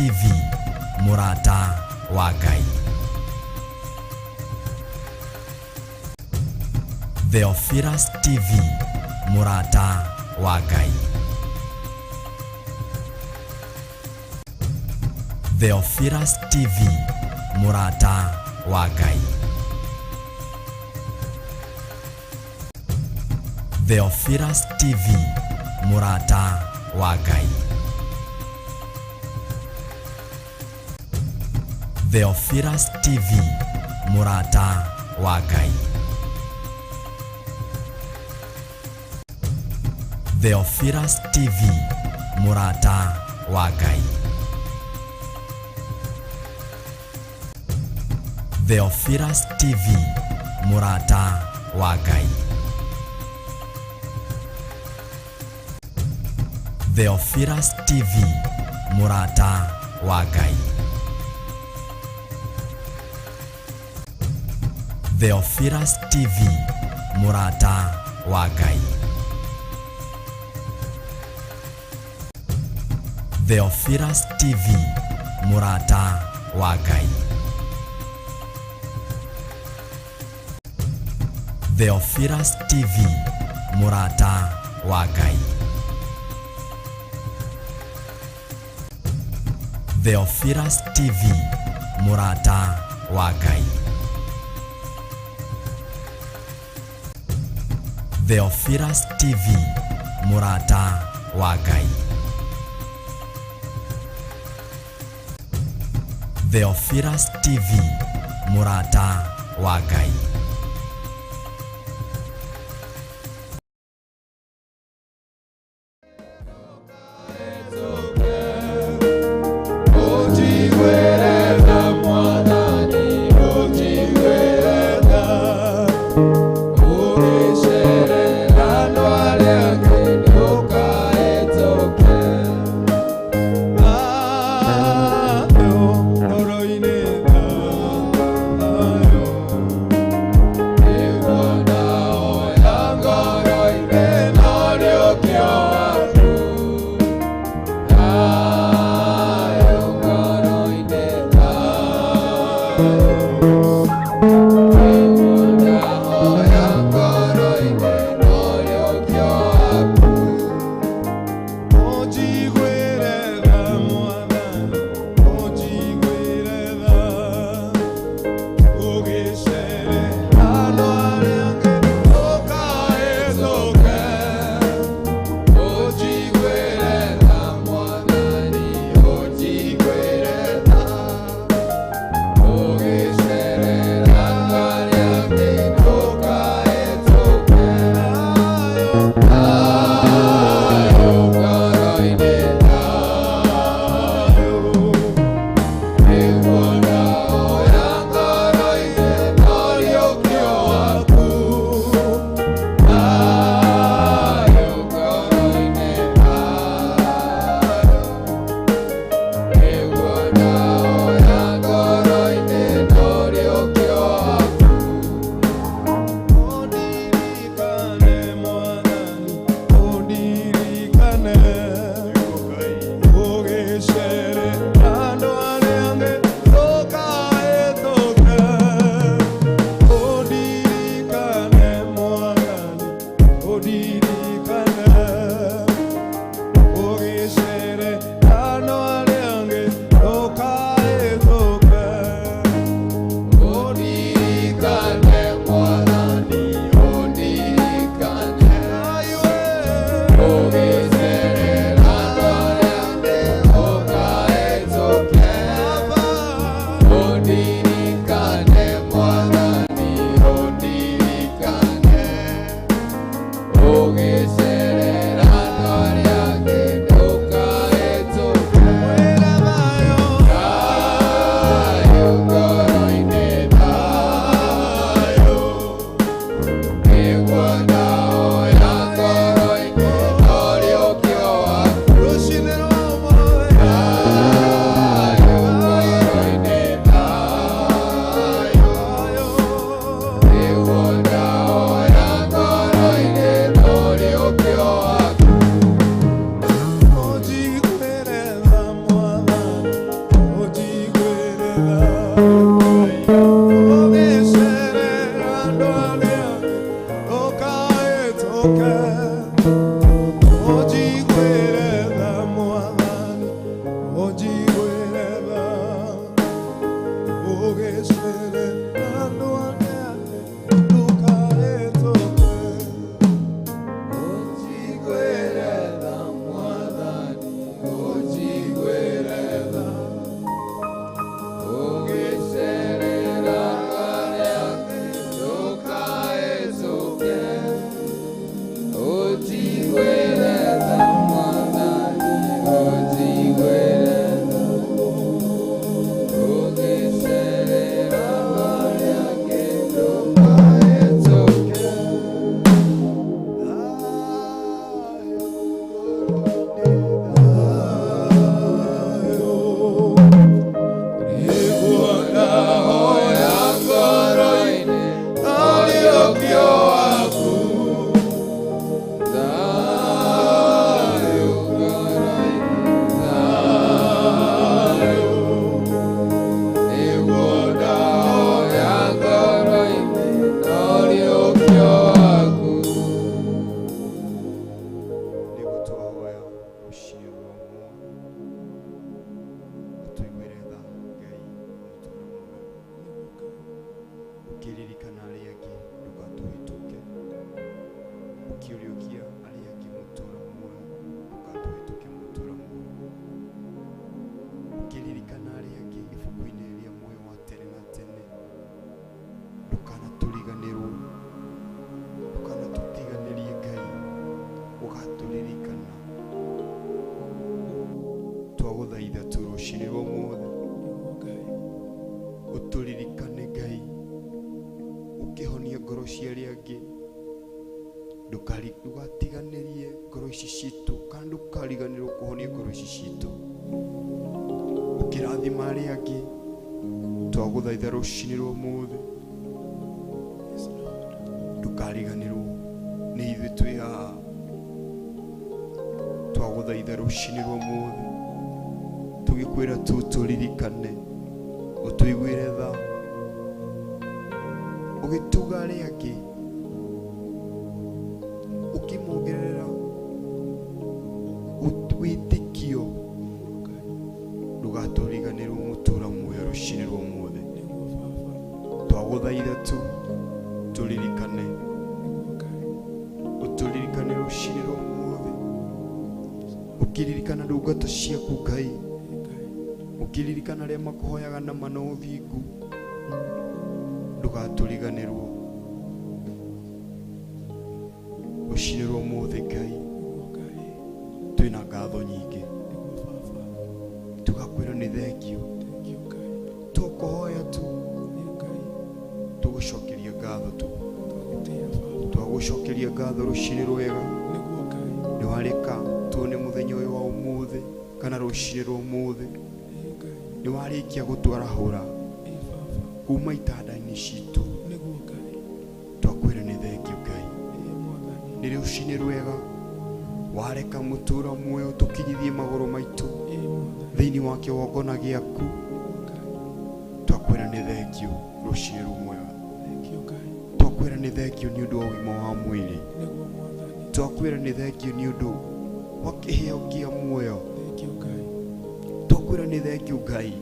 TV, mũrata wa Ngai. Theophilus TV, mũrata wa Ngai. Theophilus TV, mũrata wa Ngai. Theophilus TV, mũrata wa Ngai. Theophilus TV, mũrata wa Ngai. Theophilus TV, mũrata wa Ngai. Theophilus TV, mũrata wa Ngai. Theophilus TV, mũrata wa Ngai. Theophilus TV, mũrata wa Ngai. Theophilus TV, mũrata wa Ngai. Theophilus TV, mũrata wa Ngai. Theophilus TV, mũrata wa Ngai. Theophilus TV, mũrata wa Ngai. Theophilus TV, mũrata wa Ngai. Ũkĩririkana arĩa angĩ ibuku-inĩ rĩa muoyo wa tene na tene. Ndũkanatũriganĩrwo, ndũkanatũtiganĩrie Ngai, ũgatũririkana. Twagũthaitha tu rũcinĩ rwa ũmũthĩ, ũtũririkane Ngai, ũkĩhonie ngoro cia arĩa angĩ. Ndũgatiganĩrie ngoro ici citũ, kana ndũkariganĩrwo kũhonia ngoro ici citũ. Ũkĩrathima arĩa angĩ, twagũthaitha rũcinĩ rwa ũmũthĩ, ndũkariganĩrwo nĩ ithuĩ twĩ haha. Twagũthaitha rũcinĩ rwa ũmũthĩ, tũgĩkwĩra tu tũririkane, ũtũiguĩre tha, ũgĩtuga arĩa angĩ, ũkĩmongerera wĩtĩkio. Ndũgatũriganĩrwo mũtũra muoyo rũcinĩ rwa ũmũthĩ. Twagũthaitha tu tũririkane, ũtũririkane rũcinĩ rwa ũmũthĩ, ũkĩririkana ndungata ciaku Ngai, ũkĩririkana arĩa makũhoyaga na ma na ũthingu. Ndũgatũriganĩrwo rũcinĩ rwa ũmũthĩ Ngai, twĩna ngatho nyingĩ, tugakwĩra nĩ thengio. Tũkũhoya tu tũgũcokeria ngatho tu, twagũcokeria ngatho rũcinĩ rwega. Nĩ wareka tuone mũthenya ũyũ wa ũmũthĩ kana rũcinĩ rwa ũmũthĩ. Nĩ warĩkia gũtwarahũra kuma itanda-inĩ citũ. Twakwĩra nĩ thengio Ngai, nĩ rũcinĩ rwega. Wareka mũtũra muoyo tũkinyithie magũrũ maitũ thĩinĩ wa kĩgongona gĩaku. Twakwĩra nĩ thengio rũcinĩ rũmwega. Twakwĩra nĩ thengio nĩ ũndũ wa ũgima wa mwĩrĩ. Twakwĩra nĩ thengio nĩ ũndũ wa kĩheo kĩa muoyo. Twakwĩra nĩ thengio Ngai,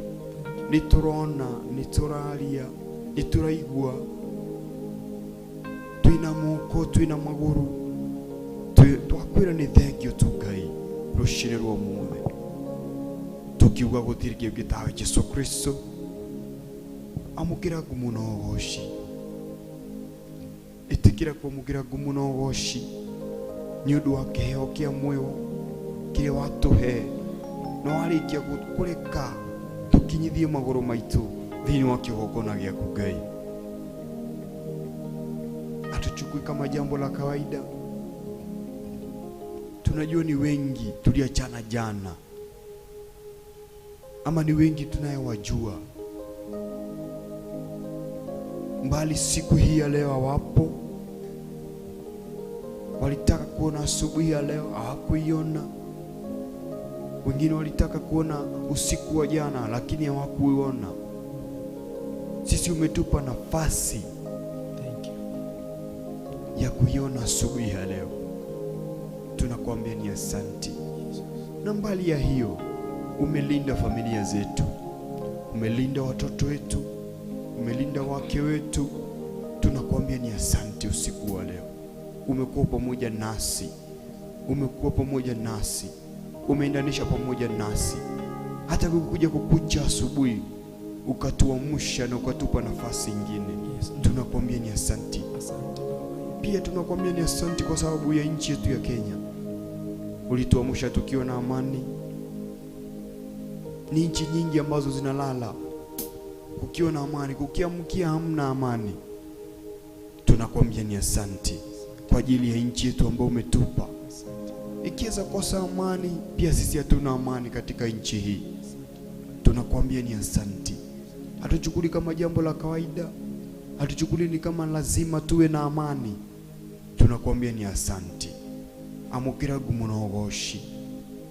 nĩ tũrona, nĩ tũraria, nĩ tũraigua, twĩna moko, twĩna magũrũ. Twakwĩra nĩ thengio tu Ngai rũcinĩ rwa ũmũthĩ, tũkiuga gũtirĩ kĩngĩ tawe Jesu Kristo. Amũkĩra ngumo na ũgoci, ĩtĩkĩra kwamũkĩra ngumo na ũgoci nĩ ũndũ wa kĩheo kĩa muoyo kĩrĩa watũhe, na warĩkia kũreka tũkinyithie magũrũ maitũ thĩinĩ wa kĩgongona gĩaku Ngai. Hatuchukui kama jambo la kawaida. Tunajua ni wengi tuliachana jana, ama ni wengi tunayewajua mbali siku hii ya leo hawapo. Walitaka kuona asubuhi ya leo, hawakuiona. Wengine walitaka kuona usiku wa jana, lakini hawakuiona. Sisi umetupa nafasi ya kuiona asubuhi ya leo, tunakuambia ni asanti. Na mbali ya hiyo, umelinda familia zetu, umelinda watoto wetu, umelinda wake wetu. Tunakuambia ni asanti usiku wa leo. Umekuwa pamoja nasi, umekuwa pamoja nasi, umeendanisha pamoja nasi. Hata kukuja kukucha asubuhi, ukatuamsha na ukatupa nafasi nyingine. Tunakuambia ni asanti. Pia tunakuambia ni asanti kwa sababu ya nchi yetu ya Kenya. Ulituamsha tukiwa na amani. Ni nchi nyingi ambazo zinalala kukiwa na amani, kukiamkia hamna amani. Tunakuambia ni asanti kwa ajili ya nchi yetu ambayo umetupa. Ikiweza kosa amani, pia sisi hatuna amani katika nchi hii. Tunakuambia ni asanti. Hatuchukuli kama jambo la kawaida, hatuchukuli ni kama lazima tuwe na amani. Tunakuambia ni asanti. Amũkĩra ngumo na ũgoci,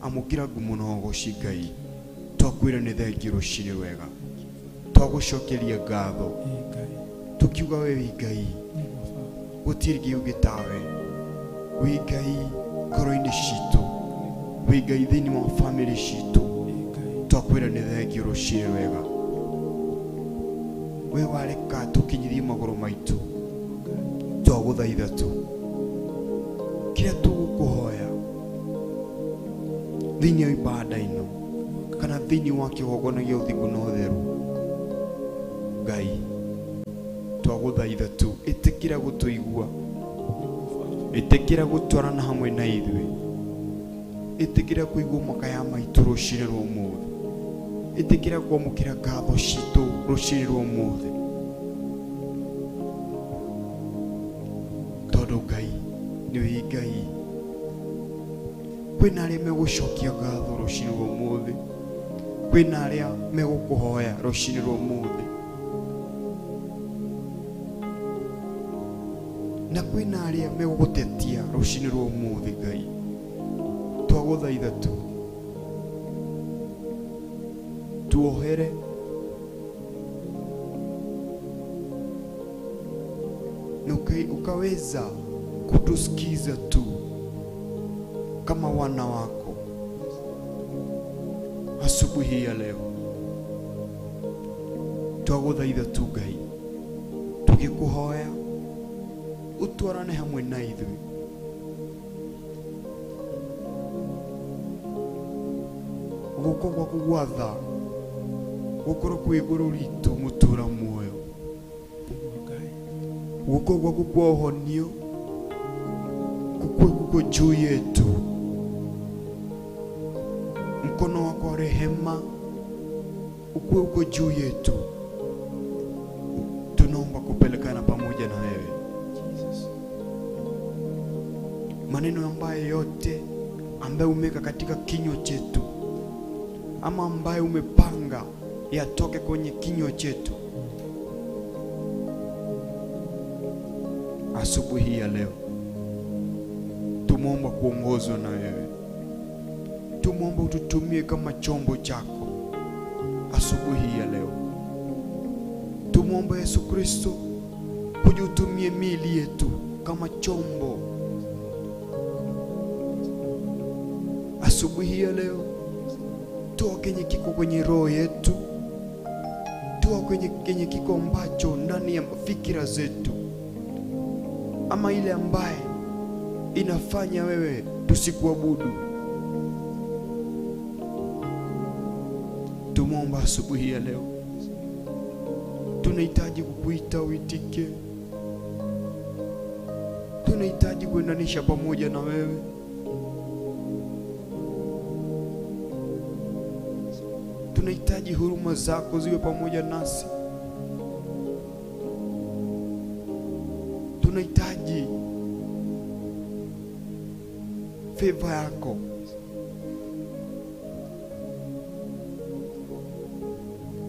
amũkĩra ngumo na ũgoci Ngai. Twakwĩra nĩ thengiũ rũcinĩ rwega, twagũcokeria ngatho tukiuga we wĩ Ngai, gũtirĩ kĩũngĩ tawe. Wĩ Ngai ngoro-inĩ citũ, wĩ Ngai thĩinĩ wa famĩlĩ citũ. Twakwĩra nĩ thengiũ rũcinĩ rwega. We wareka tũkinyithie magũrũ maitũ, twagũthaitha tu kĩrĩa tũgũkũhoya thĩinĩ wa ibada ĩno kana Kana thĩinĩ wa kĩgongona gĩa ũthingu na ũtheru. Ngai, twagũthaitha tu, ĩtĩkĩra gũtũigua, ĩtĩkĩra gũtwarana hamwe na ithuĩ, ĩtĩkĩra kũigua makaya maitũ rũcinĩ rwa ũmũthĩ, ĩtĩkĩra kwamũkĩra ngatho citũ rũcinĩ rwa ũmũthĩ, tondũ Ngai nĩwe Ngai. Kwĩna arĩa megũcokia ngatho rũcinĩ rwa ũmũthĩ, kwĩna arĩa megũkũhoya rũcinĩ rwa ũmũthĩ, na kwĩna arĩa megũgũtetia rũcinĩ rwa ũmũthĩ. Ngai, twagũthaitha tu tuohere na ukaweza kutusikiza tu kama wana wako asubuhi ya leo. Twagũthaitha tu Ngai, tũgĩkũhoya ũtwarane hamwe na ithuĩ. Guoko gwaku gwa tha gũkorwo kwĩ igũrũ ritũ mũtũra muoyo. Guoko gwaku kwa ũhonio kukuwe kuko juu yetu. Mkono wako wa rehema ukuwe uko juu yetu. Tunaomba kupelekana pamoja na wewe. Maneno ambayo yote ambayo umeweka katika kinywa chetu ama ambayo umepanga yatoke kwenye kinywa chetu asubuhi ya leo, tumuomba kuongozwa na wewe. Tumuomba ututumie kama chombo chako asubuhi ya leo. Tumuomba Yesu Kristo kuja utumie miili yetu kama chombo asubuhi ya leo. Toa kenye kiko kwenye roho yetu, toa kwenye kenye kiko ambacho ndani ya fikira zetu, ama ile ambaye inafanya wewe tusikuabudu. Tumuomba asubuhi ya leo. Tunahitaji kukuita uitike. Tunahitaji kuendanisha pamoja na wewe. Tunahitaji huruma zako ziwe pamoja nasi. Tunahitaji favor yako.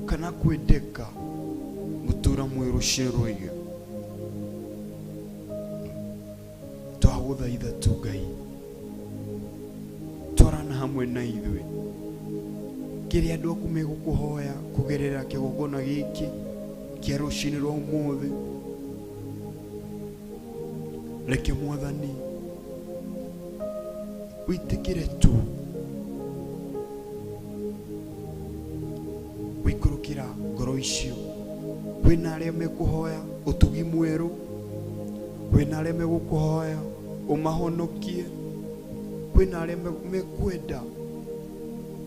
Kana kwendeka mutura mwiru shiroiga. Twagũthaitha tu Ngai, twarana hamwe na ithuĩ. Kĩrĩa andũ aku megũkũhoya kũgerera kĩgongona gĩkĩ kĩa rũcinĩ rwa ũmũthĩ, reke Mwathani wĩtĩkĩre tu gũikũrũkĩra ngoro icio. Kwĩna arĩa mekũhoya ũtugi mwerũ, kwĩna arĩa megũkũhoya ũmahonokie, kwĩna arĩa mekwenda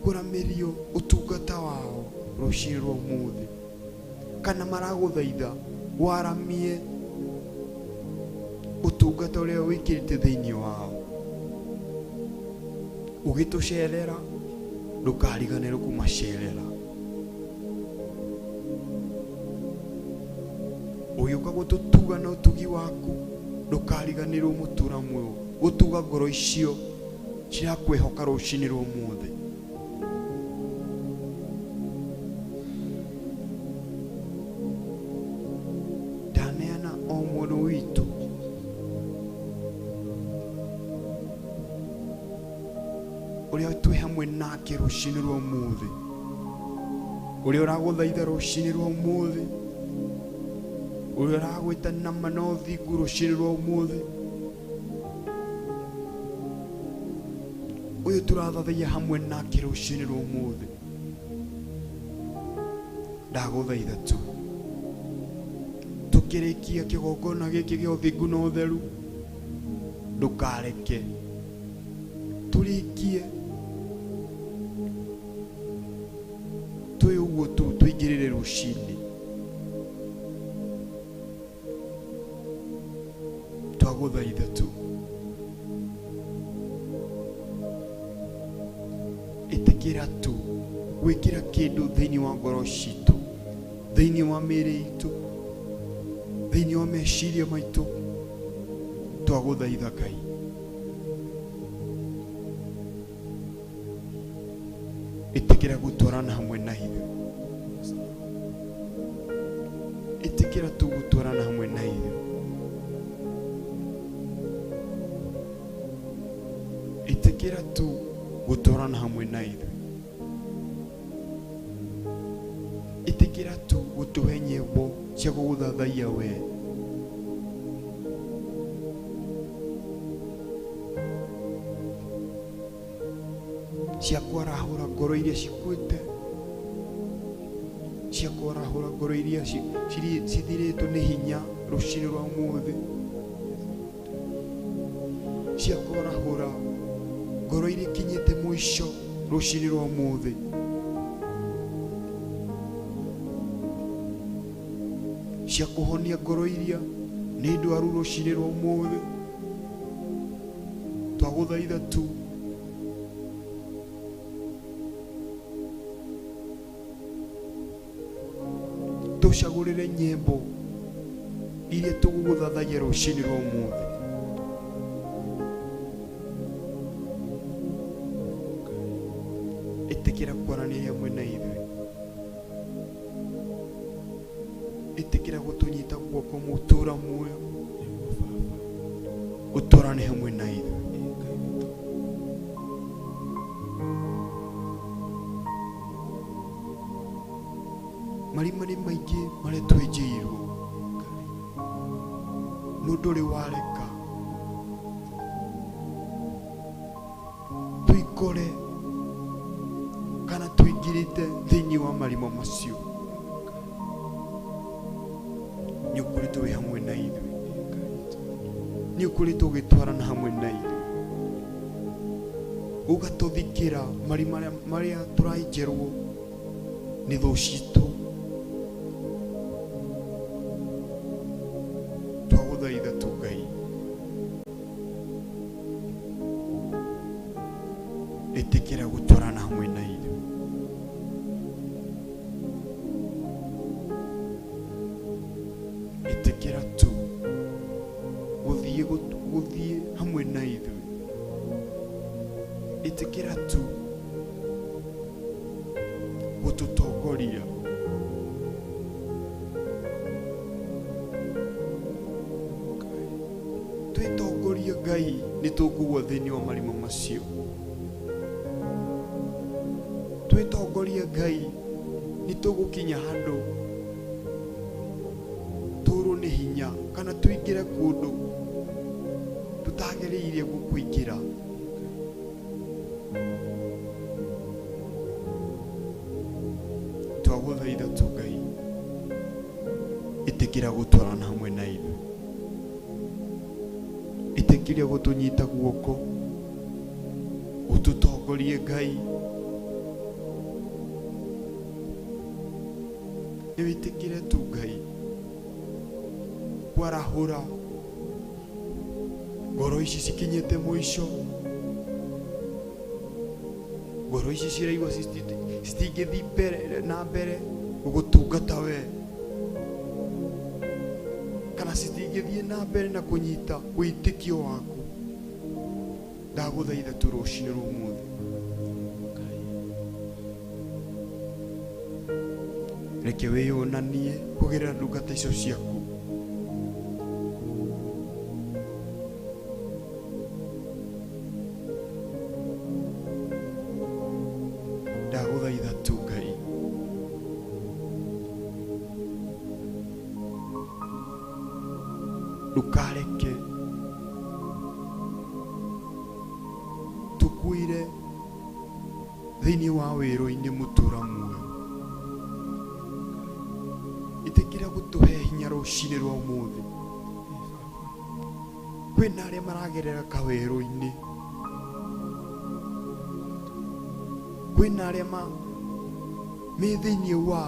kũramĩrio ũtungata wao rũcinĩ rwa ũmũthĩ, kana maragũthaitha waramie ũtungata ũrĩa wĩkĩrĩte thĩinĩ wao. Ũgĩtũcerera ndũkariganĩrwo kũmacerera. Ũgĩũka gũtũtuga na ũtugi waku ndũkariganĩrwo mũtũra muoyo gũtuga ngoro icio cirakwĩhoka rũcinĩ rwa ũmũthĩ. Ndaneana o mũndũ witũ ũrĩa twĩ hamwe nake rũcinĩ rwa ũmũthĩ, ũrĩa ũragũthaitha rũcinĩ rwa ũmũthĩ, ũrĩa ũragwĩta nama na ũthingu rũcinĩ rwa ũmũthĩ, ũyũ tũrathathaiya hamwe nake rũcinĩ rwa ũmũthĩ. Ndagũthaitha tu tũkĩrĩkia kĩgongona gĩkĩ gĩa ũthingu na ũtheru, ndũkareke tũrĩkie Twĩ ũguo tu tũingĩrĩre rũcinĩ. Twagũthaitha tu. Ĩtĩkĩra tu gwĩkĩra kĩndũ thĩinĩ wa ngoro citũ, thĩinĩ wa mĩĩrĩ itũ, thĩinĩ wa meciria maitũ. Twagũthaitha Ngai. Ĩtĩkĩra gũtwarana hamwe na ithuĩ. Ĩtĩkĩra tu gũtwarana hamwe na ithuĩ. Ĩtĩkĩra tu gũtwarana hamwe na ithuĩ. Ĩtĩkĩra tu gũtũhe nyĩmbo cia gũgũthathaiya we. Cia kwarahũra ngoro iria cikuĩte, cia kwarahũra ngoro iria cithirĩtwo nĩ hinya rũcinĩ rwa ũmũthĩ, cia kwarahũra ngoro iria ikinyĩte mũico rũcinĩ rwa ũmũthĩ. Cia kũhonia ngoro iria nĩ ndwaru rũcinĩ rwa ũmũthĩ. Twagũthaitha tu. Tũcagũrĩre nyĩmbo iria tũgũgũthathaiya rũcinĩ rwa ũmũthĩ. Ĩtĩkĩra kwaranĩria hamwe na ithuĩ. Ĩtĩkĩra gũtũnyita guoko mũtũra muoyo. Ũtwarane hamwe na ithuĩ. Marima nĩ maingĩ marĩa twenjeirwo, no ndũrĩ wareka tũikore kana tũingĩrĩte thĩinĩ wa marima macio. Nĩ ũkoretwo wĩ hamwe na ithuĩ, nĩ ũkoretwo ũgĩtwarana hamwe na ithuĩ, ũgatũthikĩra marima marĩa tũraenjerwo nĩ thũ citũ. Twagũthaitha tu Ngai, ĩtĩkĩra gũtwarana hamwe na ithuĩ. Ĩtĩkĩra tu gũthiĩ hamwe na ithuĩ. Ĩtĩkĩra tu gũtũtongoria. Twĩtongorie Ngai, nĩ tũkũgwa thĩinĩ wa marima macio. Twĩtongorie Ngai, nĩ tũgũkinya handũ tũrwo nĩ hinya kana tũingĩre kũndũ tũtagĩrĩire gũkũingĩra. Twagũthaitha tu Ngai, ĩtĩkĩra gũtwarana hamwe na ithuĩ. Ĩtĩkĩria gũtũnyita guoko, ũtũtongorie Ngai. Nĩ wĩtĩkĩre tu Ngai kwarahũra ngoro ici cikinyĩte mũico, ngoro ici ciraigua citingĩthiĩ mbere na mbere gũgũtungata we, kana citingĩthiĩ na mbere na kũnyita wĩtĩkio waku. Ndagũthaitha tu rũcinĩ rwa ũmũthĩ, reke wĩyonanie kũgerera ndungata icio ciaku. Ndagũthaitha tu Ngai, ndũkareke tũkuire thĩinĩ wa wĩrũ-inĩ mũtũra muoyo. Ĩtĩkĩra gũtũhe hinya rũcinĩ rwa ũmũthĩ. Kwĩna arĩa maragerera kawerũ-inĩ, kwĩna arĩa Me thĩinĩ wa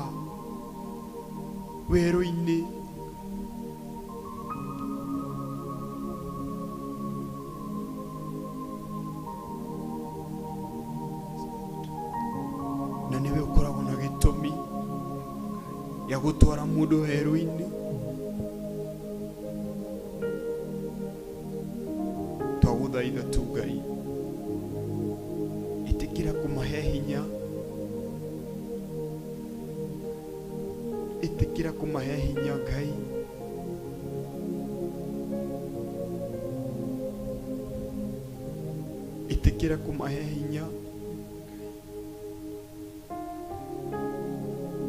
werũ-inĩ na nĩwe ũkoragwo na gĩtũmi gĩa gũtwara mũndũ werũ-inĩ. Twagũthaitha tu Ngai, ĩtĩkĩra kũmahe hinya, ĩtĩkĩra kũmahe hinya Ngai. Ĩtĩkĩra kũmahe hinya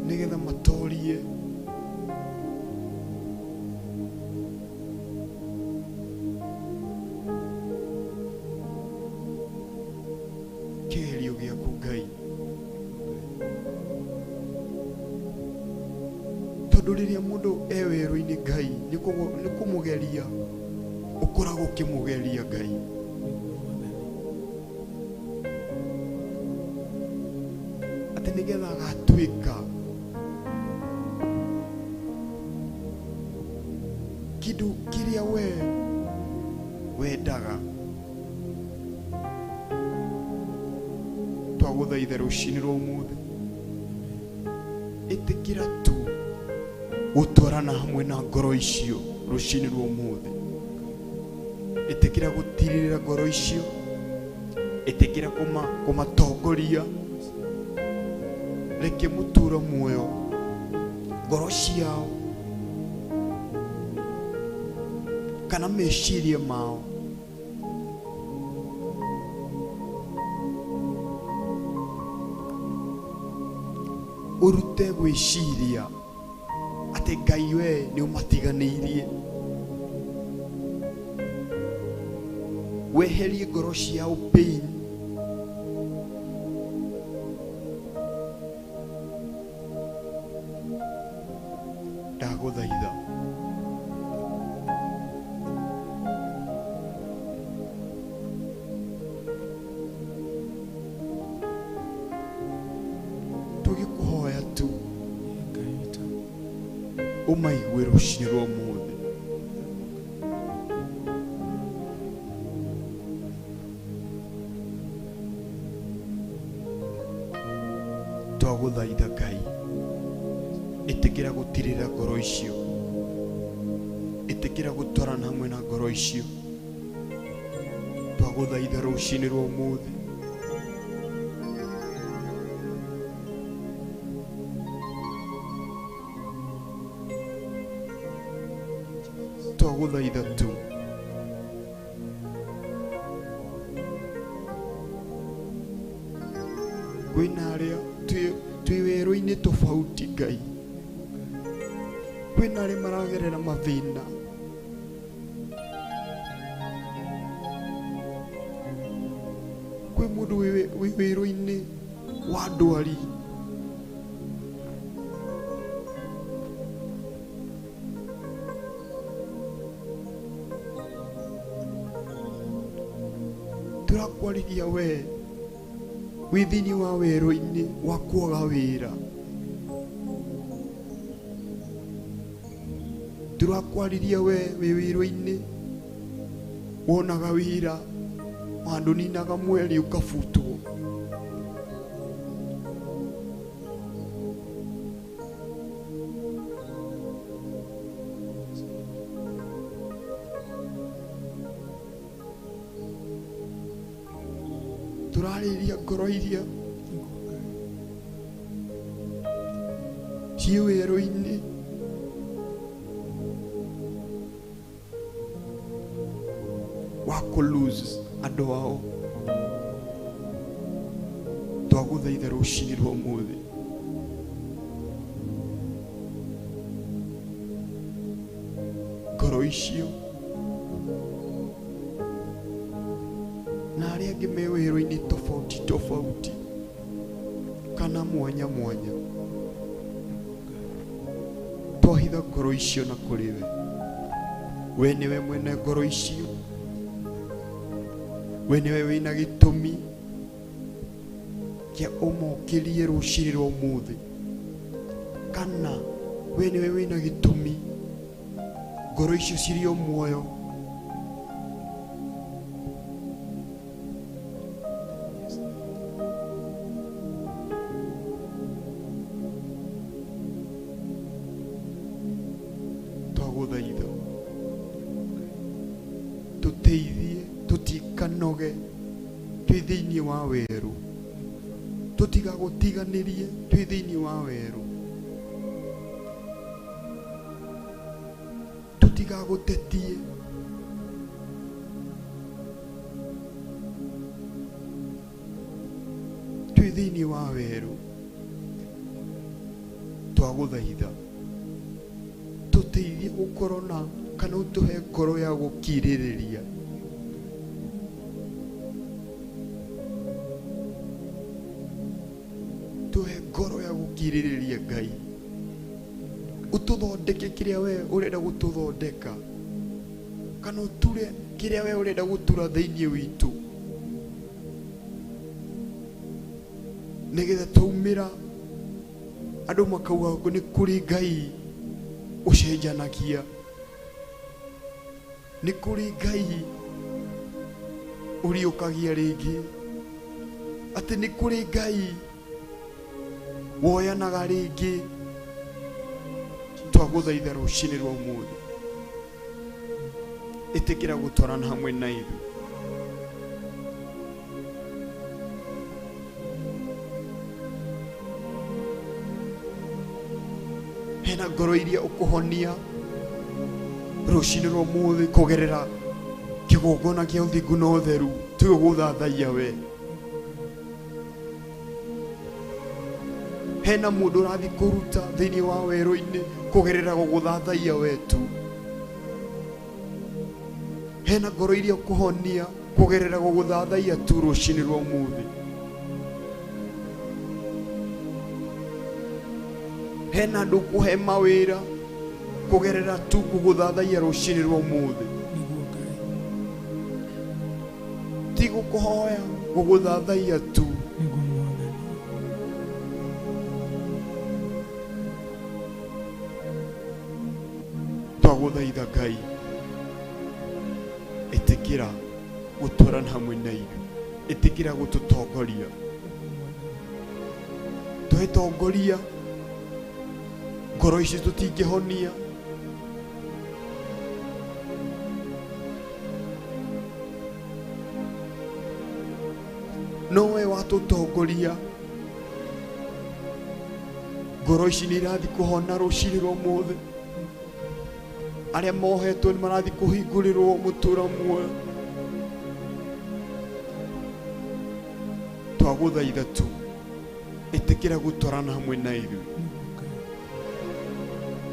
nĩgetha matorie kĩgerio gĩaku Ngai, tondũ rĩrĩa mũndũ e werũ-inĩ Ngai nĩ kũmũgeria ũkoragwo ũkĩmũgeria Ngai. Atĩ nĩgetha agatuĩka kĩndũ kĩrĩa we wendaga. Twagũthaitha rũcinĩ rwa ũmũthĩ, ĩtĩkĩra tu gũtwarana hamwe na ngoro icio rũcinĩ rwa ũmũthĩ. Ĩtĩkĩra gũtirĩrĩra ngoro icio, ĩtĩkĩra kũmatongoria. Reke mũtũũro muoyo ngoro ciao kana meciria mao ũrute gwĩciria atĩ Ngai we nĩ ũmatiganĩirie. Weherie ngoro ciao pain, ndagũthaitha tũgĩkũhoya tu Ngai witũ, ũmaigue rũcinĩ rwa ũmũthĩ. Twagũthaitha Ngai, ĩtĩkĩra gũtirĩra ngoro icio, ĩtĩkĩra gũtwarana hamwe na ngoro icio. Twagũthaitha rũcinĩ rwa ũmũthĩ. Twagũthaitha tu kwĩna arĩa twĩ werũ-inĩ tofauti Ngai, kwĩna arĩa maragerera mathĩna, kwĩ mũndũ wĩ werũ-inĩ wa ndwari, tũrakwarĩria we wĩ thĩinĩ wa werũ-inĩ wa kwaga wĩra, tũrakwarĩria we wĩ werũ-inĩ wonaga wĩra handũ ninaga mweri ũkabutwo. Tũrarĩria ngoro iria ciĩ werũ-inĩ wa kũ lose andũ ao. Twagũthaitha rũcinĩ rwa ũmũthĩ, ngoro icio na arĩa angĩ me wĩra-inĩ tofauti tofauti kana mwanya mwanya, twahitha ngoro icio na kũrĩ we. We nĩwe mwene ngoro icio, we nĩwe wĩna gĩtũmi kĩa ũmokĩrie rũcinĩ rwa ũmũthĩ. Kana we nĩwe wĩna gĩtũmi ngoro icio cirĩ o muoyo. Twagũthaitha tũteithie tũtikanoge twĩ thĩinĩ wa werũ, tũtigagũtiganĩrie twĩ thĩinĩ wa werũ, tũtigagũtetie. Twĩ thĩinĩ wa werũ. Twagũthaitha tũteithie gũkorwo na kana ũtũhe ngoro ya gũkirĩrĩria. Tũhe ngoro ya gũkirĩrĩria Ngai, ũtũthondeke kĩrĩa we ũrenda gũtũthondeka, kana ũture kĩrĩa we ũrenda gũtura thĩinĩ witũ, nĩgetha twaumĩra andũ makauga nĩ kũrĩ Ngai ũcenjanagia, nĩ kũrĩ Ngai ũriũkagia rĩngĩ, atĩ nĩ kũrĩ Ngai woyanaga rĩngĩ. Twagũthaitha rũcinĩ rwa ũmũthĩ, ĩtĩkĩra gũtwarana hamwe na ithuĩ. Hena ngoro iria ũkũhonia rũcinĩ rwa ũmũthĩ kũgerera kĩgongona kĩa ũthingu na ũtheru, tũgũgũthathaiya we. Hena mũndũ ũrathiĩ kũruta thĩinĩ wa werũ-inĩ kũgerera gũgũthathaiya we tu. Hena ngoro iria ũkũhonia kũgerera gũgũthathaiya tu rũcinĩ rwa ũmũthĩ. Hena andũ ũkũhe mawĩra kũgerera tu gũgũthathaiya rũcinĩ rwa ũmũthĩ. Nĩguo Ngai. Ti gũkũhoya, gũgũthathaiya tu. Nĩguo Mwathani. Twagũthaitha Ngai, ĩtĩkĩra gũtwarana hamwe na ithuĩ, ĩtĩkĩra gũtũtongoria. Twĩtongoria ngoro ici tũtingĩhonia. No we watũtongoria, ngoro ici nĩ irathiĩ kũhona rũcinĩ rwa ũmũthĩ. Arĩa mohetwo nĩ marathiĩ kũhingũrĩrwo mũtũra muoyo. Twagũthaitha tu, ĩtĩkĩra gũtwarana hamwe na ithuĩ,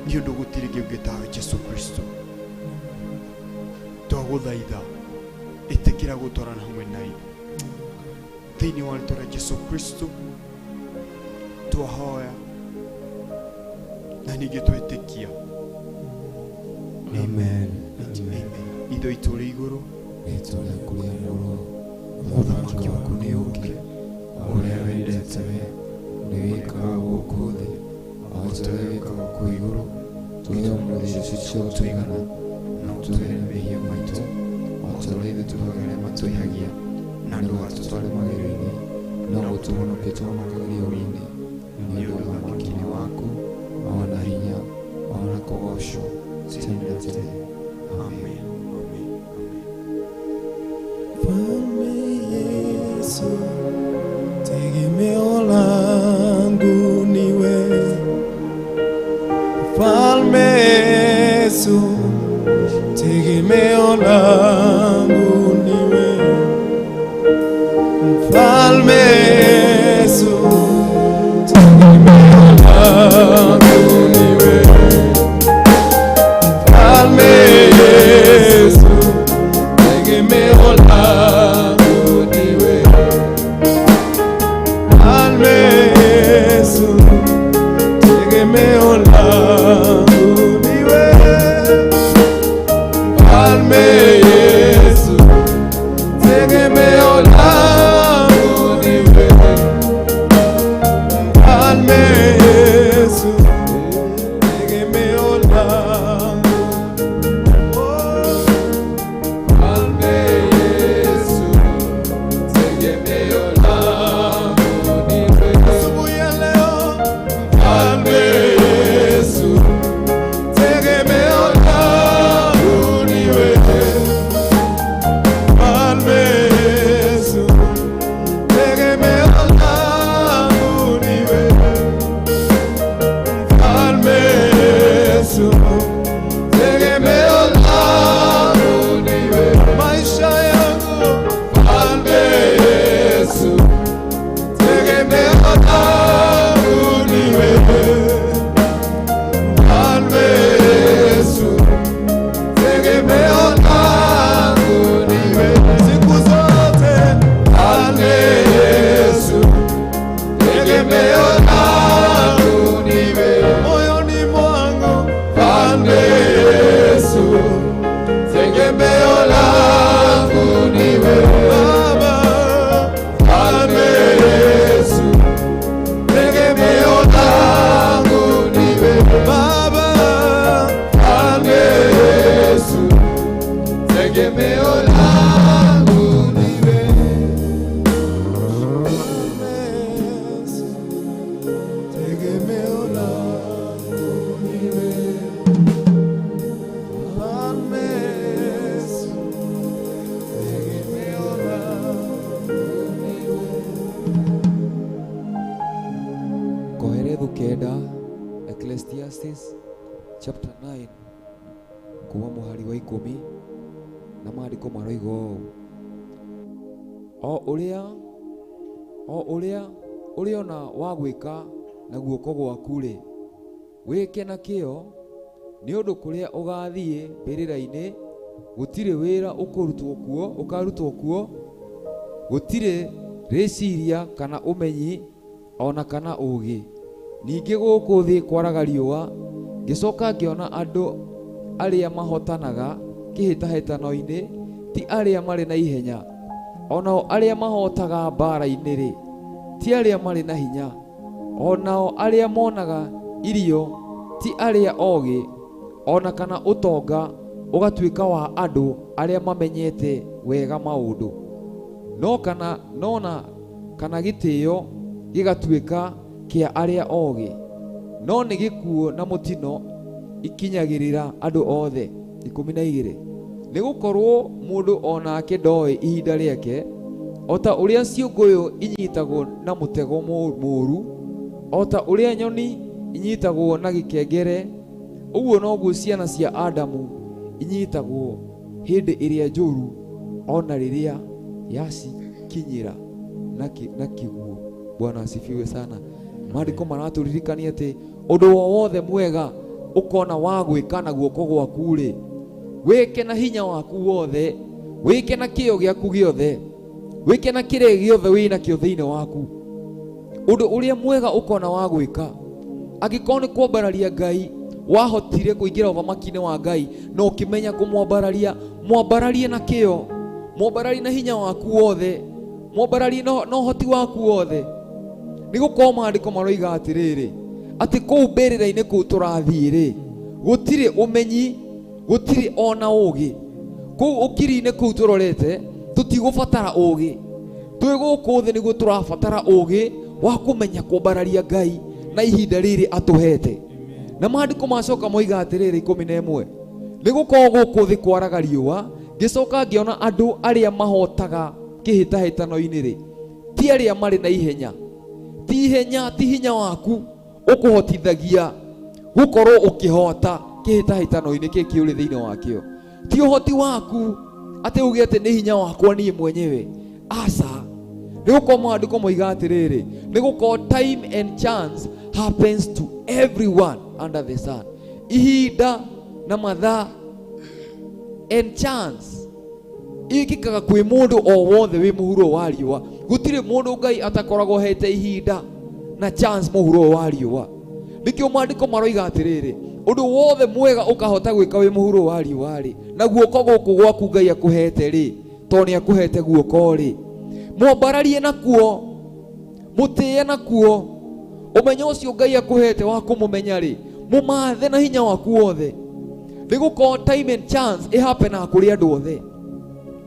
nĩ ũndũ gũtirĩ kĩngĩ tawe Jesu Kristo. Twagũthaitha ĩtĩkĩra gũtwarana hamwe na ithuĩ thĩinĩ wa rĩtwa rĩa Jesu Kristo twahoya na ningĩ twĩtĩkia. Amen. Amen. Ithe witũ ũrĩ igũrũ, Rĩĩtwa rĩaku rĩamũrwo, ũthamaki waku nĩ ũũke, ũrĩa wendete we nĩ wĩkaga gũkũ thĩ o ta ũrĩa wĩkaga kũu igũrũ. Tũhe ũmũthĩ irio cia gũtũigana, na ũtũohere mehia maitũ o ta ũrĩa ithuĩ tuohagĩra arĩa matwĩhagia, na ndũgatũtware magerio-inĩ, no ũtũhonokie tũhonokagie ũũru-inĩ. Nĩ ũndũ ũthamaki nĩ waku, o na hinya, o na kũgoocwo tene na tene. Amen. Amen. Amen. Amen. Mfalme Yesu, tegemeo langu ni wewe. Mfalme Yesu, tegemeo langu ni wewe. Mfalme Yesu, tegemeo langu ni wewe. Mfalme Yesu, tegemeo langu ni wewe. Mfalme Yesu, tegemeo langu ni wewe. Mfalme Yesu, Ndĩrenda Ecclesiastes chapter 9 kuma mũhari wa 10, na maandĩko maroiga ũũ: O ũrĩa ũrĩona wa gwĩka na guoko gwaku-rĩ, wĩke na kĩyo, nĩ ũndũ kũrĩa ũgathiĩ mbĩrĩra-inĩ gũtirĩ wĩra ũkũrutwo kuo ũkarutwo kuo, gũtirĩ rĩciria kana ũmenyi ona kana ũũgĩ. Ningĩ gũkũ thĩ kwaraga riũa, ngĩcoka ngĩona andũ arĩa mahotanaga kĩhĩtahĩtano-inĩ ti arĩa marĩ na ihenya, onao arĩa mahotaga mbaara-inĩ-rĩ, ti arĩa marĩ na hinya, onao arĩa monaga irio ti arĩa ogĩ, ona kana ũtonga ũgatuĩka wa andũ arĩa mamenyete wega maũndũ, no kana nona kana gĩtĩo gĩgatuĩka kĩa arĩa ogĩ, no nĩ gĩkuũ na mũtino ikinyagĩrĩra andũ othe. 12. Nĩ gũkorwo mũndũ o nake ndoĩ ihinda rĩake, o ta ũrĩa ciũngũyũ inyitagwo na mũtego mũũru, o ta ũrĩa nyoni inyitagwo na gĩkengere, ũguo noguo ciana cia Adamu inyitagwo hĩndĩ ĩrĩa njũru, ona rĩrĩa yacikinyĩra na kĩguũ. Bwana asifiwe sana. Maandĩko maratũririkania atĩ ũndũ o wothe mwega ũkona wa gwĩka na guoko gwaku rĩ, wĩke na hinya waku wothe, wĩke na kĩyo gĩaku gĩothe, wĩke na kĩrĩa gĩothe wĩnakĩo thĩinĩ waku. Ũndũ ũrĩa mwega ũkona wa gwĩka, angĩkorwo nĩ kwambararia Ngai, wahotire kũingĩra ũthamaki-inĩ wa Ngai na ũkĩmenya kũmwambararia, mwambararie na kĩyo, mwambararie na hinya waku wothe, mwambararie na ũhoti waku wothe, nĩ gũkorwo maandĩko maroiga atĩrĩrĩ, atĩ kũu mbĩrĩra-inĩ kũu tũrathiĩ rĩ, gũtirĩ ũmenyi, gũtirĩ ona ũgĩ. Kũu ũkiri-inĩ kũu tũrorete tũtigũbatara ũgĩ. Twĩ gũkũ thĩ nĩguo tũrabatara ũgĩ wa kũmenya kwambararia Ngai na ihinda rĩrĩ atũhete. Na maandĩko macoka moiga atĩrĩrĩ, 11, nĩ gũkorwo gũkũ thĩ kwaraga riũa, ngĩcoka ngĩona andũ arĩa mahotaga kĩhĩtahĩtano-inĩ rĩ, ti arĩa marĩ na ihenya. Ti ihenya, ti hinya waku ũkũhotithagia gũkorwo ũkĩhota kĩhĩtahĩtano-inĩ kĩkĩ ũrĩ thĩinĩ wakĩo. Ti ũhoti waku atĩ uge atĩ nĩ hinya wakwa niĩ mwenyewe, aca. Nĩ gũkorwo maandĩko moiga atĩrĩrĩ, nĩ gũkorwo time and chance happens to everyone under the sun. Ihinda na mathaa and chance ikikaga kwĩ mũndũ o wothe wĩ mũhuro wa riũa. Gũtirĩ mũndũ Ngai atakoragwo hete ihinda na chance mũhuro wa riũa. Nĩkĩo maandĩko maroiga atĩrĩrĩ, ũndũ wothe mwega ũkahota gwĩka wĩ mũhuro wa riũa rĩ, na guoko gũkũ gwaku Ngai akũhete rĩ, tondũ nĩ akũhete guoko rĩ, mwambararie nakuo, mũtĩe nakuo. Ũmenyo ũcio Ngai akũhete wa kũmũmenya rĩ, mũmathe na hinya waku wothe, nĩ gũkorwo time and chance ĩhapenaga kũrĩ andũ othe.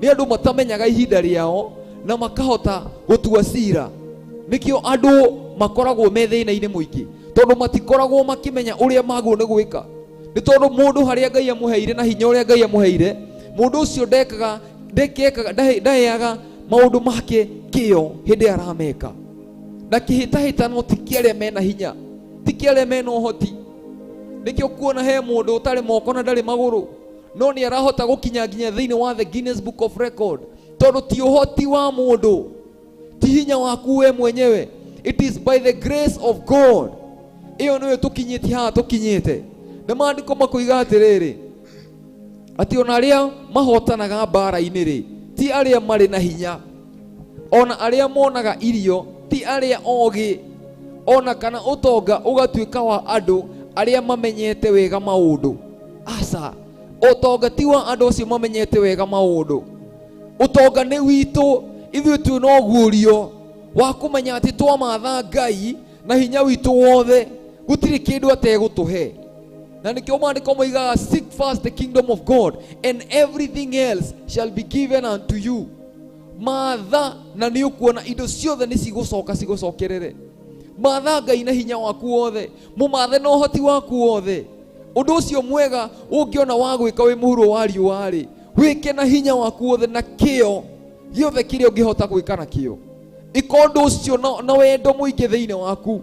Nĩ andũ matamenyaga ihinda rĩao na makahota gũtua cira. Nĩkĩo andũ makoragwo me thĩna-inĩ mũingĩ, tondũ matikoragwo makĩmenya ũrĩa magwo nĩ gwĩka. Nĩ tondũ mũndũ harĩa Ngai amũheire na hinya ũrĩa Ngai amũheire, mũndũ ũcio ndekaga ndekekaga ndaheaga maũndũ make kĩyo hĩndĩ arameka. Na kĩhĩtahĩtano ti kĩa arĩa mena hinya, ti kĩa arĩa mena ũhoti. Nĩkĩo kuona he mũndũ ũtarĩ moko na ndarĩ magũrũ, no nĩ arahota gũkinya nginya thĩinĩ wa the Guinness Book of Record, tondũ ti ũhoti wa mũndũ, ti hinya waku we mwenyewe. It is by the grace of God. Ĩyo nĩyo tũkinyĩtie haha tũkinyĩte. Na maandĩko makoiga atĩrĩrĩ, atĩ ona arĩa mahotanaga mbara-inĩ rĩ, ti arĩa marĩ na hinya, ona arĩa monaga irio ti arĩa ogĩ, ona kana ũtonga ũgatuĩka wa andũ arĩa mamenyete wega maũndũ. Aca, ũtonga ti wa andũ acio mamenyete wega maũndũ. Ũtonga nĩ witũ ithuĩ twĩna ũguũrio wa kũmenya atĩ twamatha Ngai na hinya witũ wothe, gũtirĩ kĩndũ ategũtũhe. Na nĩkĩo maandĩko moigaga, "Seek first the kingdom of God and everything else shall be given unto you." Matha na nĩ ũkuona indo ciothe nĩ cigũcoka cigũcokerere. Matha Ngai na hinya waku wothe, mũmathe na ũhoti waku wothe. Ũndũ ũcio mwega ũngĩona wa gwĩka wĩ mũhuro wa riũa rĩ, wĩke na hinya waku wothe na kĩyo gĩothe kĩrĩa ũngĩhota gwĩka nakĩo. Ĩka ũndũ ũcio na wendo mũingĩ thĩinĩ waku.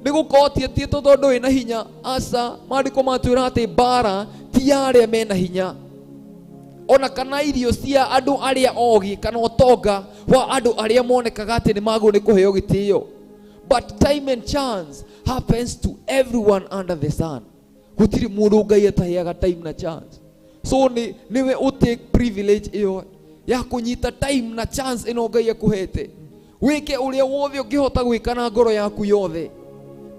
Nĩ gũkorwo tiĩtĩtwo tondũ wĩna hinya. Aca, maandĩko matwĩra atĩ mbara ti ya arĩa mena hinya, ona kana irio cia andũ arĩa ogĩ kana ũtonga wa andũ arĩa monekaga atĩ nĩ magwo nĩ kũheo gĩtĩo. But time and chance happens to everyone under the sun. Gũtirĩ mũndũ Ngai ataheaga time na chance. So nĩ nĩwe ũtake privilege ĩyo ya kũnyita time na chance ĩno Ngai akũhete, wĩke ũrĩa wothe ũngĩhota gwĩka na ngoro yaku yothe,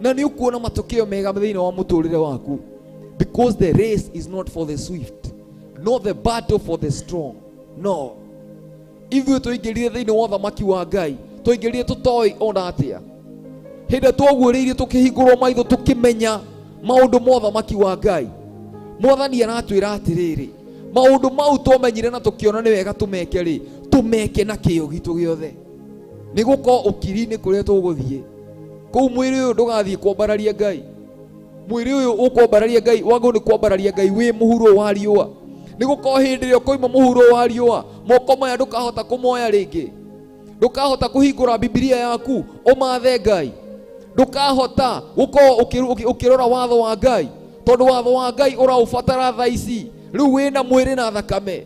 na nĩ ũkuona matokeo mega thĩinĩ wa mũtũrĩre waku. Because the race is not for the swift, not the battle for the strong. No, ithuĩ tũingĩrire thĩinĩ wa ũthamaki wa Ngai tũingĩrire tũtoĩ ona atĩa. Hĩndĩ ĩrĩa twaguũrĩirie tũkĩhingũrwo maitho tũkĩmenya maũndũ ma ũthamaki wa Ngai, Mwathani aratwĩra atĩrĩrĩ, maũndũ mau twamenyire na tũkĩona nĩ wega tũmeke rĩ, tũmeke na kĩyo gitũ gĩothe, nĩ gũkorwo ũkiri-inĩ kũrĩa tũgũthiĩ kũu mwĩrĩ ũyũ ndũgathiĩ kwambararia Ngai. Mwĩrĩ ũyũ ũkwambararia Ngai wagwo nĩ kwambararia Ngai wĩ mũhuro wa riũa, nĩ gũkorwo hĩndĩ ĩrĩa ũkoima mũhuro wa riũa, moko maya ndũkahota kũmoya rĩngĩ, ndũkahota kũhingũra Bibilia yaku ũmathe Ngai, ndũkahota gũkorwo ũkĩrora watho wa Ngai, tondũ watho wa Ngai ũraũbatara thaa ici rĩu wĩna mwĩrĩ na thakame.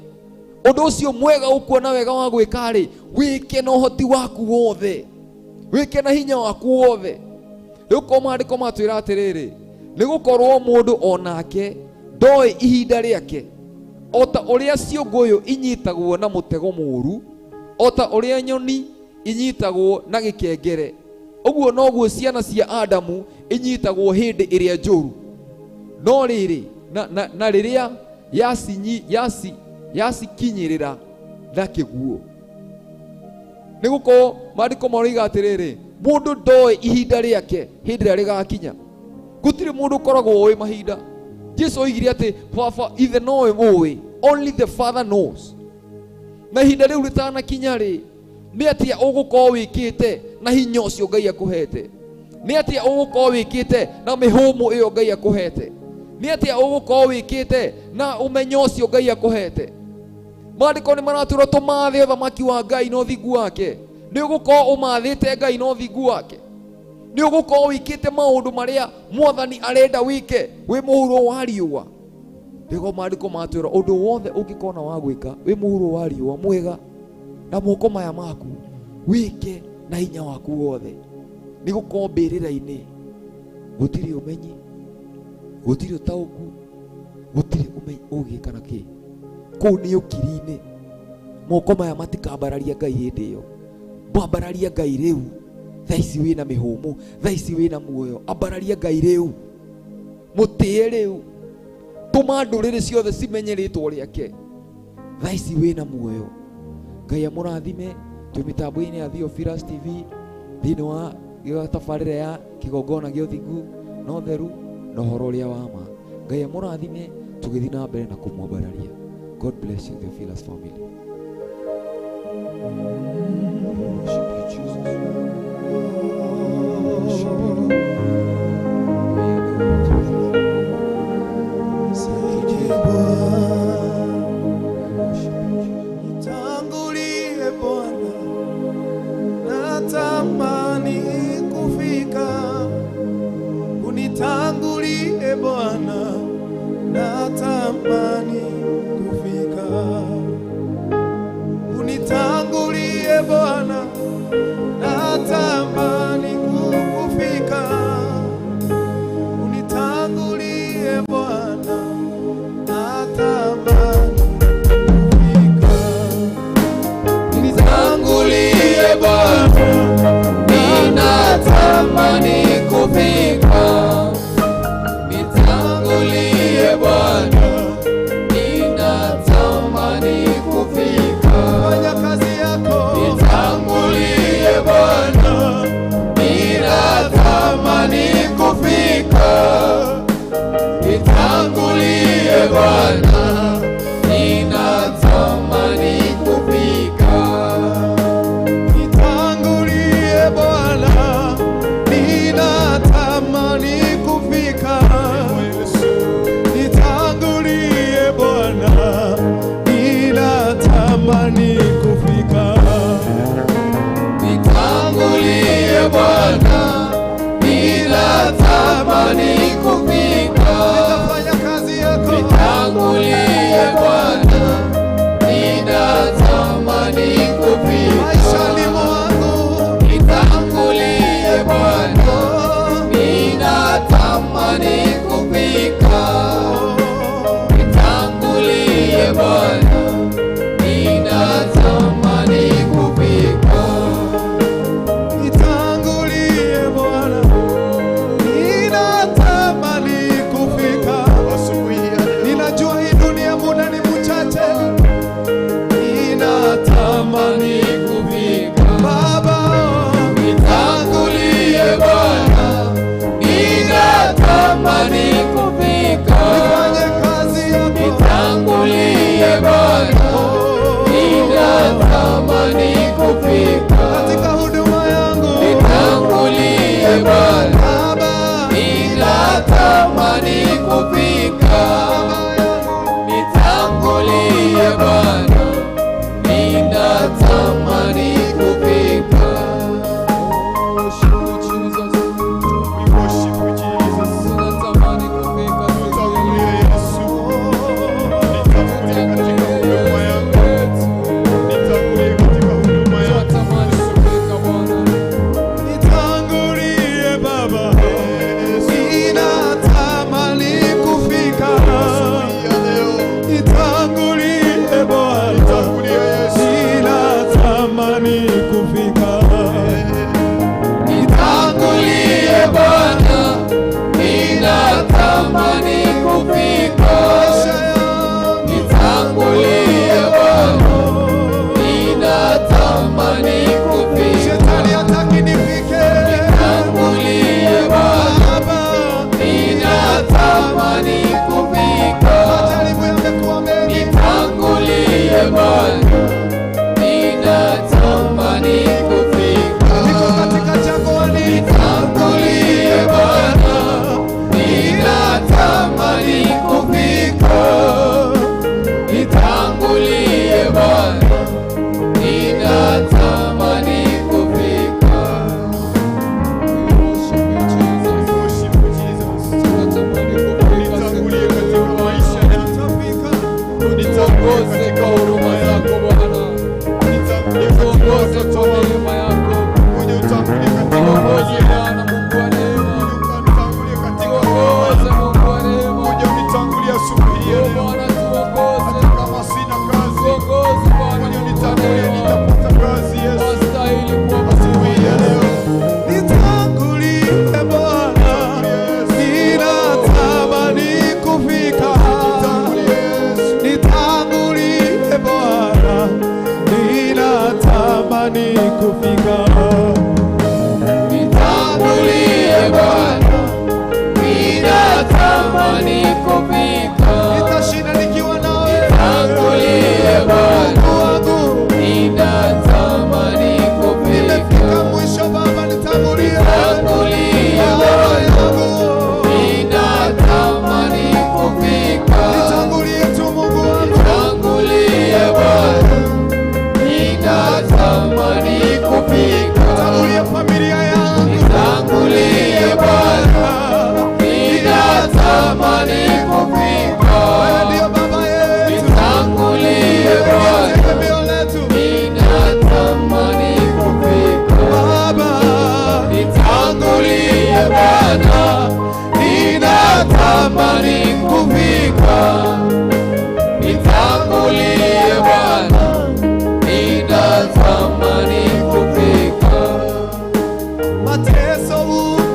Ũndũ ũcio mwega ũkuona wega wa gwĩka rĩ, wĩke na ũhoti waku wothe, wĩke na hinya waku wothe. Rĩu ko maandĩko matwĩra atĩrĩrĩ, nĩ gũkorwo mũndũ onake ndoĩ ihinda rĩake, o ta ũrĩa ciũngũyũ inyitagwo na mũtego mũũru, o ta ũrĩa nyoni inyitagwo na gĩkengere, ũguo noguo ciana cia Adamu inyitagwo hĩndĩ ĩrĩa njũru. No rĩrĩ, na rĩrĩa yacikinyĩrĩra na kĩguũ. Nĩ gũkorwo maandĩko maroiga atĩrĩrĩ, mũndũ ndoĩ ihinda rĩake hĩndĩ ĩrĩa rĩgakinya. Gũtirĩ mũndũ ũkoragwo ũĩ mahinda. Jesu oigire atĩ Baba ithe nowe ũĩ, only the Father knows. Na ihinda rĩu rĩtanakinya rĩ, nĩ atĩa ũgũkorwo wĩkĩte na hinya ũcio Ngai akũhete? Nĩ atĩa ũgũkorwo wĩkĩte na mĩhũmũ ĩyo Ngai akũhete? Nĩ atĩa ũgũkorwo wĩkĩte na ũmenyo ũcio Ngai akũhete? Maandĩko nĩ maratwĩra tũmathe ũthamaki wa Ngai na ũthingu wake. Nĩ ũgũkorwo ũmathĩte Ngai na ũthingu wake? Nĩ ũgũkorwo wĩkĩte maũndũ marĩa Mwathani arenda wĩke wĩ mũhuro wa riũa? Nĩguo maandĩko matwĩra ũndũ wothe ũngĩkona wa gwĩka wĩ mũhuro wa riũa mwega na moko maya maku wĩke na hinya waku wothe, nĩ gũkorwo mbĩrĩra-inĩ gũtirĩ ũmenyi, gũtirĩ ũtaũku, gũtirĩ ũgĩka na kĩ. Kũu nĩ ũkiri-inĩ. Moko maya matikambararia Ngai hĩndĩ ĩyo. Mwambararia Ngai rĩu, thaa ici wĩna mĩhũmũ, thaa ici wĩna muoyo, ambararia Ngai rĩu, mũtĩe rĩu, tũma ndũrĩrĩ ciothe cimenye rĩtwa rĩake. Thaa ici wĩna muoyo. Ngai amũrathime. Twĩ mĩtambo-inĩ ya Theophilus TV thĩinĩ wa tabarĩra ya kĩgongona gĩa ũthingu na ũtheru na ũhoro ũrĩa wa ma. Ngai amũrathime tũgĩthiĩ na mbere na kũmwambararia. God bless you, Theophilus family. Worship you, Jesus. Worship you, Lord. We adore you, Jesus. Thank you, Jesus. We worship you, Jesus. Nitangulie Bwana, natamani kufika. Unitangulie Bwana, natamani kufika. Unitangulie Bwana, natamani kufika. Unitangulie Bwana, natamani kufika. Nitangulie Bwana, ninatamani kufika. Nitangulie Bwana, ninatamani kufika. Fanya kazi yako. Nitangulie Bwana, Ninatamani kufika, nitangulie Bwana, ninatamani kufika. Worship you, Jesus. We worship you, Jesus. Tunatamani kufika siku ya Nitangulie leo. Yesu. Nitangulie katika huduma yangu. Nitangulie katika huduma yangu. Tunatamani kufika Bwana. Nitangulie Baba, ninatamani kufika. Asubuhi ya leo. Nitangulie Bwana, Nitangulie Yesu. ninatamani kufika. Nitangulie Bwana, ninatamani kufika. Nitangulie Bwana, ninatamani kufika. Shetani hataki nifike. Nitangulie Bwana, Baba, ninatamani kufika. majaribu yamekuwa mengi. Nitangulie Bwana, ninatamani kufika. Niko katika jangwani. Nitangulie Bwana, ninatamani kufika. Nitangulie Bwana, ninatamani kufika. We worship you, Jesus. We worship you, Jesus. Tunatamani kufika siku Nitangulie ya katika leo. maisha yangu. Tuongoze Nitangulie kwa katika huruma huduma yangu. zako Bwana. Nitangulie katika Tuongoze watoto kwa wangu. neema yako. Uje utangulie katika Tuongoze familia yangu. Bwana Mungu wa neema. Uje ukanitangulie katika huduma Tuongoze yangu. Mungu wa neema. Uje unitangulie asubuhi ya Oh leo. Bwana tuongoze. Hata kama sina kazi, Tuongoze Bwana uje Mungu wa unitangulie neema. nitapata kazi Yesu. Wastahili kuabudiwa. Asubuhi ya leo. Nitangulie Bwana, ninatamani kufika. Nitangulie Yesu. Nitangulie Bwana, ninatamani kufika. Nitangulie Bwana, ninatamani kufika. Nitashinda nikiwa nawe. Nitangulie Bwana, Mungu wangu, ninatamani nimefika kufika. mwisho Baba, nitangulie. Nitangulie Baba Bwana, yangu, ninatamani kufika. nitangulie tu Mungu wangu. Nitangulie Bwana, ninatamani kufika. Nitangulie familia yangu. Nitangulie Bwana, ninatamani kufika. Wewe ndiyo Baba yetu, Nitangulie Bwana, tegemeo letu. ninatamani kufika. Baba, Nitangulie Bwana, ninatamani kufika. Nitangulie Bwana, ninatamani kufika. mateso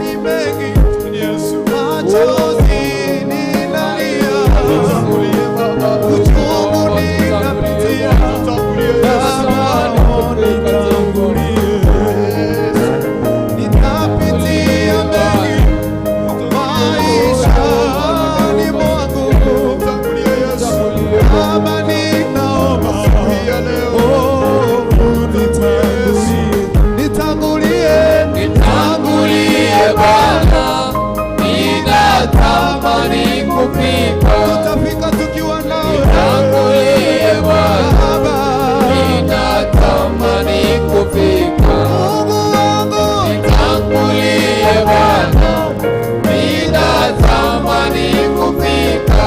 ni mengi, Yesu. machozi ninalia, Nitangulie Baba. uchungu ninapitia. Nitangulie Yesu. Baba, nitangulie. Nitapitia mengi maishani mwangu. Nitangulie Yesu. Baba, ninaomba Asubuhi ya leo. oh, nitangulie, nitangulie. Nitangulie Bwana, ninatamani kufika. Tutafika tukiwa nawe Nitangulie Bwana, Baba. ninatamani kufika. Mungu wangu, Nitangulie Bwana, ninatamani kufika.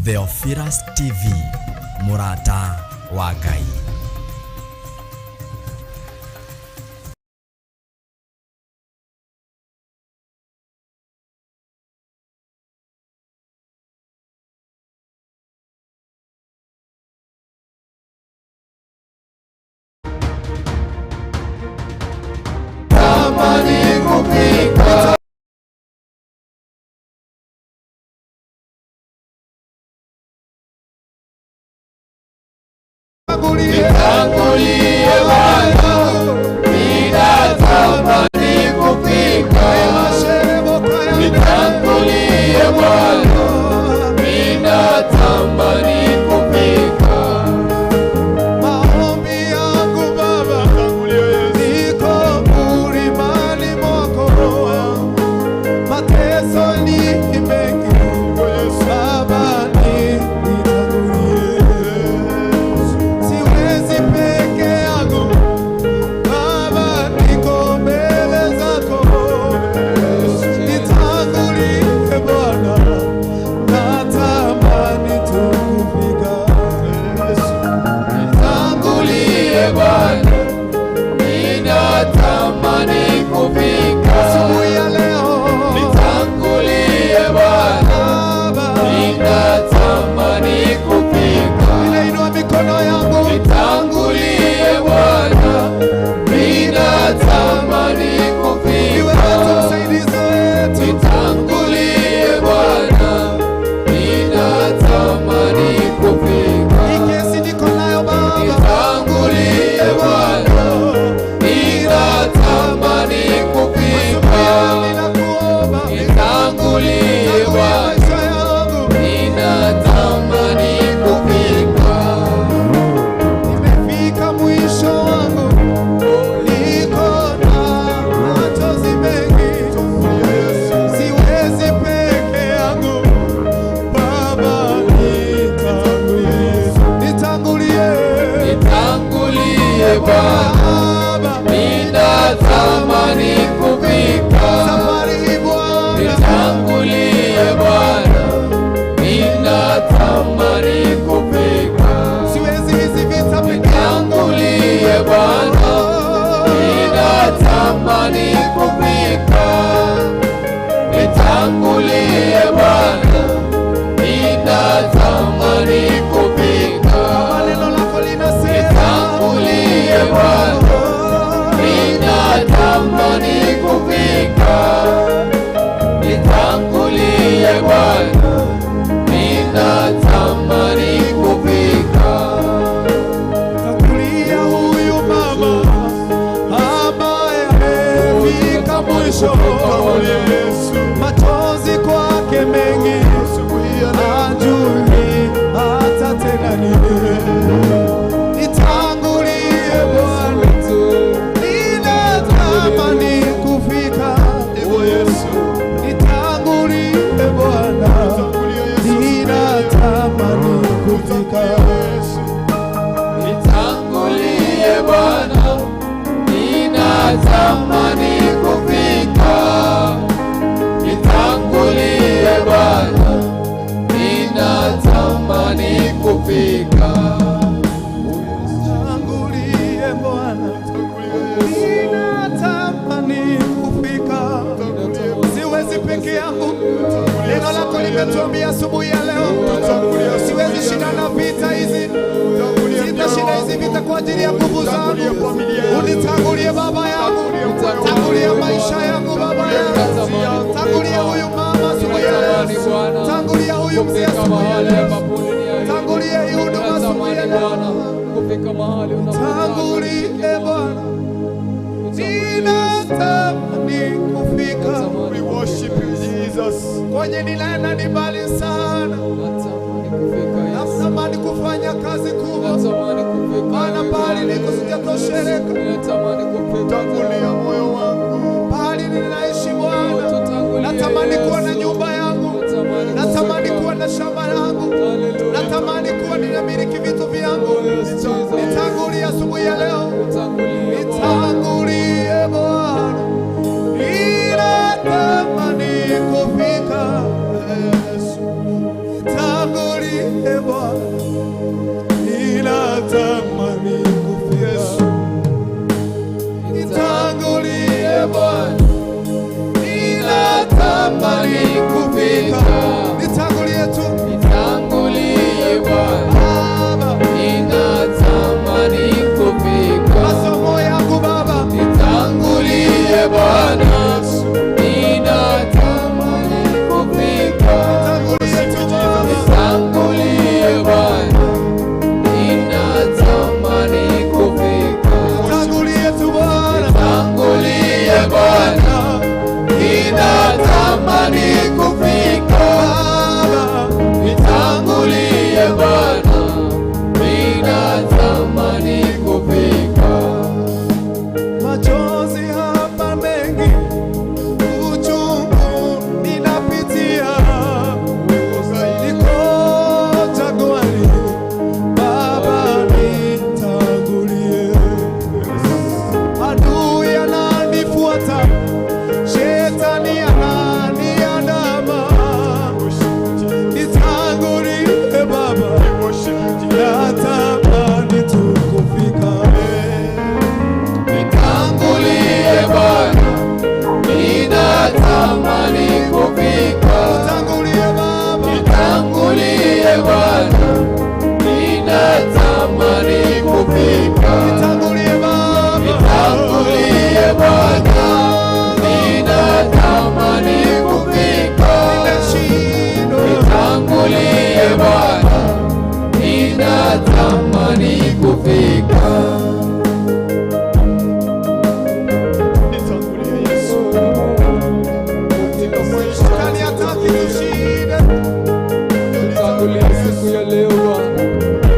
Theophilus TV, mũrata wa Ngai. Tamani kufika. Nitangulie. Nitangulie Bwana, ninatamani mwisho. Machozi kwake mengi, hajui hata tena nini. Nitangulie Bwana, ninatamani kufika. Nitangulie Bwana, ninatamani kufika. Nitangulie Bwana, ninatamani kufika. Nitangulie Bwana, ninatamani kufika. Nitangulie Bwana, ninatamani kufika. Siwezi peke yangu, neno lako limetuambia asubuhi ya leo, siwezi shindana vita hizi, sitashinda hizi vita kwa ajili ya nguvu zangu. Unitangulie Baba yangu, tangulia maisha yangu Baba yangu, tangulia huyu mama asubuhi ya leo, tangulia huyu mzee asubuhi ya leo, tangulia hii huduma asubuhi ya leo. Kufika mahali unapotaka. Tangulie Bwana, ninatamani kufika. We worship you, Jesus. Kwenye ninaenda ni mbali sana, Natamani kufika Yesu. natamani kufanya kazi kubwa, Natamani kufika. maana pahali niko sijatosheleka, Natamani kufika. Tangulia moyo wangu. pahali ninaishi Bwana, Tutangulie natamani kuwa na Yesu. nyumba yangu, Natamani natamani kufika. kuwa na shamba langu, Hallelujah. natamani kuwa ninamiliki vitu vyangu. Oh, yes, Jesus. Nitangulie asubuhi ya leo, Tutangulie Bwana. nitangulie Bwana, ninatamani kufika. Yesu, nitangulie Bwana, ninatamani kufika. Nitangulie Bwana, ninatamani kufika. Nitangulie tu Nitangulie Bwana, Baba, ninatamani kufika. masomo yangu Baba, Nitangulie Bwana, ninatamani kufika. nitangulie tu Baba. Nitangulie Bwana, ninatamani kufika. Nitangulie tu Bwana. Nitangulie Bwana, ninatamani kufika. Baba, Nitangulie Bwana, ninatamani kufika. machozi hapa mengi, uchungu ninapitia, niko jangwani, Baba nitangulie. Adui ananifuata, shetani ananiandama, nitangulie Baba, natamani tu kufika. Nitangulie Bwana, ninatamani kufika. Nitangulie Baba, Nitangulie Bwana, ninatamani kufika. nitangulie Baba, Nitangulie Bwana, ninatamani kufika. nimeshindwa. Nitangulie Bwana, ninatamani kufika. Nitangulie Yesu. Katika maisha Shetani hataki tushinde, Tutangulie siku ya leo Bwana.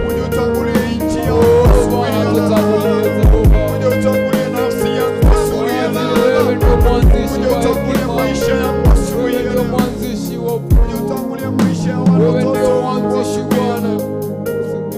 Uje utangulie nchi yangu Oh, asubuhi Bwana ya leo. tutangulie Jehova. Uje utangulie nafsi yangu asubuhi ya leo. Wewe ndio mwanzishi Uje wa utangulie hekima. maisha yangu asubuhi Wewe ya ndio leo. mwanzishi wa Uje utangulie maisha ya Wewe watoto ndio wangu mwanzishi asubuhi ya Bwana. leo.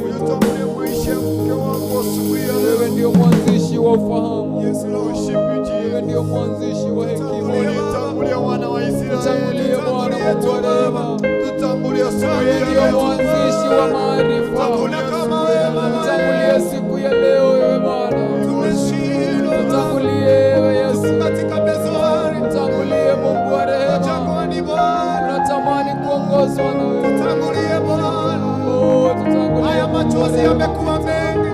Uje utangulie maisha ya mke wangu asubuhi ya leo. Wewe ndio mwanzishi wa ufahamu. Yes, worship you, Wewe Jesus. ndio mwanzishi wa hekima. Ulitangulia wana wa Israeli. Tutangulie Bwana Mungu wa rehema. Tutangulie asubuhi Wewe ya ndio leo. mwanzishi wa maarifa. hakuna kama wewe Baba. Tutangulie siku ya leo wewe Bwana. Tumeshindwa Tutangulie wewe Yesu. katika bezoari, Tutangulie Mungu wa rehema. jangwani Bwana, Tunatamani kuongozwa na wewe. tutangulie Bwana. Oh, tutangulie Haya Mungu wa machozi rehema. yamekuwa mengi,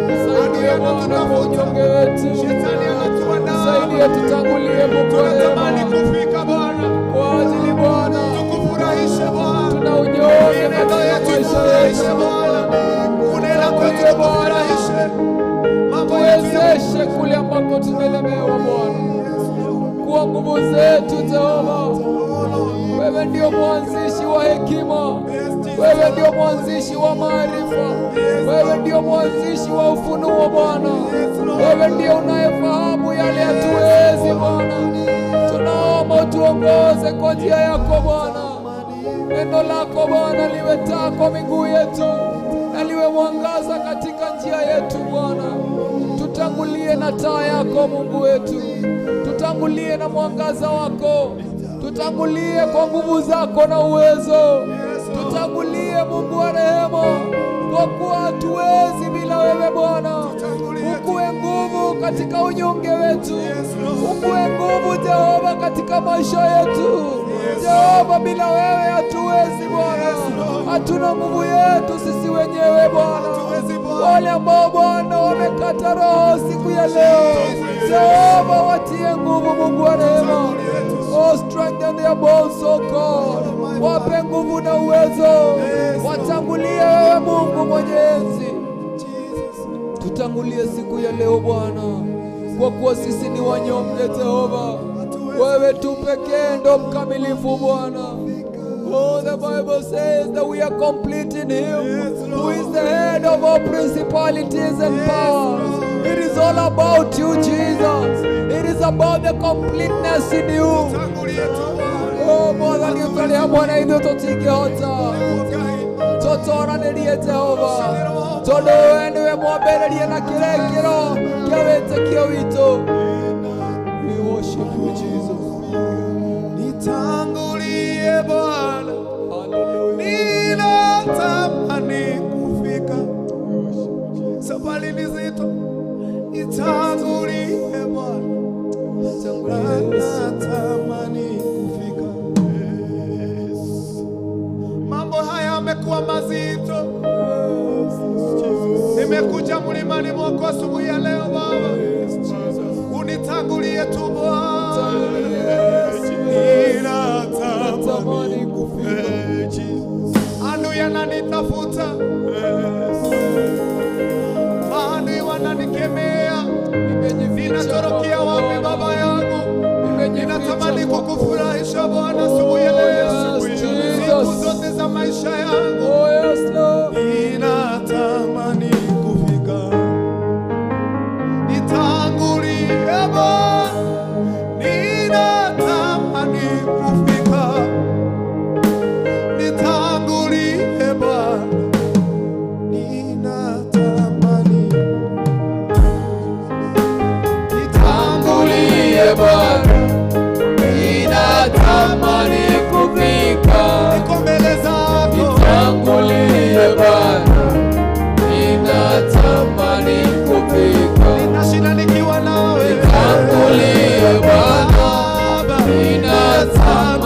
Tusaidie Bwana kwa unyonge wetu. shetani anatuandama. Tusaidie, tutangulie Mungu wa Tunatamani rehema. kufika Bwana, Kwa ajili Bwana tukufurahishe Bwana, tuna unyonge Neno katika yetu maisha ikufurahishe yetu. Bwana, kunena kwetu kukufurahishe, mambo yetu Tuwezeshe kule ambako tumelemewa Bwana, kuongoza kwa nguvu zetu Jehova. Wewe ndio mwanzishi wa hekima, wewe ndio mwanzishi wa maarifa, wewe ndio mwanzishi wa ufunuo Bwana. Wewe ndio unayefahamu yale hatuwezi Bwana. Tunaomba utuongoze kwa njia yako Bwana. Neno lako Bwana liwe taa kwa miguu yetu na liwe mwangaza katika njia yetu Bwana. Tutangulie na taa yako Mungu wetu, tutangulie na mwangaza wako, tutangulie kwa nguvu zako na uwezo, tutangulie Mungu wa rehema, kwa kuwa hatuwezi bila wewe Bwana. Ukuwe nguvu katika unyonge wetu, ukuwe nguvu Jehova katika maisha yetu. Jehova, bila wewe hatuwezi Bwana, hatuna nguvu yetu sisi wenyewe Bwana. Wale ambao Bwana wamekata roho siku ya leo, Jehova watie nguvu Mungu wa rehema. Oh, strengthen their bones, oh God. Wape nguvu na uwezo, watangulie wewe Mungu mwenye enzi. Tutangulie siku ya leo Bwana, kwa kuwa sisi ni wanyonge Jehova. Wewe tu pekee ndo mkamilifu Bwana. Oh, the Bible says that we are complete in Him, who is the head of all principalities and powers. It is all about you, Jesus. It is about the completeness in you. Oh, Mwathani ũtarĩ hamwe na ithuĩ tũtingĩhota. Tũtooranĩrie Jehova, tondũ we nĩwe mwambĩrĩria na kĩrĩkĩro kĩa wĩtĩkio witũ. We worship you, Jesus. Nitangulie Bwana, Hallelujah. ninatamani kufika. Safari ni nzito, nitangulie Bwana, natamani kufika. Mambo haya yamekuwa mazito. Nimekuja mlimani mwako asubuhi ya leo Baba, unitangulie tu Bwana, ninatamani kufika. Adui ananitafuta, maadui wananikemea, ninatorokea wapi Baba yangu? Ninatamani kukufurahisha Bwana asubuhi ya leo, siku zote za maisha yangu. Oh, yes, Lord. Ninatamani kufika, nitangulie Bwana, ninatamani kufika, nitangulie Bwana, ninatamani, Tangulie Bwana, ninatamani kufika. niko mbele zako, Nitangulie Bwana, ninatamani kufika. ninashinda nikiwa nawe Nitangulie Bwana, Baba, ninatamani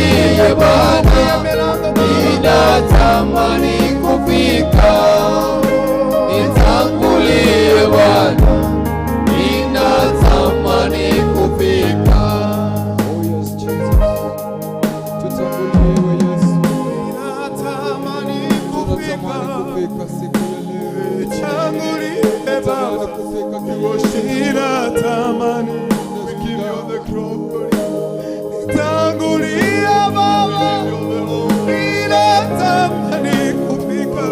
Nitangulie Bwana, ninatamani kufika. Nitangulie Bwana, ninatamani kufika. Oh yes, Jesus. Tutangulie Yesu. Ninatamani Tunatamani kufika. kufika siku ya leo. Nitangulie Tunatamani Baba. kufika kilele. Ninatamani. Nitangulie Baba. Ninatamani kufika.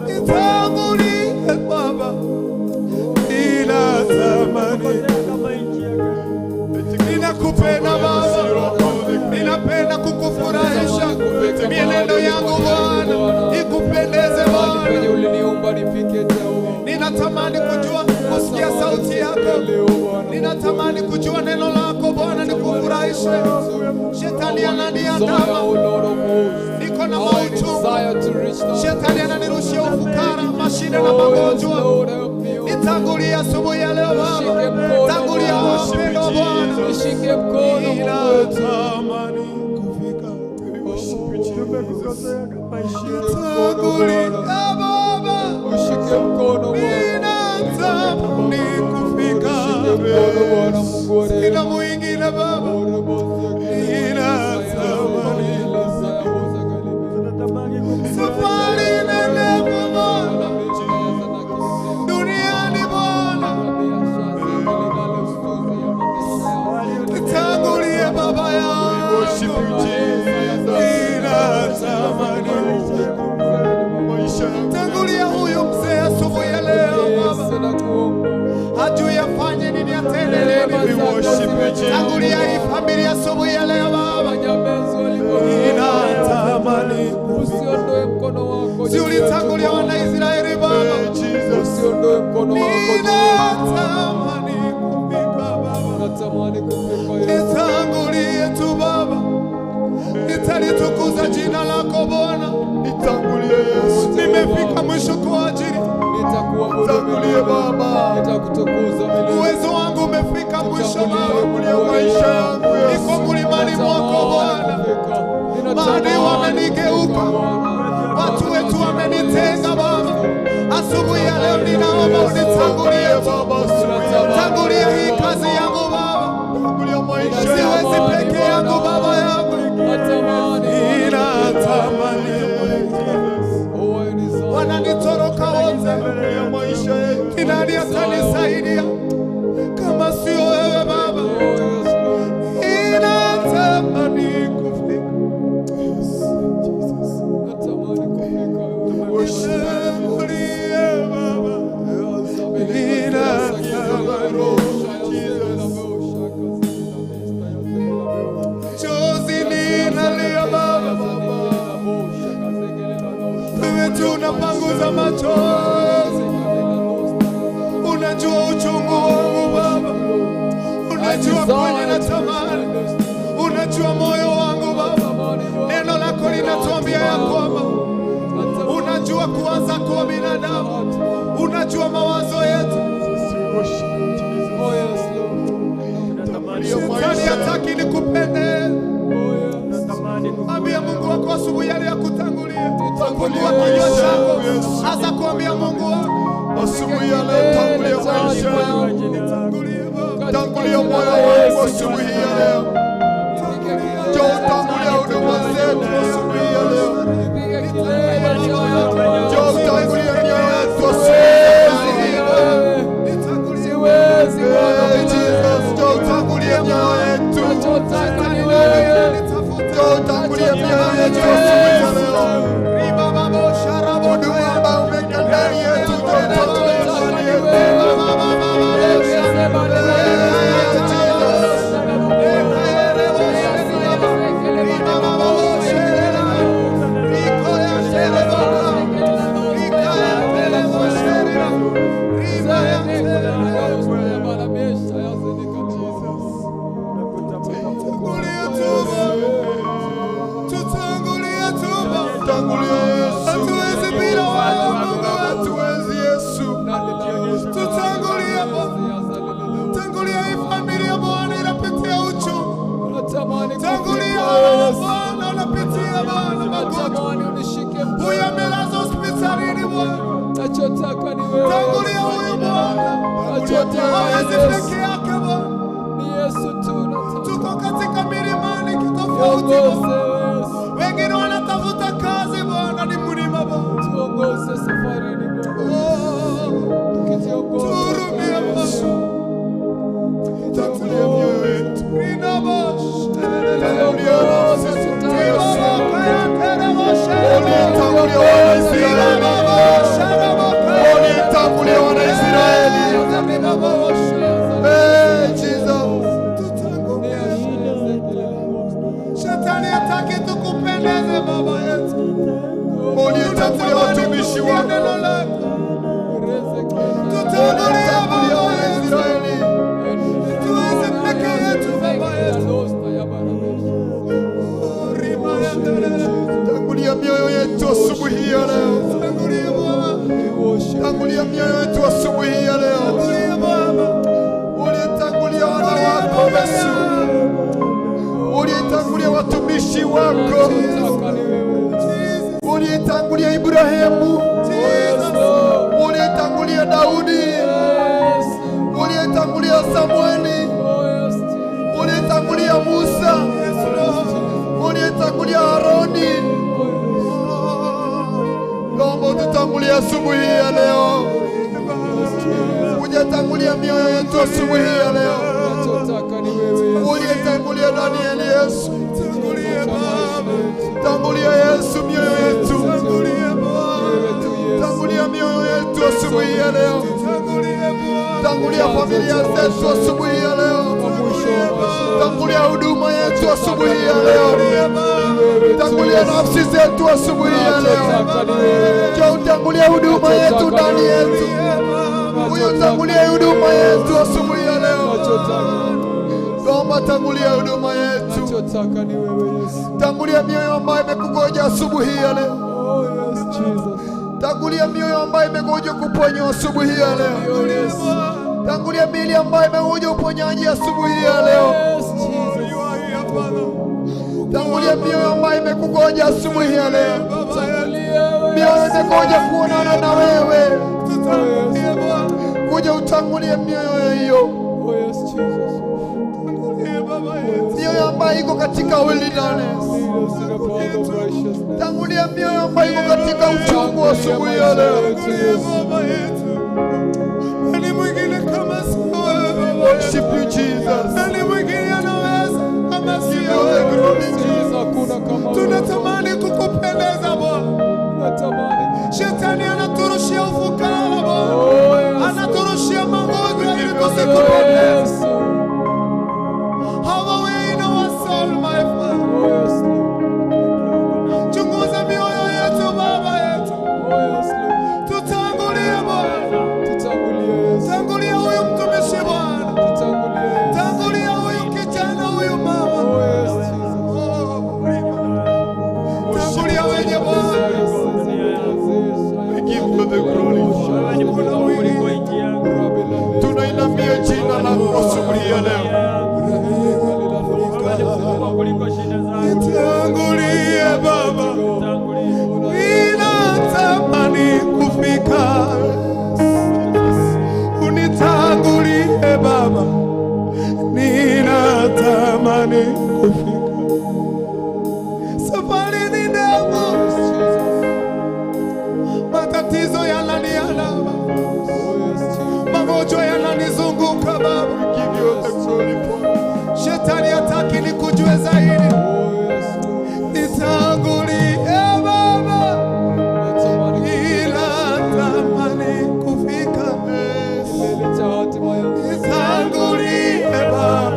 Nitangulie Baba. Ninatamani. Ninakupenda Baba, ninapenda kukufurahisha. Mienendo yangu Bwana ikupendeze Mahali penye Bwana. uliniumba nifike Jehova. Ninatamani kujua kusikia sauti yako, ninatamani kujua neno lako Bwana, nikufurahishe. Shetani ananiandama, Oh Lord of hosts. niko na I mauchungu. desire to reach down. Shetani ananirushia ufukara, mashida na Oh yes, magonjwa. Lord, help me. Oh. Nitangulia asubuhi ya leo Nishike Baba, mkono tangulia Bwana. wapendwa Bwana. Nishike mkono Mungu wetu. Ninatamani kufika. Nitangulia Baba, Ushike mkono Bwana. ninatamani kufika. Ushike mkono Bwana Mungu wa Sina rehema. mwingine Baba, safari ni ndefu Bwana, duniani Bwana, nitangulie Baba yangu, ninatamani tangulia huyu mzee asubuhi ya leo Baba, hajui afanye nini, atende nini. Tangulia hii familia asubuhi ya leo Baba, ninatamani Usiondoe mkono wako. si ulitangulia wana Israeli Baba, Usiondoe mkono wako. ninatamani kufika Baba, Natamani kufika Yesu. nitangulie tu Baba, nitalitukuza jina lako Bwana. Nitangulie Yesu. Nimefika mwisho kwa ajili, Nitakuabudu Tangulie milele. Baba. Nitakutukuza milele. uwezo wangu umefika mwisho Baba, Tangulia maisha yangu Yesu. niko mlimani mwako Bwana. Maadui wamenigeuka, watu wetu wamenitenga Baba. Asubuhi ya leo ninaomba unitangulie Baba, asubuhi ya leo. tangulia hii kazi yangu Baba, Tangulia maisha yangu. siwezi peke yangu Baba yangu, ninatamani wananitoroka wote, Tangulia maisha yetu. ni nani atanisaidia kama sio wewe Baba? Ninatamani kufika. Nitangulie Baba, chozi ninalia Baba, wewe tu unapanguza machozi, unajua uchungu wangu Baba, unajua kwenye natamani, unajua moyo wangu Baba. Neno lako linatuambia ya kwamba unajua kuwaza kwa binadamu, unajua mawazo yetu. Shetani hataki nikupende. Ambia Mungu wako asubuhi yale ya kutangulia. Fungua kinywa chako, anza kuambia Mungu wako, Asubuhi ya leo tangulia maisha yangu. nitangulie Baba. Tangulia moyo wangu asubuhi ya leo. Njoo tangulia huduma zetu asubuhi ya leo. Njoo tangulia mioyo yetu asubuhi ya leo. Nitangulie Hey, Jesus, njoo tangulia mioyo yetu. Njoo tangulia mioyo yetu asubuhi ya leo. Huduma ambayo umeweka ndani yetu, njoo tangulia ndani yetu. Hey, Jesus. Hawezi peke yake Bwana. Ni Yesu tu nataka. Tuko katika milimani kitofauti Tuongoze Bwana. Yesu. Wengine wanatafuta kazi Bwana, ni mlima Bwana. Tuongoze safarini Bwana. Oh, Tukijiongoza tuhurumie Yesu. Bwana. Tangulia mioyo yetu. Tangulia nafsi zetu, Yesu. Ulitangulia Wanaisraeli. Ulitangulia Wanaisraeli. Hey, Jesus. Shetani hataki tukupendeze Baba yetu. Ulitangulia watumishi wako. Neno lako. Tutangulie Ulitangulia Baba yetu. Wanaisraeli. Tuweze peke yetu Baba yetu. Rima ya mbele. Tangulia mioyo yetu asubuhi ya leo. Tangulie Bwana. Tangulia mioyo yetu asubuhi ya leo. Tangulie Baba. Ulitangulia wana wako Yesu. Ulitangulia watumishi wako. Ulitangulia Ibrahimu. Ulitangulia Daudi. Ulitangulia Samueli. Ulitangulia Musa. Ulitangulia Aroni. Naomba tutangulie asubuhi ya leo. Ujatangulia mioyo yetu asubuhi ya leo. Uliyetangulia Danieli Yesu. Tangulia Yesu mioyo yetu. Tangulia mioyo yetu asubuhi ya leo. Tangulia familia zetu asubuhi ya leo. Tangulia huduma yetu asubuhi ya leo. Tangulia nafsi zetu asubuhi ya leo. Njoo utangulie huduma yetu ndani yetu. Huyo tangulia huduma yetu asubuhi ya leo. Naomba tangulia huduma yetu. Nachotaka ni wewe Yesu. Tangulia mioyo ambayo imekugoja asubuhi ya leo. Oh yes, Jesus. Tangulia mioyo ambayo imengoja kuponywa asubuhi ya leo. Oh yes. Tangulia miili ambayo imengoja uponyaji asubuhi ya leo. Yes, Jesus. Tangulia mioyo ambayo imekugoja asubuhi ya leo. Tangulia wewe. Mioyo imengoja kuonana na wewe. Oh yes. Kuja utangulie mioyo hiyo, Oh yes, Jesus. mioyo ambayo iko katika wilderness. Lead us in the path of righteousness. Tangulia mioyo ambayo iko katika uchungu asubuhi ya leo. Nani mwingine kama sio wewe? Worship you Jesus. Nani mwingine anaweza kama sio Give you the wewe? glory, Jesus, hakuna kama wewe. Tunatamani kukupendeza Bwana. Tunatamani. Shetani anaturushia ufukara Bwana, Oh yes. anaturushia magonjwa ili Oh tusikupendeze. yes. Have a way in our soul, my Father. Oh yes, Lord. Chunguza mioyo yetu Baba yetu, Oh yes, Lord. tutangulie Bwana, Tutangulie Yesu. tangulia huyu mtumishi Bwana, Tutangulie Yesu. tangulia huyu kijana, huyu mama. Oh yes, Jesus. Oh, tangulia wenye Bwana. We give you the glory. Tunainamia jina lako asubuhi ya leo. Nitangulie Baba, ninatamani kufika. Unitangulie Baba, ninatamani kufika. Safari ni ndefu, matatizo yananiandama, magonjwa yananizunguka Baba. Give you the glory, Father. Shetani hataki nikujue zaidi. Nitangulie Baba, ninatamani kufika. Nitangulie Baba,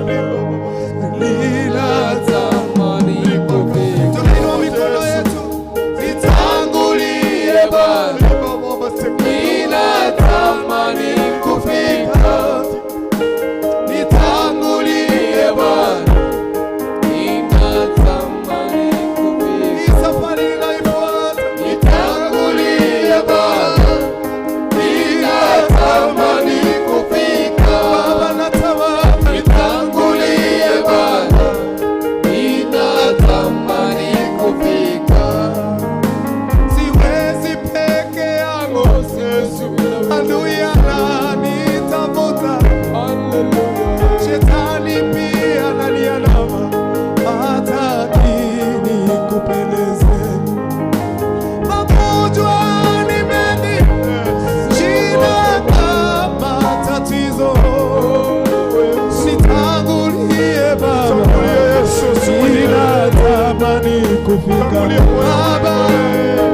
ninatamani. Tunainua mikono yetu. Nitangulie Baba, ninatamani kufika. Nitangulie Baba, kufika. Baba,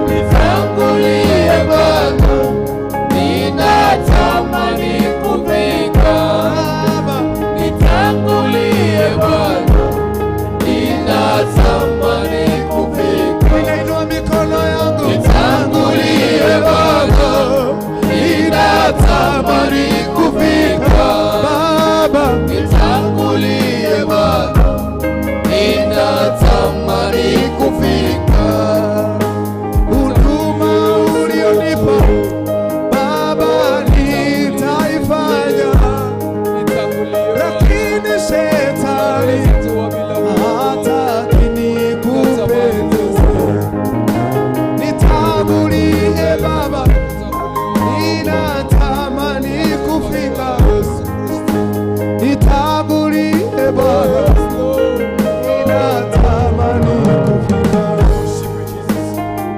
Nitangulie Baba, ninatamani kufika. Baba, Nitangulie Bwana, ninatamani kufika. ninainua mikono yangu. Nitangulie Baba, ninatamani kufika. Baba, Nitangulie Baba, ninatamani kufika. Huduma ulionipa Baba nitaifanya, lakini shetani hataki nikupendeze. Nitangulie Baba, ninatamani kufika. Nitangulie Baba, ninatamani kufika.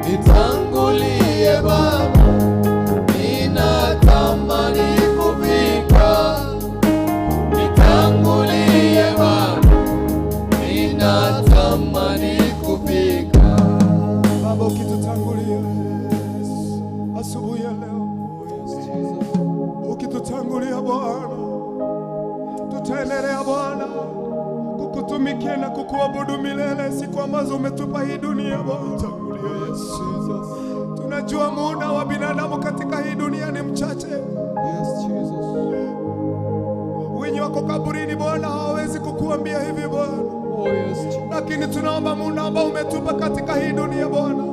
Nitangulie Baba, ninatamani kufika. Nitangulie Baba, ninatamani kufika. Baba, ukitutangulia asubuhi ya leo, ukitutangulia Bwana, tutaendelea Bwana kukutumikia na kukuabudu milele, siku ambazo umetupa hii dunia Bwana. Tunajua muda wa binadamu katika hii dunia ni mchache. Wenye wako kaburini Bwana hawawezi kukuambia hivi Bwana, lakini tunaomba muda ambao umetupa katika hii dunia Bwana,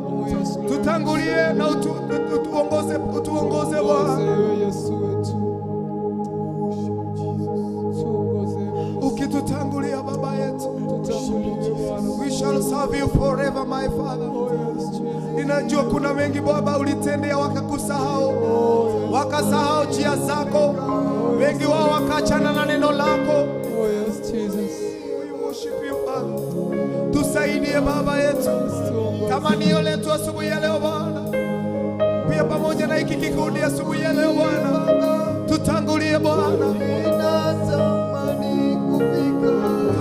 tutangulie na utuongoze, utuongoze Bwana. Ukitutangulia Baba yetu, we shall serve you forever, my Father. Ninajua kuna wengi Baba ulitendea wakakusahau, wakasahau njia zako, wengi wao wakaachana na neno lako. We worship you, Father. Tusaidie Baba yetu, tamanio letu asubuhi ya leo Bwana, pia pamoja na hiki kikundi asubuhi ya leo Bwana, tutangulie Bwana, Ninatamani kufika.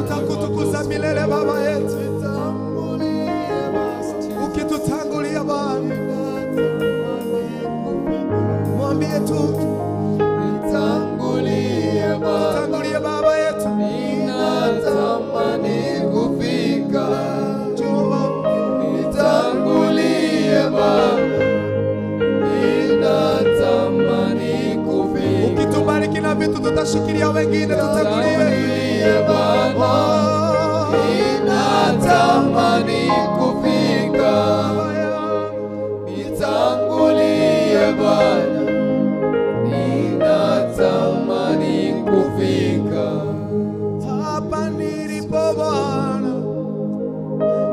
tutakutukuza milele Baba yetu, Nitangulie Baba, ukitutangulia Bwana, ninatamani kufika. mwambie tu Nitangulie Baba, tutangulie Baba yetu, ninatamani kufika. Jehova. Nitangulie Baba, ninatamani kufika. Ukitubariki na vitu tutashikilia wengine, tutangulie. Nitangulie Baba, Oh, ninatamani kufika. Baba yangu. Nitangulie Bwana, ninatamani kufika. Hapa nilipo Bwana,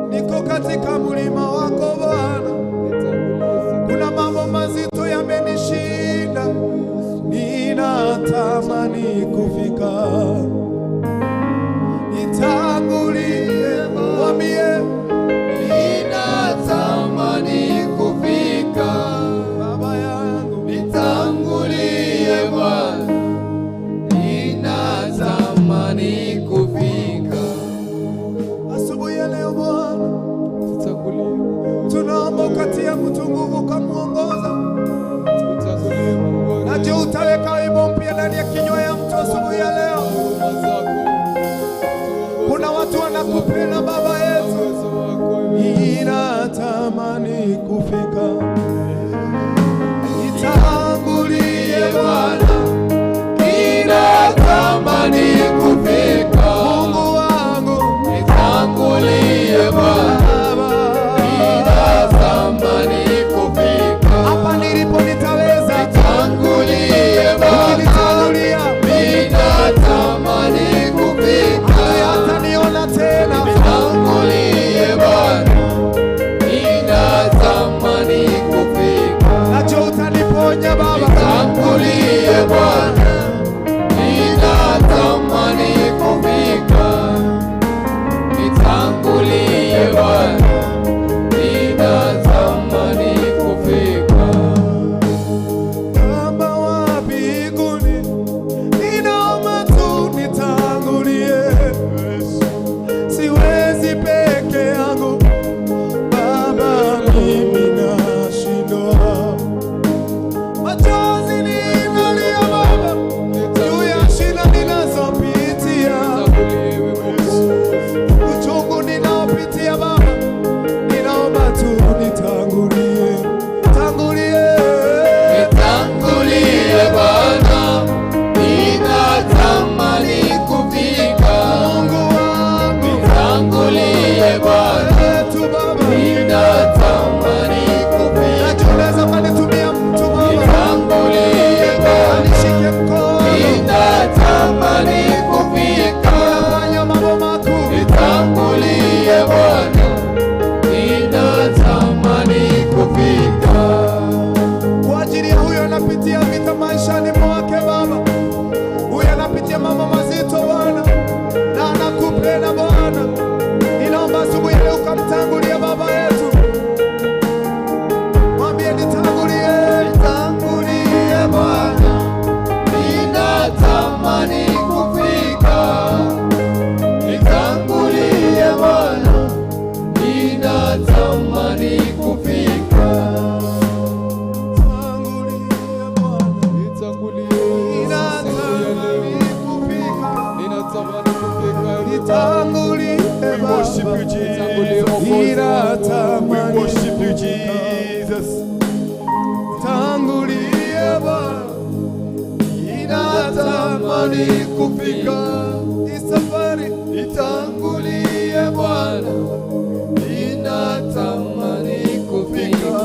niko katika mlima wako Bwana, kuna mambo mazito yamenishinda, ninatamani kufika. Nitangulie, mwambie Ninatamani kufika. Baba yangu, Nitangulie Bwana, ninatamani kufika. Asubuhi ya leo Bwana, tunaomba ukatie mtu nguvu, ukamwongoza. Najua utaweka wimbo mpya ndani ya kinywa ya mtu asubuhi ya leo. Tangulie We worship Baba, you, Tangulie Jesus. Mwokozi wangu. We ninatamani worship you, Jesus. Tangulie Bwana, ninatamani kufika. Hii safari Nitangulie Bwana, ninatamani kufika.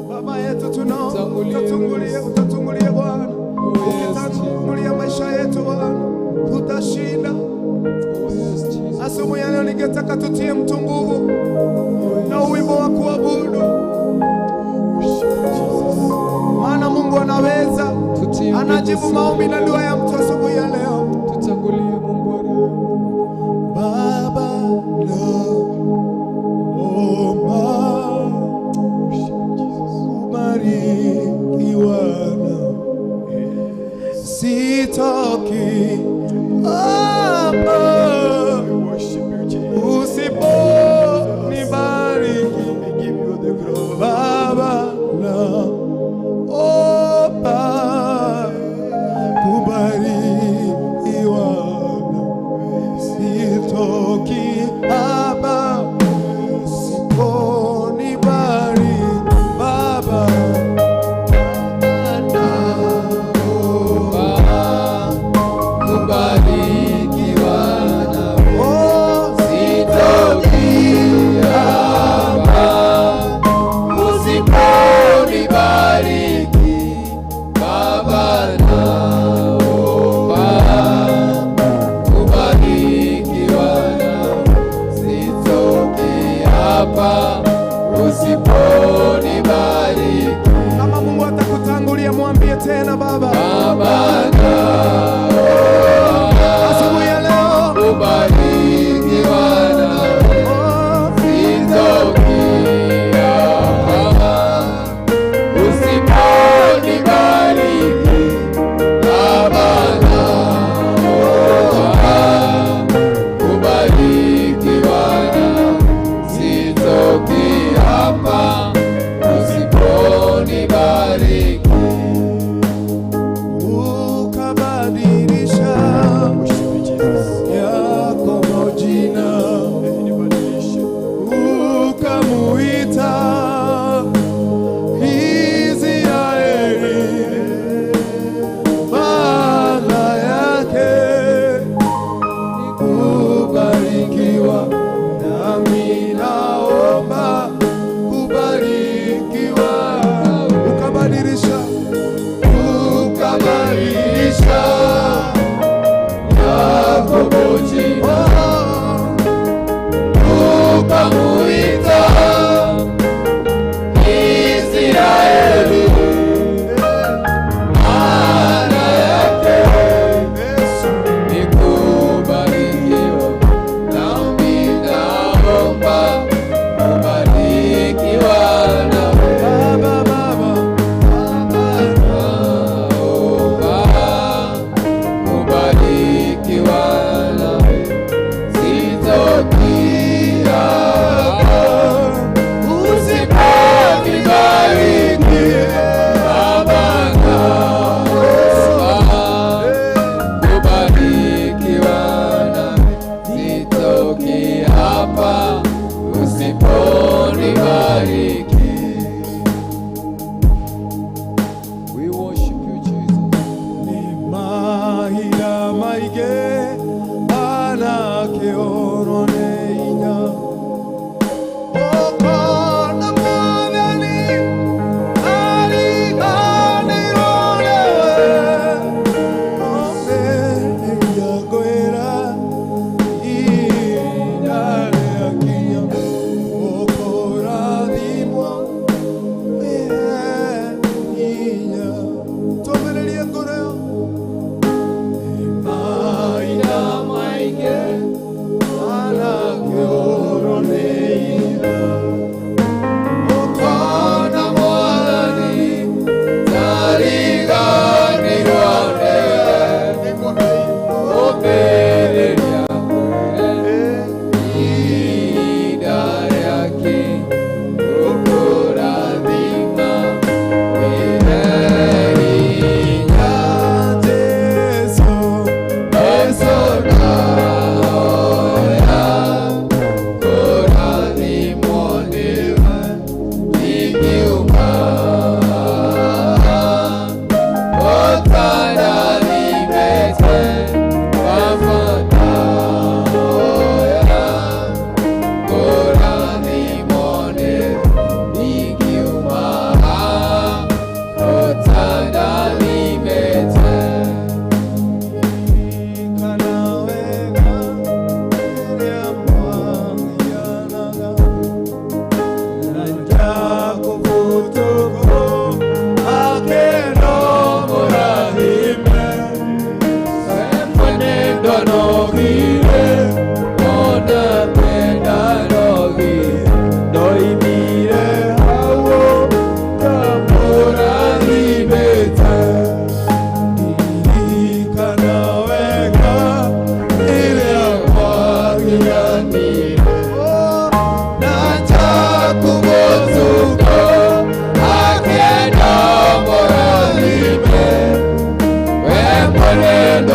Baba yetu tunaomba Tangulie, utatungulie, Yesu. utatungulie Bwana, Oh, yes, ukitangulia maisha yetu Bwana, tutashinda. Oh, yes, Jesus. Asubuhi ya leo ningetaka tutie mtu nguvu na wimbo wa kuabudu, maana Mungu anaweza, Tutie nguvu anajibu sana. maombi na dua ya mtu asubuhi ya leo. Tutangulie Mungu wa rehema. Baba naomba kubarikiwa na sitoki hapa We worship you, Jesus. usiponibariki. We give you the glory. Baba naomba kubarikiwa na sitoki hapa usiponibariki Baba. Kubarikiwa nawe. Oh, Sitoki hapa usiponibariki Baba, naomba kubarikiwa nawe. Sitoki hapa usiponibariki kama Mungu atakutangulia mwambie tena Baba, Baba, naomba asubuhi ya leo kubarikiwa nawe. oh, Sitoki hapa usiponibariki Baba, naomba kubarikiwa nawe. Sitoki hapa usiponibariki. ukabadili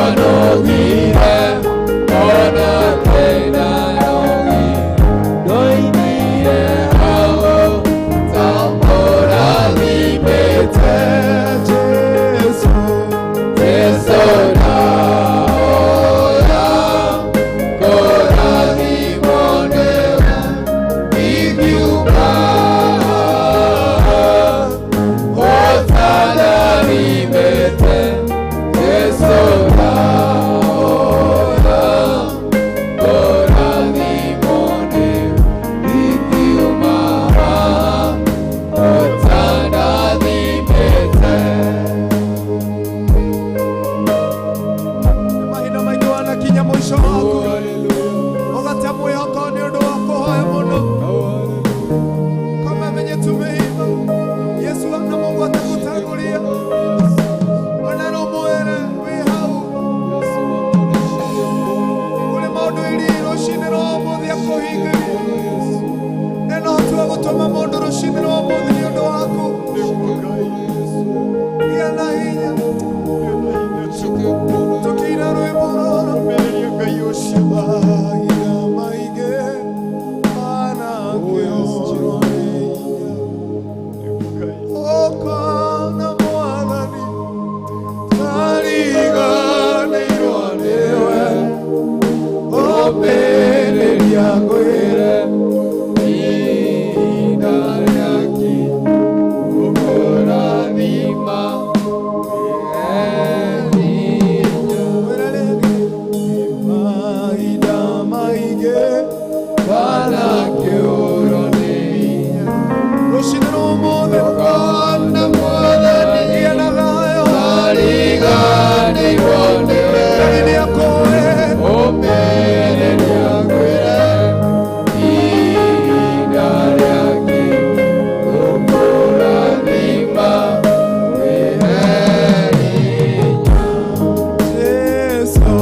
Ndanogire ona kendanogire ndoimire hau tamborathimĩte Jesu Jesu ndahoya kũrathimwo nĩwe ingiuma ũtandathimĩte Jesu ndahoya kũrathimwo nĩwe ingiuma ũtandathimĩte. Mahinda maingĩ wanakinya mũico waku ũgate mwĩhoko nĩ ũndũ wa kũhoya mũno kama venye tumeimba Yesu na Mungu atakutangulia ona no mwere wĩ hau kũrĩ maũndũ iri rũcinĩ rwa ũmũthĩ akũhingĩrie ena ũhoti wa gũtũma mũndũ rũcinĩ rwa ũmũthĩ nĩ ũndũ waku gĩa na hinya tukina rwĩmbo rũrũ mahinda maingĩ manakĩorwo nĩ hinya ũkona Mwathani tariganĩirwo nĩwe ũmĩrĩria ngwĩre Ihinda rĩaki gũkũrathima hinya ngwĩre rĩngĩ mahinda maingĩ manakĩũrwo nĩ hinya rũcinĩ rwa ũmũthĩ ũkona Mwathani gĩa na thayũ tariganĩirwo nĩwe Ngai nĩakũĩ ũmĩrĩria ngwĩre ihinda rĩaki gũkũrathima hinya Jesu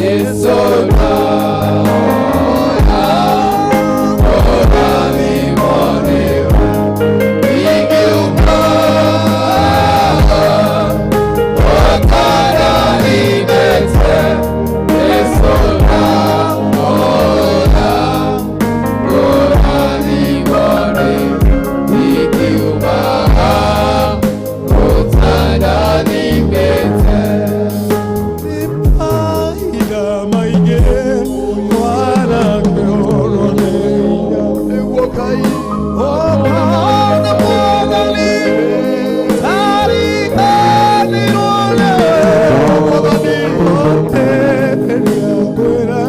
Jesu ndahoya kũrathimwo nĩwe ingiuma ũtandathimĩte Jesu ndahoya kũrathimwo nĩwe ingiuma ũtandathimĩte. Mahinda maingĩ wanakĩorwo nĩ hinya ũkona Mwathani tariganĩirwo nĩwe ũmĩrĩria ngwĩre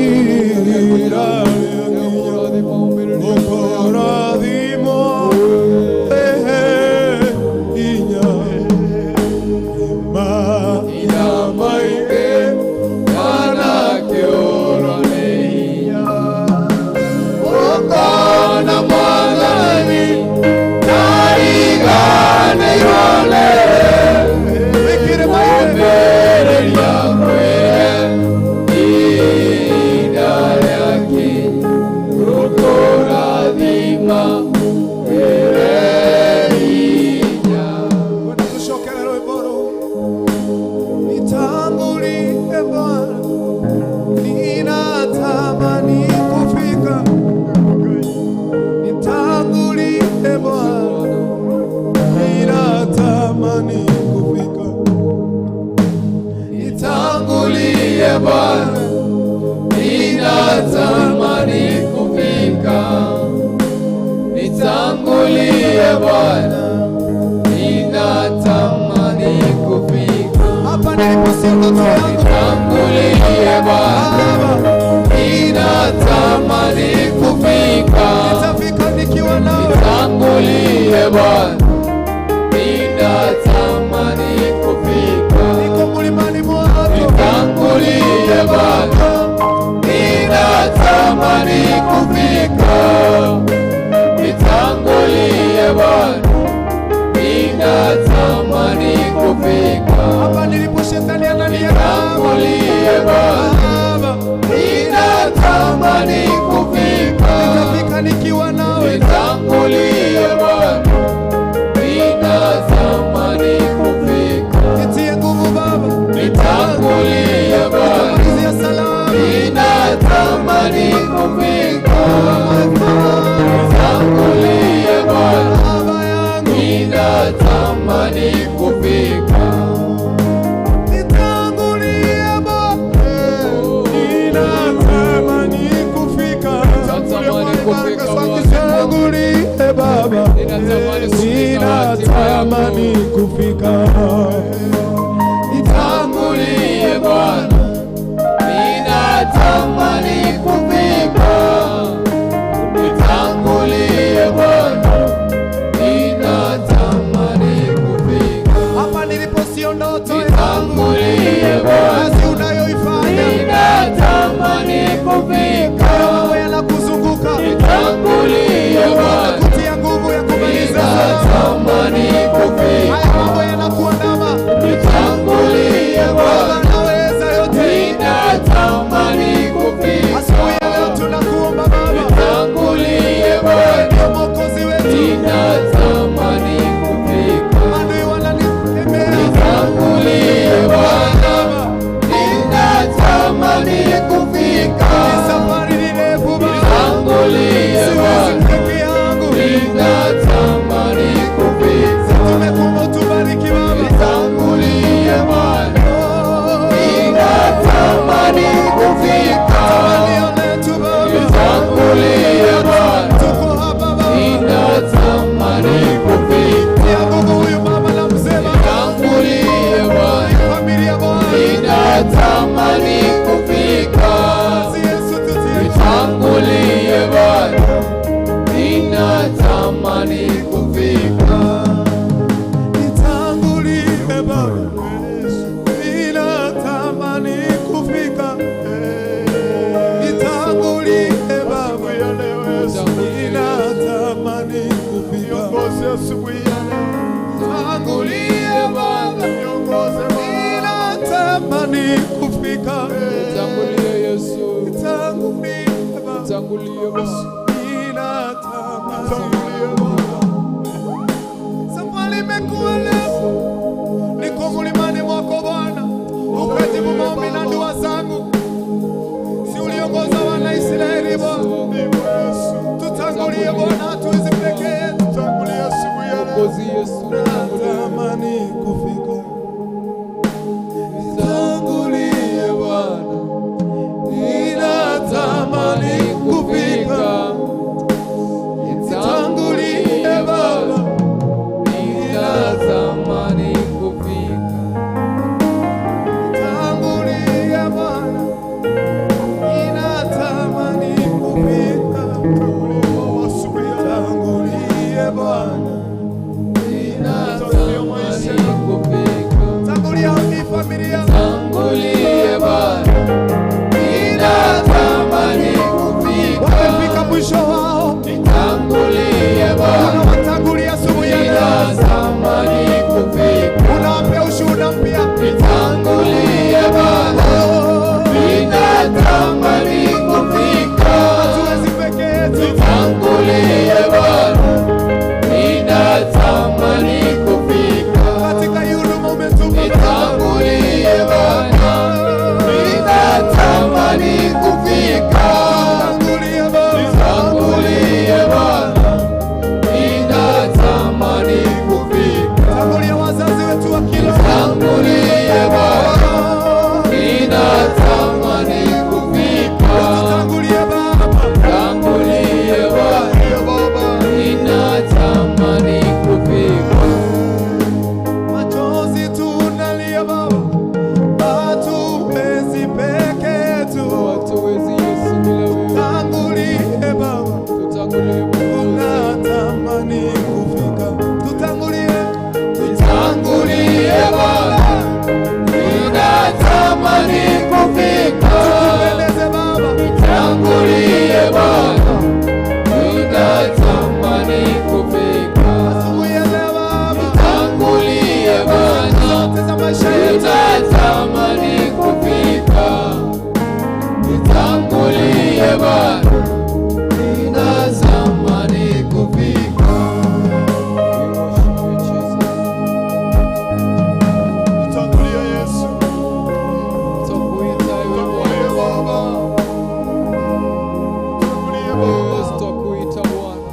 ihinda rĩakinya gũkũrathimwo hinya mahinda maingĩ Manakĩũrwo nĩ hinya ũkona Mwathani ndariganĩirwo nĩwe wĩkĩre mahinda ũmĩrĩria ngwĩre ihinda rĩakinya gũkũrathima wĩre hinya. Kwenda tucokere rwĩmbo rũu nitangulie Bwana ninatamani kufika nitangulie Bwana ninatamani kufika Nitangulie Bwana, ninatamani kufika. Nitangulie Bwana, ninatamani kufika. hapa nilipo sio ndoto yangu Nitangulie Bwana, Baba ninatamani kufika. nitafika nikiwa nawe Nitangulie Bwana, ninatamani kufika. niko mlimani mwako Nitangulie Bwana, ninatamani kufika. Nitangulie Bwana, ninatamani kufika. hapa nilipo shetani ananiandama Nitangulie Bwana, Baba ninatamani kufika. nitafika nikiwa nawe Nitangulie Bwana, ninatamani kufika. nitie nguvu Baba. kufika. Nitangulie Bwana, ninatamani kufika. Nitangulie Bwana, ninatamani kufika. Hapa nilipo sio ndoto yangu, Nitangulie Bwana, kazi unayoifanya ninatamani kufika. mambo yanakuzunguka, Nitangulie Bwana, kutia nguvu ya kumaliza. ninatamani kufika. Haya mambo yanakuandama, Nitangulie Baba Bwana, naweza yote. ninatamani kufika. Asubuhi ya leo tunakuomba Baba, Nitangulie wewe Bwana, ndio Mwokozi wetu. ninatamani kufika. Adui wananitemea, Nitangulie Bwana, ninatamani kufika. safari ni ndefu Baba, Nitangulie siwezi Bwana, peke yangu. ninatamani kufika. Tumekuomba utubariki Baba. Nitangulie Bwana, ninatamani kufika. Tamanio letu Baba, Nitangulie Bwana, tuko hapa Baba, ninatamani kufika. tia nguvu huyu mama na mzee Baba, Nitangulie Bwana, familia Bwana, ninatamani kufika. Basi Yesu tutie Nitangulie Bwana, ninatamani kufika. Nitangulie Baba, ninatamani kufika. Nitangulie Baba, ninatamani kufika. Nitangulie Baba, ninatamani kufika. Nitangulie Yesu, Nitangulie Baba, nitangulie Bwana. ninatamani. Safari imekuwa ndefu, niko mlimani mwako Bwana, ukajibu maombi na dua zangu. Si uliongoza wana Israeli Bwana, tutangulie Bwana, hatuwezi peke yetu. Mwokozi Yesu, nitangulie. Natamani kufika, Nitangulie Bwana, ninatamani kufika. Nitangulie Baba, ninatamani kufika. tangulie Bwana, ninatamani kufika. Tangulie Bwana, Ninatamani kufika. tangulia hii familia. Tangulie Bwana, ninatamani kufika. Wamefika mwisho wao, Nitangulie Bwana, unawatangulia asubuhi ya leo, ninatamani kufika. unawapea ushuhuda mpya. Nitangulie Bwana, ninatamani kufika. Hatuwezi peke yetu, Nitangulie Bwana, ninatamani kufika. katika hii huduma umetupa Nitangulie Bwana, ninatamani kufika. Tangulie Baba, Nitangulie Bwana, ninatamani kufika. tangulia wazazi wetu wa kila Nitangulie Bwana, ninatamani kufika. Tangulie Baba, Tangulie Bwana, ninatamani kufika. machozi tunalia Baba, hatuwezi peke yetu. Hatuwezi Yesu bila wewe. Tangulie Baba, Tutangulie Bwana. tunatamani kufika. Tutangulie, Nitangulie Bwana, ninatamani kufika. tukupendeze Baba, Nitangulie Bwana, ninatamani kufika. asubuhi ya leo Baba, Nitangulie Bwana, zote za maisha yetu ninatamani kufika. Nitangulie Bwana, ninatamani kufika. We worship you, Jesus. Tangulia Yesu, Twakuita ewe Bwana. tangulia Baba, Yesu, twakuita Bwana.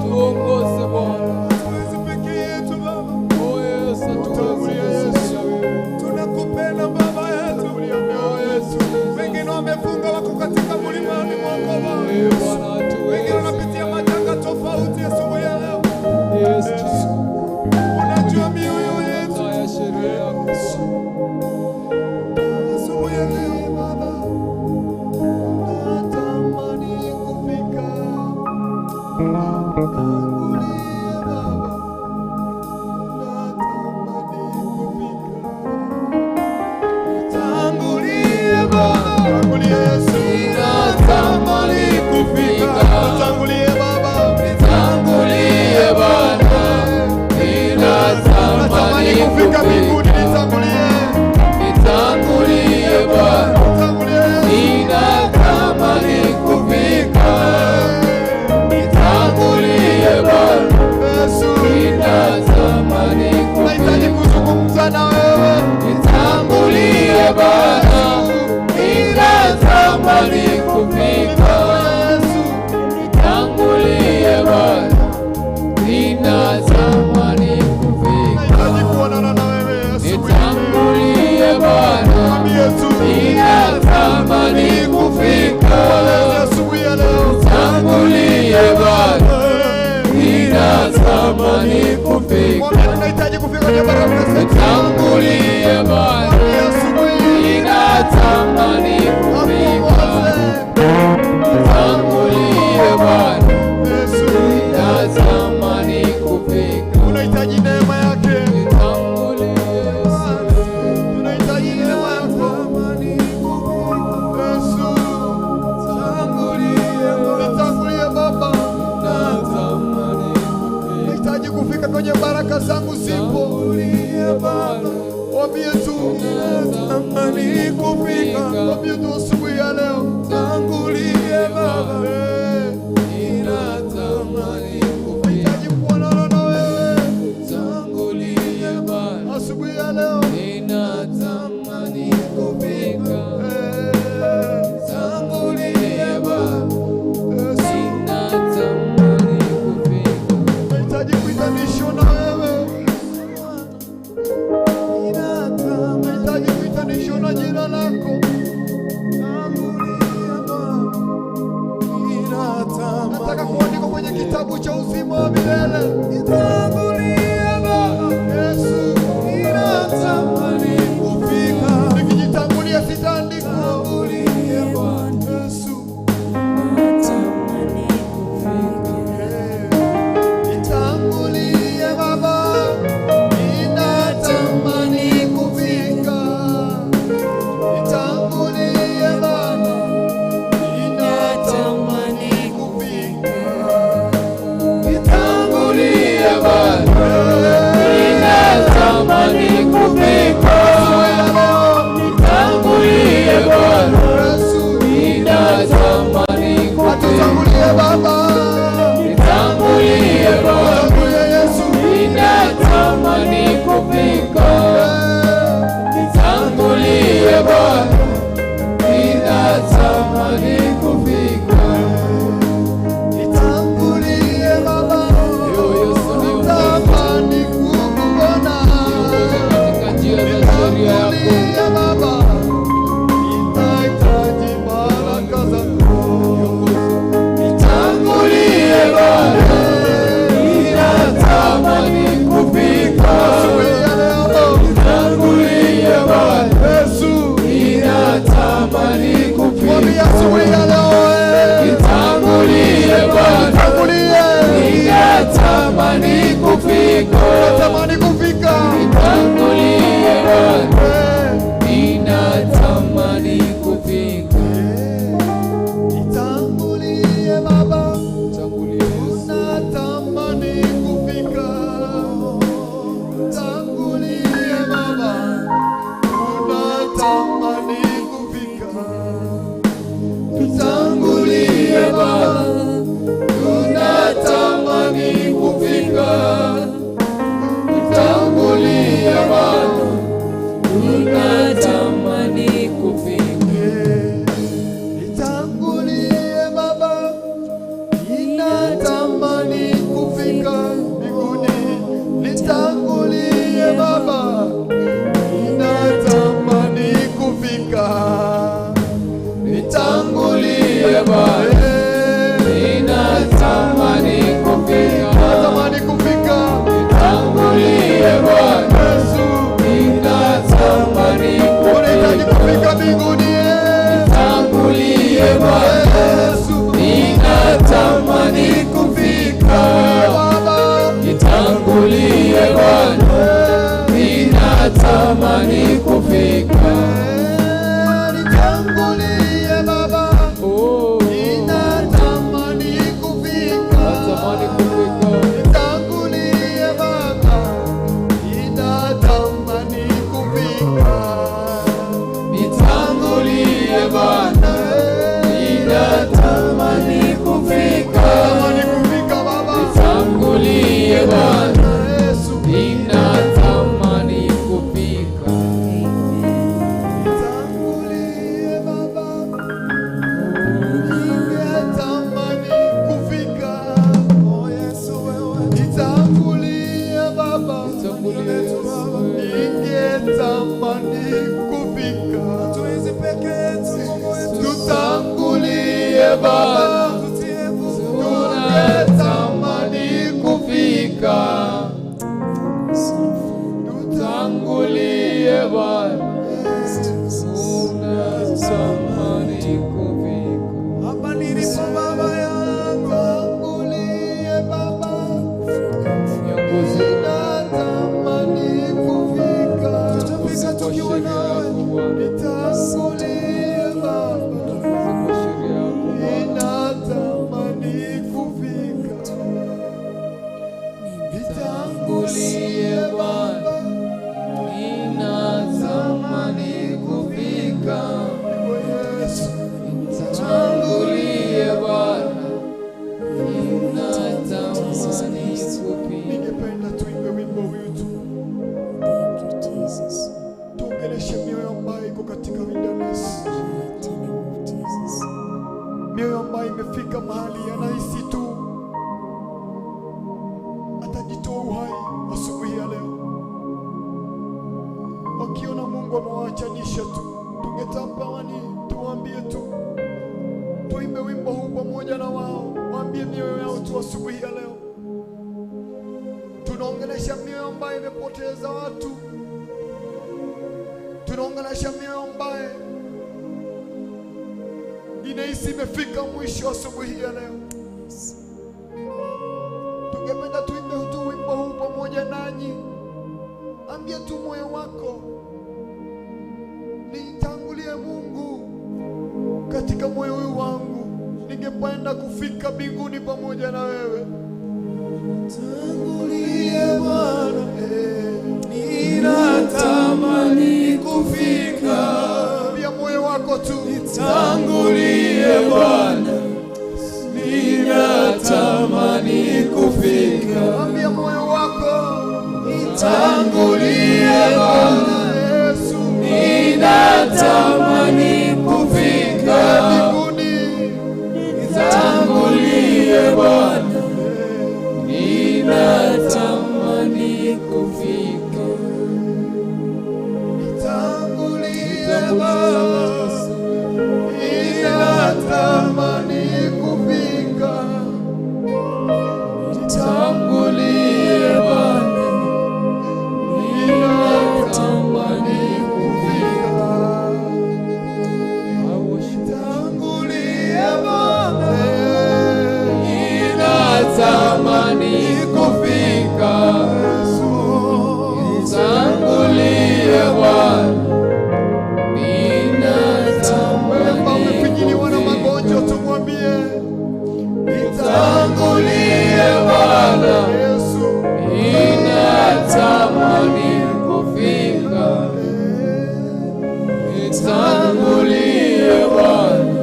Tuongoze Bwana. hatuwezi peke yetu Baba, Oh Yesu, hatuwezi Yesu bila wewe. tunakupenda Baba yetu. Oh Yesu, Wengine wamefunga wako katika Nitangulie Yesu. Ninatamani kufika. Nitangulie Baba. Nitangulie Bwana. Natamani Ninatamani kufika kufika. mbinguni, nitangulie. Nitangulie Bwana. Nitangulie Yesu. Ninatamani kufika. Nitangulie Bwana. Yesu. Ninatamani Nahitaji kufika. kuzungumza na wewe. Nitangulie Bwana. Ninatamani kufika. Yesu. Nitangulie Bwana. Ninatamani kufika. Nahitaji kuonana na wewe asubuhi. Nitangulie Bwana. Mwambie Yesu. Ninatamani kufika. Mweleze asubuhi ya leo. Nitangulie Bwana. Ninatamani kufika. Mwambie nahitaji kufika kwenye baraka zetu. Nitangulie Bwana. Mwambie asubuhi. Ninatamani kufika. Akuongoze. Nitangulie Bwana. Yesu. Ninatamani kufika. Unahitaji neema yake. Nitangulie Yesu. Tunahitaji neema yako. Yesu. Nitangulie Baba. Ninatamani kufika. Nahitaji kufika kwenye baraka zangu zipo. Mwambie tu. Ninatamani kufika. Mwambie tu asubuhi ya leo. Tangulie Baba. Eh, Ninatamani kufika. Nahitaji kuonana na wewe Tangulie Bwana. asubuhi ya leo. Ninatamani kufika. Eh, Tangulie Bwana. Yesu. Ninatamani kufika. Nahitaji kuitanishwa na wewe. Nahitaji kuitanishwa na jina lako. Ningetamani kufika. Hatuwezi peke yetu, tutangulie Baba. Tungetamani kufika. Tutangulie Bwana. Tunatamani kufika. Hapa nilipo Baba yangu, tangulie Baba. Ninatamani kufika. Tutafika tukiwa nawe. Nitangulie Baba. Ninatamani kufika. Nitangulie Bwana. Ninatamani kufika. Nitangulie Bwana. Ninatamani kufika. Ningependa tuimbe wimbo huu tu. Thank you, Jesus. Tuongeleshe mioyo ambayo iko katika wilderness. Mighty name of Jesus. Mioyo ambayo imefika mahali anahisi tu atajitoa uhai asubuhi ya leo. Wakiona Mungu amewaachanisha tu, tungetamani tuwaambie tu, tuimbe wimbo huu pamoja na wao, waambie mioyo yao tu asubuhi ya leo. Tunaongelesha mioyo ambayo imepoteza watu, tunaongelesha mioyo ambayo inahisi imefika mwisho asubuhi ya leo. Tungependa tuimbe tu wimbo huu pamoja nanyi. Ambia tu moyo wako, nitangulie Mungu katika moyo huu wangu, ningependa kufika mbinguni pamoja na wewe. Tangulie Bwana, Ninatamani kufika. Ambia moyo wako tu, Nitangulie Bwana. Ninatamani kufika. Ambia moyo wako, Nitangulie Bwana. Yesu, Ninatamani kufika. mbinguni. Nitangulie Bwana. Ninatamani kufika. Nitangulie Baba, ninatamani kufika. Nitangulie Bwana. Ninatamani kufika. Nitangulie Baba, Ninatamani kufika. Nitangulie Bwana. Wewe ambao Ninatamani umefinyiliwa na kufika. magonjwa, tumwambie Nitangulie Bwana. Yesu, Ninatamani kufika. Nitangulie Bwana.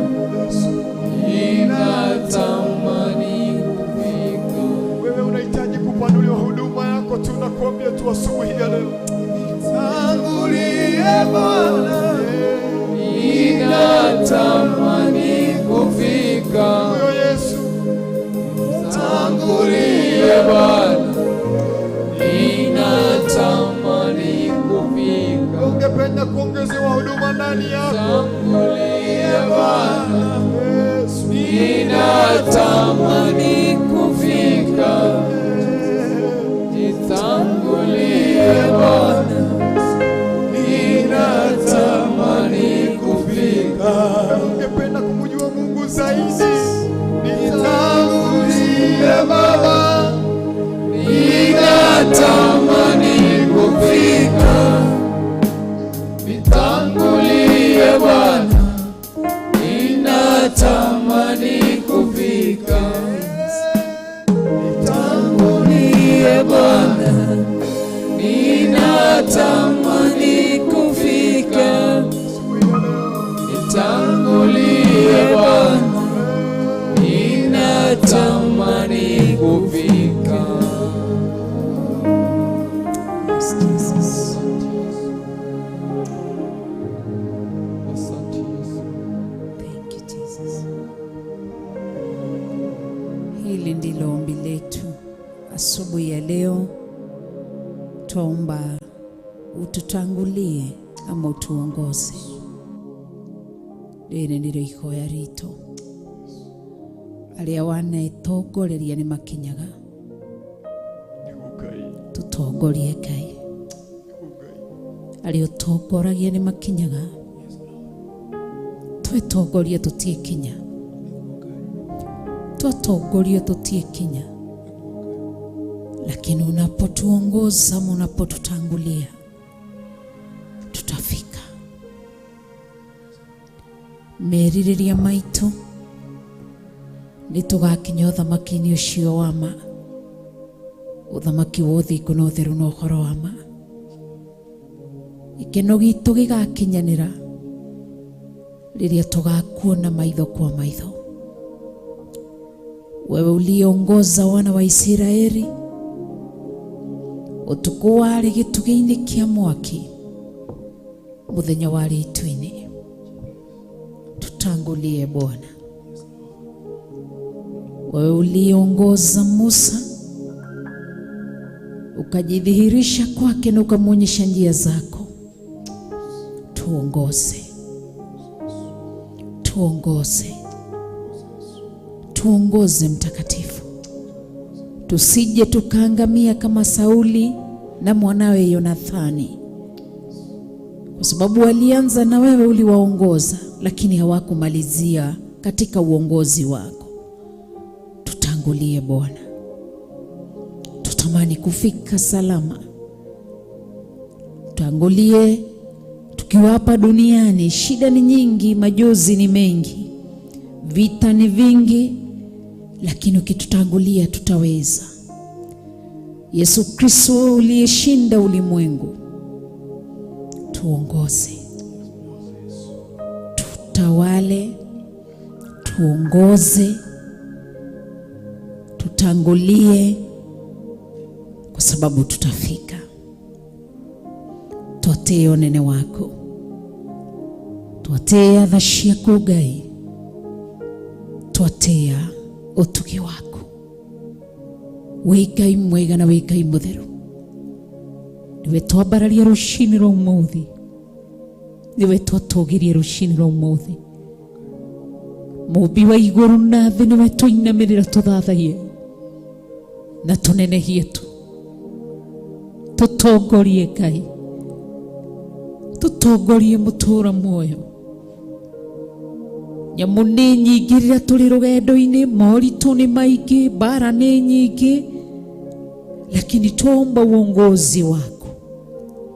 Ninatamani kufika. wewe unahitaji kupanuliwa huduma yako, tunakuambia tu asubuhi ya leo, nitangulie Bwana. Ninatamani kufika. Huyo Yesu, Tangulie Bwana. Ninatamani kufika. ungependa kuongezewa huduma ndani yako, Tangulie Bwana. Yesu, Ninatamani kufika. Nitangulie Bwana. Ninatamani kufika. ungependa kumjua Mungu zaidi, nitangulie Baba. Ninatamani kufika. Nitangulie Bwana. Ninatamani kufika. Nitangulie Bwana. Ninatamani kufika. Nitangulie Bwana. Ninatamani kufika. Yes, Jesus. Asante Yesu. Thank you, Jesus. Hili ndilo ombi letu asubuhi ya leo. Twaomba Ututangulie ama utuongoze. Rĩrĩ nĩrĩo ihoya ritũ. Arĩa wanetongoreria nĩ makinyaga. Tutongorie Ngai. Arĩa ũtongoragia nĩ makinyaga. Twetongorie tũtiĩkinya. Twatongorie tũtiĩkinya. Lakini unapotuongoza, unapotutangulia, tutafika. Merirĩria maitũ nĩ tũgakinya ũthamaki-inĩ ũcio wa ma, ũthamaki wa ũthingu na ũtheru na ũhoro wa ma. Gĩkeno gitũ gĩgakinyanĩra rĩrĩa tũgakuona maitho kwa maitho. Wewe uliongoza wana wa Isiraeli ũtukũ warĩ gĩtugĩ-inĩ kĩa mwaki, mũthenya warĩ itu-inĩ. Tutangulie Bwana. Wewe uliongoza Musa, ukajidhihirisha kwake na ukamwonyesha njia zako. Tuongoze, tuongoze, tuongoze Mtakatifu, tusije tukaangamia kama Sauli na mwanawe Yonathani, kwa sababu walianza na wewe uliwaongoza, lakini hawakumalizia katika uongozi wako. Tutangulie Bwana, tutamani kufika salama. Tutangulie tukiwa hapa duniani. Shida ni nyingi, majozi ni mengi, vita ni vingi, lakini ukitutangulia tutaweza. Yesu Kristo uliyeshinda ulimwengu, tuongoze, tutawale, tuongoze, tutangulie, kwa sababu tutafika. Twatĩĩa ũnene wako, twatĩĩa tha ciaku Ngai, twatĩĩa ũtugi waku. Wĩ Ngai mwega na wĩ Ngai mũtheru. Nĩwe twambararia rũcinĩ rwa ũmũthĩ, nĩwe twatũgĩria rũcinĩ rwa ũmũthĩ. Mũmbi wa igũrũ na thĩ, nĩwe tũinamĩrĩra tũthathaiye na tũnenehie tu. Tũtongorie Ngai, tũtongorie mũtũũra muoyo. Nyamũ nĩ nyingĩ rĩrĩa tũrĩ rũgendo-inĩ, moritũ nĩ maingĩ, mbara nĩ nyingĩ, lakini tuomba uongozi wako,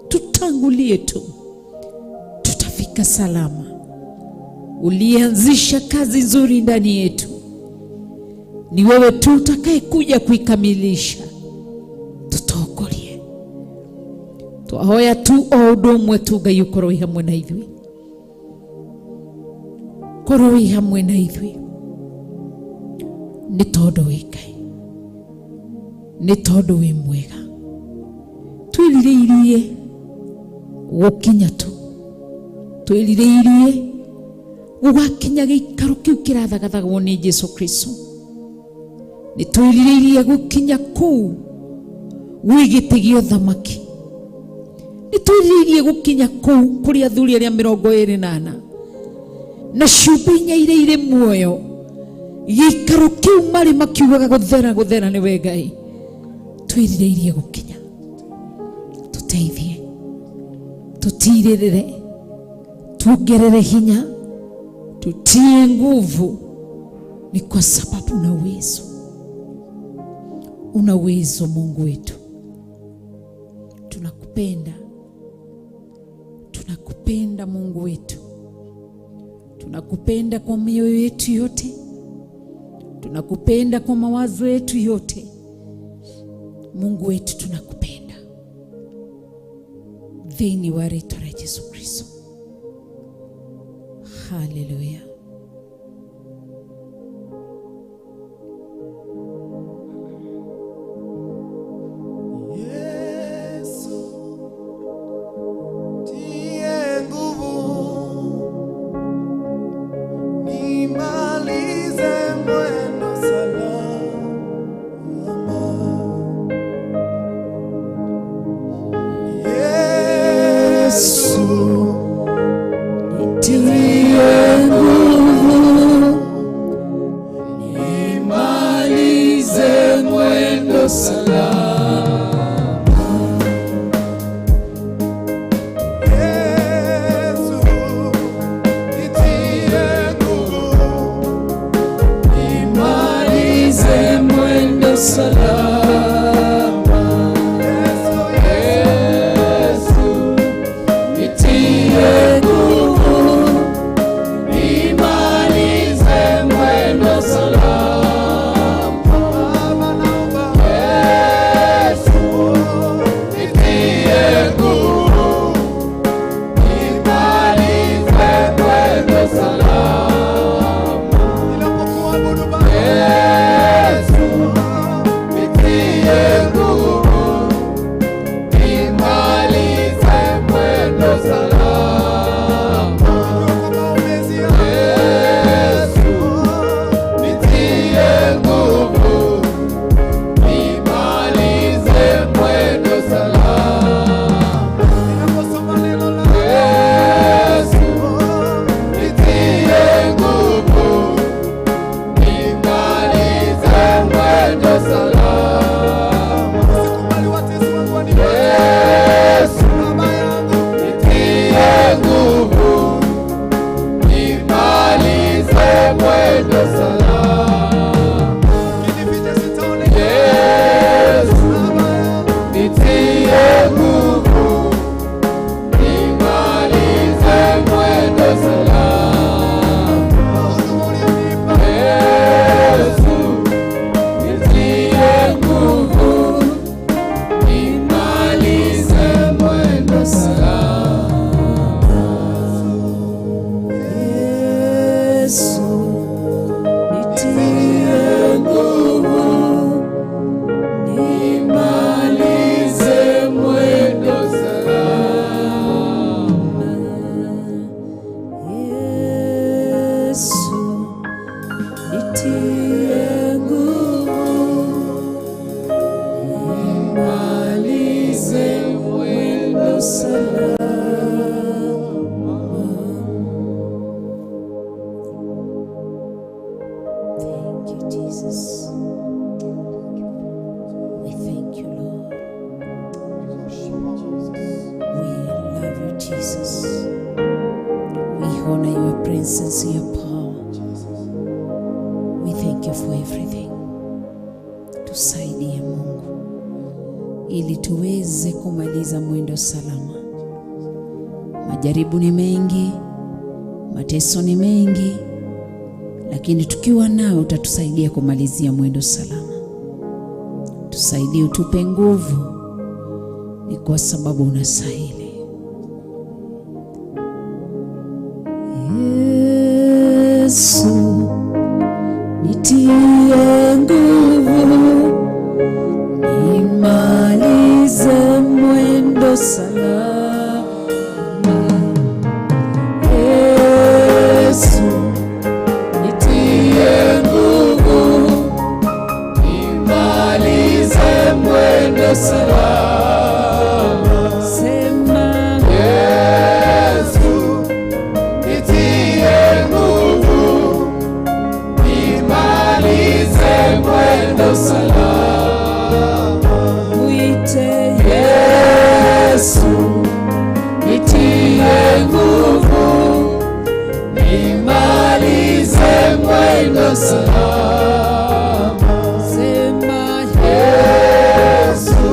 tutangulie tu, tutafika salama. Ulianzisha kazi nzuri ndani yetu, ni wewe tu utakaye kuja kuikamilisha. Tutongorie, twahoya tu o ũndũ ũmwe tu, Ngai ũkorwo wĩ hamwe na ithuĩ, korwo wĩ hamwe na ithuĩ, nĩ tondũ wĩ Ngai, nĩ tondũ wĩ mwega. Twĩrirĩirie gũkinya tu, twĩrirĩirie gũgakinya gĩikaro kĩu kĩrathagathagwo nĩ Jesu Kristo. Nĩ twĩrirĩirie gũkinya kũu gwĩ gĩtĩ gĩa ũthamaki. Nĩ twĩrirĩirie gũkinya kũu kũrĩ athuri arĩa 24 na ciũmbe inya iria irĩ muoyo. Gĩikaro kĩu marĩ makiugaga gũthera gũthera nĩwe Ngai. Twĩrirĩirie gũkinya, tũteithie, tũtirĩrĩre, tuongerere hinya, tutie nguvu. Ni kwa sababu una uwezo, una uwezo Mungu wetu. Tunakupenda, tunakupenda Mungu wetu, tunakupenda kwa mioyo yetu yote, tunakupenda kwa mawazo yetu yote. Mungu wetu tunakupenda. Thĩinĩ wa rĩtwa rĩa Jesu Kristo. Hallelujah. Yesu, tie nguvu, nimalize mwendo salama. Yesu, salama. Thank you, Jesus. We thank you, Lord. We love you, Jesus. We honor your presence, your power. We thank you for everything. Tusaidie Mungu ili tuweze kumaliza mwendo salama. Majaribu ni mengi, mateso ni mengi, lakini tukiwa nawe utatusaidia kumalizia mwendo salama. Tusaidie, utupe nguvu, ni kwa sababu unastahili. Yesu, nitie nguvu, nimalize mwendo salama. Yesu, nitie nguvu, nimalize mwendo salama. Sema Yesu, nitie nguvu, nimalize mwendo salama. Mwite Yesu, nitie nguvu, nimalize mwendo salama. Sema Yesu,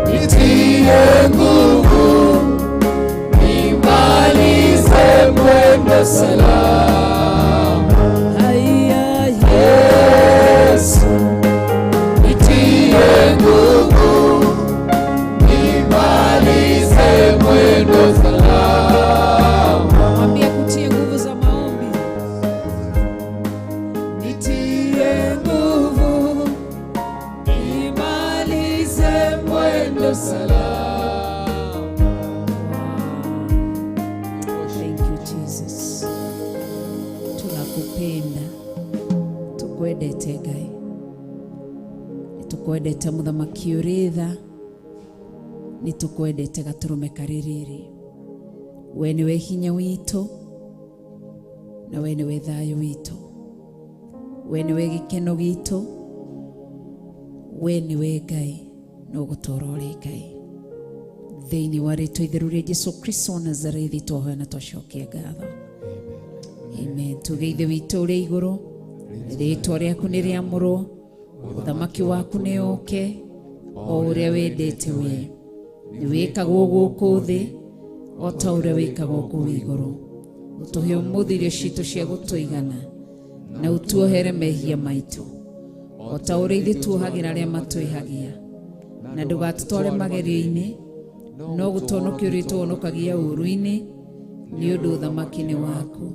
nitie nguvu, nimalize mwendo salama. Haya. Yesu, nitie nguvu, nimalize mwendo salama. Mwambie kutie nguvu za maombi. Nitie nguvu, nimalize mwendo salama. Thank you, Jesus. Tunakupenda, tukwendete Ngai, nitukwendete muthamaki ũrĩ tha, nitukwendete gatũrũme karĩ riri. We nĩwe hinya witũ na we nĩwe thayũ witũ, we nĩwe gĩkeno gitũ, we nĩwe Ngai na ũgũtũũra ũrĩ Ngai. Thĩinĩ wa rĩtwa itheru rĩa Jesu Kristo wa Nazarethi twahoya na twacokia ngatho. Amen. Tuge Ithe witũ ũrĩ igũrũ, rĩtwa rĩaku nĩ rĩamũrwo, ũthamaki waku nĩ ũke, o ũrĩa wendete we. Nĩ wĩkagwo gũkũ thĩ o ta ũrĩa wĩkagwo kũu igũrũ. Ũtũhe ũmũthĩ irio citũ cia gũtũigana, na ũtuohere mehia maitũ o ta ũrĩa ithuĩ tuohagĩra arĩa matwĩhagia, na ndũgatũtware magerio-inĩ, no gũtũhonokia ũrĩtũhonokagia ũũru-inĩ, nĩ ũndũ ũthamaki nĩ waku,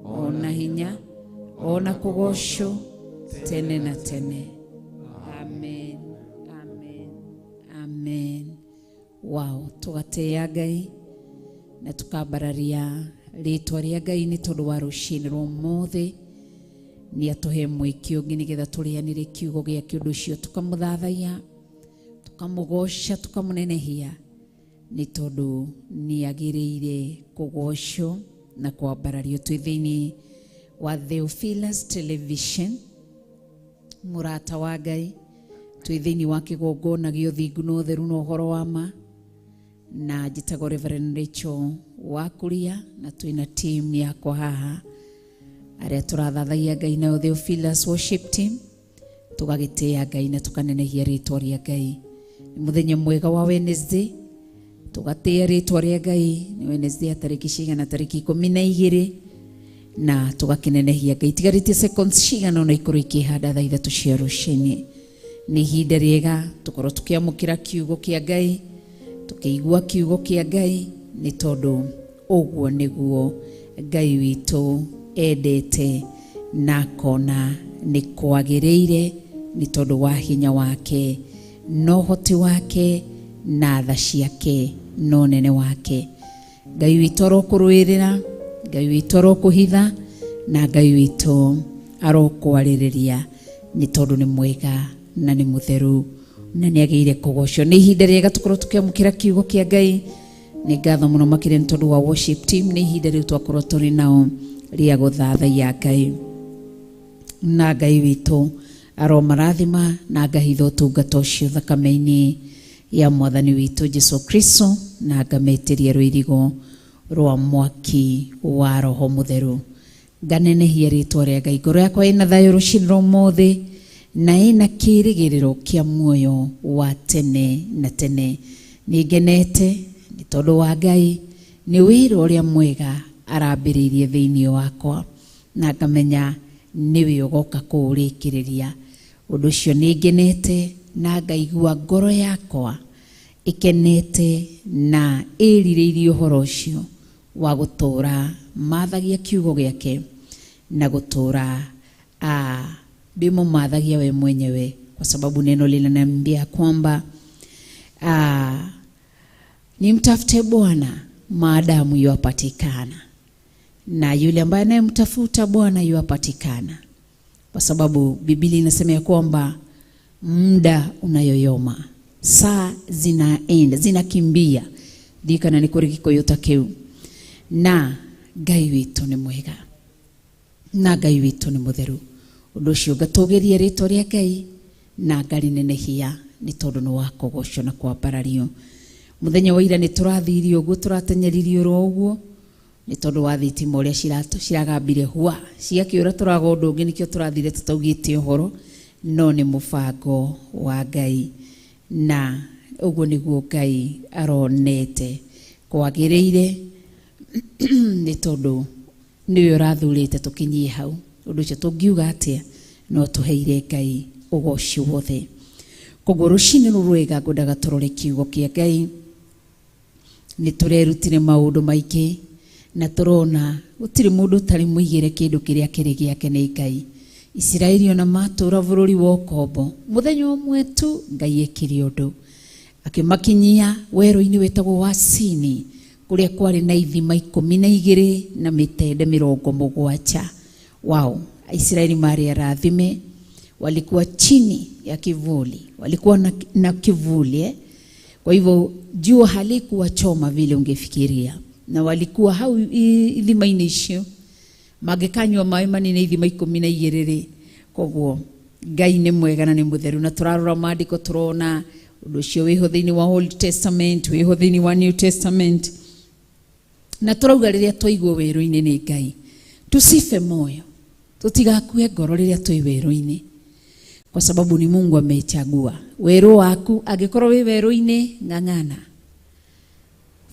o na hinya, o na kũgoocwo tene na tene. Amen, amen, amen. Wow, tũgatĩĩa Ngai na tukambararia rĩtwa rĩa Ngai nĩ tondũ wa rũcinĩ rwa ũmũthĩ. Nĩ atũhe mweke ũngĩ nĩgetha tũrĩanĩre kiugo gĩake. Ũndũ ũcio tũkamũthathaiya, tũkamũgoca, tũkamũnenehia, nĩ tondũ nĩ agĩrĩire kũgocwo na kwambarario. Twĩ thĩinĩ wa Theophilus Television, mũrata wa Ngai, twĩ thĩinĩ wa kĩgongona gĩa ũthingu na ũtheru na ũhoro wa ma, na njĩtagwo Reverend Rachel Wakuria, na twĩna team yakwa haha arĩa tũrathathaiya Ngai nayo, Theophilus Worship Team. Tũgagĩtĩĩa Ngai na tũkanenehia rĩtwa rĩa Ngai. Nĩ mũthenya mwega wa Wednesday, tũgatĩĩa rĩtwa rĩa Ngai. Nĩ Wednesday ya tarĩki cigana? Tarĩki 12, na tũgakĩnenehia Ngai. Tigarĩtie seconds cigana ona ikorwo ikĩhanda thaa 3 cia rũcinĩ. Nĩ ihinda rĩega tũkorwo tũkĩamũkĩra kiugo kĩa Ngai, tũkĩigua kiugo kĩa Ngai, nĩ tondũ ũguo nĩguo Ngai witũ endete na akona nĩ kwagĩrĩire, nĩ tondũ wa hinya wake na ũhoti wake na tha ciake na ũnene wake. Ngai witũ arokũrũĩrĩra, Ngai witũ arokũhitha, na Ngai witũ arokwarĩrĩria, nĩ tondũ nĩ mwega na nĩ mũtheru. Na nĩ agĩire kũgocwo. Nĩ ihinda rĩega tũkorwo tũkĩamũkĩra kiugo kĩa Ngai. Nĩ ngatho mũno makĩria nĩ tondũ wa worship team. Nĩ ihinda rĩu twakorwo tũrĩ nao rĩa gũthathaiya Ngai. Na Ngai witũ aromarathima na ngahitha ũtungata ũcio thakame-inĩ ya mwathani witũ Jesu Kristo, na ngametĩria rũirigo rwa mwaki wa Roho Mũtheru. Nganenehia rĩtwa rĩa Ngai. Ngoro yakwa ĩna thayũ rũcinĩ rwa ũmũthĩ na ĩna kĩrĩgĩrĩro kĩa muoyo wa tene na tene. Nĩ ngenete nĩ tondũ wa Ngai, nĩ wĩra ũrĩa mwega arambĩrĩirie thĩinĩ wakwa, na ngamenya nĩwe ũgoka kũũrĩkĩrĩria. Ũndũ ũcio nĩ ngenete na ngaigua ngoro yakwa ĩkenete na ĩrirĩirie ũhoro ũcio wa gũtũũra mathagia kiugo gĩake na gũtũũra ndĩmũmathagia we mwenyewe, kwa sababu neno linaniambia kwamba nimtafute Bwana maadamu yuapatikana, na yule ambaye anayemtafuta Bwana yuapatikana, kwa sababu Biblia inasema ya kwamba muda unayoyoma, saa zinaenda zinakimbia, ndikana nĩ kũrĩ gĩkũyũ ta kĩu. Na Ngai witũ nĩ mwega na Ngai witũ nĩ mũtheru. Ũndũ ũcio ngatũgĩria rĩtwa rĩa Ngai na ngarinenehia nĩ tondũ nĩ wa kũgocwo na kwambarario. Mũthenya wa ira nĩ tũrathirie ũguo, tũratenyeririe oro ũguo nĩ tondũ wa thitima ũrĩa ciragambire hua ciakĩũra, tũraga ũndũ ũngĩ, nĩkĩo tũrathire tũtaugĩte ũhoro, no nĩ mũbango wa Ngai na ũguo nĩguo Ngai aronete kwagĩrĩire nĩ tondũ nĩwe ũrathurĩte tũkinyie hau. Ũndũ ũcio tũngiuga atĩa, no tũheire Ngai ũgoci wothe. Koguo rũcinĩ rũrũ rwega ngwendaga tũrore kiugo kĩa Ngai. Nĩ tũrerutire maũndũ maingĩ na tũrona gũtirĩ mũndũ ũtarĩ mũigĩre kĩndũ kĩrĩa kĩrĩ gĩake nĩ Ngai. Isiraeli ona matũra bũrũri wa ũkombo, mũthenya ũmwe tu Ngai ekire ũndũ, akĩmakinyia werũ-inĩ wĩtagwo wa Sini, kũrĩa kwarĩ na ithima 12 na mĩtende 70. Wao Israeli marĩ arathime, walikuwa chini ya kivuli, walikuwa na kivuli Kwa hivyo jua halikuwa choma vile ungefikiria, na walikuwa hau ithima-inĩ icio mangĩkanyua maĩ manene ithima 12 rĩ. Koguo Ngai nĩ mwega na nĩ mũtheru, na tũrarora maandĩko tũrona ũndũ ũcio wĩho thĩinĩ wa Old Testament, wĩho thĩinĩ wa New Testament, na tũrauga rĩrĩa twaigwo werũ-inĩ nĩ Ngai tusife moyo, tutigakue ngoro rĩrĩa twĩ werũ-inĩ, kwa sababu ni Mungu amechagua werũ waku. Angĩkorwo wĩ werũ-inĩ, ng'ang'ana,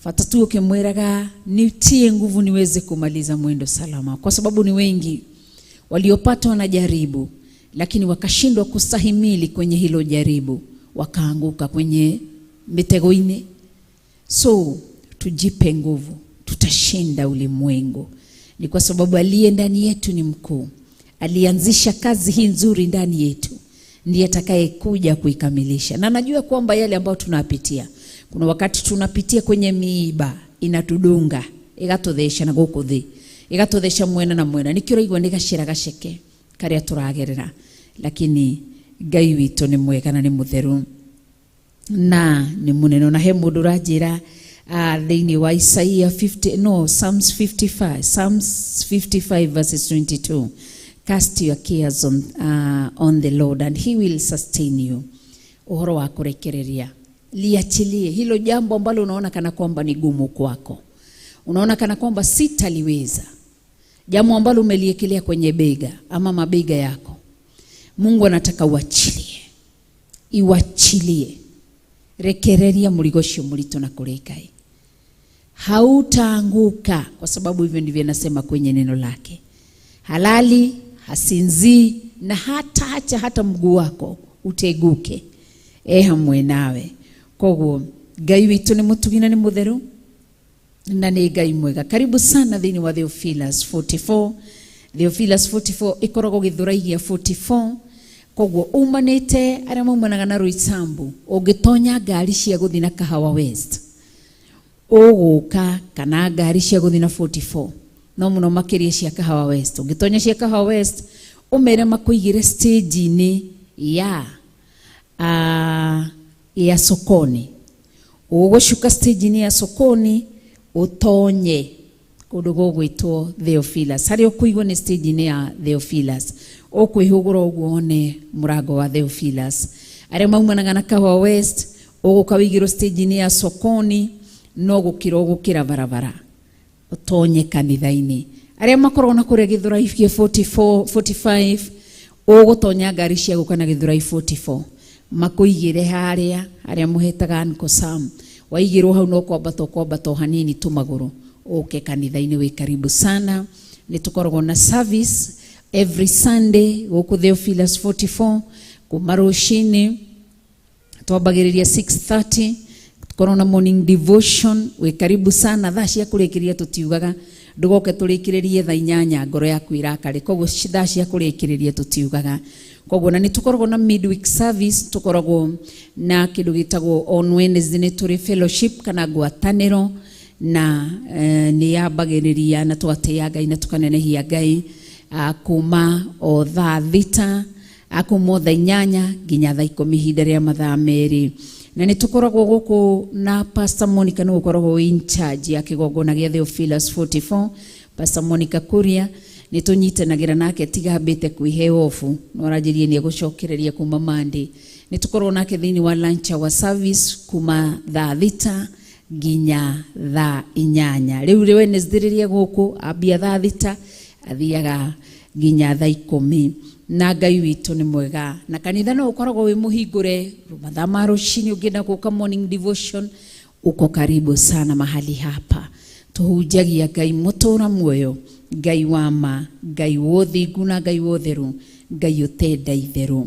fata tu ukimwiraga nitie nguvu niweze kumaliza mwendo salama, kwa sababu ni wengi waliopatwa na jaribu lakini wakashindwa kustahimili kwenye hilo jaribu, wakaanguka kwenye mitegoine. So tujipe nguvu, tutashinda ulimwengu. Ni kwa sababu aliye ndani yetu ni mkuu, alianzisha kazi hii nzuri ndani yetu, ndiye atakayekuja kuikamilisha. Na najua kwamba yale ambayo tunapitia, kuna wakati tunapitia kwenye miiba inatudunga, igatuthesha na gũkũ thĩ, igatuthesha mwena na mwena, nikĩo ũraigua nĩ gacĩra gaceke karĩa tũragerera, lakini Ngai witũ nĩ mwega na nĩ mũtheru na nĩ mũnene. Na he mũndũ ũranjĩra thĩinĩ wa Isaiah 50, no, Psalms 55, Psalms 55 verses 22, cast your cares on the Lord and he will sustain you. Ũhoro wa kũrekereria, liachilie hilo jambo ambalo unaona kana kwamba ni gumu kwako, unaona kana kwamba sitaliweza, jambo ambalo umeliekelea kwenye bega ama mabega yako. Mungu anataka uachilie, iwachilie, rekereria murigo ucio murito na kũrĩ Ngai. Hautaanguka, kwa sababu hivyo ndivyo anasema kwenye neno lake. Halali hasinzii na hata acha hata mguu wako uteguke, hamwe nawe. Koguo Ngai witũ nĩ mũtugi na nĩ mũtheru na nĩ Ngai mwega. Karibu sana thĩinĩ wa Theophilus 44. Theophilus 44 ĩkoragwo gĩthũraigia 44. Koguo umanĩte arĩa maumanaga na Roysambu, ũngĩtonya ngari cia gũthiĩ na Kahawa West ũgũka, kana ngari cia gũthiĩ na 44, no mũno makĩria cia Kahawa West. Ũngĩtonya cia Kahawa West ũmere makũigĩre stage-inĩ ya Ya sokoni. Ũgũcuka stage-inĩ ya sokoni ũtonye kũndũ gũgwĩtwo Theophilus. Harĩa ũkũigwo nĩ stage-inĩ ya Theophilus. Ũkwĩhũgũra ũguo wone mũrango wa Theophilus. Arĩa maumanaga na Kahawa West, ũgũka wĩigĩrwo stage-inĩ ya sokoni, no gũkĩra ũgũkĩra barabara ũtonye kanitha-inĩ. Arĩa makoragwo na kũrĩa Gĩthũrai 44, 45, ũgũtonya ngari cia gũka na Gĩthũrai 44, makũigĩre harĩa harĩa mũhetaga Uncle Sam. Waigĩrwo hau no kwambata ũkwambata o hanini tu magũrũ ũke kanitha-inĩ. Wĩ karibu sana. Nĩ tũkoragwo na service every Sunday gũkũ Theophilus 44 kuma rũcinĩ, twambagĩrĩria 6:30, tukorwo na morning devotion. Wĩ karibu sana. Thaa cia kũrĩkĩrĩria tũtiugaga, ndũgoke tũrĩkĩrĩrie thaa 8 ngoro yaku irakare. Koguo thaa cia kũrĩkĩrĩria tũtiugaga. Koguo na nĩ tũkoragwo na midweek service, tũkoragwo na kĩndũ gĩtagwo on Wednesday nĩ tũrĩ fellowship kana ngwatanĩro, na nĩ yambagĩrĩria na tũgatĩĩa Ngai na tũkanenehia Ngai, kuma o thaa 6, kuma o thaa 8 nginya thaa 10, ihinda rĩa mathaa 2. Na nĩ tũkoragwo gũkũ na Pastor Monica, nĩ gũkoragwo wĩ in charge ya kĩgongona gĩa Theophilus 44, Pastor Monica Kuria. Nĩ tũnyitanagĩra nake, tiga ambĩte kwĩhe ofu, no aranjĩrie nĩ egũcokereria kuma Monday. Nĩ tũkoragwo nake thĩinĩ wa lunch hour service kuma thaa 6 nginya thaa 8. Rĩu rĩ Wednesday rĩrĩa gũkũ ambia thaa 6 athiaga nginya thaa 10. Na Ngai witũ nĩ mwega. Na kanitha no ũkoragwo wĩ mũhingũre mathaa ma rũcinĩ, ũngĩenda gũka morning devotion, uko karibu sana mahali hapa. Tũhunjagia Ngai mũtũra muoyo, Ngai wa ma, Ngai wa ũthingu na Ngai wa ũtheru, Ngai ũtenda itherũ.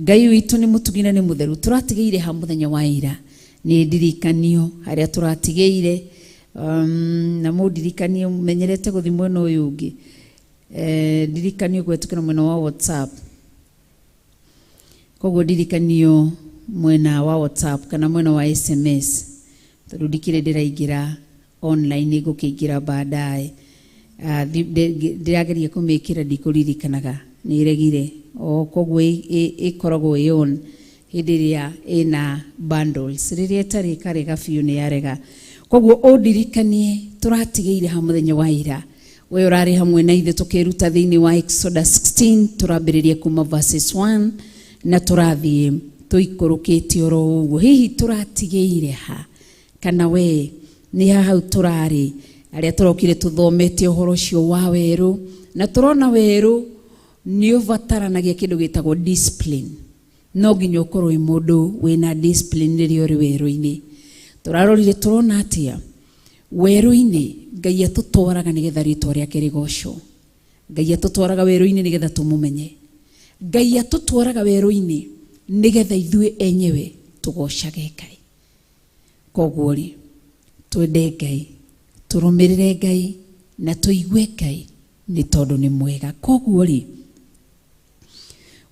Ngai witũ nĩ mũtugi na nĩ mũtheru. Tũratigĩire ha mũthenya wa ira? Nĩ ndirikanio harĩa tũratigĩire, na mũndirikanie, menyerete gũthiĩ mwena ũyũ ũngĩ. Ndirikanio kũhetũkĩra mwena wa WhatsApp. Koguo ndirikanio mwena wa WhatsApp kana mwena wa SMS, tondũ ndikĩrĩ ndĩraingĩra online, ngũkĩingĩra baadaye. Ndĩrageria kũmĩkĩra, ndikũririkanaga, nĩ ĩregire o. Koguo ĩkoragwo ĩ on hĩndĩ ĩrĩa ĩna bundles, rĩrĩa ĩtarĩ ĩkarega biũ, nĩ yarega. Koguo ũndirikanie tũratigĩire ha mũthenya wa ira. We ũrarĩ hamwe na ithuĩ tũkĩruta thĩinĩ wa Exodus 16, tũrambĩrĩria kuma verses 1 na tũrathiĩ tũikũrũkĩte oro ũguo. Hihi tũratigĩire ha, kana we nĩ ha hau tũrarĩ, arĩa tũrokire tũthomete ũhoro ũcio wa werũ, na tũrona werũ nĩ ũbataranagia kĩndũ gĩtagwo discipline. No nginya ũkorwo wĩ mũndũ wĩna discipline rĩrĩa ũrĩ werũ-inĩ. Tũrarorire tũrona atĩa werũ-inĩ? Ngai atũtwaraga nĩgetha rĩtwa rĩake rĩgocwo. Ngai atũtwaraga werũ-inĩ nĩgetha tũmũmenye. Ngai atũtwaraga werũ-inĩ nĩgetha ithuĩ enyewe tũgocage Ngai. Koguo rĩ, twende Ngai, tũrũmĩrĩre Ngai na tũigue Ngai, nĩ tondũ nĩ mwega. Koguo rĩ,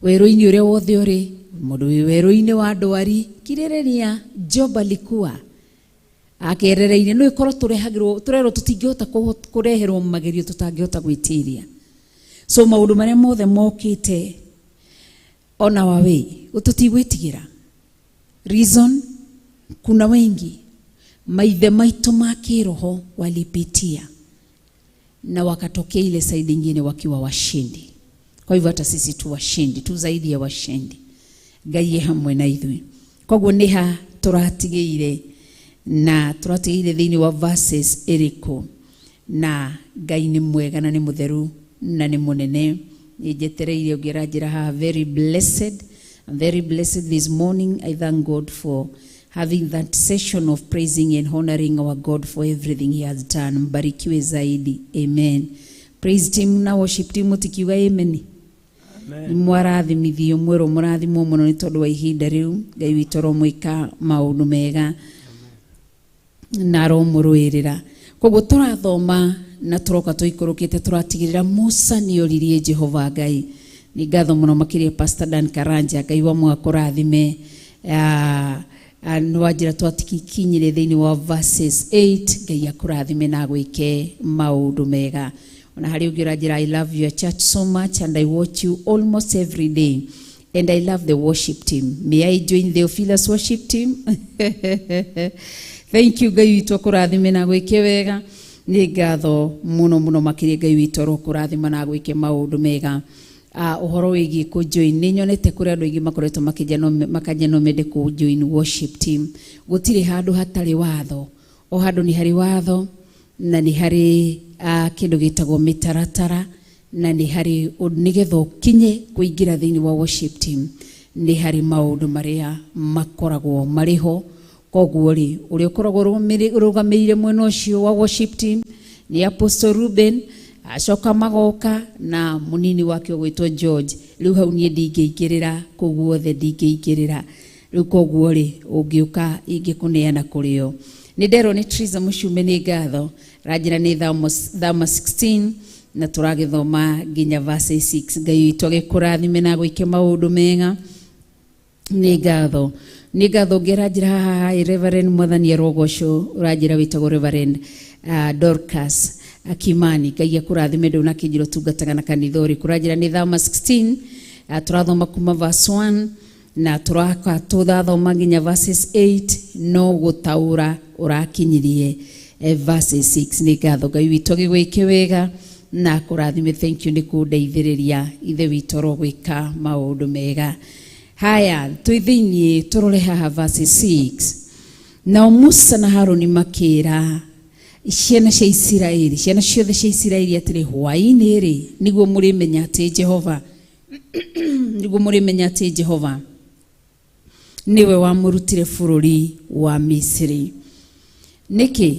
werũ-inĩ ũrĩa wothe ũrĩ, mũndũ wĩ werũ-inĩ wa ndwari, kirĩrĩria. Job alikuwa akerereire. No ĩkorwo tũrehagĩrwo, tũrerwo tũtingĩhota kũreherwo magerio tũtangĩhota gwĩtiria. So maũndũ marĩa mothe mokĩte on our way, tũtigwĩtigĩra. Reason, kuna wengi maithe maitũ ma kĩroho walipitia na wakatokea ile side ingine wakiwa washindi. Kwa hivyo hata sisi tu washindi, tu zaidi ya washindi. Ngai hamwe na ithuĩ. Koguo nĩ ha tũratigĩire, na tũratigĩire thĩinĩ wa verses ĩrĩkũ? Na Ngai nĩ mwega na nĩ mũtheru na nĩ mũnene. Nĩ njetereire ũngĩ aranjĩra haha, very blessed. I'm very blessed this morning. I thank God for having that session of praising and honoring our God for everything he has done. Mbarikiwe zaidi. Amen. Praise team na worship team, tikiuga amen. Nĩ mwarathimithio, mwerwo mũrathimwo mũno nĩ tondũ wa ihinda rĩu. Ngai witũ aromwĩka maũndũ mega na aromũrũĩrĩra. Koguo tũrathoma na tũroka tũikũrũkĩte, tũratigĩrĩra Musa nĩ oririe Jehova Ngai. Nĩ ngatho mũno makĩria Pastor Dan Karanja, Ngai wa mwaka ũrathime. Nĩ wanjĩra twatikinyire thĩinĩ wa verses 8. Ngai akũrathime na agwĩke maũndũ mega. Ona harĩ ũngĩ ũranjĩra, "I love your church so much and I watch you almost every day." And I love the worship team. May I join the Theophilus worship team? Thank you, Ngai witũ akũrathime na gwĩke wega. Nĩ ngatho mũno mũno makĩria Ngai witũ arokũrathima na gwĩke maũndũ mega. Ũhoro wĩgiĩ kũjoin, nĩ nyonete kũrĩ andũ aingĩ makoretwo makĩnja no makanja no mende kũjoin worship team. Gũtirĩ handũ hatarĩ watho. O handũ nĩ harĩ watho na nĩ harĩ kĩndũ gĩtagwo mĩtaratara na nĩ harĩ nĩgetha ũkinye kũingĩra thĩinĩ wa worship team nĩ harĩ maũndũ marĩa makoragwo marĩ ho. Koguo rĩ, ũrĩa ũkoragwo ũrũgamĩrĩire mwena ũcio wa worship team nĩ Apostle Ruben, acoka magoka na mũnini wake ũgwĩtwo George. Rĩu hau niĩ ndingĩingĩrĩra, kũu guothe ndingĩingĩrĩra. Rĩu koguo rĩ, ũngĩũka ingĩkũneana kũrĩ o. Nĩ nderwo nĩ Triza Mũcume, nĩ ngatho. Ranjĩra nĩ Thama 16 na tũragĩthoma nginya verse 6. Ngai witũ agĩkũrathime na agwĩke maũndũ mega. Nĩ ngatho. Nĩ ngatho ũngĩ aranjĩra haha, hi Reverend, Mwathani arogocwo. Ũranjĩra wĩtagwo Reverend Dorcas Kimani. Ngai akũrathime, ndũnakĩnjĩra ũtungataga na kanitha ũrĩkũ. Ũranjĩra nĩ Thama 16, tũrathoma kuma verse 1 na tũraka tũrathoma nginya verses 8, no gũtaũra ũrakinyirie verses 6. Nĩ ngatho, Ngai witũ agĩgwĩke wega na akũrathime. Thank you nĩ kũndeithĩrĩria. Ithe witũ arogwĩka maũndũ mega. Haya, twĩ thĩiniĩ, tũrore haha verse 6. Nao Musa na Haruni makĩra ciana cia Isiraeli, ciana ciothe cia Isiraeli atĩrĩ, hwaĩ-inĩ rĩ, nĩguo mũrĩmenya atĩ Jehova, nĩguo mũrĩmenya atĩ Jehova nĩwe wamũrutire bũrũri wa Misiri. Nĩkĩ?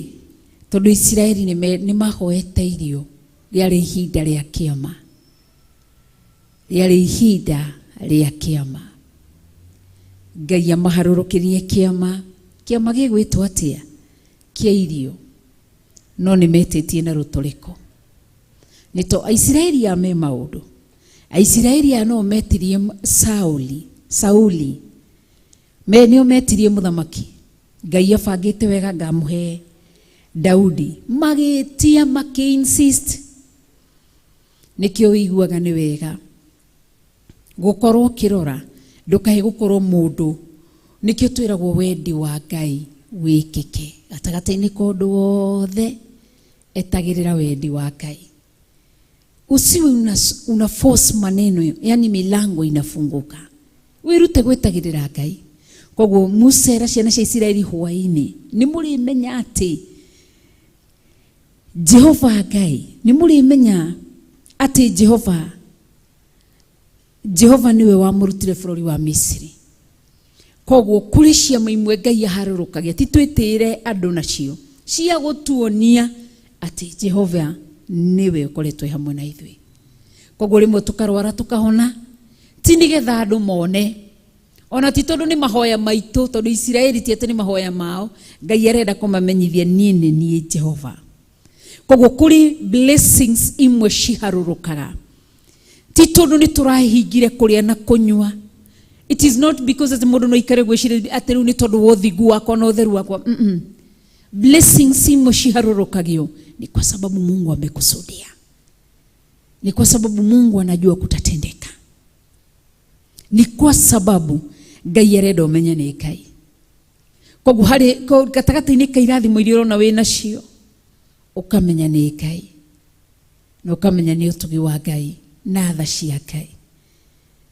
Tondũ Isiraeli nĩ mahoete irio. Rĩarĩ ihinda rĩa kĩama, rĩarĩ ihinda rĩa kĩama. Ngai amaharũrũkĩrie kĩama. Kĩama gĩgwĩtwo atĩa? Kĩa irio. No nĩ metĩtie na rũtũrĩko. Nĩ to Aisiraeli aya me maũndũ. Aisiraeli aya no metirie Sauli, Sauli me nĩo metirie mũthamaki. Ngai abangĩte wega ngamũhe Daudi. Magĩtia, makĩ-insist. Nĩkĩo wĩiguaga nĩ wega gũkorwo ũkĩrora, ndũkae gũkorwo mũndũ. Nĩkĩo twĩragwo wendi wa Ngai wĩkĩke gatagatĩ-inĩ ka ũndũ wothe. Etagĩrĩra wendi wa Ngai, usiwe una force maneno, yani milango inafunguka. Wĩrute gwĩtagĩrĩra Ngai. Koguo Musa era ciana cia Isiraeli, hwaĩ-inĩ nĩ mũrĩmenya atĩ Jehova Ngai, nĩ mũrĩmenya atĩ Jehova nĩwe wamũrutire bũrũri wa Misiri. Koguo kũrĩ ciama imwe Ngai aharũrũkagia, ti twĩtĩĩre andũ nacio, cia gũtuonia atĩ Jehova nĩwe ũkoretwo hamwe na ithuĩ. Koguo rĩmwe tũkarwara tũkahona, ti nĩgetha andũ mone, ona ti tondũ nĩ mahoya maitũ, tondũ Isiraeli ti atĩ nĩ mahoya mao. Ngai arenda kũmamenyithia, niĩ nĩ niĩ Jehova. Koguo kũrĩ blessings imwe ciharũrũkaga ti tondũ nĩ tũrahingire kũrĩa na kũnyua. It is not because atĩ mũndũ no ikare gwĩciria atĩ rĩu nĩ tondũ wa ũthingu wakwa na ũtheru wakwa. Blessings imwe ciharũrũkagio ni kwa sababu Mungu amekusudia, ni kwa sababu Mungu anajua kutatendeka, ni kwa sababu Ngai arenda ũmenye nĩ Ngai. Koguo harĩ gatagatĩ-inĩ ka irathimo iria ũrona wĩ nacio, ũkamenya nĩ Ngai na ũkamenya nĩ ũtugi wa Ngai na tha cia Ngai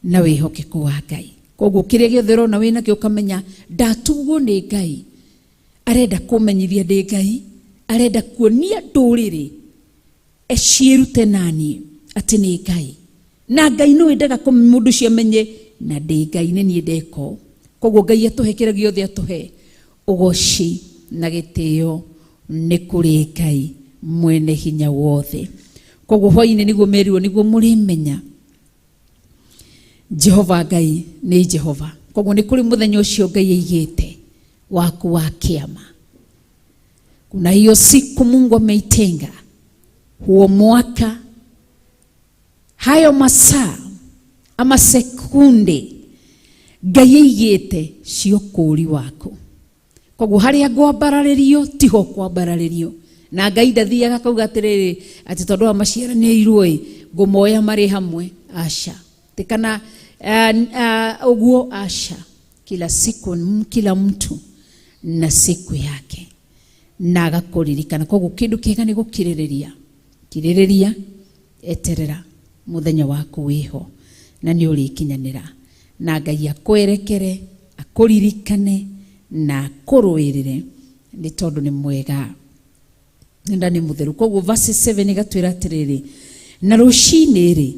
na wĩhokeku wa Ngai. Koguo kĩrĩa gĩothe ũrona wĩ nakĩo, ũkamenya ndatugwo nĩ Ngai. Arenda kũmenyithia ndĩ Ngai, arenda kuonia ndũrĩrĩ eciĩrute naniĩ atĩ nĩ Ngai. Na Ngai nĩ wendaga mũndũ ũcio amenye na ndĩ Ngai, nĩ niĩ ndeko. Koguo Ngai atũhe kĩrĩa gĩothe atũhe, ũgoci na gĩtĩo nĩ kũrĩ Ngai mwene hinya wothe. Koguo hwainĩ nĩguo merirwo, nĩguo mũrĩmenya Jehova Ngai nĩ Jehova. Koguo nĩ kũrĩ mũthenya ũcio Ngai aigĩte waku wa kĩama. Kuna hiyo siku Mungu ameitenga, huo mwaka, hayo masaa ama sekunde Ngai aigĩte cio kũũri waku. Koguo harĩa ngwambararĩrio tiho kwambararĩrio. Na Ngai ndathiaga akauga atĩrĩrĩ, atĩ tondũ aya maciaranĩirwo ĩ, ngũmoya marĩ hamwe. Aca. Ti kana Ũguo aca, kila siku kila mtu na siku yake na agakũririkana. Koguo kĩndũ kĩega nĩ gũkirĩrĩria, kirĩrĩria, eterera mũthenya waku wĩho na nĩ ũrĩkinyanĩra, na Ngai akwerekere, akũririkane na akũrũĩrĩre, nĩ tondũ nĩ mwega na nĩ mũtheru. Koguo verse 7 ĩgatwĩra atĩrĩrĩ, na rũcinĩ rĩ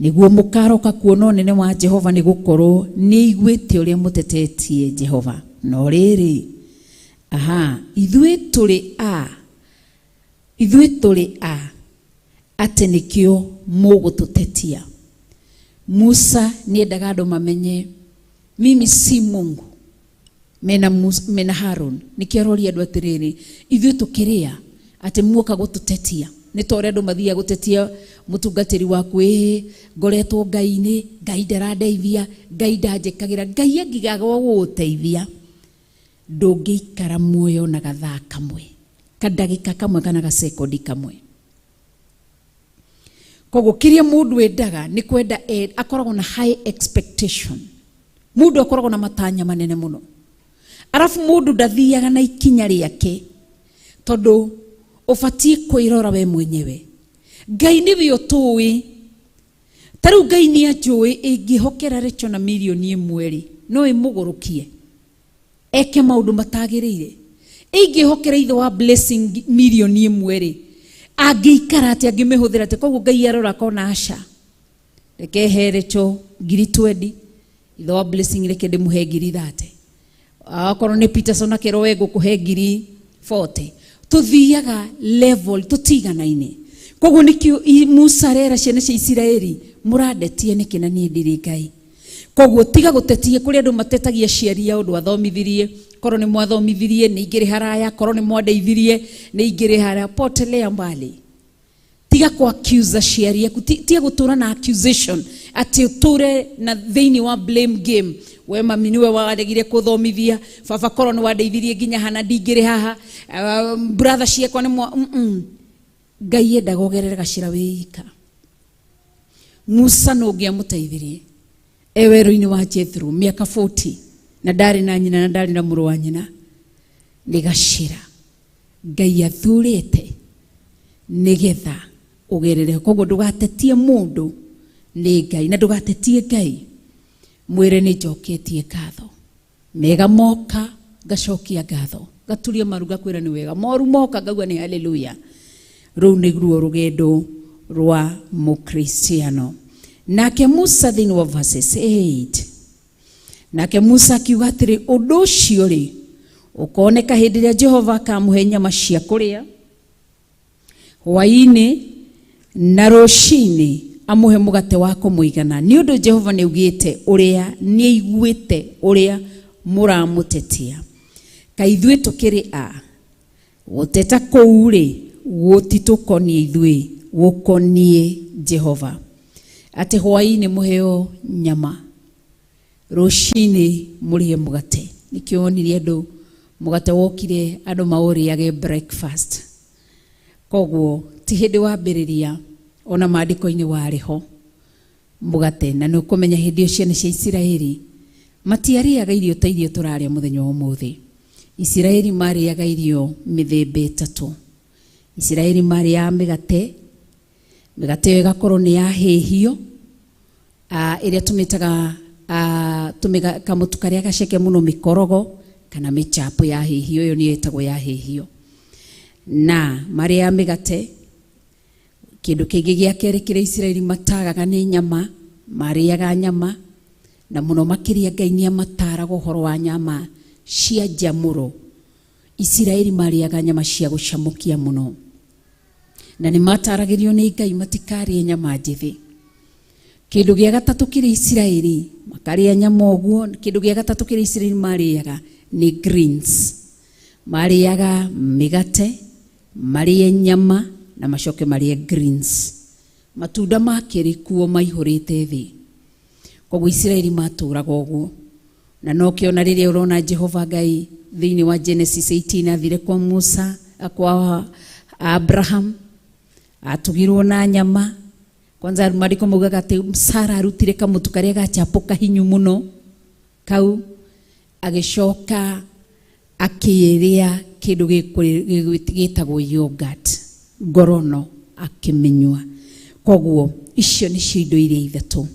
nĩguo mũkaroka kuona ũnene wa Jehova, nĩ gũkorwo nĩ aiguĩte ũrĩa mũtetetie Jehova. No rĩrĩ, aha, ithuĩ tũrĩ a, ithuĩ tũrĩ a atĩ nĩkĩo mũgũtũtetia. Musa nĩendaga andũ mamenye mimi si Mungu mena Musa, mena Harun. Nĩkĩo aroria andũ atĩrĩrĩ, ithuĩ tũkĩrĩa atĩ muoka gũtũtetia? Nĩ ta ũrĩa andũ mathiaga gũtetia mũtungatĩri waku, ĩĩ ngoretwo Ngai-inĩ, Ngai ndarandeithia, Ngai ndanjĩkagĩra. Ngai angĩaga gũgũteithia ndũngĩikara muoyo na gathaa kamwe, kandagĩka kamwe kana gasekondi kamwe. Koguo kĩrĩa mũndũ endaga nĩ kwenda akoragwo na high expectation. Mũndũ akoragwo na matanya manene mũno, arabu mũndũ ndathiaga na ikinya rĩake, tondũ ũbatiĩ kwĩrora we mwenyewe. Ngai nĩwe ũtũĩ. Ta rĩu Ngai nĩ anjũĩ, ĩngĩhokera Rachel na mirioni 1 rĩ, no ĩmũgũrũkie eke maũndũ matagĩrĩire. Ingĩhokera ithe wa Blessing mirioni 1 rĩ, angĩikara atĩa, angĩmĩhũthĩra atĩa? Koguo Ngai arora akona aca, reke he Rachel ngiri 20, ithe wa Blessing reke ndĩmũhe ngiri 30, akorwo nĩ Peterson akerwo we ngũkũhe ngiri 40. Tuthiaga level tutiganaine. Koguo nĩkĩo Musa arera ciana cia Isiraeli, mũrandetie nĩkĩ na niĩ ndirĩ Ngai? Koguo tiga gũtetia. Kũrĩ andũ matetagia aciari ao, ndwathomithirie, korwo nĩ mwathomithirie nĩ ingĩrĩ haraya, korwo nĩ mwandeithirie nĩ ingĩrĩ haraya. Potelea mbali. Tiga ku accuse aciari aku, tiga gũtũra na accusation atĩ ũtũre na thĩinĩ wa blame game. We mami niwe waregire kũthomithia, baba korwo nĩ wandeithirie nginya hana ndingĩrĩ haha, brother ciakwa nĩ mwa. Ngai endaga ũgerere gacĩra wĩika. Musa no ũngĩamũteithirie e werũ-inĩ wa Jethro mĩaka 40, na ndarĩ na nyina na ndarĩ na mũrũ wa nyina. Nĩ gacĩra Ngai athurĩte nĩgetha ũgerere. Koguo ndũgatetie mũndũ, nĩ Ngai, na ndũgatetie Ngai. Mwĩre nĩ njoketie ngatho, mega moka ngacokia ngatho, ngaturia maru ngakwĩra nĩ wega, moru moka ngauga nĩ haleluya. Rũu nĩruo rũgendo rwa mũkristiano. Nake Musa thĩinĩ wa verses 8, nake Musa akiuga atĩrĩ, ũndũ ũcio rĩ ũkoneka hĩndĩ ĩrĩa Jehova akamũhe nyama cia kũrĩa hwaĩ-inĩ, na rũcinĩ amũhe mũgate wa kũmũigana, nĩ ũndũ Jehova nĩ augĩte ũrĩa nĩ aiguĩte ũrĩa mũramũtetia. Kaĩ ithuĩ tũkĩrĩ a gũteta kũu rĩ, gũtitũkoniĩ ithuĩ, gũkoniĩ Jehova. Atĩ hwaĩ-inĩ mũheo nyama, rũcinĩ mũrĩe mũgate. Nĩkĩo wonire andũ mũgate wokire andũ maũrĩage breakfast. Koguo ti hĩndĩ wambĩrĩria, ona maandĩko-inĩ warĩ ho mũgate. Na nĩ ũkũmenya hĩndĩ ĩyo ciana cia Isiraeli matiarĩaga irio ta irio tũrarĩa mũthenya wa ũmũthĩ. Isiraeli marĩaga irio mĩthemba 3. Isiraeli marĩaga mĩgate, mĩgate ĩyo ĩgakorwo nĩ yahĩhio, ĩrĩa tũmĩtaga kamũtu karĩa gaceke mũno, mĩkorogo kana mĩchapo yahĩhio, ĩyo nĩyo ĩtagwo yahĩhio. Na marĩaga mĩgate. Kĩndũ kĩngĩ gĩa kerĩ kĩrĩa Isiraeli matagaga nĩ nyama, marĩaga nyama, na mũno makĩria Ngai nĩ amataraga ũhoro wa nyama cia njamũro. Isiraeli marĩaga nyama cia gũcamũkia mũno, na nĩ mataragĩrio nĩ Ngai matikarĩe nyama njĩthĩ. Kĩndũ gĩa gatatũ kĩrĩa Isiraeli makarĩa nyama ũguo, kĩndũ gĩa gatatũ kĩrĩa Isiraeli marĩaga nĩ greens. Marĩaga mĩgate, marĩe nyama na macoke marĩe greens. Matunda makĩrĩ kuo maihũrĩte thĩ. Koguo Isiraeli matũraga ũguo. Na nokĩo na rĩrĩa ũrona Jehova Ngai thĩinĩ wa Genesis 18 athire kwa Musa, kwa Abraham, atugirwo na nyama. Kwanza maandĩko maugaga atĩ Sara arutire kamũtu karĩa gachapo kahinyu mũno kau, agĩcoka akĩrĩa kĩndũ gĩtagwo yogurt ngorono akĩmĩnyua. Koguo icio nĩcio indo iria ithatũ,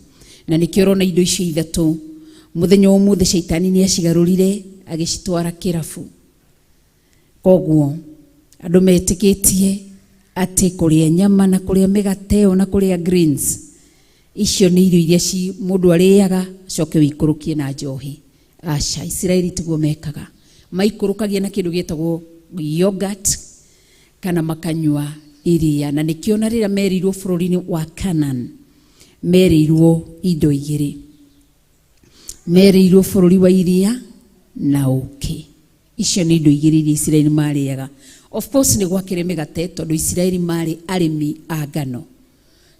na nĩkĩo ũrona indo icio ithatũ mũthenya wa ũmũthĩ caitani nĩ acigarũrire agĩcitwara kĩrabu. Koguo andũ metĩkĩtie atĩ kũrĩa nyama na kũrĩa mĩgate ĩyo na kũrĩa greens, icio nĩ irio iria mũndũ arĩaga acoke wĩikũrũkie na njohi. Aca, Isiraeli tiguo mekaga, maikũrũkagia na kĩndũ gĩtagwo yogurt kana makanyua iria. Na nĩkĩo na rĩrĩa merirwo bũrũri-inĩ wa Canaan merirwo indo igĩrĩ, merirwo bũrũri wa iria na ũkĩ. Icio nĩ indo igĩrĩ iria Isiraeli marĩaga. Of course nĩ gwakĩrĩ mĩgate tondũ Isiraeli marĩ arĩmi a ngano.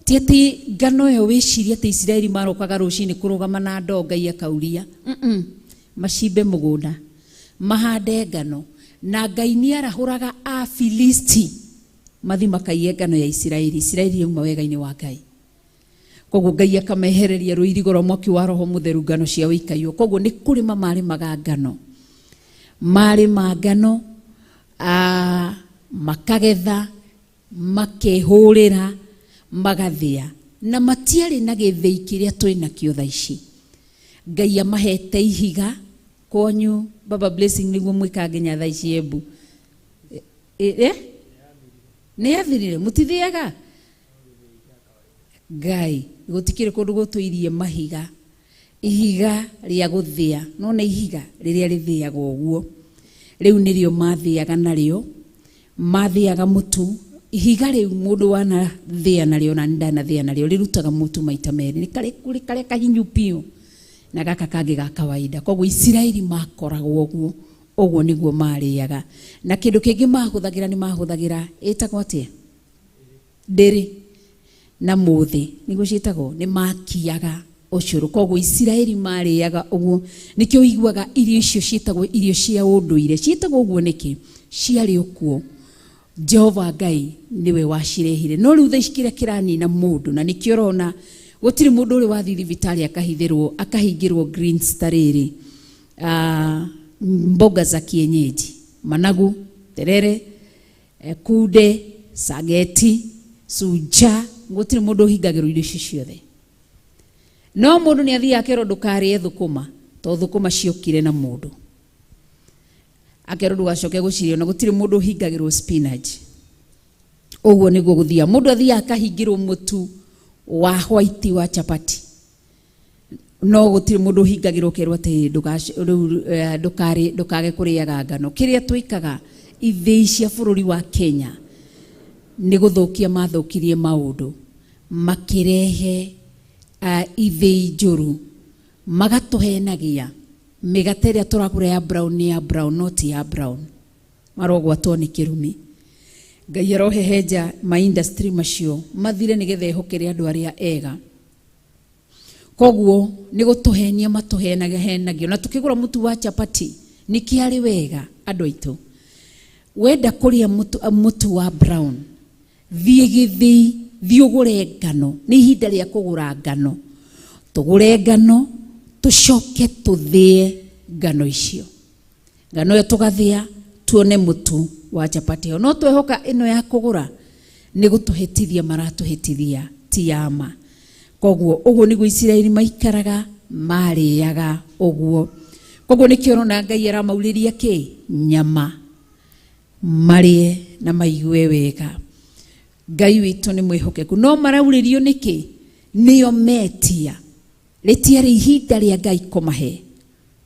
Ti atĩ ngano ĩyo wĩcirie atĩ Isiraeli marokaga rũcinĩ kũrũgama na ndoo Ngai akauria. Macimbe mũgũnda, mahande ngano, na Ngai nĩ arahũraga Afilisti mathi makaiye ngano ya Isiraeli. Isiraeli yauma wega-inĩ wa Ngai. Koguo Ngai akamehereria rũirigo rwa mwaki wa Roho Mũtheru ngano ciao ikaiywo. Koguo nĩ kũrĩma marĩmaga ngano, marĩma ngano, makagetha, makehũrĩra, magathĩa, na matiarĩ na gĩthĩi kĩrĩa twĩ nakĩo thaa ici. Ngai amahete ihiga kwanyu Baba Blessing nĩguo mwĩkaga nginya thaa ici Embu. Nĩ yathirire, mũtithiaga Ngai gũtikĩrĩ kũndũ gũtũirie mahiga, ihiga rĩa gũthĩa, no nĩ ihiga rĩrĩa rĩthĩagwo ũguo, rĩu nĩrĩo mathĩaga narĩo, mathĩaga mũtu. Ihiga rĩu mũndũ wanathĩa narĩo, na ndanathĩa narĩo, rĩrutaga mũtu maita merĩ, nĩ karĩa kahinyu biũ na gaka kangĩ ga kawaida. Koguo Isiraeli makoragwo ũguo, ũguo nĩguo marĩaga. Na kĩndũ kĩngĩ mahũthagĩra nĩ mahũthagĩra ĩtagwo atĩa? Ndĩrĩ na mũthĩ nĩguo ciĩtagwo, nĩ makiaga ũcũrũ. Koguo Isiraeli marĩaga ũguo, nĩkĩo ũiguaga irio icio ciĩtagwo irio cia ũndũire. Ciĩtagwo ũguo nĩkĩ? Ciarĩ okuo, Jehova Ngai nĩwe wacirehire. No rĩu thaa ici kĩrĩa kĩranina mũndũ, na nĩkĩo ũrona gũtirĩ mũndũ ũrĩ wathiĩ thibitarĩ akahithĩrwo, akahingĩrwo greens ta rĩrĩ, mboga za kienyeji, managu, terere, kunde, sageti, suja, gũtirĩ mũndũ ũhingagĩrwo irio icio ciothe. No mũndũ nĩ athiaga akerwo ndũkarĩe thũkũma, tondũ thũkũma ciokire na mũndũ. Akerwo ndũgacoke gũcirĩa, na gũtirĩ mũndũ ũhingagĩrwo spinach. Ũguo nĩguo gũthiaga. Mũndũ athiaga akahingĩrwo mũtu wa white wa chapati, no gũtirĩ mũndũ ũhingagĩrwo kerwo atĩ rĩu ndũkage kũrĩaga ngano. Kĩrĩa twĩkaga ithĩi cia bũrũri wa Kenya nĩ gũthũkia mathũkirie maũndũ, makĩrehe ithĩi njũru, magatũhenagia mĩgate ĩrĩa tũragũra ya brown nĩ ya brown, no ti ya brown. Marogwatwo nĩ kĩrumi. Ngai arohehenja ma industry macio mathire nĩgetha ehokere andũ arĩa ega. Koguo nĩ gũtũhenia matũhenagia. Na tukĩgũra mũtu wa chapati nĩ kĩarĩ wega andũ aitũ. Wenda kũrĩa mũtu wa brown, thiĩ gĩthĩi, thiĩ ũgũre ngano. Nĩ ihinda rĩa kũgũra ngano. Tũgũre ngano, tũcoke tũthĩe ngano icio. Ngano ĩyo tũgathĩa, tuone mũtu wa chapati ĩyo. No twehoka ĩno ya kũgũra nĩ gũtũhĩtithia maratũhĩtithia, ti ya ma. Koguo ũguo nĩguo Isiraeli maikaraga, marĩaga ũguo. Koguo nĩkĩo ũrona Ngai aramaurĩria kĩ? Nyama. Marĩe na maigue wega. Ngai witũ nĩ mwĩhokeku. No maraurĩrio nĩkĩ? Nĩo metia. Rĩtiarĩ ihinda rĩa Ngai kũmahe,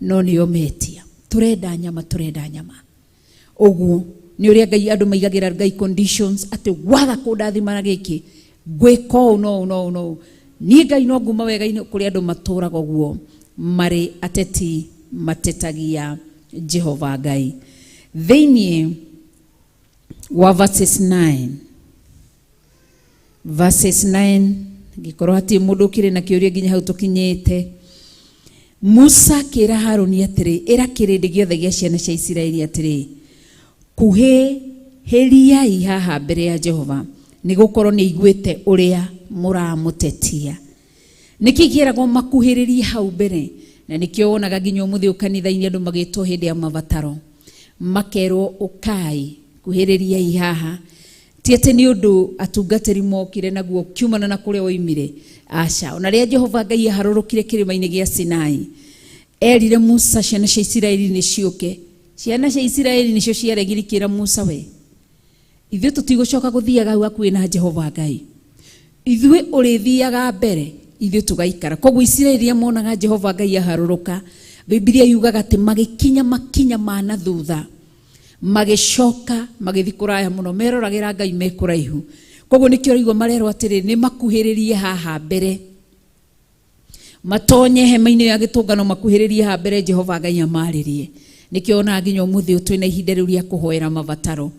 no nĩo metia. Tũrenda nyama, tũrenda nyama. Ũguo nĩ ũrĩa Ngai andũ maigagĩra Ngai conditions atĩ waga kũndathima na gĩkĩ, ngwĩka ũũ no ũũ no ũũ no ũũ. Niĩ Ngai no nguma wega-inĩ kũrĩa andũ matũraga ũguo marĩ ateti matetagia Jehova Ngai. Thĩinĩ wa verses 9, verses 9, ngĩkorwo hatirĩ mũndũ ũkĩrĩ na kĩũria nginya hau tũkinyĩte. Musa akĩra Harũni atĩrĩ, ĩra kĩrĩndĩ gĩothe gĩa ciana cia Isiraeli atĩrĩ, kuhĩhĩriai haha mbere ya Jehova, nĩgũkorwo nĩaiguĩte ũrĩa Mũramũtetia nĩkĩ kĩragwo makuhĩrĩrie hau mbere? Na nĩkĩo wonaga nginya ũmũthĩ kanitha-inĩ andũ magĩtwo hĩndĩ ya mabataro makerwo ũkai kuhĩrĩriai haha. Ti atĩ nĩ ũndũ atungatĩri mokire naguo kiumana na kũrĩa woimire, aca. Ona rĩrĩa Jehova Ngai aharũrũkire kĩrĩma-inĩ gĩa Sinai, erire Musa ciana cia Isiraeli nĩ ciũke. Ciana cia Isiraeli nĩcio ciaregire ikĩra Musa, we ithuĩ tũtigũcoka gũthiaga hau hakuhĩ na Jehova Ngai, ithuĩ ũrĩthiaga mbere, ithuĩ tũgaikara. Koguo Isiraeli rĩrĩa monaga Jehova Ngai aharũrũka, Bibilia yugaga atĩ magĩkinya makinya ma na thutha, magĩcoka magĩthiĩ kũraya mũno, meroragĩra Ngai me kũraihu. Koguo nĩkĩo ũraigua marerwo atĩrĩ, nĩ makuhĩrĩrie haha mbere, matonye hema-inĩ ya gĩtũngano, makuhĩrĩrie haha mbere Jehova Ngai amarĩrie. Nĩkĩo onaga nginya ũmũthĩ ũyũ twĩna ihinda rĩu rĩa kũhoera mabataro,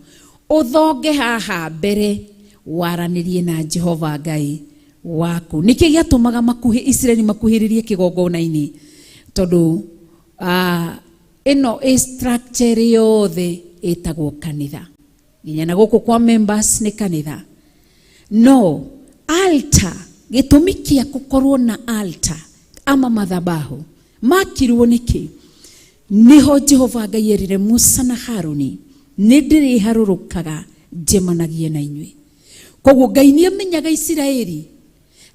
ũthonge haha mbere waranĩrie na Jehova Ngai waku. Nĩkĩ gĩatũmaga makuhĩ Isiraeli makuhĩrĩrie kĩgongona-inĩ? Tondũ ĩno ĩ structure yothe ĩtagwo kanitha, nginya na gũkũ kwa members nĩ kanitha. No altar, gĩtũmi kĩa gũkorwo na altar ama madhabahu makirwo nĩkĩ? Niho Jehova Ngai erire Musa na Haruni, nĩ ndĩrĩharũrũkaga njemanagie na inyuĩ. Koguo Ngai nĩ amenyaga Isiraeli,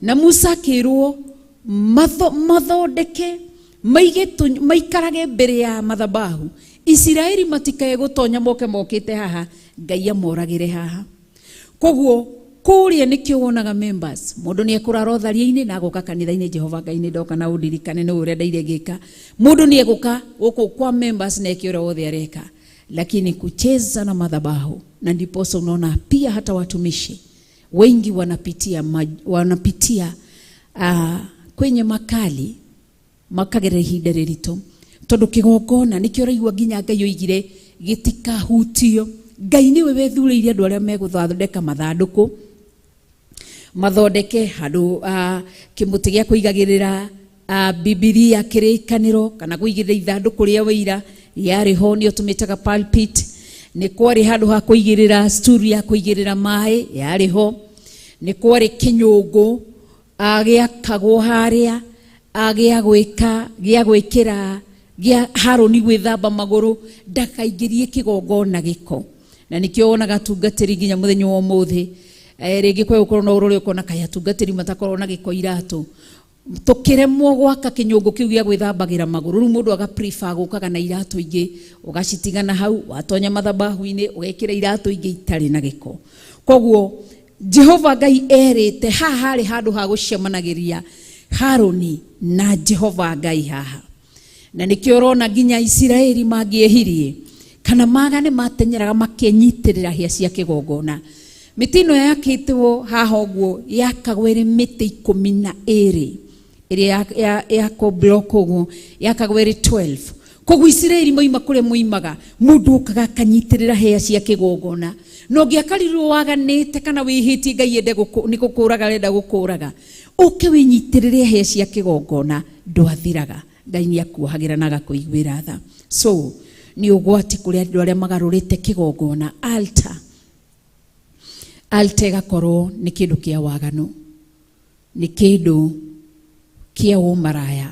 na Musa akĩrwo mathondeke maige maikarage mbere ya madhabahu, Isiraeli matikae gũtonya moke mokĩte haha, Ngai amoragĩre haha. Koguo kũrĩa nĩkĩo wonaga members, mũndũ nĩ ekũrara ũtharia-inĩ na agoka kanitha-inĩ, Jehova Ngai nĩ ndoka na ũndirikane nĩ ũrĩa ndaire ngĩka. Mũndũ nĩ egũka gũkũ kwa members na eke ũrĩa wothe areka, lakini kucheza na madhabahu. Na ndiposa unaona pia hata watumishi wengi wanapitia kwenye makali, makagerera ihinda rĩritũ, tondũ kĩgongona nĩkĩo ũraigua nginya Ngai oigire gĩtikahutio. Ngai nĩwe wethurĩire andũ arĩa megũthondeka mathandũkũ, mathondeke handũ kĩmũtĩ gĩa kũigagĩrĩra Bibilia kĩrĩkanĩro, kana kũigĩrĩra ithandũkũ rĩa wĩira yarĩ ho, nĩyo tũmĩtaga pulpit. Nĩ kwarĩ handũ ha kũigĩrĩra stool ya kũigĩrĩra maĩ yarĩ ho, nĩ kwarĩ kĩnyũngũ gĩakagwo harĩa gĩa gwĩka gĩa gwĩkĩra gĩa Harũni gwĩthamba magũrũ ndakaingĩrie kĩgongona gĩko. Na nĩkĩo wonaga atungatĩri nginya mũthenya wa ũmũthĩ, rĩngĩ kwa gũkorwo no ũrore ũkona kaĩ atungatĩri matakorwo na gĩko iratũ, tũkĩremwo gwaka kĩnyũngũ kĩu gĩa gwĩthambagĩra magũrũ. Rĩu mũndũ aga prefer gũkaga na iratũ ingĩ, ũgacitigana hau, watonya mathabahu-inĩ ũgekĩra iratũ ingĩ itarĩ na gĩko. Koguo Jehova Ngai erĩte haha harĩ handũ ha gũcemanagĩria Harũni na Jehova Ngai haha. Na nĩkĩo ũrona nginya Isiraeli mangĩehirie kana magane, matenyeraga makenyitĩrĩra hĩa cia kĩgongona. Mĩtĩ ĩno yakĩtwo haha ũguo yakagwo ĩrĩ mĩtĩ 12, ĩrĩa ya block ũguo yakagwo ĩrĩ 12. Koguo Isiraeli moima kũrĩa moimaga, mũndũ okaga akanyitĩrĩra hĩa cia kĩgongona. Na ũngĩakarirwo waganĩte kana wĩhĩtie Ngai ende nĩ gũkũraga arenda gũkũraga, ũke wĩnyitĩrĩre hĩa cia kĩgongona, ndwathiraga. Ngai nĩ akuohagĩra na agakũiguĩra tha. So nĩ ũgwati kũrĩ andũ arĩa magarũrĩte kĩgongona altar. Altar ĩgakorwo nĩ kĩndũ kĩa waganu, nĩ kĩndũ kĩa ũmaraya,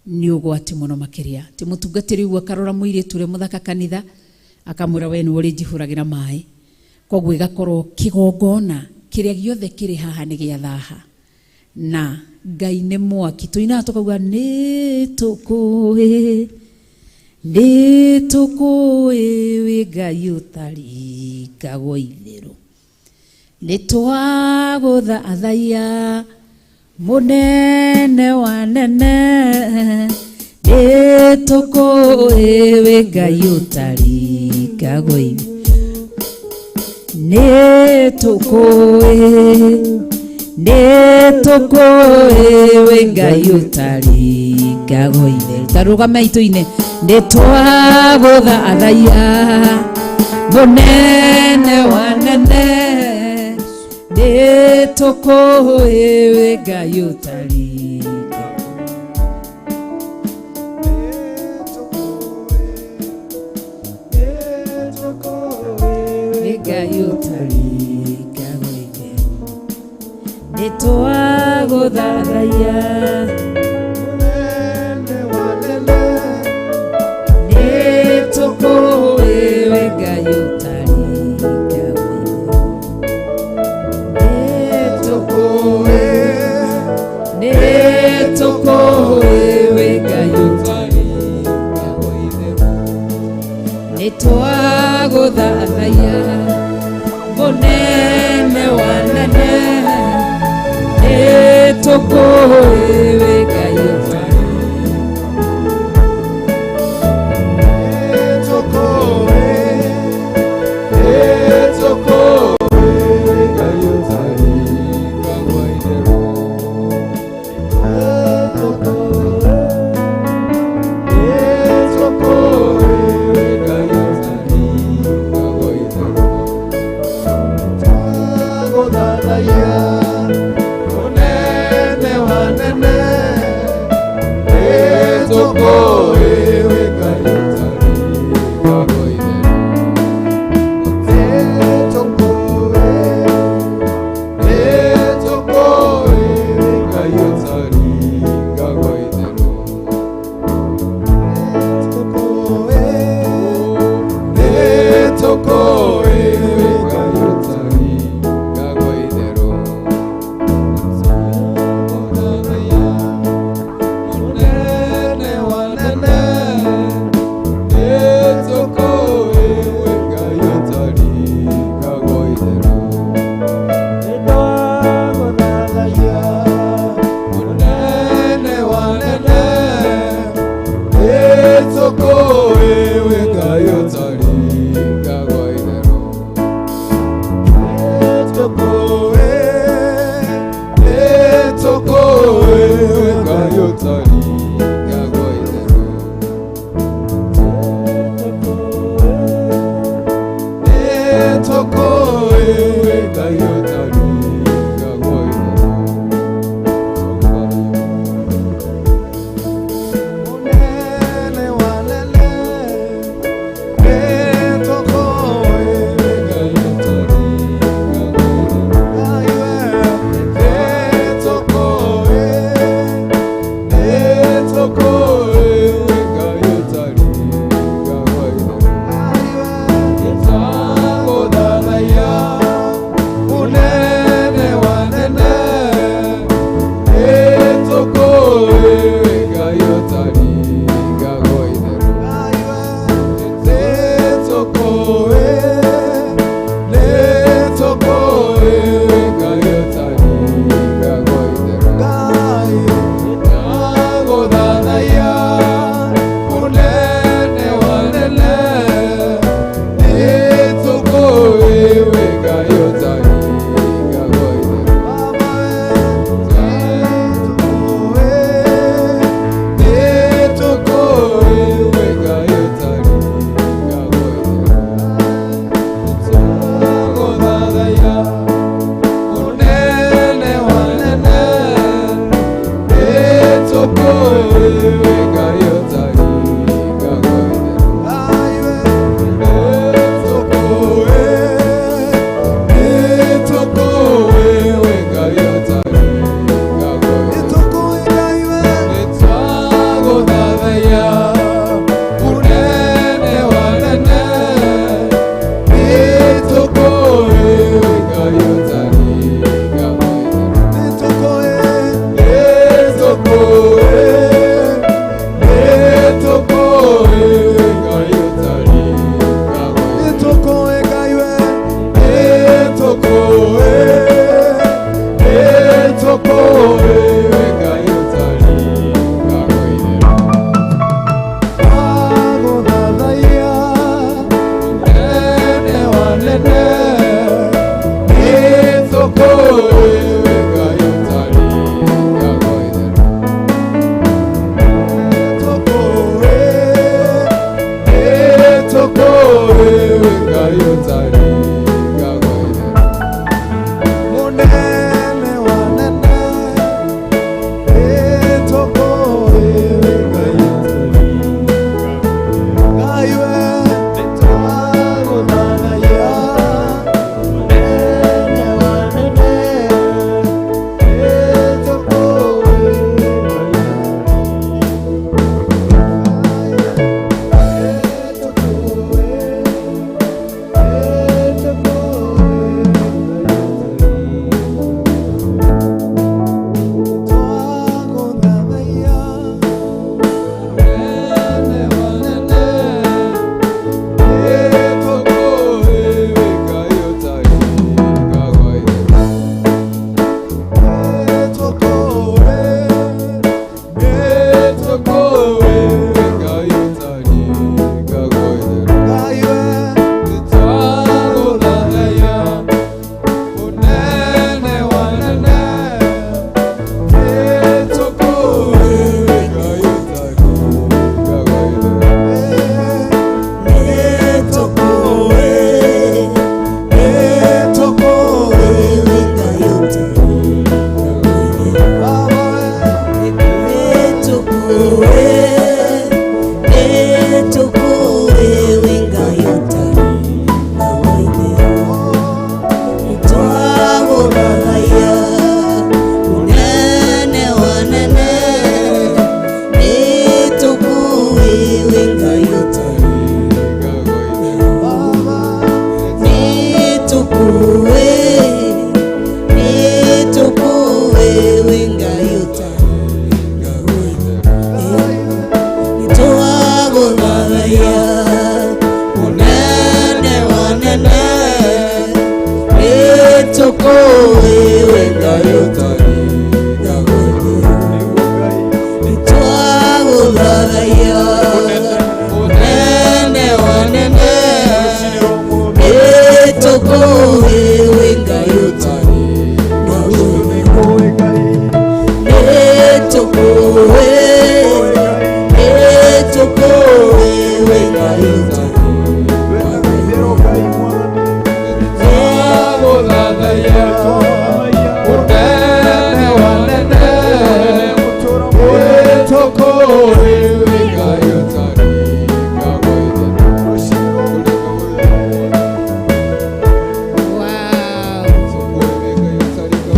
nĩ ũgwati mũno makĩria. Ti mũtungatĩri ũguo akarora mũirĩtu ũrĩa mũthaka kanitha akamwĩra we nĩwe ũrĩnjihũragĩra maĩ. Koguo ĩgakorwo kĩgongona kĩrĩa gĩothe kĩrĩ haha nĩ gĩa thaha, na Ngai nĩ mwaki. Tũinaga tũkauga nĩ tũkũĩ, nĩ tũkũĩ wĩ Ngai ũtaringagwo itherũ, nĩ twagũthathaiya mũnene wa nene, nĩ tũkũĩ wĩ Ngai ũtaringagwo itherũ, nĩ tũkũĩ, nĩ tũkũĩ wĩ Ngai ũtaringagwo itherũ. Ta rũgama itũ-inĩ, nĩ twagũthathaiya mũnene wa nene, nĩ tũkũĩ wĩ Ngai ũtaringagwo. Wĩ Ngai ũtaringagwo itherũ, Nĩtwagũthathaiya nĩtũkũĩ we Ngai ũtarĩ nĩtũkũĩ nĩtũkũĩ we Ngai ũtarĩ nĩtwagũthathaiya mũnene wa nene nĩtũkũĩ we Ngai ũtarĩ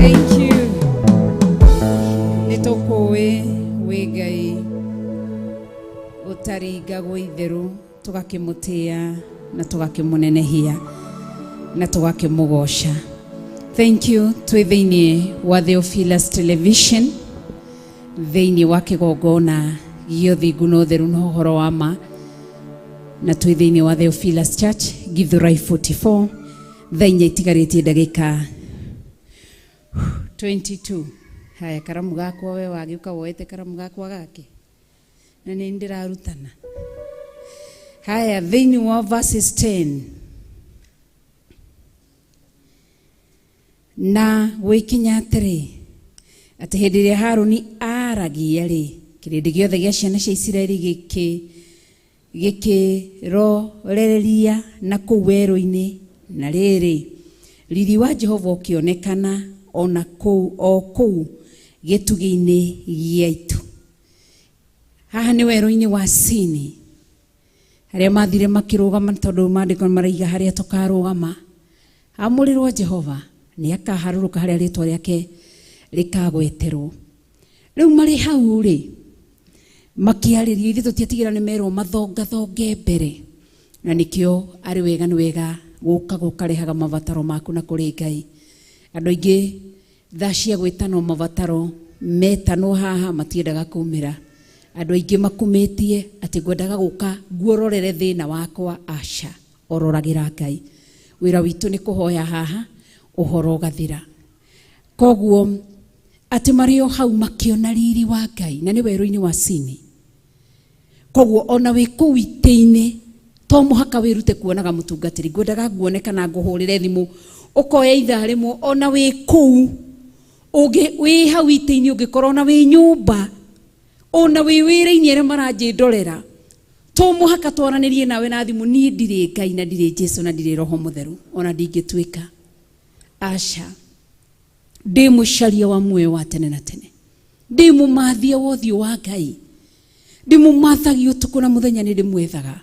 Thank you. Nĩ tũkũĩ wĩ Ngai ũtaringagwo itherũ, tũgakĩmũtĩa na tũgakĩmũnenehia na tũgakĩmũgoca. Thank you. Twĩ thĩinĩ wa Theophilus Television, thĩinĩ wa kĩgongona gĩa ũthingu na ũtheru na ũhoro wa ma, na twĩ thĩinĩ wa Theophilus Church, Githurai 44, thaa 4 itigarĩtie ndagĩka 22. Haya, karamu gakwa we wagĩũka woete karamu gakwa gake na nĩ ndĩrarutana. Haya, thĩinĩ wa verses 10, na gwĩkinya atĩrĩ, atĩ hĩndĩ ĩrĩa Harũni aaragia rĩ, kĩrĩndĩ gĩothe gĩa ciana cia Isiraeli gĩkĩrorereria na kũu werũ-inĩ, na rĩrĩ, riri wa Jehova ũkĩonekana ona kũu o kũu gĩtugĩ-inĩ gĩa itu. Haha nĩ werũ-inĩ wa Sini, harĩa mathire makĩrũgama, tondũ maandĩko maraiga harĩa tũkarũgama amũrĩrwo Jehova nĩ akaharũrũka harĩa rĩtwa rĩake rĩkagweterwo. Rĩu marĩ hau rĩ, makĩarĩrio, ithuĩ tũtiatigĩra nĩ merwo mathongathonge mbere, na nĩkĩo arĩ wega nĩ wega gũka gũkarehaga mabataro maku na kũrĩ Ngai. Andũ aingĩ thaa cia gwĩtanwo mabataro metanwo haha matiendaga kumĩra. Andũ aingĩ makumĩtie atĩ ngwendaga gũka nguororere thĩna wakwa. Aca, ororagĩra Ngai. Wĩra witũ nĩ kũhoya haha ũhoro ũgathira. Koguo atĩ marĩ o hau makĩona riri wa Ngai, na nĩ werũ-inĩ wa Sini. Koguo ona wĩ kũu itĩ-inĩ to mũhaka wĩrute kuonaga mũtungatĩri. Ngwendaga nguone kana ngũhũrĩre thimũ ũkoya ithaa rĩmwe, ona wĩ kũu wĩ hau itĩ-inĩ, ũngĩkorwo ona wĩ nyũmba, ona wĩ wĩra-inĩ arĩa maranjĩndorera, to mũhaka twaranĩrie nawe na thimũ. Niĩ ndirĩ Ngai na ndirĩ Jesu na ndirĩ Roho Mũtheru, ona ndingĩtuĩka. Aca, ndĩ mũcaria wa muoyo wa tene na tene, ndĩ mũmathia wa ũthiũ wa Ngai, ndĩmũmathagia ũtukũ na mũthenya, nĩ ndĩmwethaga.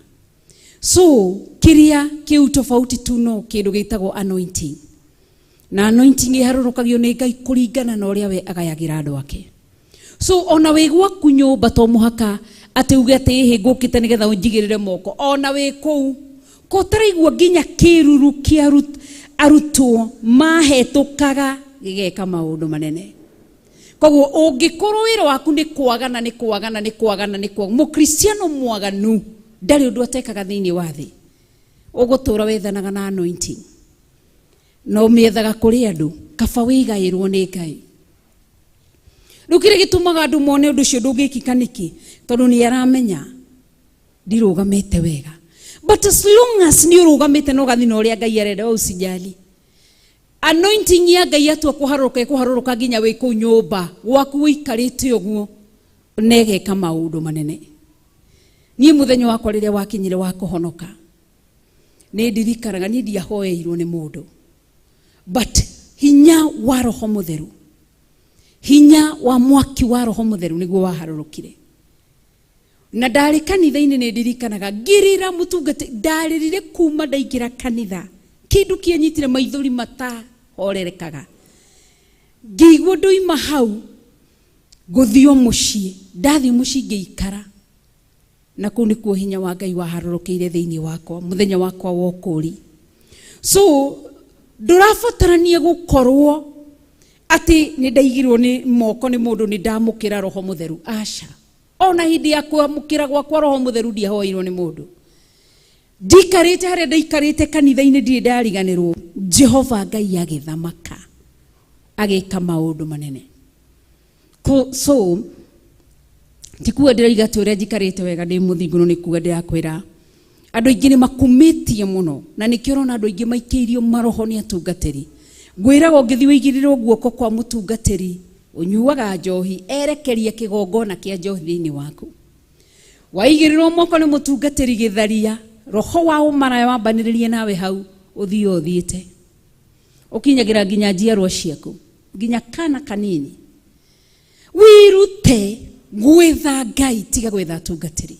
So kĩrĩa kĩu tofauti tu no kĩndũ gĩtagwo anointing, na anointing ĩharũrũkagio nĩ Ngai kũringana na ũrĩa we agayagĩra andũ ake. So ona wĩ gwaku nyũmba to mũhaka atĩ uge atĩ ĩhĩ ngũkĩte nĩgetha ũnjigĩrĩre moko. Ona wĩ kũu ko ũtaraigua nginya kĩruru kĩa arutwo mahetũkaga gĩgeka maũndũ manene. Koguo ũngĩkorwo wĩra waku nĩ kwagana nĩ kwagana nĩ kwagana nĩ kwagana, mũkristiano mwaganu ndarĩ ũndũ atekaga thĩinĩ wa thĩ. Ũgũtũra wethanaga na anointing, na ũmĩethaga kũrĩ andũ, kaba wĩgaĩrwo nĩ Ngai. Rĩu kĩrĩa gĩtũmaga andũ mone ũndũ ũcio ndũngĩkĩka nĩkĩ? Tondũ nĩ aramenya ndirũgamĩte wega. But as long as nĩ ũrũgamĩte na ũgathiĩ na ũrĩa Ngai arenda, we usijali. Anointing ya Ngai atua kũharũrũka ĩkũharũrũka nginya wĩ kũu nyũmba gwaku ũikarĩte ũguo, na ĩgeka maũndũ manene. Niĩ mũthenya wakwa rĩrĩa wakinyire wa kũhonoka, nĩ ndirikanaga niĩ ndiahoeirwo nĩ mũndũ, but hinya wa Roho Mũtheru, hinya wa mwaki wa Roho Mũtheru nĩguo waharũrũkire. Na ndarĩ kanitha-inĩ nĩ ndirikanaga ngĩrĩra mũtungati, ndarĩrire kuma ndaingĩra kanitha, kĩndũ kĩanyitire maithori matahorerekaga. Ngĩigua ndoima hau ngũthiĩ o mũciĩ, ndathiĩ mũciĩ ngĩikara, na kũu nĩkuo hinya wa Ngai waharũrũkĩire thĩinĩ wakwa mũthenya wakwa wa ũkũũri. So ndũrabatarania gũkorwo atĩ nĩ ndaigirwo nĩ moko nĩ mũndũ nĩ ndamũkĩra Roho Mũtheru. Aca, ona hĩndĩ ya kwamũkĩra gwakwa Roho Mũtheru ndiahoeirwo nĩ mũndũ. Ndikarĩte harĩa ndaikarĩte kanitha-inĩ, ndirĩ ndariganĩrwo Jehova Ngai agĩthamaka agĩka maũndũ manene. So ti kuga ndĩroiga atĩ ũrĩa njikarĩte wega ndĩ mũthingu, no nĩ kuga ndĩrakwĩra andũ aingĩ nĩ makumĩtie mũno, na nĩkĩo ũrona andũ aingĩ maikĩirio maroho nĩ atungatĩri. Ngwĩraga ũngĩthiĩ ũigĩrĩrwo guoko kwa mũtungatĩri ũnyuaga njohi, erekerie kĩgongona kĩa njohi thĩinĩ waku. Waigĩrĩrwo moko nĩ mũtungatĩri gĩtharia, roho wa ũmaraya wambanĩrĩrie nawe hau, ũthiĩ ũthiĩte ũkinyagĩra nginya njiarwa ciaku, nginya kana kanini. Wĩrute gwetha Ngai, tiga gwetha atungatĩri.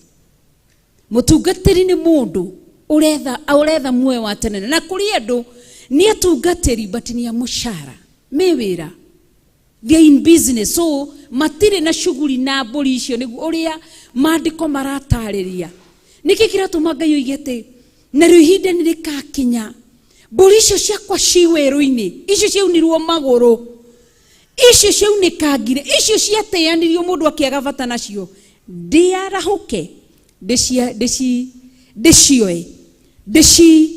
Mũtungatĩri nĩ mũndũ ũretha muoyo wa tene, na kũrĩ andũ nĩ atungatĩri but nĩ a mũcara me wĩra. They are in business, so matirĩ na shughuli na mbũri icio nĩguo ũrĩa maandĩko maratarĩria. Nĩkĩ kĩratũma Ngai oige atĩ narĩo ihinda nĩ rĩkakinya mbũri icio ciakwa ci werũ-inĩ, icio ciaunirwo magũrũ, icio ciaunĩkangire, icio ciateanirio mũndũ akĩaga bata nacio, ndĩarahũke, ndĩcioe, ndĩci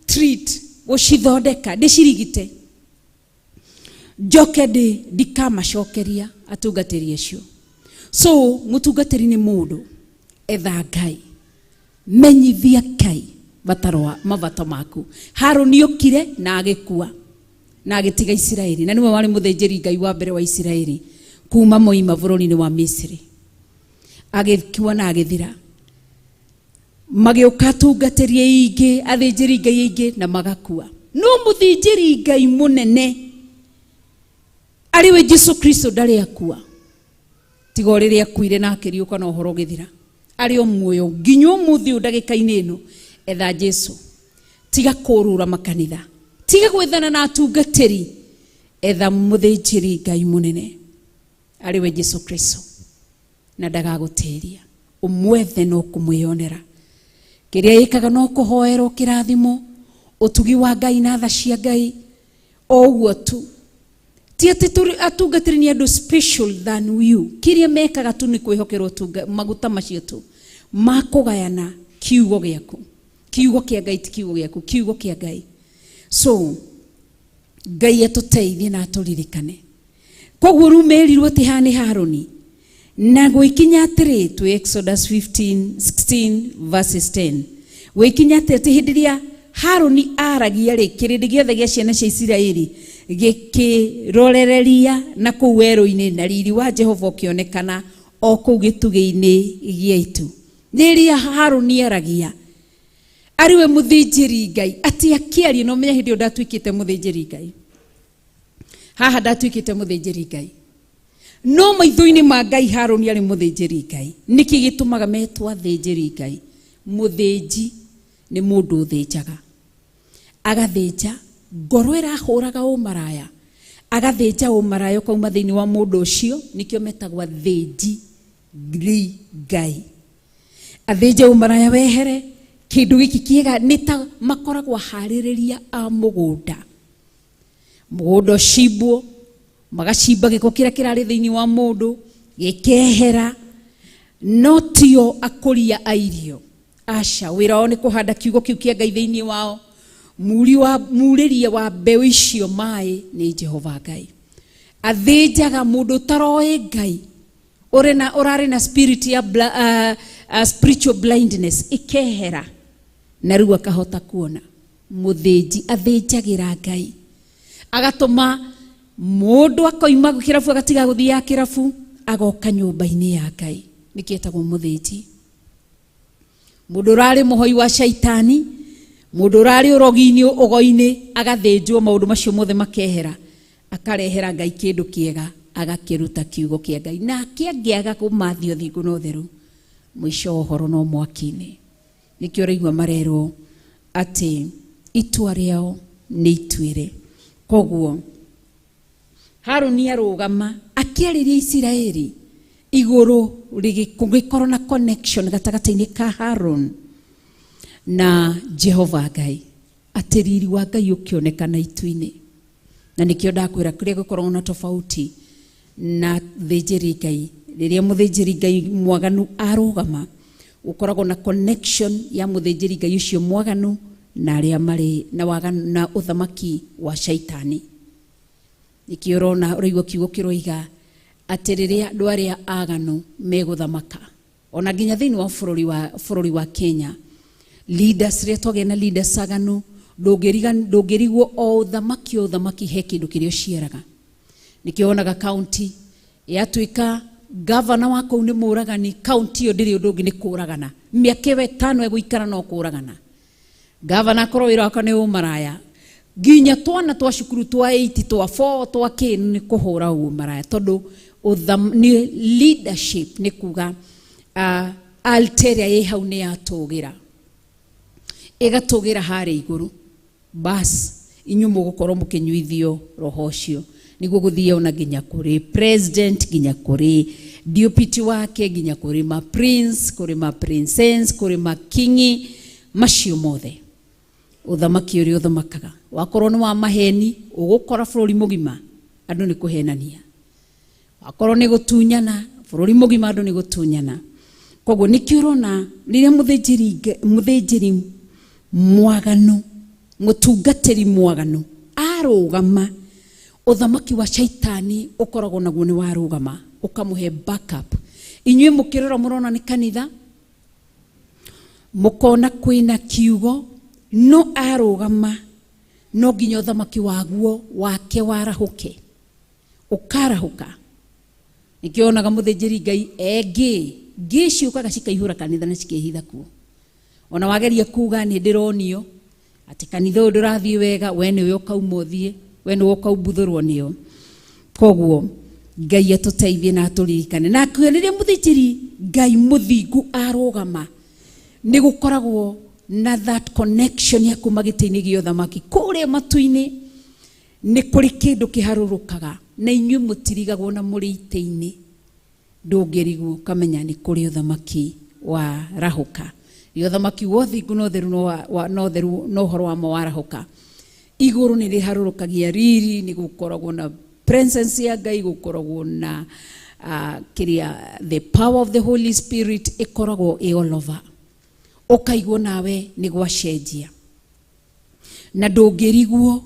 treat, gũcithondeka, ndĩcirigite, njoke ndikamacokeria atungatĩri acio. So mũtungatĩri nĩ mũndũ etha Ngai, menyithia Ngai mabata maku. Harũni okire na agĩkua na agĩtiga Isiraeli, na nĩwe warĩ mũthĩnjĩri Ngai wa mbere wa Isiraeli kuma moima bũrũri-inĩ wa Misiri. Agĩkua na agĩthira. Magĩũka atungatĩri aingĩ, athĩnjĩri Ngai aingĩ na magakua. No mũthĩnjĩri Ngai mũnene arĩ we Jesu Kristo ndarĩ akua, tiga o rĩrĩa akuire na akĩriũka na ũhoro ũgĩthira. Arĩ o muoyo nginya ũmũthĩ ũyũ ndagĩka-inĩ ĩno. Etha Jesu, tiga kũrũra makanitha, tiga gwethana na atungatĩri, etha mũthĩnjĩri Ngai mũnene arĩ we Jesu Kristo, na ndagagũtĩria. Ũmwethe no kũmwĩyonera. Kĩrĩa ĩkaga no kũhoerwo kĩrathimo, ũtugi wa Ngai na tha cia Ngai, o ũguo tu. Ti atĩ tũrĩ atungatĩri nĩ andũ special than you. Kĩrĩa mekaga tu nĩ kwĩhokerwo maguta macio tu makũgayana kiugo gĩaku. Kiugo kĩa Ngai ti kiugo gĩaku, kiugo kĩa Ngai. So Ngai atũteithie na atũririkane. Koguo rĩu merirwo atĩ haha nĩ Harũni, na gwĩkinya atĩrĩ, twĩ Exodus 15 16 verses 10, gwĩkinya atĩrĩ atĩ hĩndĩ ĩrĩa Harũni aragia rĩ, kĩrĩndĩ gĩothe gĩa ciana cia Isiraeli gĩkĩrorereria na kũu werũ-inĩ, na riri wa Jehova ũkĩonekana o kũu gĩtugĩ-inĩ gĩa itu. Rĩrĩa Harũni aragia arĩ we mũthĩnjĩri Ngai, atĩ akĩaria, no menya hĩndĩ ĩyo ndatuĩkĩte mũthĩnjĩri Ngai. Haha ndatuĩkĩte mũthĩnjĩri Ngai, no maitho-inĩ ma Ngai Harũni arĩ mũthĩnjĩri Ngai. Nĩkĩ gĩtũmaga metwo athĩnjĩri Ngai? Mũthĩnji nĩ mũndũ ũthĩnjaga, agathĩnja ngoro ĩrahũraga ũmaraya, agathĩnja ũmaraya ũkauma thĩinĩ wa mũndũ ũcio, nĩkĩo metagwo athĩnji Ngai. Athĩnja ũmaraya wehere, kĩndũ gĩkĩ kĩega nĩ ta makoragwo aharĩrĩria a mũgũnda. Mũgũnda ũcimbwo, magacimba gĩko kĩrĩa kĩrarĩ thĩinĩ wa mũndũ gĩkehera, no tio akũria a irio. Aca, wĩra wao nĩ kũhanda kiugo kĩu kĩa Ngai thĩinĩ wao. Murĩria wa mbeũ icio maĩ nĩ Jehova Ngai. Athĩnjaga mũndũ ũtaroĩ Ngai, ũrarĩ na spirit ya spiritual blindness ikehera, na rĩu akahota kuona. Mũthĩnji athĩnjagĩra Ngai, agatũma mũndũ akoima kĩrabu, agatiga gũthiaga kĩrabu, agoka nyũmba-inĩ ya Ngai. Nĩkĩo etagwo mũthĩnji. Mũndũ ũrarĩ mũhoi wa shaitani, mũndũ ũrarĩ ũrogi-inĩ, ũgo-inĩ, agathĩnjwo maũndũ macio mothe makehera, akarehera Ngai kĩndũ kĩega, agakĩruta kiugo kĩa Ngai. Nake angĩaga kũmathia ũthingu na ũtheru, mũico wa ũhoro no mwaki-inĩ. Nĩkĩo ũraigua marerwo atĩ itua rĩao nĩ ituĩre. Koguo Harũni arũgama akĩarĩria Isiraeli igũrũ gũgĩkorwo na connection gatagatĩ-inĩ ka Harũni na Jehova Ngai, atĩ riri wa Ngai ũkĩonekana itu-inĩ. Na nĩkĩo ndakwĩra kũrĩa gũkoragwo na tofauti na thĩnjĩri Ngai. Rĩrĩa mũthĩnjĩri Ngai mwaganu arũgama, gũkoragwo na connection ya mũthĩnjĩri Ngai ũcio mwaganu na arĩa marĩ na waganu na ũthamaki wa shaitani. Nĩkĩo ũrona ũraigua kiugo kĩroiga atĩ rĩrĩa andũ arĩa aganu megũthamaka, ona nginya thĩinĩ wa bũrũri wa Kenya, leaders, rĩrĩa twagĩa na leaders aganu, ndũngĩrigwo o ũthamaki o ũthamaki he kĩndũ kĩrĩa ũciaraga. Nĩkĩo wonaga county yatuĩka governor wa kũu nĩ mũragani, county ĩyo ndĩrĩ ũndũ ũngĩ nĩ kũragana. Mĩaka ĩyo ĩtano ĩgũikara no kũragana. Governor akorwo wĩra wakwa nĩ ũmaraya, nginya twana twa cukuru twa 8 twa 4 twa kĩ nĩ kũhũra ũmaraya, tondũ nĩ leadership, nĩ kuga altar ĩrĩa ĩ hau nĩ yatũgĩra, ĩgatũgĩra harĩa igũrũ. Bas inyuĩ mũgũkorwo mũkĩnyuithio roho ũcio. Nĩguo gũthiĩ ona nginya kũrĩ president, nginya kũrĩ deputy wake, nginya kũrĩ ma prince, kũrĩ ma princess, kũrĩ ma kingi, macio mothe. Ũthamaki ũrĩa ũthamakaga wakorwo nĩ wa maheni, ũgũkora bũrũri mũgima andũ nĩ kũhenania. Wakorwo nĩ gũtunyana, bũrũri mũgima andũ nĩ gũtunyana. Koguo nĩkĩo ũrona rĩrĩa mũthĩnjĩri mwaganu, mũtungatĩri mwaganu arũgama, ũthamaki wa shaitani ũkoragwo naguo nĩ warũgama, ũkamũhe backup. Inyuĩ mũkĩrora mũrona nĩ kanitha, mũkona kwĩna kiugo, no arũgama no nginya ũthamaki waguo wake warahũke, ũkarahũka. Nĩkĩo onaga mũthĩnjĩri Ngai engĩ ngĩ ciũkaga cikaihũra kanitha na cikehitha kuo. Ona wageria kuga nĩ ndĩronio atĩ kanitha ũyũ ndũrathiĩ wega, we nĩwe ũkauma ũthiĩ, we nĩwe ũkaumbuthũrwo nĩo. Koguo Ngai atũteithie na atũririkane. Na rĩrĩa mũthĩnjĩri Ngai mũthingu arũgama, nĩ gũkoragwo na that connection ya kuma gĩtĩ-inĩ gĩa ũthamaki kũrĩa matu-inĩ. Nĩ kũrĩ kĩndũ kĩharũrũkaga na inyuĩ mũtirigagwo na mũrĩ itĩ-inĩ, ndũngĩrigwo ũkamenya nĩ kũrĩ ũthamaki wa rahũka. Nĩ ũthamaki wa ũthingu na ũtheru na ũtheru na ũhoro wa ma warahũka. Igũrũ nĩ rĩharũrũkagia riri, nĩ gũkoragwo na presence ya Ngai, gũkoragwo na kĩrĩa the power of the Holy Spirit ĩkoragwo ĩ all over. Ũkaigwo nawe nĩ gwacenjia na ndũngĩrigwo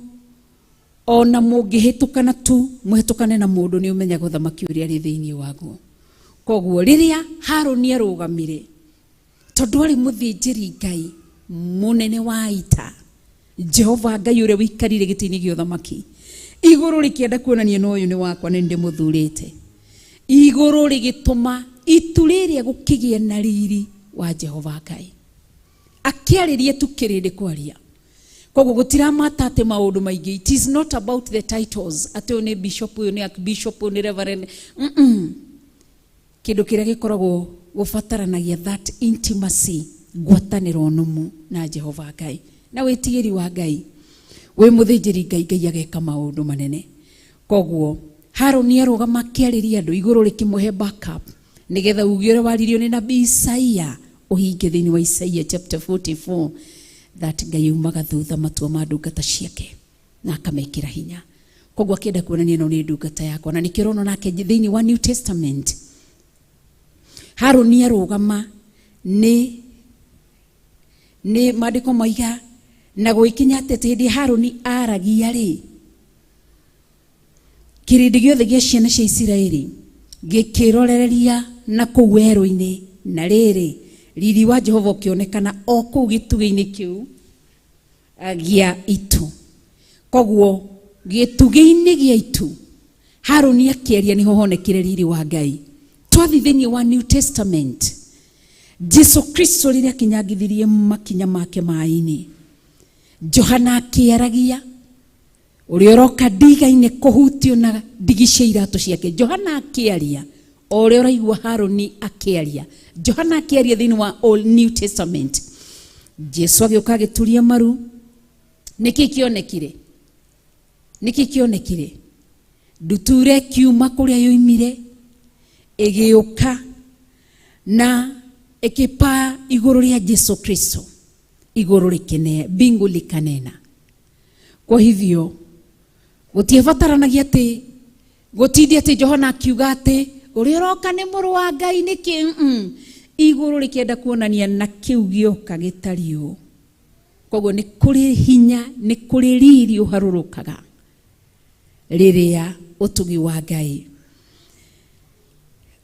ona mũngĩhĩtũkana tu, mũhĩtũkane na mũndũ nĩ ũmenyaga ũthamaki ũrĩa arĩ thĩinĩ waguo. Koguo rĩrĩa Harũni arũgamire, tondũ arĩ mũthĩnjĩri Ngai mũnene wa ita, Jehova Ngai ũrĩa wĩikarire gĩtĩ-inĩ gĩa ũthamaki, igũrũ rĩkĩenda kuonania no ũyũ nĩ wakwa, nĩ ndĩmũthurĩte. Igũrũ rĩgĩtũma itu rĩrĩa gũkĩgĩa na riri wa Jehova Ngai. Akĩarĩria tu kĩrĩndĩ kwaria. Koguo gũtiramata atĩ maũndũ maingĩ. It is not about the titles, atĩ ũyũ nĩ bishop, ũyũ nĩ archbishop, ũyũ nĩ reverend. Kĩndũ kĩrĩa gĩkoragwo gũbataranagia that intimacy, ngwatanĩro nũmu na Jehova Ngai na wĩtigĩri wa Ngai. Wĩ mũthĩnjĩri Ngai, Ngai ageka maũndũ manene. Koguo Harũni arũgama akĩarĩria andũ, igũrũ rĩkĩmũhe backup nĩgetha uge ũrĩa waririo nĩ nabii Isaia ũhinge thĩinĩ wa Isaia chapter 44, that Ngai aumaga thutha matua ma ndungata ciake na akamekĩra hinya. Koguo akĩenda kuonania ĩno nĩ ndungata yakwa, na nĩkĩo ũrona nake thĩinĩ wa New Testament Harũni arũgama nĩ maandĩko maiga na gũgĩkinya atĩ hĩndĩ Harũni aragia rĩ, kĩrĩndĩ gĩothe gĩa ciana cia Isiraeli gĩkĩrorereria na kũu werũ-inĩ, na rĩrĩ riri wa Jehova ũkĩonekana o kũu gĩtugĩ-inĩ kĩu gĩa itu. Koguo gĩtugĩ-inĩ gĩa itu Harũni akĩaria nĩho honekire riri wa Ngai. Twathiĩ thĩinĩ wa New Testament, Jesu Kristo rĩrĩa akinyangithirie makinya make maĩ-inĩ, Johana akĩaragia ũrĩa ũroka ndiga-inĩ kũhutio na ndigi cia iratũ ciake. Johana akĩaria o ũrĩa ũraigua Harũni akĩaria. Johana akĩaria thĩinĩ wa Old New Testament, Jesu agĩũka agĩturia maru. Nĩkĩ kĩonekire? Nĩkĩ kĩonekire? Ndutura ĩkiuma kũrĩa yoimire ĩgĩũka na ĩkĩpaa igũrũ rĩa Jesu Kristo, igũrũ rĩkĩne, mbingu likanena. Kwa hivyo gũtiabataranagia atĩ gũtindie atĩ Johana akiuga atĩ ũrĩa ũroka nĩ mũrũ wa Ngai nĩkĩ. Igũrũ rĩkĩenda kuonania na kĩu gĩoka gĩtariĩ ũũ. Koguo nĩ kũrĩ hinya, nĩ kũrĩ riri ũharũrũkaga rĩrĩa ũtugi wa Ngai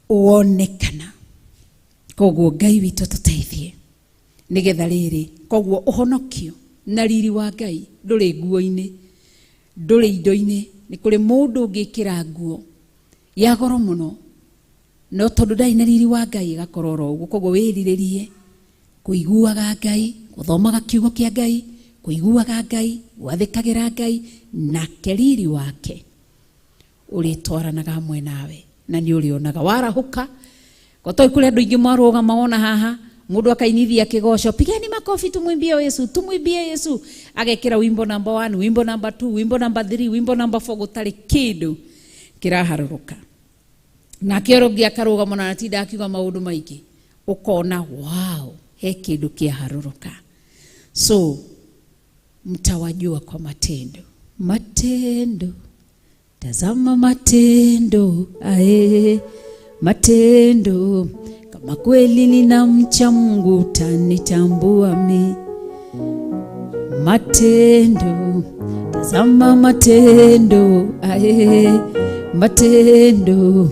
wonekana. Koguo Ngai witũ tũteithie nĩgetha rĩrĩ, koguo ũhonokio na riri wa Ngai ndũrĩ nguo-inĩ, ndũrĩ indo-inĩ. Nĩ kũrĩ mũndũ ũngĩkĩra nguo ya goro mũno, no tondũ ndarĩ na riri wa Ngai ĩgakorwo oro ũguo. Koguo wĩrirĩrie kũiguaga Ngai, gũthomaga kiugo kĩa Ngai, kũiguaga Ngai, gwathĩkagĩra Ngai, nake riri wake ũrĩtwaranaga hamwe nawe na nĩ ũrĩonaga warahũka. Gotoi kũrĩ andũ aingĩ marũgama wona haha Mundu akainithia kigoco, pigeni makofi tumwimbie Yesu, tumwimbie Yesu, agekira wimbo number 1, wimbo number 2, wimbo number 3, wimbo number 4, gutari kindu kiraharuruka. Nake ũrũngĩ akarũgama na atinda akiuga maũndũ maingĩ, ũkona wow, he kĩndũ kĩaharũrũka. So mtawajua kwa matendo. Matendo, tazama matendo, ae, matendo. Kama kweli ninamcha Mungu utanitambua mi. Matendo, tazama matendo, ae, matendo.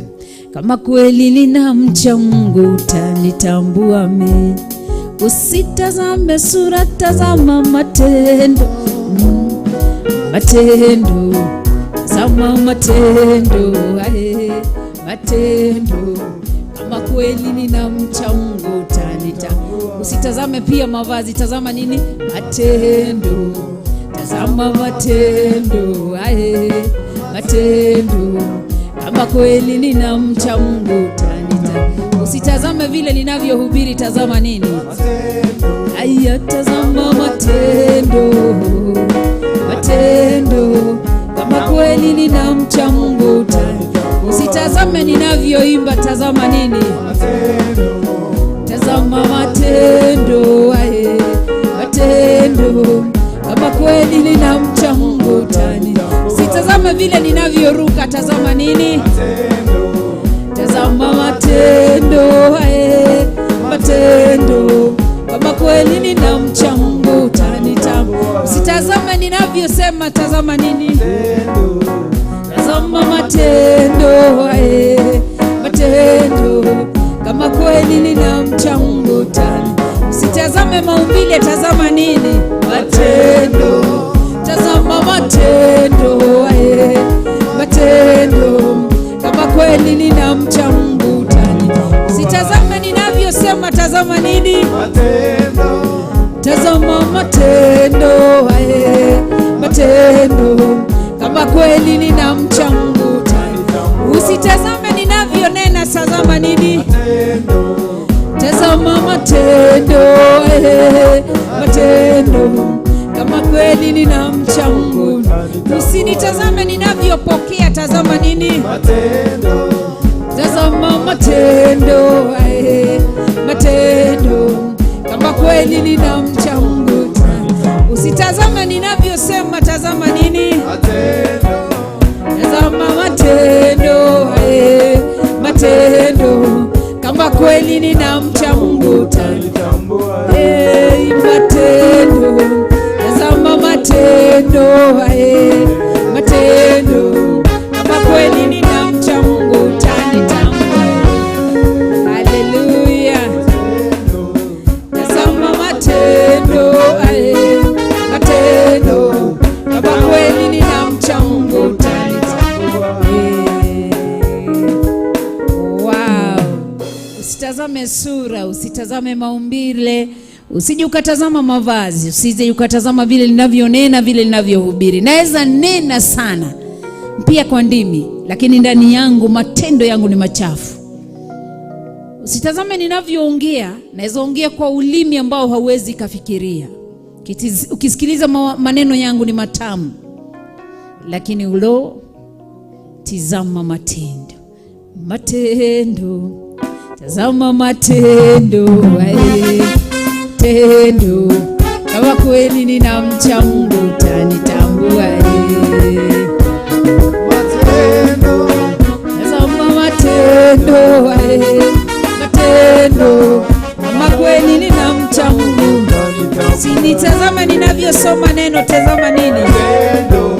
Kama kweli ninamcha Mungu utanitambua mi. Usitazame sura, tazama matendo. Matendo, tazama matendo, ae, matendo. Kama kweli ninamcha Mungu utanitambua. Usitazame pia mavazi, tazama nini? Matendo, tazama matendo, ae, matendo. Kama kweli ninamcha Mungu utanitambua. Usitazame vile ninavyohubiri, tazama nini? Matendo. Aya, tazama matendo, matendo. Kama kweli ninamcha Mungu utanitambua. Usitazame ninavyoimba, tazama nini? Matendo. Tazama matendo, ae, matendo. Kama kweli ninamcha Mungu utanitambua. Usitazame vile ninavyoruka, tazama nini? Matendo. Tazama matendo, ae, matendo. Kama kweli ninamcha Mungu utanitambua. Usitazame ninavyosema, tazama nini? Matendo. Tazama matendo, ae, matendo. Kama kweli ninamcha Mungu utanitambua. Usitazame maumbile, tazama nini? Matendo. Tazama matendo, ae, matendo. Kama kweli ninamcha Mungu utanitambua. Usitazame ninavyosema, tazama nini? Matendo. Tazama matendo, ae, matendo. Kama kweli ninamcha Mungu utanitambua. Usitazame ninavyonena, tazama nini? Matendo. Tazama matendo, ae, matendo. Kama kweli ninamcha Mungu. Usinitazame ninavyopokea, tazama nini? Matendo. Tazama matendo, ae, matendo. Kama kweli ninamcha Mungu. Usitazame ninavyosema, tazama nini? Matendo. Tazama matendo, ae, matendo. Kama kweli ninamcha Mungu utanitambua. Hey, matendo. Tazama matendo, ae, matendo. Kama kweli ninamcha Mungu utanitambua. Haleluya. Tazama matendo, ae, matendo. Kama kweli ninamcha Mungu utanitambua. Wow. Usitazame sura, usitazame maumbile, usije ukatazama mavazi, usije ukatazama vile ninavyonena, vile ninavyohubiri. Naweza nena sana pia kwa ndimi, lakini ndani yangu matendo yangu ni machafu. Usitazame ninavyoongea, naweza ongea kwa ulimi ambao hauwezi kafikiria. Ukisikiliza maneno yangu ni matamu, lakini ulo tizama matendo. Matendo, tazama matendo, ae, tendo. Kama kweli ninamcha Mungu utanitambua. Matendo, tazama matendo, ae, matendo. Kama kweli ninamcha Mungu. Usinitazame ninavyosoma neno, tazama nini? Matendo.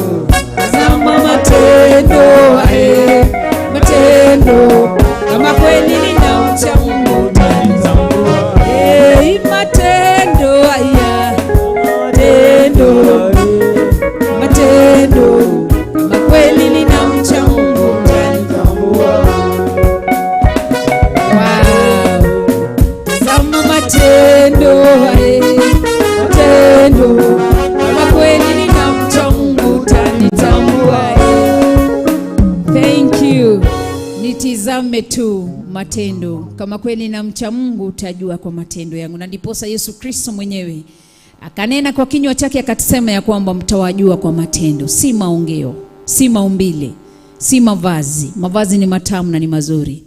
Tazama matendo, ae, matendo. Kama kweli ninamcha Mungu utanitambua. Hey, matendo, aya, tendo, matendo. Nitizame tu matendo. Kama kweli namcha Mungu utajua kwa matendo yangu. Na ndiposa Yesu Kristo mwenyewe akanena kwa kinywa chake akasema ya kwamba mtawajua kwa matendo, si maongeo, si maumbile, si mavazi. Mavazi ni matamu na ni mazuri,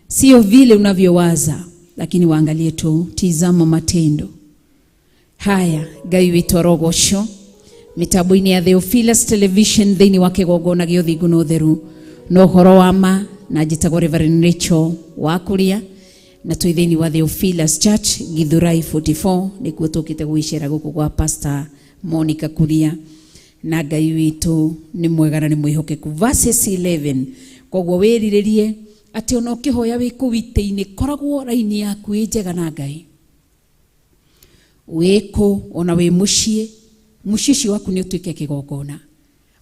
sio vile unavyowaza, lakini waangalie tu, tizama matendo. Haya, Ngai witũ arogocwo mitambo-inĩ ya Theophilus Television thĩinĩ wa kĩgongona gĩa ũthingu na ũtheru na ũhoro wa ma, na njĩtagwo Reverend Rachel wa Kuria, na twĩ thĩinĩ wa Theophilus Church Githurai 44 nĩkuo tũkĩte gwĩcera gũkũ gwa Pastor Monica Kuria, na Ngai witũ nĩ mwega na nĩ mwĩhokeku. Verses 11, koguo wĩrirĩrie atĩ ona ũkĩhoya wĩ kũu itĩ-inĩ, koragwo raini yaku ĩ njega na Ngai. Wĩkũ ona wĩ mũciĩ, mũciĩ ũcio waku nĩ ũtuĩke kĩgongona,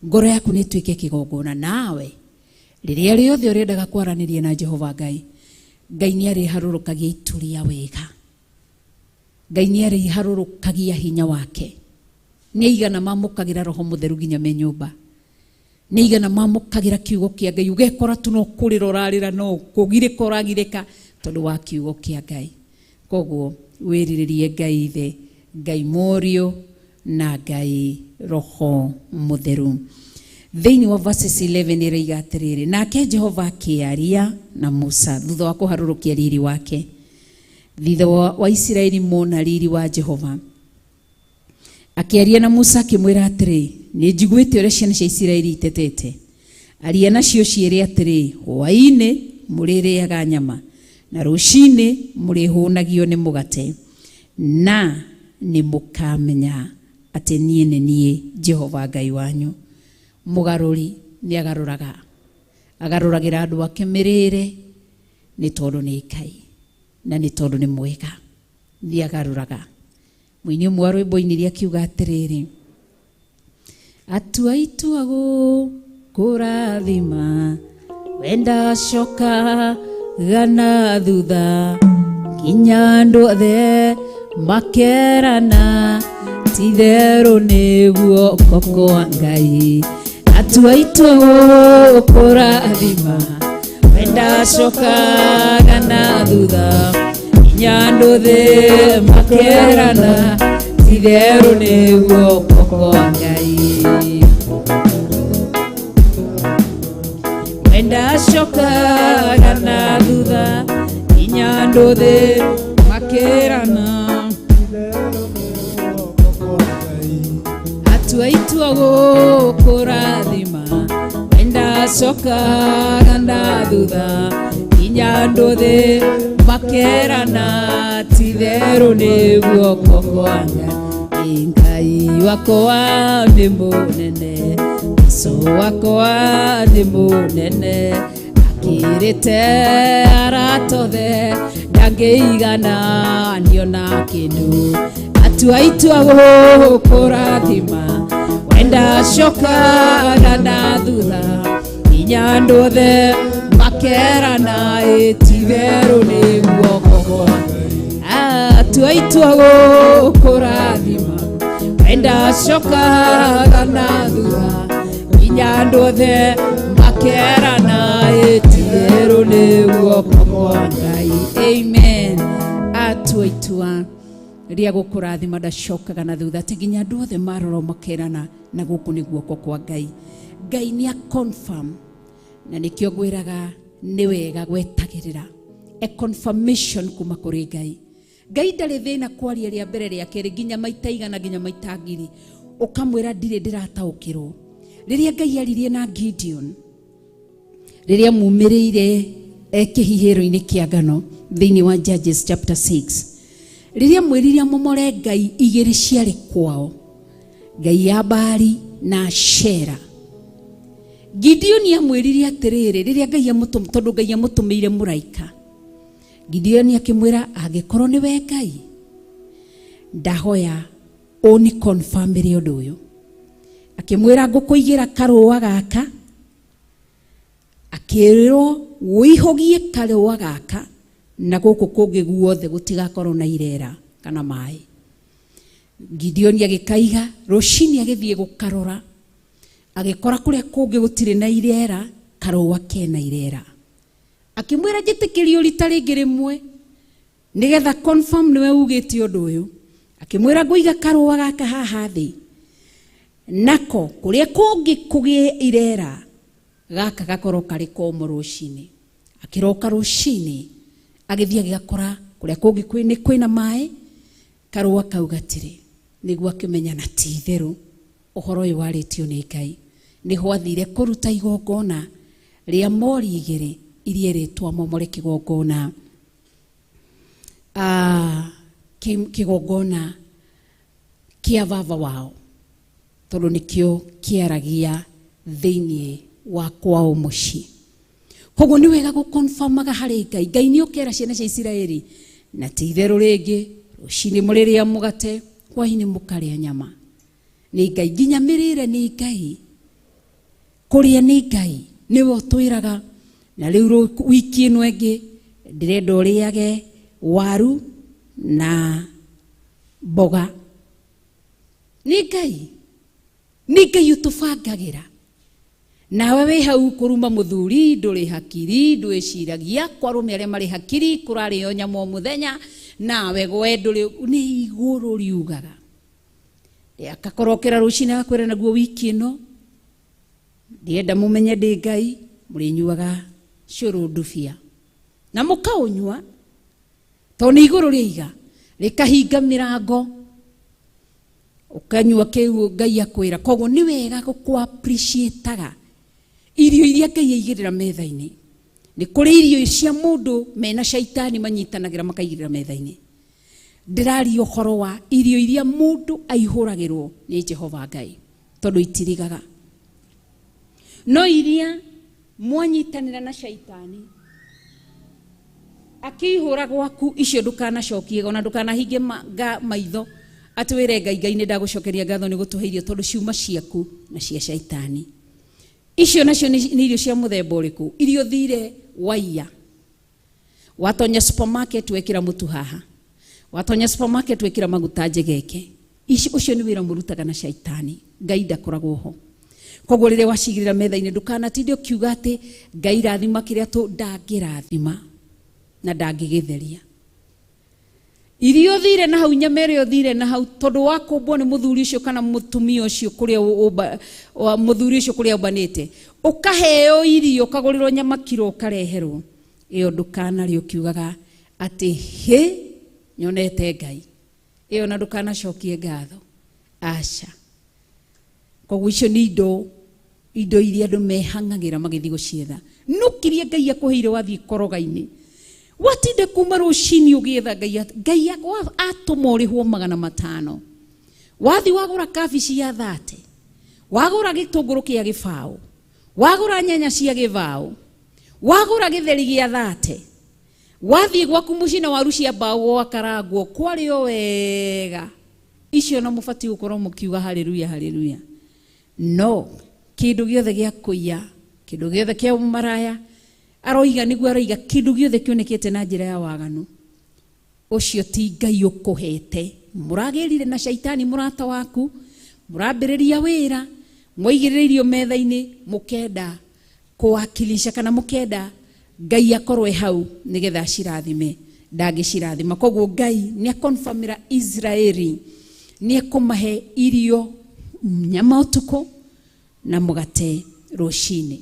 ngoro yaku nĩ ĩtuĩke kĩgongona, nawe rĩrĩa rĩothe ũrĩendaga kwaranĩria na Jehova Ngai, Ngai nĩ arĩharũrũkagia itu rĩa wega, Ngai nĩ arĩharũrũkagia hinya wake. Nĩ aigana mamũkagĩra Roho Mũtheru nginya me nyũmba, nĩ aigana mamũkagĩra kiugo kĩa Ngai, ũgekora tu no kũrĩra ũrarĩra, no kũgirĩka ũragirĩka tondũ wa kiugo kĩa Ngai. Koguo wĩrirĩrie Ngai Ithe, Ngai Mũriũ na Ngai Roho Mũtheru. Thĩinĩ wa verses 11 ĩroiga atĩrĩrĩ, nake Jehova akĩaria na Musa thutha wa kũharũrũkia riri wake, thutha wa Isiraeli mona riri wa Jehova, akĩaria na Musa akĩmwĩra atĩrĩ, nĩ njiguĩte ũrĩa ciana cia Isiraeli itetete, aria nacio ciĩre atĩrĩ, hwaĩ-inĩ mũrĩrĩaga nyama na rũcinĩ mũrĩhũnagio nĩ mũgate, na nĩ mũkamenya atĩ niĩ nĩ niĩ Jehova Ngai wanyu. Mũgarũri nĩ agarũraga, agarũragĩra andũ ake mĩrĩre, nĩ tondũ nĩ Ngai na nĩ tondũ nĩ mwega, nĩ agarũraga. Mũini ũmwe wa rwĩmbo ainire akiuga atĩrĩrĩ, atua itua gũkũrathima, wenda coka gana thutha, nginya andũ othe makerana, ti-itherũ nĩ guoko kwa Ngai. Atua itua gũkũrathima, wenda coka gana thutha, nginya andũ othe makerana, ti-itherũ nĩ guoko kwa Ngai. Wenda coka gana thutha, nginya andũ othe makerana, atua itua gũkũrathima, wenda coka gana thutha, nginya andũ othe makerana, ti-itherũ nĩ guoko kwa Ngai. Ngai wakwa nĩ mũnene, Jesũ wakwa nĩ mũnene, akĩrĩte arata othe, ndangĩigananio na kĩndũ. Atua itua gũkũrathima, wenda coka gana thutha, nginya andũ othe makerana, ti-itherũ nĩ guoko kwa Ngai. Atua itua gũkũrathima, wenda coka gana thutha, nginya andũ othe makerana, ti-itherũ nĩ guoko kwa Ngai. Amen. Atua itua rĩa gũkũrathima, ndacokaga na thutha, atĩ nginya andũ othe marora makerana, na gũkũ nĩ guoko kwa Ngai. Ngai nĩ a confirm, na nĩkĩo ngwĩraga nĩ wega gwetagĩrĩra a confirmation kuma kũrĩ Ngai. Ngai ndarĩ thĩna kwaria rĩa mbere rĩa kerĩ nginya maita igana nginya maita ngiri, ũkamwĩra ndirĩ ndĩrataũkĩrwo. Rĩrĩa Ngai aririe na Gideon, rĩrĩa mumĩrĩire kĩhihĩro-inĩ kĩa ngano thĩinĩ wa Judges chapter 6, rĩrĩa mwĩrire amomore ngai igĩrĩ ciarĩ kwao, ngai ya Baali na Ashera, Gideon amwĩrire atĩrĩrĩ, rĩrĩa Ngai amũtũm, tondũ Ngai amũtũmĩire mũraika, Gideon akĩmwĩra, angĩkorwo nĩwe Ngai, ndahoya ũni confirmĩre ũndũ ũyũ. Akĩmwĩra, ngũkũigĩra karũa gaka, akĩrwo wũihũgie karũa gaka, na gũkũ kũngĩ guothe gũtigakorwo na irera kana maĩ. Gideon agĩkaiga, rũcinĩ agĩthiĩ gũkarora, agĩkora kũrĩa kũngĩ gũtirĩ na irera, karũa kena irera. Akĩmwĩra njĩtĩkĩrio rita rĩngĩ rĩmwe nĩgetha confirm nĩwe ugĩte ũndũ ũyũ. Akĩmwĩra ngũiga karũa gaka haha thĩ, nako kũrĩa kũngĩ kũgĩe irera gaka gakorwo karĩ komũ rũcinĩ. Akĩroka rũcinĩ agĩthiĩ agĩgakora kũrĩa kũngĩ nĩ kwĩna maĩ, karũa kau gatirĩ. Nĩguo akĩmenya na ti itherũ ũhoro ũyũ warĩtio nĩ Ngai. Nĩho athire kũruta igongona rĩa mori igĩrĩ iria rĩtwa momore kĩgongona, kĩgongona kĩa baba wao, tondũ nĩkĩo kĩaragia thĩinĩ wa kwao mũciĩ. Koguo nĩ wega gũkonfamaga harĩ Ngai. Ngai nĩ ũkera ciana cia Isiraeli na ti itherũ rĩngĩ rũcinĩ mũrĩrĩa mũgate, hwaĩ-inĩ mũkarĩa nyama. Nĩ Ngai nginya mĩrĩre nĩ Ngai, kũrĩa nĩ Ngai, nĩwe ũtwĩraga. Na rĩu wiki ĩno ĩngĩ ndĩrenda ũrĩage waru na mboga. Nĩ Ngai, nĩ Ngai ũtũbangagĩra. Nawe wĩ hau kũruma mũthuri, ndũrĩ hakiri, ndwĩciragia kwa arũme arĩa marĩ hakiri kũrarĩo nyama o mũthenya, nawe gwe ndũrĩ, nĩ igũrũ riugaga. Akakorokera rũcinĩ agakwĩra naguo wiki ĩno ndienda mũmenye ndĩ Ngai, mũrĩnyuaga cũrũ ndubia na mũkaũnyua, tondũ nĩ igũrũ rĩaiga rĩkahinga mĩrango, ũkanyua kĩu Ngai akwĩra. Koguo nĩ wega gũkũ-appreciate-aga irio iria Ngai aigĩrĩra metha-inĩ. Nĩ kũrĩ irio cia mũndũ mena caitani manyitanagĩra makaigĩrĩra metha-inĩ. Ndĩraria ũhoro wa irio iria mũndũ aihũragĩrwo nĩ Jehova Ngai, tondũ itirigaga. No iria mwanyitanĩra na caitani akĩihũra gwaku, icio ndũkanacokie ona ndũkanahinge maitho atĩ wĩre Ngai, Ngai nĩ ndagũcokeria ngatho nĩ gũtũhe irio, tondũ ciuma ciaku na cia caitani. Icio nacio nĩ irio cia mũthemba ũrĩkũ? Irio thire waiya. Watonya supermarket wekĩra mũtu haha, watonya supermarket wekĩra maguta njegeke. Ũcio nĩ wĩra mũrutaga na caitani. Ngai ndakoragwo ho. Koguo rĩrĩa wacigĩrĩra metha-inĩ ndũkanatinde ũkiuga atĩ Ngai rathima kĩrĩa tũ ndangĩrathima na ndangĩgĩtheria. Irio thire na hau, nyama ĩrĩa ũthire na hau, tondũ wakũmbwo nĩ mũthuri ũcio kana mũtumia ũcio kũrĩa mũthuri ũcio kũrĩa ũmbanĩte, ũkaheo irio, ũkagũrĩrwo nyama kiro ũkareherwo, ĩyo ndũkanarĩe ũkiugaga atĩ hĩ nyonete Ngai. Ĩyo na ndũkanacokie ngatho, aca. Koguo icio nĩ indo iria andũ mehang'agĩra magĩthiĩ gũcietha. No kĩrĩa Ngai akũheire wathiĩ koroga-inĩ, watinda kuma rũcinĩ ũgĩetha Ngai, Ngai atũma ũrĩhwo 500, wathiĩ wagũra kabici ya 30, wagũra gĩtũngũrũ kĩa gĩbaũ, wagũra nyanya cia gĩbaũ, wagũra gĩtheri gĩa 30, wathiĩ gwaku mũciĩ na waru cia mbaũ gwakarangwo kwarĩo wega. Icio no mũbatiĩ gũkorwo mũkiuga haleluya haleluya. No kĩndũ gĩothe gĩa kũiya, kĩndũ gĩothe kĩa ũmaraya, aroiga nĩguo aroiga kĩndũ gĩothe kĩonekete na njĩra ya waganu, ũcio ti Ngai ũkũhete. Mũragĩrire na caitani mũrata waku, mũrambĩrĩria wĩra, mwaigĩrĩra irio metha-inĩ, mũkenda kũwakilisha kana mũkenda Ngai akorwo e hau nĩgetha acirathime, ndangĩcirathima. Koguo Ngai nĩ akonfamĩra Israeli nĩ ekũmahe irio nyama ũtukũ na mũgate rũcinĩ,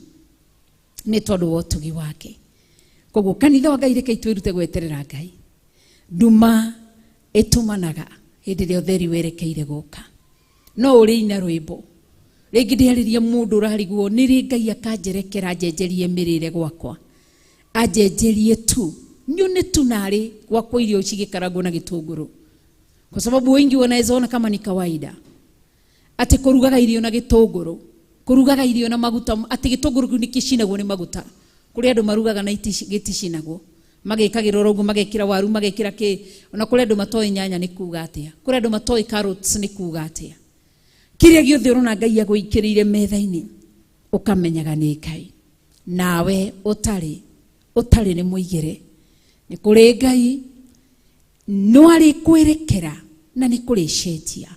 nĩ tondũ wa ũtugi wake. Koguo kanitha wa Ngai reke twĩrute gweterera Ngai. Nduma ĩtũmanaga hĩndĩ ĩrĩa ũtheri werekeire gũka. No ũrĩina rwĩmbo rĩngĩ ndĩarĩria mũndũ ũrarigwo nĩ rĩ Ngai akanjerekera njenjerie mĩrĩre gwakwa, anjenjerie tu nyone tu narĩ gwakwa irio cigĩkarangwo na gĩtũngũrũ, kwa sababu wengi wanaweza ona kama ni kawaida atĩ kũrugaga irio na gĩtũngũrũ, kũrugaga irio na maguta, atĩ gĩtũngũrũ kĩu nĩkĩcinagwo nĩ maguta. Kũrĩ andũ marugaga na gĩticinagwo, magĩkagĩra oro ũguo, magekĩra waru, magekĩra kĩ. Ona kũrĩ andũ matoĩ nyanya nĩ kuga atĩa, kũrĩ andũ matoĩ carrots nĩ kuga atĩa. Kĩrĩa gĩothe ũrona Ngai agũikĩrĩire metha-inĩ, ũkamenyaga nĩ Ngai. Nawe ũtarĩ nĩ mũigĩre, nĩ kũrĩ Ngai no arĩkwerekera na nĩ kũrĩcenjia.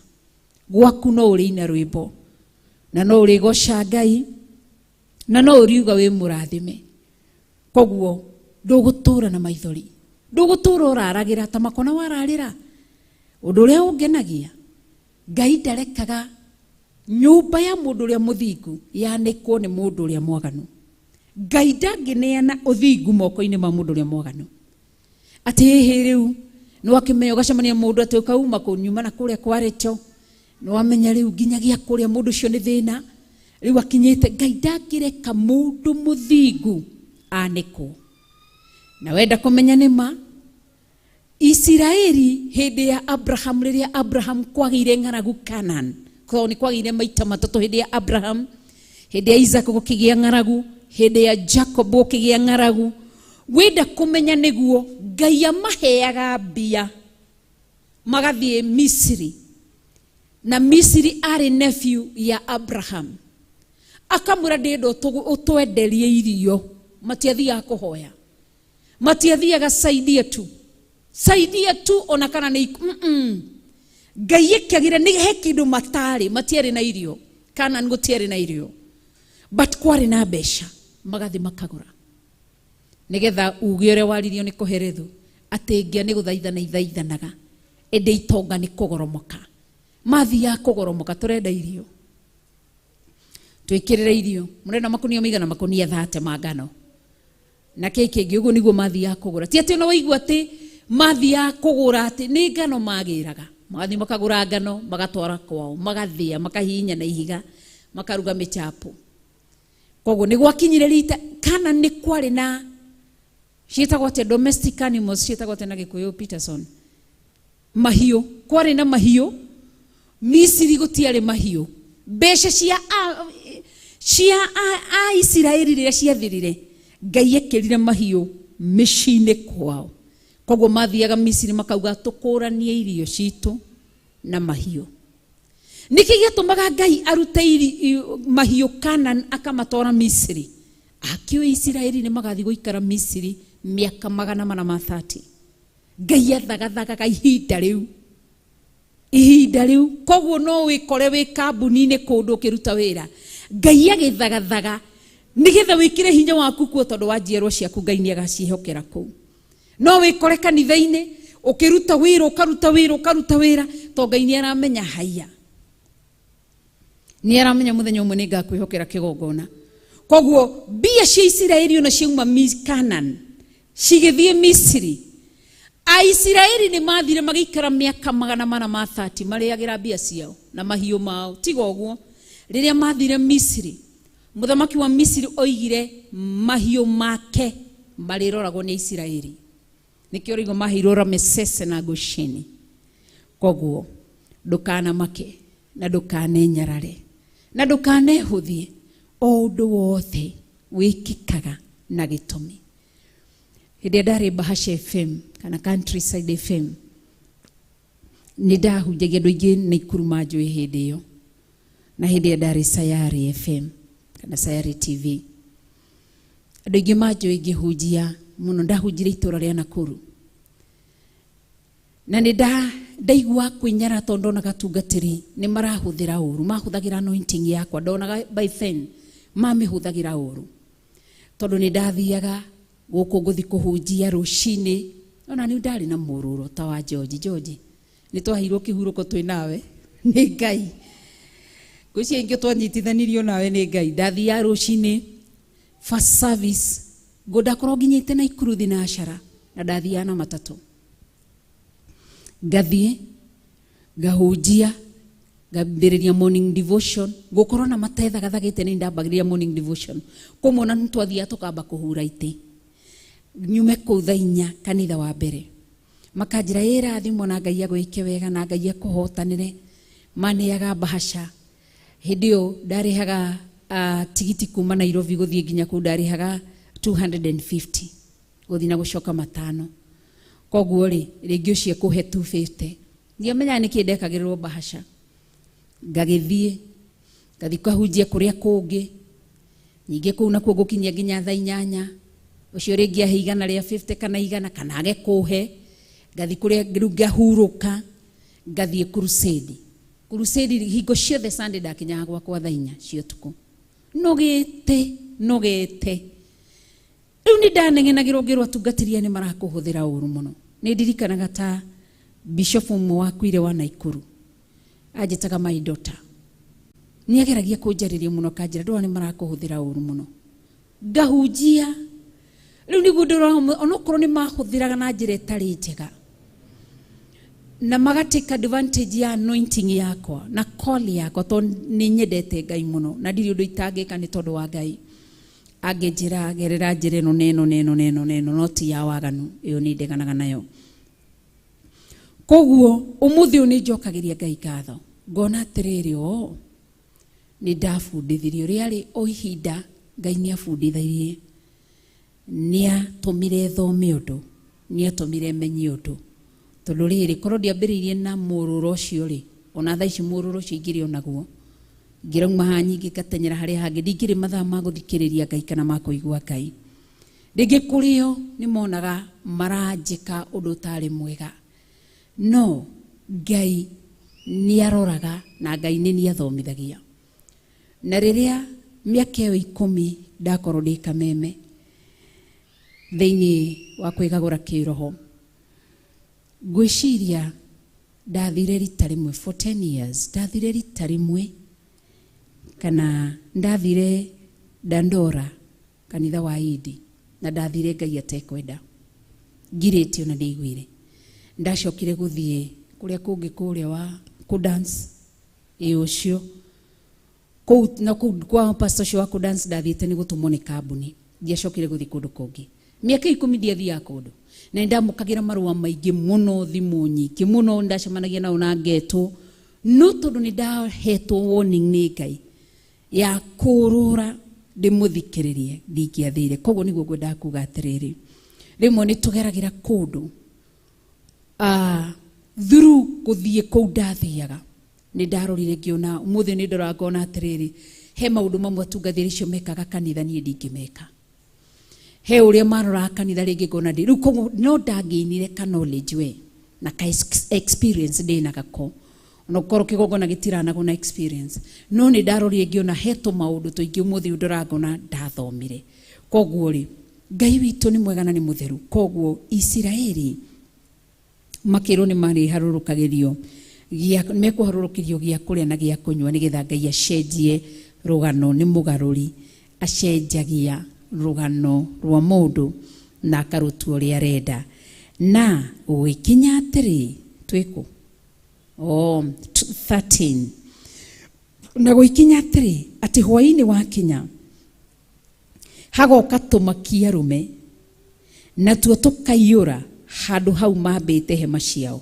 Gwaku no ũrĩina rwĩmbo na no ũrĩgoca Ngai na no ũriuga wĩ mũrathime. Koguo Ndũgũtũra na maithori, ndũgũtũra ũraragĩra ta makona wararĩra. Ũndũ ũrĩa ũngenagia, Ngai ndarekaga nyũmba ya mũndũ ũrĩa mũthingu yanĩkwo nĩ mũndũ ũrĩa mwaganu. Ngai ndangĩneana ũthingu moko-inĩ ma mũndũ ũrĩa mwaganu. Atĩ hĩhĩ rĩu nĩwakĩmenya ũgacemania mũndũ atĩ ũkauma kũnyuma na kũrĩa kwarĩto, nĩwamenya rĩu nginyagia kũrĩa mũndũ ũcio nĩ thĩna rĩu akinyĩte. Ngai ndangĩreka mũndũ mũthingu anĩkwo. Na wenda kũmenya nĩ ma, Isiraeli hĩndĩ ya Abraham, rĩrĩa Abraham kwagĩire ng'aragu Canaan, tondũ nĩ kwagĩire maita matatũ hĩndĩ ya Abraham, hĩndĩ ya Isaac gũkĩgĩa ng'aragu, hĩndĩ ya Jacob gũkĩgĩa ng'aragu. Wenda kũmenya nĩguo Ngai amaheaga mbia magathiĩ Misiri, na Misiri arĩ nephew ya Abraham, akamwĩra ndĩrenda ũtwenderie irio. Matiathiaga kũhoya, matiathiaga saidia tu, saidia tu ona kana nĩ Ngai ĩkĩagĩra nĩ he kĩndũ matarĩ, matiarĩ na irio. Canaan gũtiarĩ na irio, but kwarĩ na mbeca, magathiĩ makagũra nĩgetha uge ũrĩa waririo nĩ Koherethu atĩ ngĩa nĩ gũthaithana ithaithanaga, ĩndĩ itonga nĩ kũgoromoka. Mathiaga kũgoromoka, tũrenda irio, twĩkĩrĩre irio, mũrenda makunia maigana? Makunia 30 ma ngano na kĩ kĩngĩ. Ũguo nĩguo mathiaga kũgũra. Ti atĩ ona waigua atĩ mathiaga kũgũra atĩ nĩ ngano magĩraga, magathiĩ makagũra ngano magatwara kwao, magathĩa, makahihinya na ihiga, makaruga mĩchapo. Koguo nĩ gwakinyire rita kana nĩ kwarĩ na ciĩtagwo atĩa, domestic animals ciĩtagwo atĩa na Gĩkũyũ, Peterson? Mahiũ. Kwarĩ na mahiũ, Misiri gũtiarĩ mahiũ. Mbeca cia a Isiraeli rĩrĩa ciathirire, Ngai ekĩrire mahiũ mĩciĩ-inĩ kwao. Koguo mathiaga Misiri makauga tũkũranie irio citũ na mahiũ. Nĩkĩ gĩatũmaga Ngai arute mahiũ Canaan akamatwara Misiri? Akĩũĩ Isiraeli nĩ magathiĩ gũikara Misiri mĩaka 430. Ngai athagathagaga ihinda rĩu, ihinda rĩu. Koguo no wĩkore wĩ kambuni-inĩ kũndũ ũkĩruta wĩra, Ngai agĩthagathaga nĩgetha wĩkĩre hinya waku kuo, tondũ wa njiarwa ciaku Ngai nĩ agaciĩhokera kũu. No wĩkore kanitha-inĩ ũkĩruta wĩra, ũkaruta wĩra, ũkaruta wĩra, to Ngai nĩ aramenya, haiya, nĩ aramenya mũthenya ũmwe nĩ ngakwĩhokera kĩgongona. Koguo mbia cia Isiraeli ona ciauma Canaan cigĩthiĩ Misiri, Aisiraeli nĩ mathire magĩikara mĩaka 430 marĩagĩra mbia ciao na mahiũ mao. Tiga ũguo, rĩrĩa mathire Misiri, mũthamaki wa Misiri oigire mahiũ make marĩroragwo nĩ Isiraeli. Nĩkĩo rĩgo maheirwo Ramesese na Gosheni. Koguo ndũkanamake na ndũkanenyarare na ndũkanehũthie, o ũndũ wothe wĩkĩkaga na gĩtũmi. Hĩndĩ ĩrĩa ndarĩ Bahasha FM kana Countryside FM, nĩ ndahunjagia andũ aingĩ Naikuru manjũĩ hĩndĩ ĩyo, na hĩndĩ ĩrĩa ndarĩ Sayari FM kana Sayari TV, andũ aingĩ manjũĩ ngĩhunjia mũno. Ndahunjire itũra rĩa Nakuru na nĩ ndaigua kwĩnyara tondũ ndonaga atungatĩri nĩ marahũthĩra ũru, mahũthagĩra anointing yakwa. Ndonaga by then mamĩhũthagĩra ũru, tondũ nĩ ndathiaga gũkũ ngũthi kũhunjia rũcinĩ, ona nĩ ndarĩ na mũrũrũ ta wa George. George, nĩ twaheirwo kĩhurũko twĩ nawe nĩ Ngai, ngwĩciria ingĩ twanyitithanirio nawe nĩ Ngai. Ndathiaga rũcinĩ first service, ngo ndakorwo nginyĩte Naikuru thinacara, na ndathiaga na matatũ, ngathiĩ ngahunjia, ngambĩrĩria morning devotion. Ngũkorwo na matethagathagĩte nĩ ndambagĩrĩria morning devotion kũmona, nĩ twathiaga tũkamba kũhura itĩ, nyume kũu thaa 4 kanitha wa mbere, makanjĩra ĩrathimwo na Ngai agwĩke wega na Ngai akũhotanĩre. Maneaga mbahaca. Hĩndĩ ĩyo ndarĩhaga tigiti kuma Nairobi gũthiĩ nginya kũu, ndarĩhaga 250 gũthiĩ na gũcoka matano. Koguo rĩ, rĩngĩ ũcio ekũhe 250, ndiamenyaga nĩkĩ ndekagĩrĩrwo mbahaca. Ngagĩthiĩ, ngathiĩ kũhunjia kũrĩa kũngĩ ningĩ kũu nakuo, ngũkinyia nginya thaa 8, ũcio rĩngĩ ahe 150 kana 100 kana age kũhe. Ngathiĩ kũrĩa rĩu ngahurũka, ngathiĩ crusade. Crusade hingo ciothe Sunday ndakinyaga gwakwa thaa 4 cia ũtukũ, nogete nogete. Nĩ ndathiaga kũhunjia Sunday. Nĩ ndathiaga kũhunjia Sunday. Nĩ ndathiaga kũhunjia Sunday. Nĩ ndathiaga kũhunjia Sunday. Rĩu nĩ ndanengenagĩrwo ngĩrwo atungatĩri aya nĩ marakũhũthĩra ũru mũno. Nĩ ndirikanaga ta bishop ũmwe wakuire wa Naikuru anjĩtaga my daughter. Nĩ ageragia kũnjarĩria mũno akanjĩra ndũra nĩ marakũhũthĩra ũru mũno. Ngahunjia rĩu nĩguo ndĩrona onokorwo nĩ mahũthĩraga na njĩra ĩtarĩ njega na maga take advantage ya anointing yakwa na call yakwa tondũ nĩ nyendete Ngai mũno na ndirĩ ũndũ itangĩka nĩ tondũ wa Ngai. Angĩnjĩra gerera njĩra ĩno na ĩno na ĩno na ĩno na ĩno no ti ya waganu, ĩyo nĩ ndeganaga nayo. Koguo ũmũthĩ ũyũ nĩ njokagĩria Ngai ngatho ngona atĩrĩrĩ, o nĩ ndabundithirio rĩarĩ o ihinda Ngai nĩ abundithirie, nĩ atũmire thome ũndũ, nĩ atũmire menye ũndũ, tondũ rĩrĩ korwo ndiambĩrĩirie na mũrũrũ ũcio rĩ, ona thaa ici mũrũrũ ũcio ingĩrĩ onaguo ngĩrauma haha nyingĩ ngatenyera harĩa hangĩ, ndingĩrĩ mathaa ma gũthikĩrĩria Ngai kana ma kũigua Ngai. Rĩngĩ kũrĩo nĩ monaga maranjĩka ũndũ ũtarĩ mwega, no Ngai nĩ aroraga na Ngai nĩ nĩ athomithagia. Na rĩrĩa mĩaka ĩyo 10 ndakorwo ndĩ kameme thĩinĩ wa kwĩgagũra kĩroho, ngwĩciria ndathire rita rĩmwe for 10 years, ndathire rita rĩmwe kana ndathire Dandora kanitha wa Idi, na ndathire Ngai atekwenda ngirĩtio na ndĩiguire. Ndacokire gũthiĩ kũrĩa kũngĩ kũrĩa wa kũ dance ĩ ũcio kũu na kũu kwa pastor ũcio wa kũ dance ndathiĩte nĩ gũtũmwo nĩ kambuni, ndiacokire gũthiĩ kũndũ kũngĩ. Mĩaka 10 ndiathiaga kũndũ na nĩ ndamũkagĩra marũa maingĩ mũno, thimũ nyingĩ mũno ndacemanagia nao na ngetwo, no tondũ nĩ ndahetwo warning nĩ Ngai ya kũrũra ndĩmũthikĩrĩrie ndingĩathire. Koguo nĩguo ngwendaga kuga atĩrĩrĩ, rĩmwe nĩ tũgeragĩra kũndũ through gũthiĩ kũu ndathiaga nĩ ndarorire ngĩona ũmũthĩ nĩ ndoraga ngona atĩrĩrĩ, he maũndũ mamwe atungatĩri acio mekaga kanitha niĩ ndingĩmeka, he ũrĩa maroraga kanitha rĩngĩ ngona ndĩ rĩu, koguo no ndangĩinire ka knowledge we na ka experience ndĩ na gako, onokorwo kĩgongona gĩtiranagwo na experience, no nĩ ndarorire ngĩona he tũmaũndũ tũingĩ ũmũthĩ ndoraga ngona ndathomire. Koguo rĩ, Ngai witũ nĩ mwega na nĩ mũtheru. Koguo Isiraeli makĩrwo nĩ marĩharũrũkagĩrio mekũharũrũkĩrio gĩa kũrĩa na gĩa kũnyua nĩgetha Ngai acenjie rũgano. Nĩ mũgarũri, acenjagia rũgano rwa mũndũ na akarũtua ũrĩa arenda. Na gũgĩkinya atĩrĩ, twĩkũ? Oh, 13. Na gũgĩkinya atĩrĩ, atĩ hwaĩ-inĩ wakinya hagoka tũmakia arũme natuo tũkaiyũra handũ hau mambĩte hema ciao,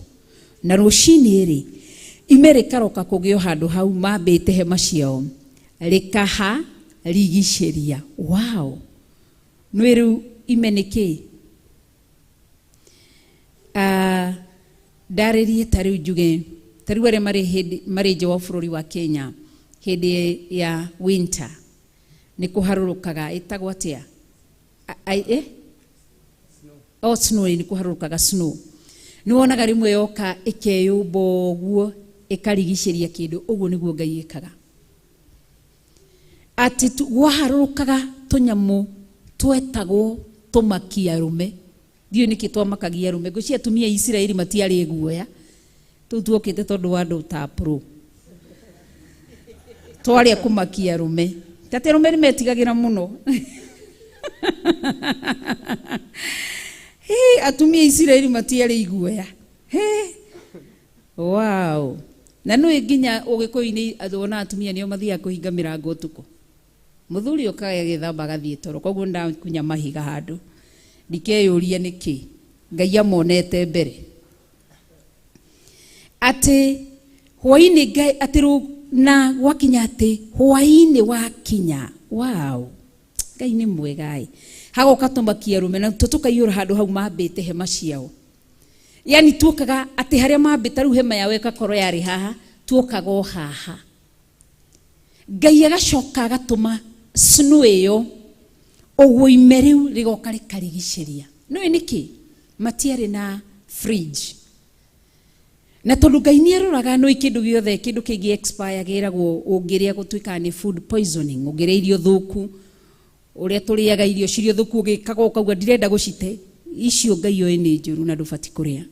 na rũcinĩ rĩ ime rĩkaroka kũgĩo handũ hau mambĩte hema ciao rĩkaha rigicĩria. Wow, nĩ rĩu ime nĩ kĩ? Ndarĩrie ta rĩu njuge ta rĩu arĩa marĩ hĩndĩ marĩ nja wa bũrũri wa Kenya hĩndĩ ya winter nĩ kũharũrũkaga, ĩtagwo atĩa? Oh, snow, nĩ kũharũrũkaga snow. Nĩ wonaga rĩmwe yoka ĩkeyũmba ũguo ĩkarigicĩria kĩndũ, ũguo nĩguo Ngai ĩkaga. Atĩ gwaharũrũkaga tũnyamũ twetagwo tũmakia arũme, ndiũĩ nĩkĩ twamakagia arũme, ngwĩciria atumia a Isiraeli matiarĩ guoya, tũu tuokĩte tondũ wa andũ ta pro twarĩa kũmakia arũme, tate arũme nĩ metigagĩra mũno. Hĩ, atumia a Isiraeli matiarĩ iguoya. Hĩ, wow. Na nĩ nginya ũgĩkũyũ-inĩ wona atumia nĩo mathiaga kũhinga mĩrango ũtukũ, mũthuri ũkaga agĩthamba agathiĩ toro, koguo ndakunya mahiga handũ ndikeyũria nĩkĩ Ngai amonete mbere atĩ hwaĩ-inĩ Ngai atĩ na gwakinya atĩ hwaĩ-inĩ wakinya. Wow, Ngai nĩ mwega ĩ. Hagoka tũmakia arũme na tũkaiyũra handũ hau mambĩte hema ciao, yani tuokaga atĩ harĩa mambĩte rĩu hema yao ĩgakorwo yarĩ haha, tuokaga o haha. Ngai agacoka agatũma snow ĩyo ũguo ime rĩu rĩgoka rĩkarigicĩria. Nĩũĩ nĩkĩ? Matiarĩ na fridge, na tondũ Ngai nĩ aroraga nĩũĩ kĩndũ gĩothe kĩndũ kĩngĩ expire gĩragwo ũngĩrĩa gũtuĩkaga nĩ food poisoning, ũngĩrĩa irio thũku. Ũrĩa tũrĩaga irio cirio thũku ũgĩkaga ũkauga ndirenda gũcite, icio Ngai oĩ nĩ njũru na ndũbatiĩ kũrĩa.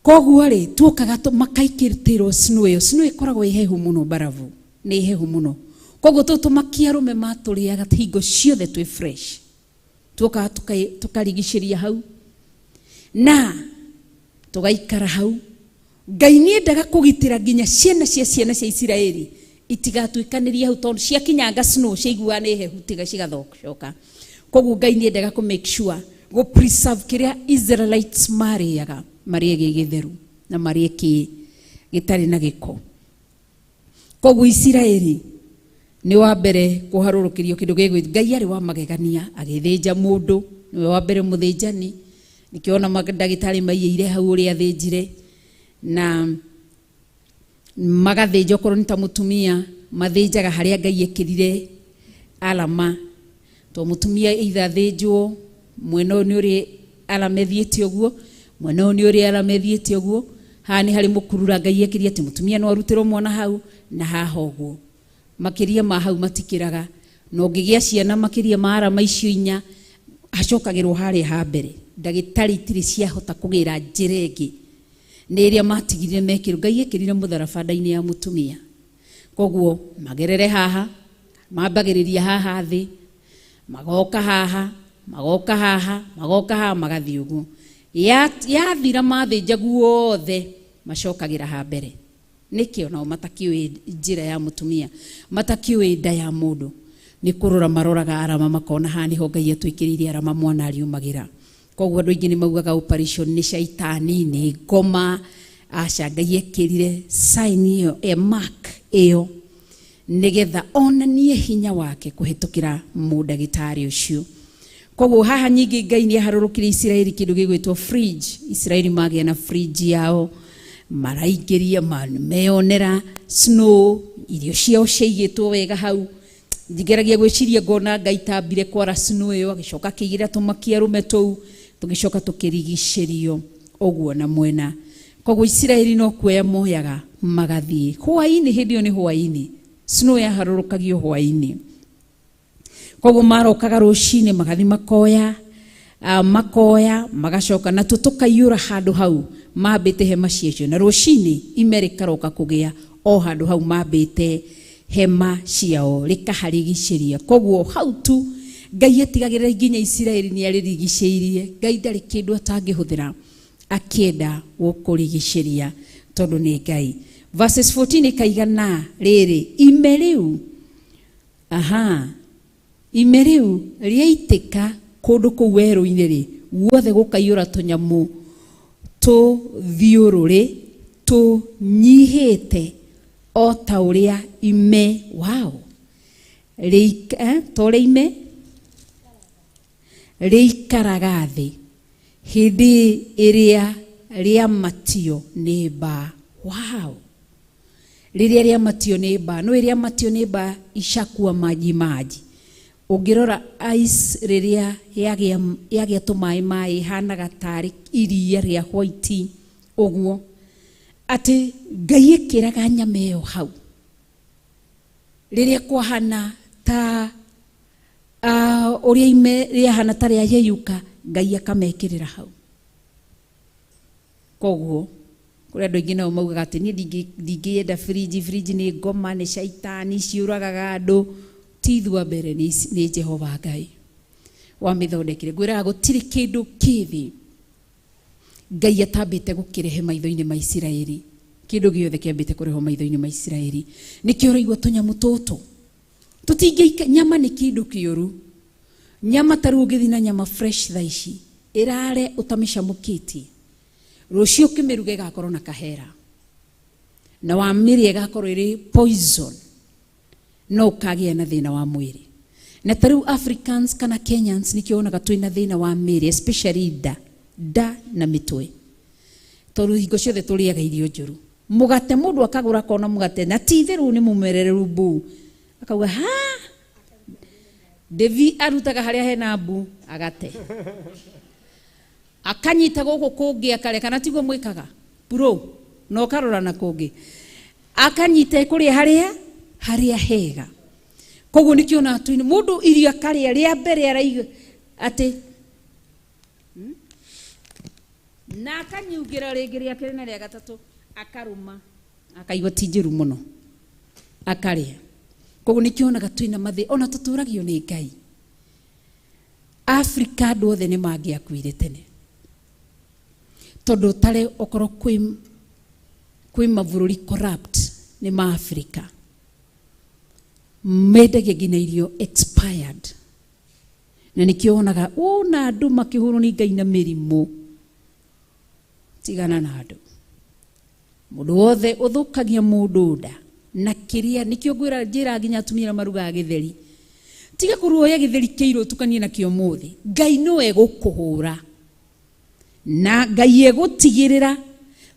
Koguo rĩ, tuokaga makaikĩrĩrwo snow ĩyo. Snow ĩkoragwo ĩ hehu mũno, barabu nĩ hehu mũno. Koguo tũtũ tũmakia arũme matũrĩaga hingo ciothe twĩ fresh. Tuokaga tũkarigicĩria hau na tũgaikara hau. Ngai nĩendaga kũgitĩra nginya ciana cia ciana cia Isiraeli itigatuĩkanĩrie hau, tondũ ciakinyanga snow ciaiguaga nĩ hehu tiga cigathocoka. Koguo Ngai nĩendaga kũ make sure gũ preserve kĩrĩa Israelites marĩaga, marĩe gĩ gĩtheru na marĩe kĩ gĩtarĩ na gĩko. Koguo Isiraeli nĩ wa mbere kũharũrũkĩrio kĩndũ gĩgwĩ Ngai arĩ wa magegania, agĩthĩnja mũndũ, nĩwe wa mbere mũthĩnjani. Nĩkĩo ona mandagĩtarĩ maiyĩire hau ũrĩa athĩnjire, na magathĩnja okorwo nĩ ta mũtumia, mathĩnjaga harĩa Ngai ekĩrire alama. To mũtumia either athĩnjwo mwena ũyũ nĩ ũrĩ alama ĩthiĩte ũguo, mwena ũyũ nĩ ũrĩ alama ĩthiĩte ũguo, haha nĩ harĩ mũkurura Ngai ekĩrire atĩ mũtumia no arutĩrwo mwana hau na haha ũguo. Makĩria ma hau matikĩraga, na ũngĩgĩa ciana makĩria ma arama icio inya, hacokagĩrwo harĩa ha mbere. Ndagĩtarĩ itirĩ ciahota kũgĩra njĩra ĩngĩ, nĩ ĩrĩa matigire mekĩrwo. Ngai ekĩrire mũtharaba nda-inĩ ya mũtumia. Koguo magerere haha, mambagĩrĩria haha thĩ, magoka haha, magoka haha, magoka haha, magathiĩ ũguo. Yathira mathĩnja guothe, macokagĩra ha mbere. Nĩkĩo nao matakĩũĩ njĩra ya mũtumia, matakĩũĩ nda ya mũndũ. Nĩ kũrora maroraga arama makona haha nĩho Ngai atwĩkĩrĩire arama mwana ariumagĩra. Koguo andũ aingĩ nĩ maugaga operation nĩ caitani, nĩ ngoma. Aca, Ngai ekĩrire sign ĩyo, mark ĩyo, nĩgetha onanie hinya wake kũhĩtũkĩra mũndagĩtarĩ ũcio. Koguo haha nyingĩ Ngai nĩ aharũrũkire Isiraeli kĩndũ gĩgwĩtwo fridge. Isiraeli magĩa na fridge yao, maraingĩria, meyonera snow, irio ciao ciaigĩtwo wega hau. Ngeragia gwĩciria ngona Ngai tambire kwara snow ĩyo, agĩcoka akĩigĩrĩra tũmakia arũme tũu, tũgĩcoka tũkĩrigicĩrio ũguo na mwena. Koguo Isiraeli no kuoya moyaga magathiĩ hwaĩ-inĩ, hĩndĩ ĩyo nĩ hwaĩ-inĩ, snow yaharũrũkagio hwaĩ-inĩ. Koguo marokaga rũcinĩ magathiĩ makoya, makoya magacoka, natuo tũkaiyũra handũ hau mambĩte hema ciacio, na rũcinĩ ime rĩkaroka kũgĩa o handũ hau mambĩte hema ciao, rĩkaharigicĩria. Koguo hau tu Ngai atigagĩrĩra nginya Isiraeli nĩ arĩrigicĩirie. Ngai ndarĩ kĩndũ atangĩhũthĩra akĩenda gũkũrigicĩria, tondũ nĩ Ngai. Verses 14 ĩkaigana rĩrĩ, ime rĩu, aha, ime rĩu rĩaitĩka kũndũ kũu werũ-inĩ rĩ, guothe gũkaiyũra tũnyamũ tũthiũrũrĩ tũnyihĩte o ta ũrĩa ime wao ta ũrĩa ime rĩikaraga thĩ hĩndĩ ĩrĩa rĩamatio nĩ mbaa. Wow! Rĩrĩa rĩamatio nĩ mbaa, no ĩrĩa matio nĩ mbaa ishakuwa maji maji. Ũngĩrora ice rĩrĩa yagĩa tũmaĩ maĩ ĩhanaga tarĩ iria rĩa white ũguo, atĩ Ngai ĩkĩraga nyama ĩyo hau rĩrĩa kwahana ta ũrĩa ime rĩahana ta rĩa yeyũka, Ngai akamekĩrĩra hau. Koguo kũrĩ andũ aingĩ nao maugaga atĩ niĩ ndingĩenda fridge, fridge nĩ ngoma, nĩ caitani, ciũragaga andũ. Ti ithua mbere, nĩ Jehova Ngai wamĩthondekire. Ngwĩraga gũtirĩ kĩndũ kĩthĩ Ngai atambĩte gũkĩrehe maitho-inĩ ma Isiraeli. Kĩndũ gĩothe kĩambĩte kũrehwo maitho-inĩ ma Isiraeli. Nĩkĩo ũraigua tũnyamũ tũtũ tũtingĩika. Nyama nĩ kĩndũ kĩũru. Nyama ta rĩu ũngĩthiĩ na nyama fresh thaa ici ĩrare ũtamĩcamũkĩtie, rũciũ ũkĩmĩruga ĩgakorwo na kahera, na wamĩrĩa ĩgakorwo ĩrĩ poison, no ũkagĩa na thĩna wa mwĩrĩ. Na ta rĩu Africans kana Kenyans nĩkĩo wonaga twĩna thĩna wa mĩĩrĩ, especially nda na mĩtwe, tondũ hingo ciothe tũrĩaga irio njũru. Mũgate mũndũ akagũra akona mũgate na ti itherũ nĩ mũmerereru mbu, akauga ha Devi arutaga harĩa hena mbu agate, akanyita gũkũ kũngĩ akarĩa, kana tiguo mwĩkaga bro, na ũkarora na kũngĩ akanyita kũrĩa harĩa hega. Koguo nikio na tuini mundu irio akaria ria mbere araiga ati na akanyungira ringi ria kiri na ria gatatu akaruma akaigua ti njiru muno akaria. Koguo nikionaga twina mathi ona tuturagio ni Ngai. Afrika andu othe ni mangiakuire tene tondu tare okorwo kwi mabũrũri corrupt ni ma Afrika mendagia nginya irio expired, na nikio wonaga ona andu makihũrwo ni Ngai na mĩrimũ. Tigana na andu, mundu wothe uthukagia mundu nda na kiria nikio ngwira njira nginya atumia arĩa marugaga gĩtheri, tiga kũruoya gĩtheri kĩirũ ũtukanie nakĩo mũthĩ. Ngai nĩwe egũkũhũra na Ngai egũtigĩrĩra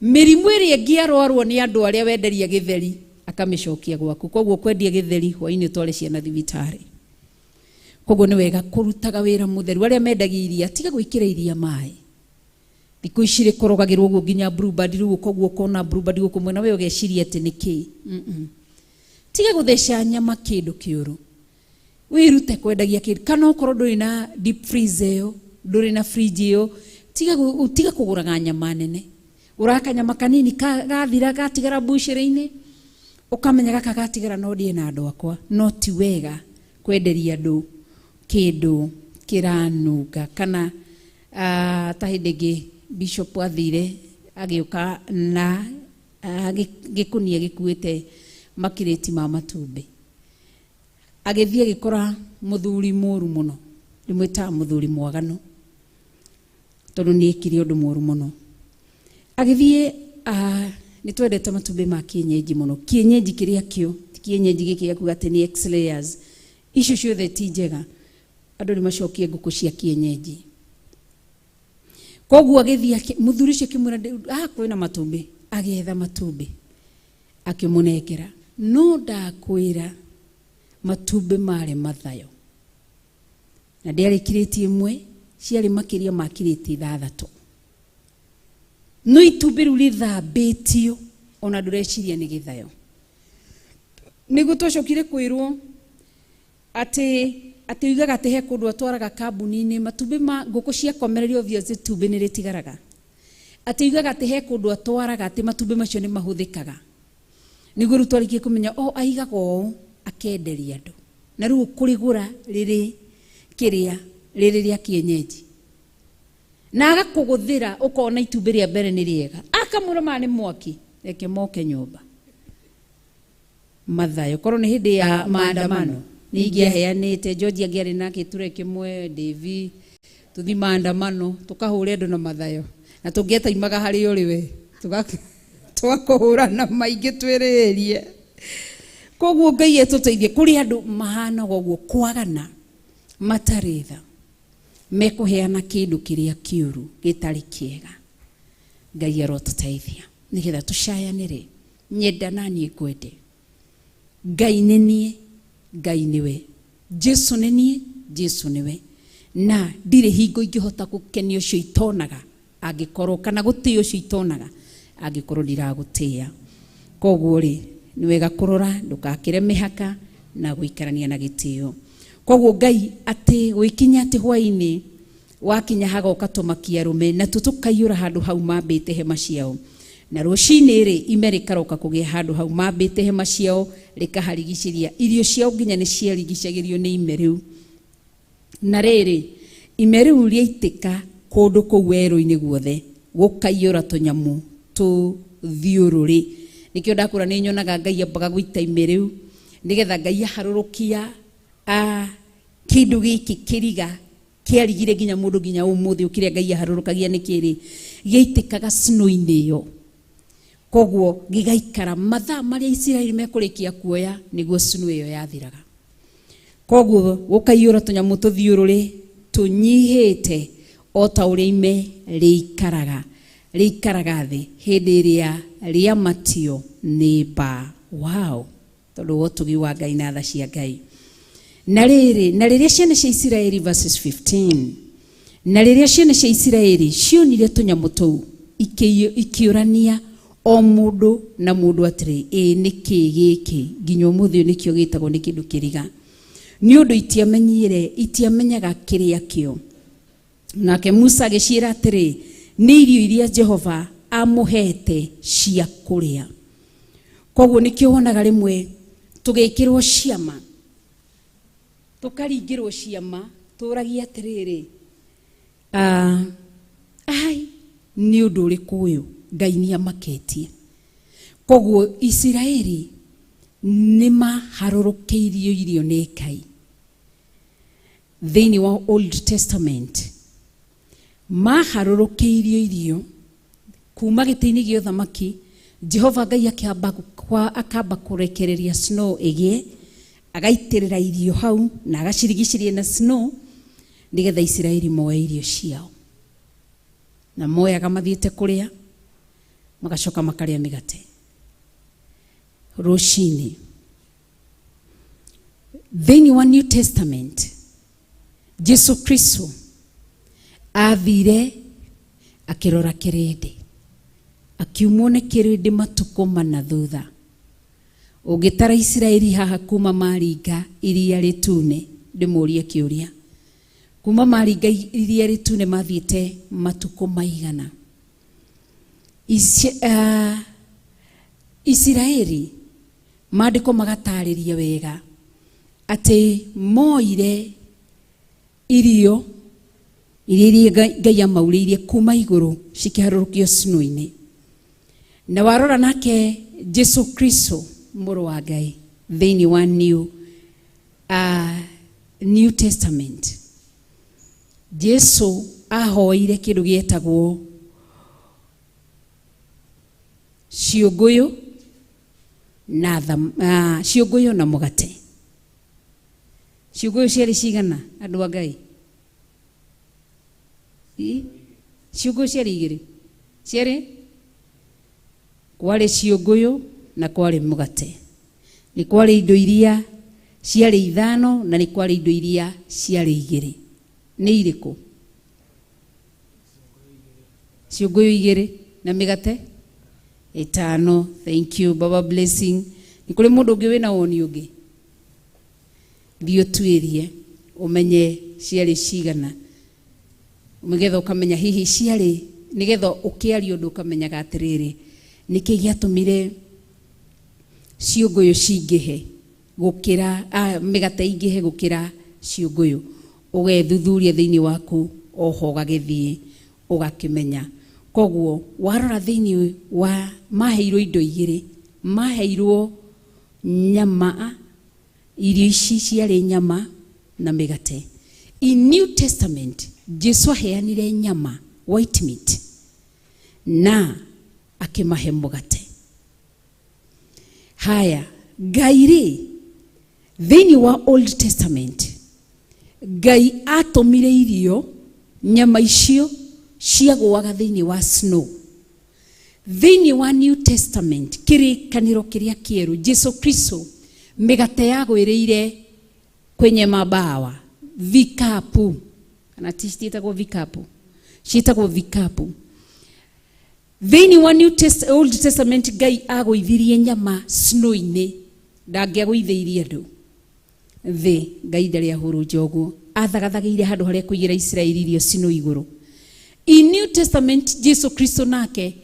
mĩrimũ ĩrĩa ĩngĩarwarwo nĩ andũ arĩa wenderia gĩtheri akamĩcokia gwaku. Koguo kwendia gĩtheri hwainĩ ũtware ciana thibitarĩ. Koguo nĩ wega kũrutaga wĩra mũtheru. Arĩa mendagia iria tiga gwĩkĩra iria maĩ. Thikũ ici rĩkorogagĩrwo ũguo nginya Bluebird rĩu, koguo ũkona Bluebird gũkũ mwena we ũgeciria atĩ nĩ kĩĩ. Tiga gũtheca nyama kĩndũ kĩũru, wĩrute kwendagia kĩndũ. Kana okorwo ndũrĩ na deep freezer ĩyo, ndũrĩ na fridge ĩyo, tiga kũgũraga nyama nene. Gũraga kanyama kanini gathira gatigara mbucĩrĩ-inĩ, ũkamenya gaka gatigara no ndĩe na andũ akwa. No ti wega kwenderia andũ kĩndũ kĩranunga. Kana ta hĩndĩ ĩngĩ Bishop athire agĩũka na gĩkunia gĩkuĩte makirĩti ma matumbĩ, agĩthiĩ agĩkora mũthuri mũru mũno, ndĩmwĩtaga mũthuri mwaganu tondũ nĩ ekire ũndũ mũru mũno. Agĩthiĩ nĩ twendete matumbĩ ma kienyeji mũno, kienyeji kĩrĩa kĩo ti kienyeji gĩkĩ gĩa kuga atĩ nĩ X layers, icio ciothe ti njega. Andũ nĩ macokie ngũkũ cia kienyeji. Koguo agĩthiĩ mũthuri ũcio akĩmwĩra kwĩna matumbĩ, agĩetha matumbĩ akĩmũnengera. No ndakwĩra matumbĩ marĩ mathayo, na ndĩarĩ kirĩti ĩmwe, ciarĩ makĩria ma kirĩti ithathatũ. No itumbĩ rĩu rĩthambĩtio ona ndũreciria nĩ gĩthayo. Nĩguo twacokire kwĩrwo atĩ oigaga atĩ he kũndũ atwaraga kambuni-inĩ matumbĩ ma ngũkũ ciakomererio obviously itumbĩ nĩ rĩtigaraga. Atĩ oigaga atĩ he kũndũ atwaraga atĩ matumbĩ macio nĩ mahũthĩkaga. Nĩguo rĩu twarĩkie kũmenya o aigaga ũũ akenderia andũ, na rĩu ũkũrĩgũra rĩrĩ kĩrĩa rĩrĩ rĩa kienyeji, na agakũgũthĩra ũkona itumbĩ rĩa mbere nĩ rĩega, akamwĩra maya nĩ mwaki, reke moke nyũmba mathayo. Korwo nĩ hĩndĩ ya maandamano nĩ ingĩaheanĩte George angĩarĩ na gĩture kĩmwe Davy tũthi maandamano tũkahũre andũ na mathayo, na tũngĩetaimaga harĩ ũrĩ we tũgakũhũra na maingĩ twĩrĩrie. Koguo Ngai etũteithie. Kũrĩ andũ mahanaga ũguo kwagana matarĩ tha, mekũheana kĩndũ kĩrĩa kĩũru gĩtarĩ kĩega. Ngai arotũteithia nĩgetha tũcayanĩre, nyenda na niĩ ngwende. Ngai nĩ niĩ, Ngai nĩwe, Jesu nĩ niĩ, Jesu nĩwe, na ndirĩ hingo ingĩhota gũkenia ũcio itonaga angĩkorwo, kana gũtĩĩa ũcio itonaga angĩkorwo ndiragũtĩĩa. Koguo rĩ nĩ wega kũrora ndũgakĩre mĩhaka na gũikarania na gĩtĩo. Koguo Ngai atĩ gwĩkinya atĩ hwainĩ wakinya hagoka tũmakia arũme, na tũkaiyũra handũ hau mambĩte hema ciao. Na rũcinĩ rĩ ime rĩkaroka kũgĩa handũ hau mambĩte hema ciao rĩkaharigicĩria irio ciao, nginya nĩ ciarigicagĩrio nĩ ime rĩu. Na rĩrĩ ime rĩu rĩaitĩka kũndũ kũu werũ-inĩ guothe gũkaiyũra tũnyamũ tũthiũrũrĩ. Nĩkĩo ndakũra nĩ nyonaga Ngai ambaga gũita ime rĩu nĩgetha Ngai aharũrũkia kĩndũ gĩkĩ kĩriga kĩarigire nginya mũndũ nginya ũmũthĩ ũkĩrĩa Ngai aharũrũkagia nĩ kĩrĩ gĩaitĩkaga snow-inĩ ĩyo. Koguo gĩgaikara mathaa marĩa Isiraeli mekũrĩkia kuoya nĩguo snow ĩyo yathiraga. Koguo gũkaiyũra tũnyamũ tũthiũrũrĩ tũnyihĩte o ta ũrĩa ime rĩikaraga thĩ hĩndĩ ĩrĩa rĩamatio nĩ mbaa. Wow, tondũ wa ũtugi wa Ngai na tha cia Ngai. Na rĩrĩ, na rĩrĩa ciana cia Isiraeli, verses 15, na rĩrĩa ciana cia Isiraeli cionire tũnyamũ tũu ikĩũrania o mũndũ na mũndũ atĩrĩ, ĩ nĩ kĩĩ gĩkĩ? Nginya ũmũthĩ ũyũ nĩkĩo gĩtagwo nĩ kĩndũ kĩriga. Nĩ ũndũ itiamenyire, itiamenyaga kĩrĩa kĩo. Nake Musa agĩciĩra atĩrĩ, nĩ irio iria Jehova amũheete cia kũrĩa. Koguo nĩkĩo wonaga rĩmwe tũgĩkĩrwo ciama, tũkaringĩrwo ciama, tũragia atĩrĩrĩ, ai, nĩ ũndũ ũrĩkũ ũyũ Ngai nĩ amaketie. Koguo Isiraeli nĩ maharũrũkĩirio irio nĩ Ngai. Thĩinĩ wa Old Testament maharũrũkĩirio irio kuma gĩtĩ-inĩ gĩa ũthamaki. Jehova Ngai akamba kũrekereria snow ĩgĩe, agaitĩrĩra irio hau na agacirigicĩria na snow nĩgetha Isiraeli moe irio ciao. Na moyaga mathiĩte kũrĩa, magacoka makarĩa mĩgate rũcinĩ. Thĩinĩ wa New Testament, Jesu Kristo athire akĩrora kĩrĩndĩ, akiumwo nĩ kĩrĩndĩ matukũ mana thutha. Ũngĩtara Isiraeli haha kuma maringa iria rĩtune, ndĩmũrie kĩũria, kuma maringa iria rĩtune mathiĩte matukũ maigana? Isiraeli maandĩko magatarĩria wega atĩ moire irio iria Ngai amaurĩirie kuma igũrũ cikĩharũrũkio snow-inĩ. Na warora nake Jesu Kristo mũrũ wa Ngai thĩinĩ wa New Testament, Jesu ahoire kĩndũ gĩetagwo ciũngũyũ na ciũngũyũ na mũgate. Ciũngũyũ ciarĩ cigana andũ a Ngai? Ciũngũyũ ciarĩ igĩrĩ. Ciarĩ? Kwarĩ ciũngũyũ na kwarĩ mũgate. Nĩ kwarĩ indo iria ciarĩ ithano na nĩ kwarĩ indo iria ciarĩ igĩrĩ. Nĩ irĩkũ? Ciũngũyũ igĩrĩ na mĩgate ĩtano. Thank you Baba Blessing. Nĩ kũrĩ mũndũ ũngĩ wĩna woni ũngĩ? Thiĩ ũtuĩrie ũmenye ciarĩ cigana, nĩgetha ũkamenya hihi ciarĩ, nĩgetha ũkĩaria ũndũ ũkamenyaga atĩrĩrĩ, nĩkĩ gĩatũmire ciũngũyũ cingĩhe gũkĩra, mĩgate ingĩhe gũkĩra ciũngũyũ. Ũgethuthuria thĩinĩ waku oho ũgagĩthiĩ ũgakĩmenya. Koguo warora thĩinĩ wa maheirwo indo igĩrĩ, maheirwo nyama, irio ici ciarĩ nyama na mĩgate. In New Testament Jesu aheanire nyama, white meat, na akĩmahe mũgate. Haya, Ngai rĩ, thĩinĩ wa Old Testament Ngai atũmire irio, nyama icio ciagũaga thĩinĩ wa snow. Thĩinĩ wa New Testament, kĩrĩkanĩro kĩrĩa kĩerũ, Jesu Kristo mĩgate yagwĩrĩire kwenye mabawa, vikapu, kana ti ciĩtagwo vikapu, ciĩtagwo vikapu. Thĩinĩ wa New Old Testament Ngai agũithirie nyama snow-inĩ, ndangĩagũithĩirie andũ thĩ. Ngai ndarĩ ahurunja ũguo, athagathagĩire handũ harĩa kũigĩra Isiraeli irio snow igũrũ. In New Testament Jesu Kristo nake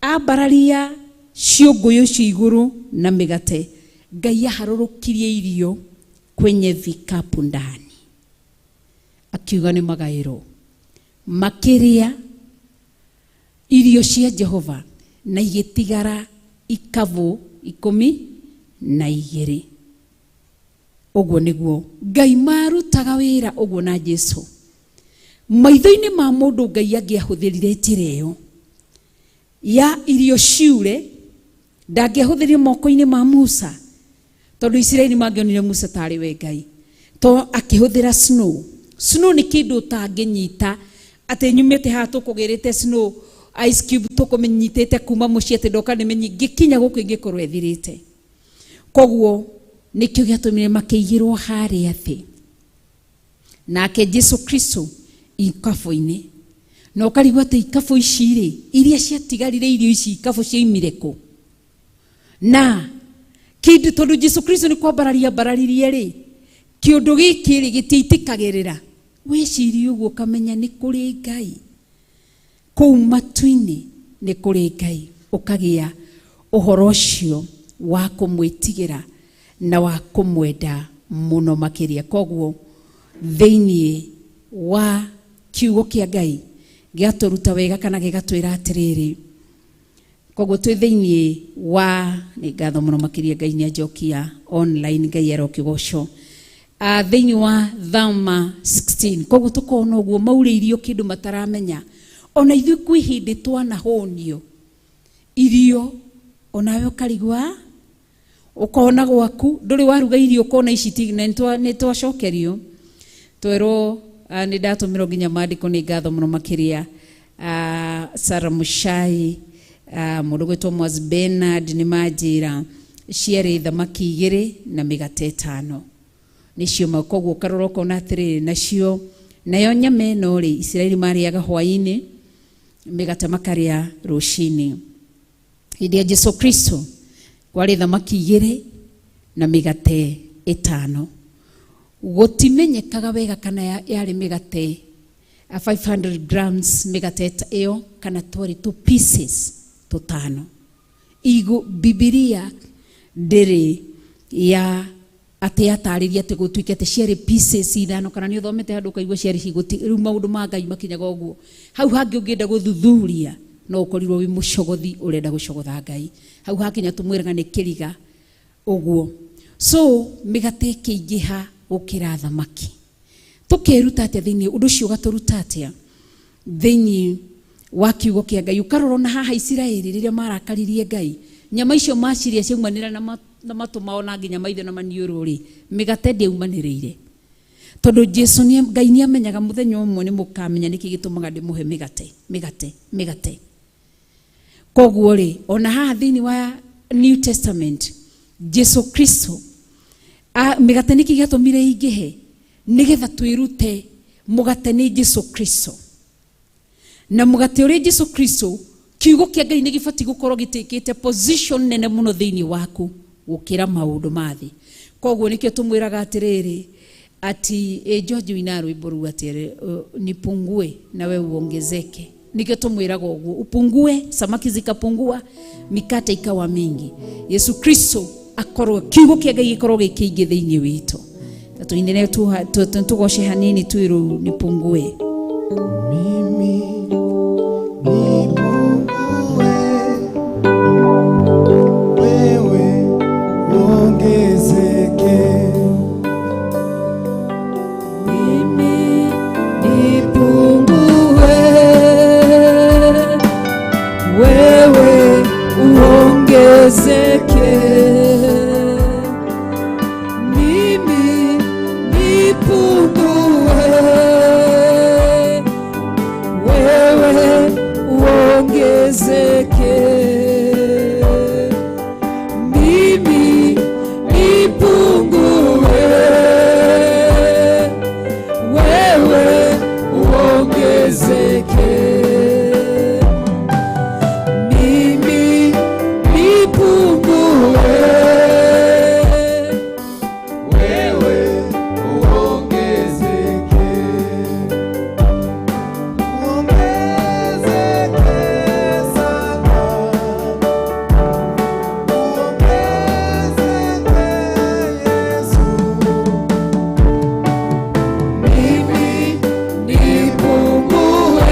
ambararia ciũngũyũ icio igũrũ na mĩgate, Ngai aharũrũkirie irio kwenye vikapu ndani, akiuga nĩ magaĩrwo. Makĩrĩa irio cia Jehova na igĩtigara ikabũ 12. Ũguo nĩguo Ngai marutaga wĩra ũguo na Jesu. Maitho-inĩ ma mũndũ Ngai angĩahũthĩrire njĩra ĩyo ya irio ciure, ndangĩahũthĩrire moko-inĩ ma Musa, tondũ Isiraeli mangĩonire Musa tarĩ we Ngai. To akĩhũthĩra snow. Snow nĩ kĩndũ ũtangĩnyita atĩ nyumĩte haha tũkũgĩrĩte snow ice cube tũkũmĩnyitĩte kuma mũciĩ atĩ ndoka nĩmĩnyi ngĩkinya gũkũ ingĩkorwo ĩthirĩte. Koguo nĩkĩo gĩatũmire makĩigĩrwo harĩa thĩ. Nake Jesu Kristo ikabũ-inĩ. Na ũkarigwo atĩ ikabũ ici rĩ, iria ciatigarire irio ici ikabũ cioimire kũ? Na kĩndũ tondũ Jesu Kristo nĩ kwambararia ambararirie rĩ, Kĩũndũ gĩkĩ rĩ gĩtiitĩkagĩrĩra. Wĩcirie ũguo ũkamenya nĩ kũrĩ Ngai. Kũu matu-inĩ nĩ kũrĩ Ngai. Ũkagĩa ũhoro ũcio wa kũmwĩtigĩra na wa kũmwenda mũno makĩria. Koguo thĩinĩ wa kiugo kĩa Ngai gĩatũruta wega kana gĩgatwĩra atĩrĩrĩ. Koguo twĩ thĩinĩ wa nĩ ngatho mũno makĩria Ngai nĩ anjokia online Ngai arokĩgocwo. Thĩinĩ wa Thama 16 koguo tũkona ũguo maurĩirio kĩndũ mataramenya. Ona ithuĩ kwĩ hĩndĩ twanahũnio irio onawe ũkarigwa ũkona gwaku ndũrĩ waruga irio ũkona ici ti na nĩ twacokerio twerwo nĩ ndatũmĩrwo nginya maandĩko nĩ ngatho mũno makĩria. Sarah Mushai mũndũ gwĩtwo Mwaz Bernard nĩ manjĩra ciarĩ thamaki 2 na mĩgate 5 nĩcio. Koguo ũkarora ũkona atĩrĩrĩ nacio nayo nyama ĩno rĩ Isiraeli marĩaga hwaĩ-inĩ mĩgate makarĩa rũcinĩ. Hĩndĩ ya Jesu Kristo kwarĩ thamaki 2 na mĩgate 5. Gũtimenyekaga wega kana yarĩ mĩgate 500 grams mĩgate ĩyo kana twarĩ two pieces tũtano. Igo Bibilia ndĩrĩ ya atĩ yatarĩria atĩ gũtuĩke atĩ ciarĩ pieces 5 kana nĩ ũthomete handũ ũkaigua ciarĩ cigũti. Rĩu maũndũ ma Ngai makinyaga ũguo. Hau hangĩ ũngĩenda gũthuthuria no ũkorirwo wĩ mũcogothi ũrenda gũcogotha Ngai. Hau hakinya tũmwĩraga nĩ kĩriga ũguo. So mĩgate ĩkĩingĩha gũkĩra thamaki. Tũkeruta atĩa thĩinĩ ũndũ ũcio ũgatũruta atĩa thĩinĩ wa kiugo kĩa Ngai. Ũkarora ona haha Isiraeli rĩrĩa marakaririe Ngai nyama icio maciria ciaumanĩra na matũ mao na nginya maitho na maniũrũ rĩ mĩgate ndĩaumanĩrĩire. Tondũ Jesu Ngai nĩ amenyaga mũthenya ũmwe nĩ mũkamenya nĩkĩ gĩtũmaga ndĩmũhe mĩgate mĩgate mĩgate. Koguo rĩ ona haha thĩinĩ wa New Testament Jesu Kristo mĩgate nĩkĩ gĩatũmire ĩingĩhe nĩgetha twĩrute mũgate nĩ Jesu Kristo. Na mũgate ũrĩa Jesu Kristo kiugo kĩa Ngai nĩ gĩbatiĩ gũkorwo gĩtĩkĩte position nene mũno thĩinĩ waku gũkĩra maũndũ ma thĩ. Koguo nĩkĩo tũmwĩraga atĩrĩrĩ ati George wina rwĩmbo rũu atĩ nipungue na we uongezeke. Nĩkĩo tũmwĩraga ũguo upungue, samaki zikapungua, mikate ikawa mingi. Yesu Kristo akorwo kiugo kĩa Ngai gĩkorwo gĩ kĩingĩ thĩinĩ witũ. Na tũinĩre tũgoce hanini twĩrwo nipungue. Mimi nipungue, wewe uongezeke. Mimi nipungue, wewe uongezeke. Mimi nipungue, wewe uongezeke. Mimi nipungue, wewe uongezeke. Mimi nipungue, wewe uongezeke. Uongezeke sana, uongezeke Yesu. Mimi nipungue,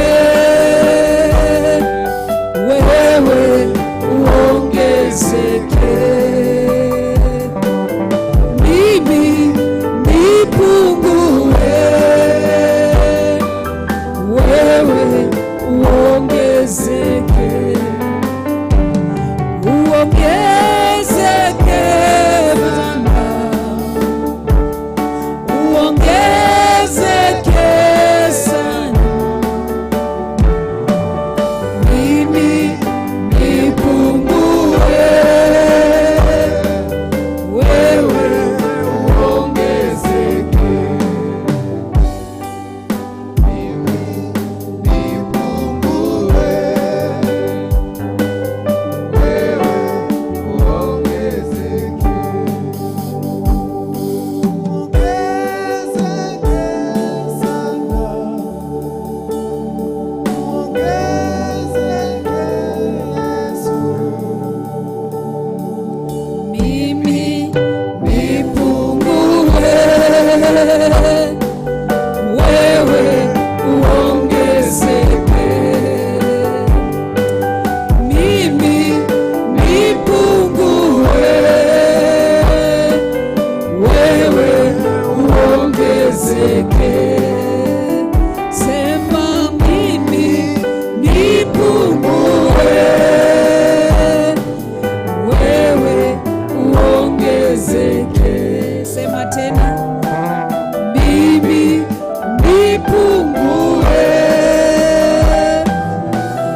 nipungue,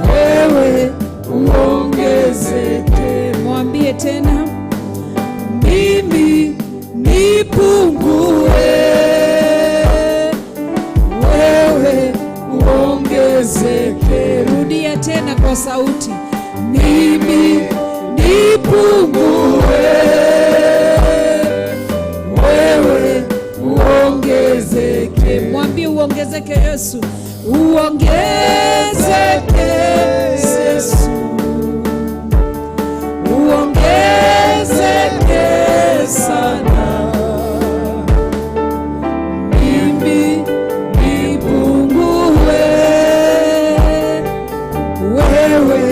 wewe uongezeke. Mwambie tena, mimi nipungue, wewe uongezeke. Rudia tena kwa sauti, mimi nipungue, wewe uongezeke. Mwambie uongezeke Yesu, uongezeke Yesu, uongezeke sana, mimi nipungue, wewe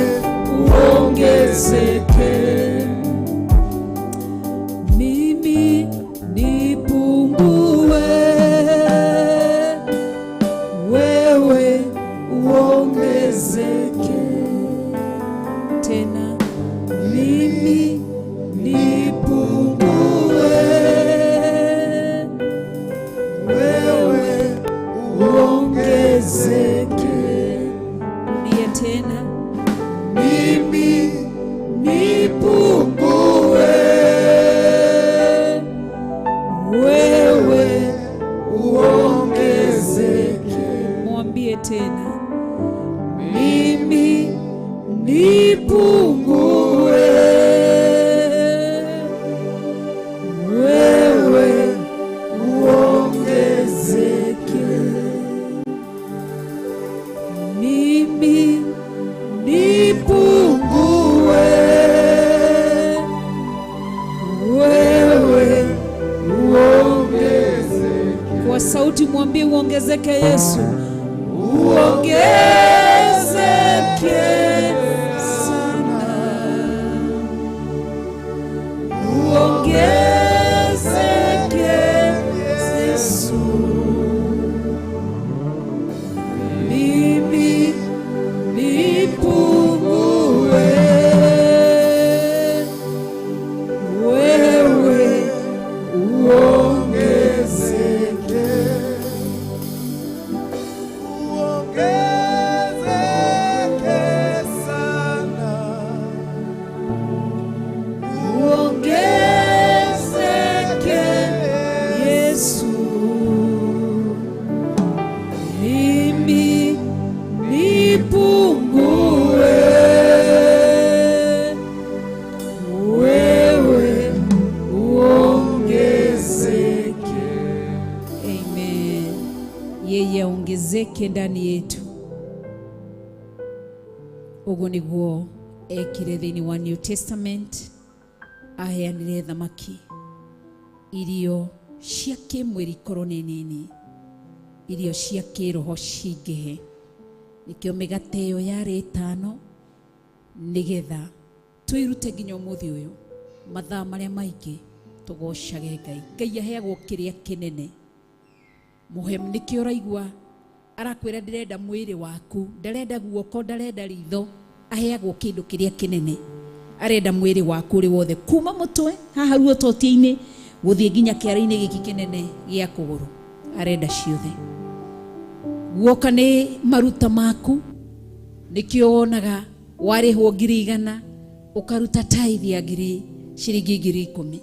uongezeke. Mimi nipungue, wewe uongezeke. Tena mimi nipungue, Wewe uongezeke. Rudia tena, Mimi nipungue, wewe uongezeke. Mwambie tena, mimi nipungue, Wewe uongezeke. Mimi nipungue, Wewe uongezeke. Kwa sauti mwambie uongezeke Yesu, uongezeke sana, uongezeke Yesu, mimi nipungue, wewe Uongezeke. Uongezeke sana. Uongezeke Yesu, mimi nipungue, wewe uongezeke. Amen. Yeye aongezeke ndani yetu. Ũguo nĩguo ekire thĩinĩ wa New Testament, aheanire thamaki, irio cia kĩmwĩrĩ ikorwo nĩ nini, irio cia kĩroho cingĩhe. Nĩkĩo mĩgate ĩyo yarĩ ĩtano, nĩgetha twĩrute nginya ũmũthĩ ũyũ mathaa marĩa maingĩ tũgocage Ngai. Ngai aheagwo kĩrĩa kĩnene mũhe. Nĩkĩo ũraigua arakwĩra ndĩrenda mwĩrĩ waku, ndarenda guoko, ndarenda ritho, aheagwo kĩndũ kĩrĩa kĩnene. Arenda mwĩrĩ waku ũrĩ wothe, kuma mũtwe haha ruototia-inĩ gũthiĩ nginya kĩara-inĩ gĩkĩ kĩnene gĩa kũgũrũ, arenda ciothe. Guoka nĩ maruta maku, nĩkĩo wonaga warĩhwo 100,000 ũkaruta tithe ya ngiri ciringi 10,000.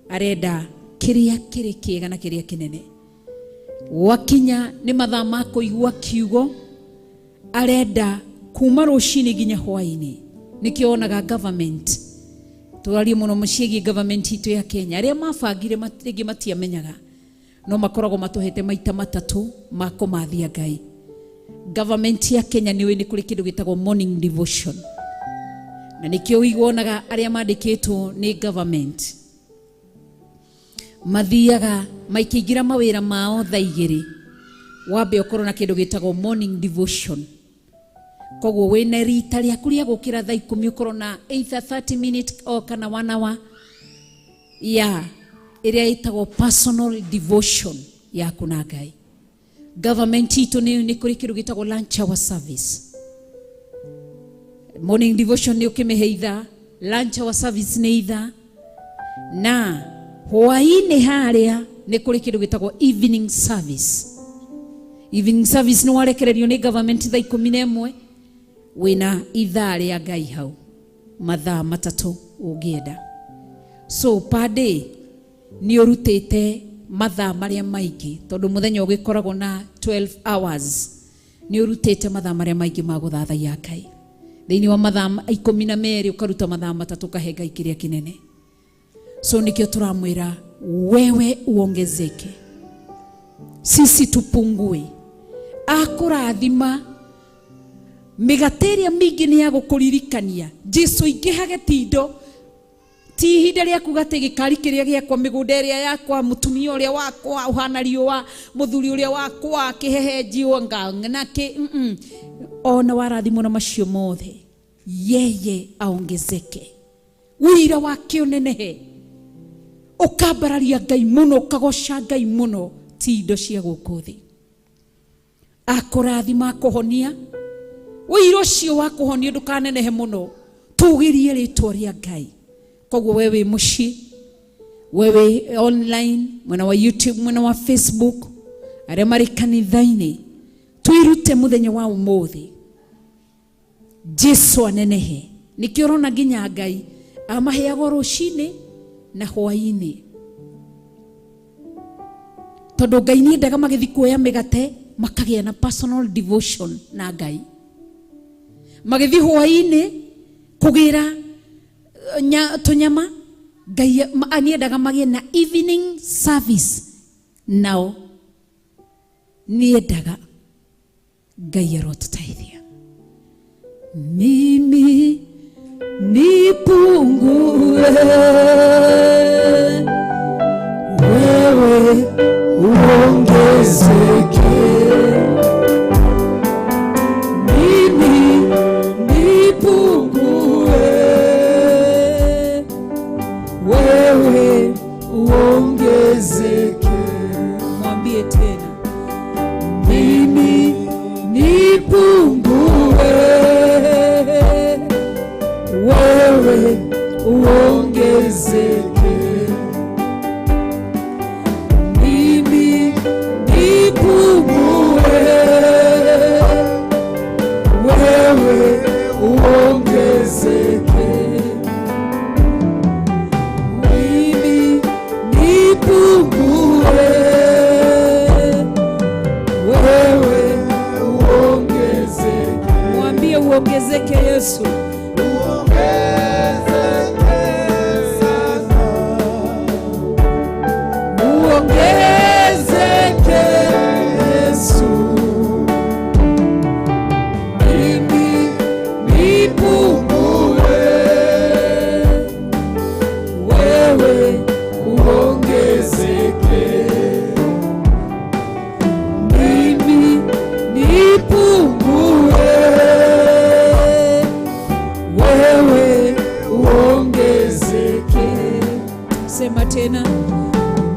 Arenda kĩrĩa kĩrĩ kĩega na kĩrĩa kĩnene. Gwakinya nĩ mathaa ma kũigua kiugo, arenda kuma rũcinĩ nginya hwaĩ-inĩ. Nĩkĩo wonaga government, tũrarie mũno mũciĩgiĩ government itũ ya Kenya, arĩa mabangire rĩngĩ matiamenyaga, no makoragwo matũhete maita matatũ ma kũmathia Ngai. Government ya Kenya nĩ nĩ kũrĩ kĩndũ gĩtagwo morning devotion, na nĩkĩo ũiguonaga arĩa mandĩkĩtwo nĩ government mathiaga maikĩingĩra mawĩra mao thaa igĩrĩ, wambe ũkorwo na kĩndũ gĩtagwo morning devotion. Koguo wĩna rita rĩaku rĩa gũkĩra thaa 10, ũkorwo na either 30 minute o kana 1 hour ya ĩrĩa ĩtagwo personal devotion yaku na Ngai. Government itũ nĩ kũrĩ kĩndũ gĩtagwo lunch hour service. Morning devotion nĩ ũkĩmĩhe ithaa, lunch hour service nĩ ithaa, na hwaĩ-inĩ harĩa nĩ kũrĩ kĩndũ gĩtagwo evening service. Evening service nĩ warekererio nĩ government thaa 11, wĩna ithaa rĩa Ngai hau mathaa 3 ũngĩenda. So per day nĩ ũrutĩte mathaa marĩa maingĩ, tondũ mũthenya ũgĩkoragwo na 12 hours, nĩ ũrutĩte mathaa marĩa maingĩ ma gũthathaiya Ngai. Thĩinĩ wa mathaa 12 ũkaruta mathaa 3 ũkahe Ngai kĩrĩa kĩnene. So nikio turamwira wewe uongezeke, sisi tupungue. Akũrathima mĩgate ĩrĩa mĩingĩ nĩ ya gũkũririkania Jesu ingĩhage tindo ti ihinda rĩa kuga atĩ gĩkari kĩrĩa gĩakwa, mĩgũnda ĩrĩa yakwa, mũtumia ũrĩa wakwa ũhana riũa, mũthuri ũrĩa wakwa kĩhehenjio na kĩ ona warathimwo na macio mothe, yeye aongezeke, wĩira wake ũnenehe, ũkambararia Ngai mũno, ũkagoca Ngai mũno, ti indo cia gũkũ thĩ. Akũrathima akũhonia, wĩira ũcio wa kũhonia ndũkanenehe mũno, tũgĩrie rĩtwa rĩa Ngai. Koguo we wĩ mũciĩ, we wĩ online, mwena wa YouTube, mwena wa Facebook, arĩa marĩ kanitha-inĩ, twĩrute mũthenya wa ũmũthĩ Jesu anenehe. Nĩkĩo ũrona nginya Ngai amaheagwo rũcinĩ na hwaĩ-inĩ, tondũ Ngai nĩendaga magĩthiĩ kuoya mĩgate makagĩa na personal devotion na Ngai, magĩthiĩ hwaĩ-inĩ kũgĩra tũnyama, Ngai nĩendaga magĩe na evening service nao, nĩendaga. Ngai arotũteithia. Mimi nipungue, wewe uongezeke. Mimi nipungue, wewe uongezeke. Mwambie tena, mimi nipungue, wewe uongezeke. Mimi nipungue, wewe uongezeke. Mimi nipungue, wewe uongezeke. Mwambie uongezeke Yesu. Uongezeke sana. Uongezeke Yesu. Mimi nipungue, wewe uongezeke. Mimi nipungue, wewe uongezeke. Sema tena,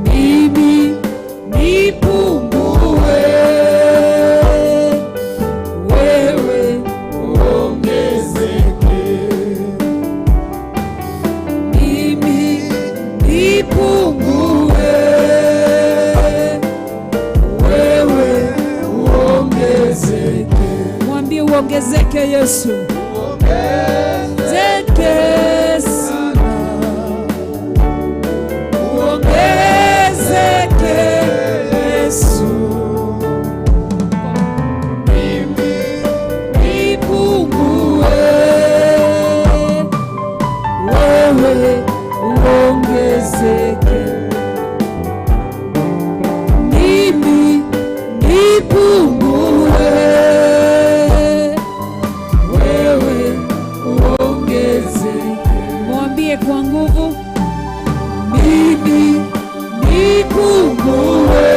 mimi nipungue, wewe uongezeke. Mimi nipungue, wewe uongezeke. Mwambie uongezeke Yesu. Zeke sana. Uongezeke Yesu. Mimi nipungue, wewe uongezeke. Mimi nipungue, wewe uongezeke. Mwambie kwa nguvu, mimi nipungue,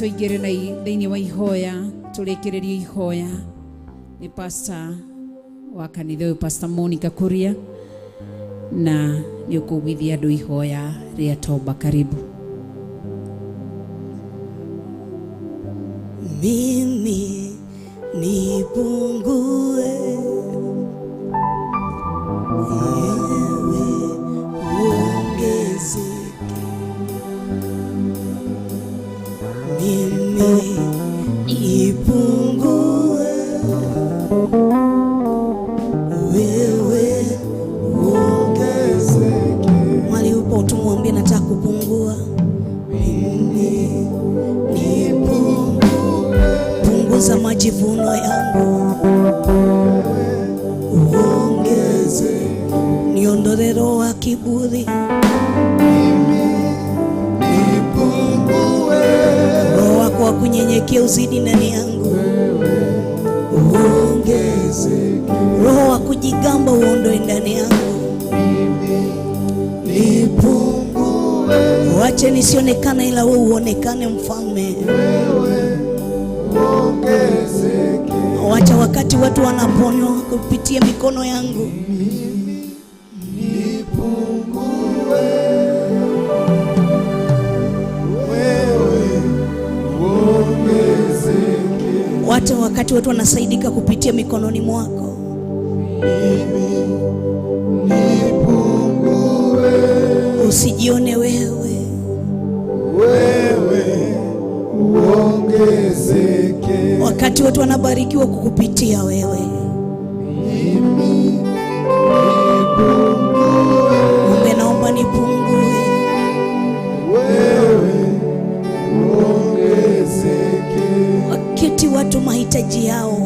Tũingĩre na thĩinĩ wa ihoya, tũrĩkĩrĩrie ihoya nĩ pastor wa kanitha ũyũ, Pastor Monica Kuria, na nĩ ũkũguithia andũ ihoya rĩa toba. Karibu. Mimi nipungue, wewe uongezeke. Mimi nipungue, wewe uongezeke. Mwali upo tumwambie nataka kupungua. Mimi nipungue, punguza majivuno yangu, uongeze, niondole roho ya kiburi, roho wako wa kunyenyekea uzidi ndani yangu, uongeze, roho wa kujigamba uondoe ndani yangu, nipungue, wache nisionekane ila wewe uonekane mfalme. Wacha wakati watu wanaponywa kupitia mikono yangu, wacha wakati watu wanasaidika kupitia mikononi mwako, usijione wewe, wewe uongezeke. Wakati watu wanabarikiwa kukupitia wewe, mimi nipungue. Mungu, naomba nipungue, wewe uongezeke. Wakati watu mahitaji yao,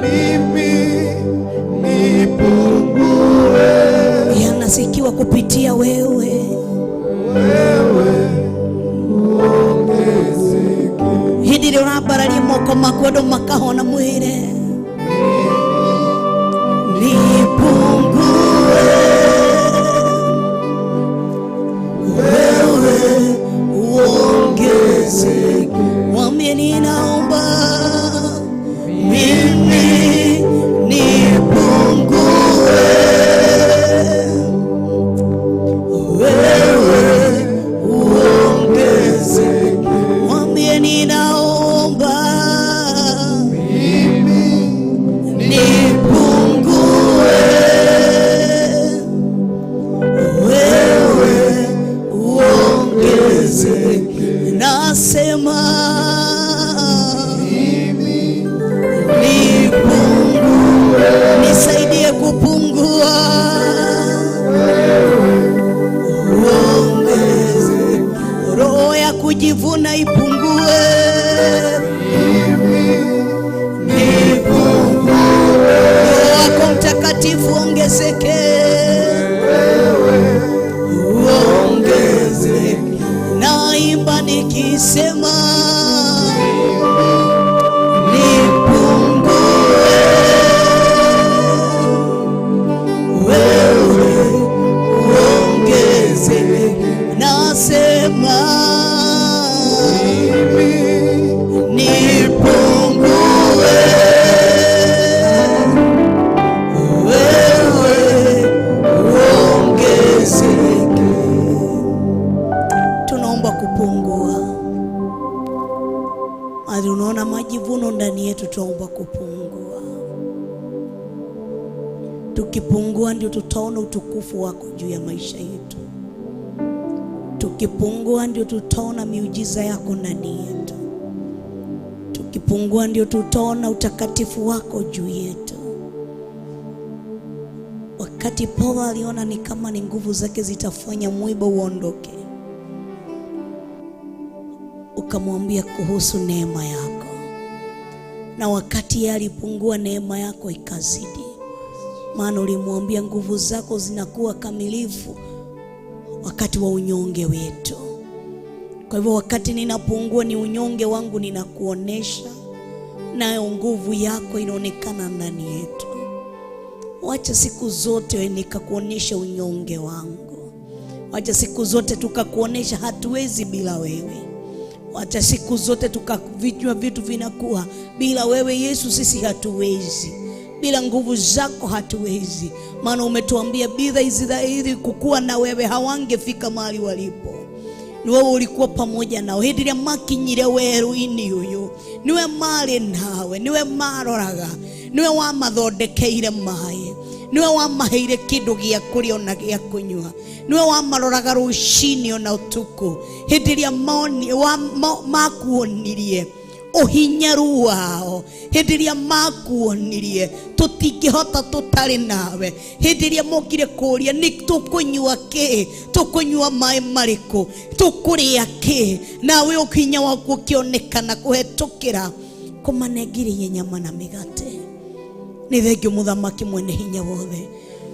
mimi nipungue, yanasikiwa kupitia wewe, wewe uongezeke. Hĩndĩ ĩrĩa ũrambararia moko maku andũ makahona mwĩre nipungue, wewe uongezeke. Mwambie ninaomba mimi nipungue, wewe uongezeke. Mwambie ninaomba mimi nipungue, wewe uongezeke. Nasema mimi nipungue, nisaidie kupungua, uongezeke. Roho ya kujivuna ipungue, nipungue, Roho wako Mtakatifu ongezeke, uongezeke. Naimba nikisema nipungue, wewe uongezeke. Nasema nipungue, wewe uongezeke. Tunaomba kupungua. Hadi unaona majivuno ndani yetu, tunaomba kupungua. Tukipungua ndio tutaona utukufu wako juu ya maisha yetu. Tukipungua ndio tutaona miujiza yako ndani yetu. Tukipungua ndio tutaona utakatifu wako juu yetu. Wakati Paulo aliona ni kama ni nguvu zake zitafanya mwiba uondoke, ukamwambia kuhusu neema yako, na wakati yeye alipungua neema yako ikazidi. Maana ulimwambia nguvu zako zinakuwa kamilifu wakati wa unyonge wetu. Kwa hivyo wakati ninapungua ni unyonge wangu ninakuonesha, nayo nguvu yako inaonekana ndani yetu. Wacha siku zote nikakuonesha unyonge wangu. Wacha siku zote tukakuonesha hatuwezi bila wewe. Wacha siku zote tukavinywa vitu vinakuwa bila wewe Yesu, sisi hatuwezi, bila nguvu zako hatuwezi, maana umetuambia bila Israeli kukuwa na wewe hawangefika mahali walipo. Ni wewe ulikuwa pamoja nao hĩndĩ ĩrĩa makinyire werũ-inĩ ũyũ, niwe marĩ nawe, niwe maroraga, niwe wamathondekeire maĩ, niwe wamaheire kĩndũ gĩa kũrĩa ona gĩa kũnyua, niwe wamaroraga rũcinĩ ona ũtukũ. Hĩndĩ ĩrĩa makuonirie ũhinyaru wao, hĩndĩ ĩrĩa makuonirie tũtingĩhota tũtarĩ nawe, hĩndĩ ĩrĩa mokire kũũria nĩ tũkũnyua kĩ, tũkũnyua maĩ marĩkũ, tũkũrĩa kĩ, nawe ũhinya waku ũkĩonekana kũhetũkĩra kũmanengeria nyama na mĩgate. Nĩ thengio mũthamaki mwene hinya wothe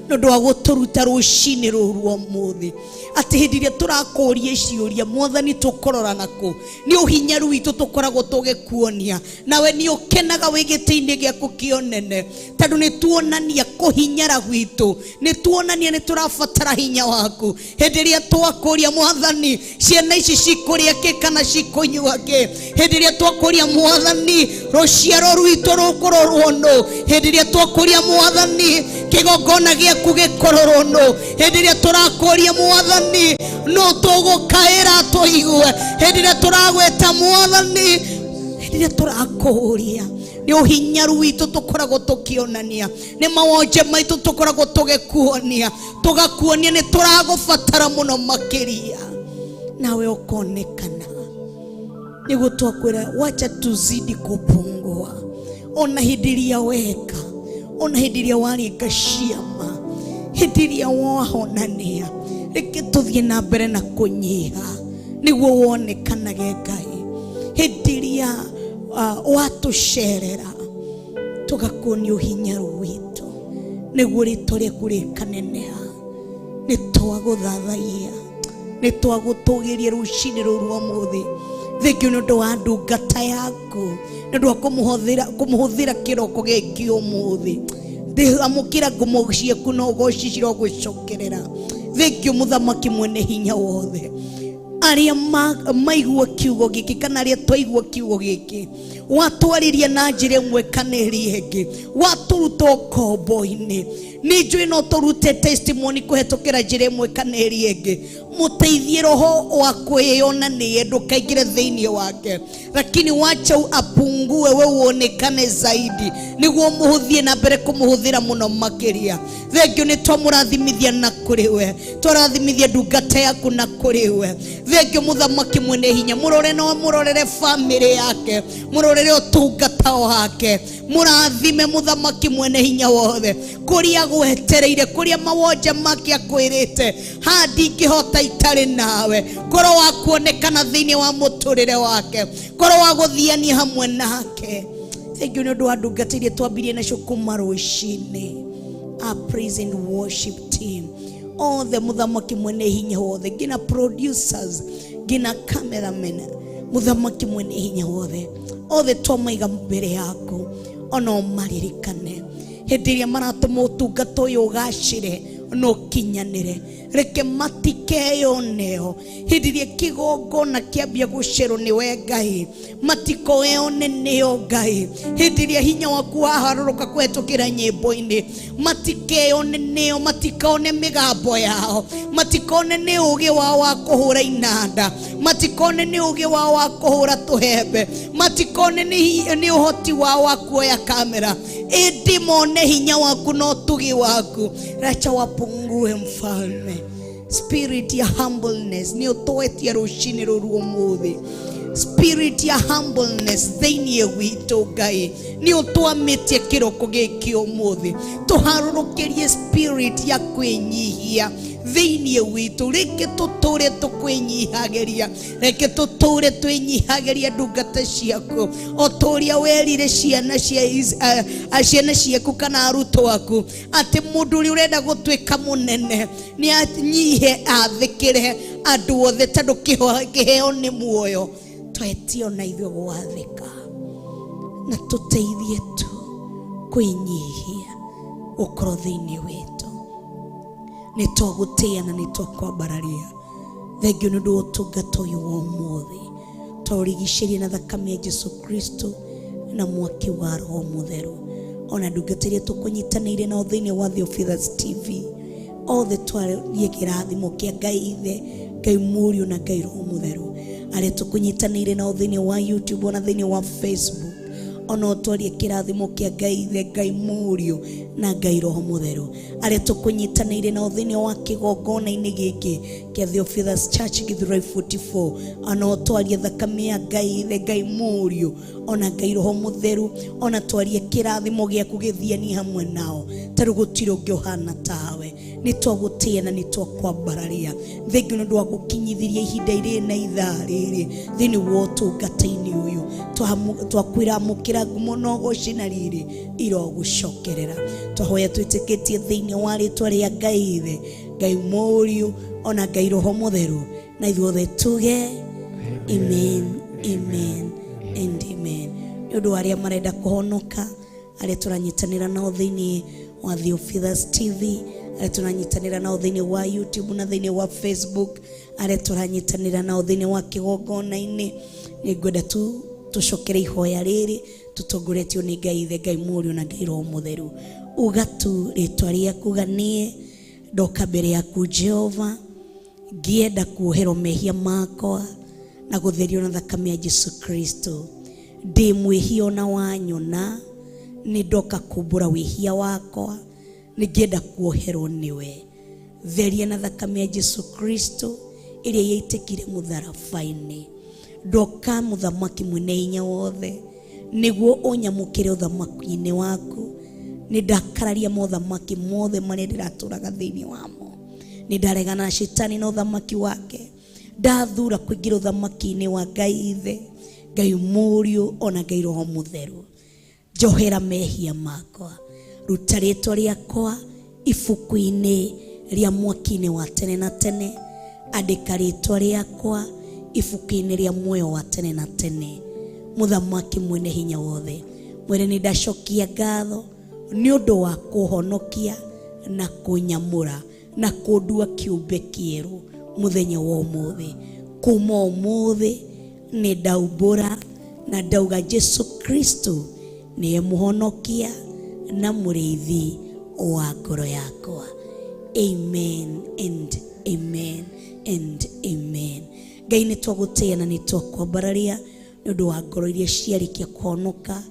nĩ ũndũ wa gũtũruta rũcinĩ rũrũ rwa ũmũthĩ, atĩ hĩndĩ ĩrĩa tũrakũria ciũria mwathani tũkũrora nakũ, nĩ ũhinyaru witũ tũkoragwo tũgĩkuonia, nawe nĩ ũkenaga wĩ gĩtĩ-inĩ gĩaku kĩonene, tondũ nĩ tuonania kũhinyara gwitũ, nĩ tuonania nĩ tũrabatara hinya waku. Hĩndĩ ĩrĩa twakũria mwathani ciana ici cikũrĩa kĩ kana cikũnyua kĩ, hĩndĩ ĩrĩa twakũria mwathani rũciaro rwitũ rũkũrorwo nũ, hĩndĩ ĩrĩa twakũria mwathani kĩgongona gĩaku gĩkũrorwo nũ, hĩndĩ ĩrĩa tũrakũria mwathani no tũgũkaĩra tũigue, hĩndĩ ĩrĩa tũragwĩta mwathani, hĩndĩ ĩrĩa tũrakũria nĩ ũhinyaru witũ tũkoragwo tũkĩonania, nĩ mawonje maitũ tũkoragwo tũgĩkuonia, tũgakuonia nĩ tũragũbatara mũno makĩria, nawe ũkonekana. Nĩguo twakwĩra wacha tuzidi kupungua, ona hĩndĩ ĩrĩa weka, ona hĩndĩ ĩrĩa waringa ciama, hĩndĩ ĩrĩa wahonania, reke tũthiĩ na mbere na kũnyiha nĩguo wonekanage Ngai. Hĩndĩ ĩrĩa watũcerera tũgakuonia ũhinyaru witũ nĩguo rĩtwa rĩaku rĩkaneneha. Nĩ twagũthathaiya, nĩ twagũtũgĩria rũcinĩ rũrũ rwa ũmũthĩ. Thengio nĩ ũndũ wa ndungata yaku, nĩ ũndũ wa kũmũhũthĩra kĩroko gĩkĩ ũmũthĩ. Amũkĩra ngumo ciaku na ũgoci cirogũcokerera. Thengio mũthamaki mwene hinya wothe, arĩa maigua kiugo gĩkĩ kana arĩa twaigua kiugo gĩkĩ, watwarĩria na njĩra ĩmwe kana ĩrĩa ĩngĩ, watũruta ũkombo-inĩ. Nĩ njũĩ no tũrute testimony kũhetũkĩra njĩra ĩmwe kana ĩrĩa ĩngĩ. Mũteithie roho wa kwĩyonania ndũkaingĩre thĩinĩ wake, lakini wacha apungue, we uonekane zaidi, nĩguo mũhũthie na mbere kũmũhũthĩra mũno makĩria. Thengio nĩ twamũrathimithia na kũrĩ we, twarathimithia ndungata yaku na kũrĩ we. Thengio mũthamaki mwene hinya, mũrore no mũrorere famĩlĩ yake, mũrorere ũtungata wake, mũrathime mũthamaki mwene hinya wothe, kũrĩa gwetereire, kũrĩa mawonje make akwĩrĩte ha ndingĩhota itarĩ nawe, korwo wa kuonekana thĩinĩ wa mũtũrĩre wake, korwo wa gũthiania hamwe nake. Thengio nĩ ũndũ wa ndungata iria twambirie nacio kuma rũcinĩ, our praise and worship team othe, mũthamaki mwene hinya wothe, nginya producers, nginya cameramen, mũthamaki mwene hinya wothe, othe twamaiga mbere yaku, ona ũmaririkane hĩndĩ ĩrĩa maratũma ũtungata ũyũ ũgacĩre na ũkinyanĩre. Reke matikeyoneo hĩndĩ ĩrĩa kĩgongona kĩambia gũcerwo nĩ we Ngai, matikoeone nĩo Ngai. Hĩndĩ ĩrĩa hinya waku waharũrũka kũhetũkĩra nyĩmbo-inĩ, matikeyone nĩo, matikone mĩgambo yao, matikone nĩ ũgĩ wao wa kũhũra inanda, matikone nĩ ũgĩ wao wa kũhũra tũhembe, matikone nĩ ũhoti wao wa kuoya kamera, ĩndĩ mone hinya waku na ũtugi waku. Racha wapungue mfalme. Spirit ya humbleness nĩ ũtwetie rũcinĩ rũrũ ũmũthĩ. Spirit ya humbleness thĩinĩ witũ Ngai nĩ ũtwamĩtie kĩroko gĩkĩ ũmũthĩ. Tũharũrũkĩrie spirit ya kwĩnyihia thĩinĩ witũ, reke tũtũre tũkwĩnyihagĩria, reke tũtũre twĩnyihagĩria ndungata ciaku, o ta ũrĩa werire ciana ciana ciaku kana arutwo aku atĩ mũndũ ũrĩa ũrenda gũtuĩka mũnene nĩ anyihe athĩkĩre andũ othe, tondũ kĩheo nĩ muoyo. Twetio na ithuĩ gwathĩka na tũteithie tu kwĩnyihia gũkorwo thĩinĩ witũ. Nĩ twagũtĩĩa na nĩ twakwambararia. Thengio nĩ ũndũ wa ũtungata ũyũ wa ũmũthĩ. Twaũrigicĩrie na thakame ya Jesu Kristo na mwaki wa Roho Mũtheru. Ona ndungata iria tũkũnyitanĩire nao thĩinĩ wa Theophilus TV, othe twarie kĩrathimo kĩa Ngai Ithe, Ngai Mũriũ na Ngai Roho Mũtheru. Arĩa tũkũnyitanĩire nao thĩinĩ wa YouTube ona thĩinĩ wa Facebook, ona ũtwarie kĩrathimo kĩa Ngai Ithe, Ngai Mũriũ na Ngai Roho Mũtheru. Arĩa tũkũnyitanĩire nao thĩinĩ wa kĩgongona-inĩ gĩkĩ kĩa Theophilus Church Githurai 44, ona ũtwarie thakame ya Ngai Ithe, Ngai Mũriũ ona Ngai Roho Mũtheru, ona twarie kĩrathimo gĩaku gĩthiani hamwe nao, tarĩu gũtirĩ ũngĩ ũhana tawe. Nĩ twagũtĩĩa na nĩ twakwambararia. Thengiũ nĩ ũndũ wa gũkinyithiria ihinda irĩ na ithaa rĩrĩ thĩinĩ wa ũtungata-inĩ ũyũ. Twakwĩra amũkĩra ngumo na ũgoci na riri irogũcokerera. Twahoya twĩtĩkĩtie thĩinĩ wa rĩtwa rĩa Ngai Ithe, Ngai Mũriũ ona Ngai Roho Mũtheru, na ithuothe tuge amen, amen and amen. Nĩ ũndũ wa arĩa marenda kũhonoka, arĩa tũranyitanĩra nao thĩinĩ wa Theophilus TV, arĩa tũranyitanĩra nao thĩinĩ wa YouTube na thĩinĩ wa Facebook, arĩa tũranyitanĩra nao thĩinĩ wa kĩgongona-inĩ, nĩ ngwenda tu tũcokere ihoya rĩrĩ tũtongoretio nĩ Ngai Ithe, Ngai Mũriũ na Ngai Roho Mũtheru. Uga tu rĩtwa rĩaku, uga niĩ ndoka mbere yaku Jehova, ngĩenda kuoherwo mehia makwa na gũtherio na thakame ya Jesu Kristo. Ndĩ mwĩhia ona wanyona, nĩ ndoka kumbũra wĩhia wakwa, nĩ ngĩenda kuoherwo nĩwe. Theria na thakame ya Jesu Kristo ĩrĩa yaitĩkire mũtharaba-inĩ. Ndoka mũthamaki mwene hinya wothe, nĩguo ũnyamũkĩre ũthamaki-inĩ waku. Nĩ ndakararia mothamaki mothe marĩa ndĩratũraga thĩinĩ wamo. Nĩ ndaregana na cetani na ũthamaki wake. Ndathura kũingĩra ũthamaki-inĩ wa Ngai Ithe, Ngai Mũriũ ona Ngai Roho Mũtheru. Njohera mehia makwa, ruta rĩtwa rĩakwa ibuku-inĩ rĩa mwaki-inĩ wa tene na tene, andĩka rĩtwa rĩakwa ibuku-inĩ rĩa muoyo wa tene na tene. Mũthamaki mwene hinya wothe, mwene nĩ ndacokia ngatho nĩ ũndũ wa kũhonokia na kũnyamũra na kũndua kĩũmbe kĩerũ mũthenya wa ũmũthĩ. Kuma ũmũthĩ nĩ ndaumbũra na ndauga Jesu Kristo nĩye mũhonokia na mũrĩithi wa ngoro yakwa. Amen and amen and amen. Ngai nĩ twagũtĩĩa na nĩ twakwambararia nĩ ũndũ wa ngoro iria ciarĩkia kũhonoka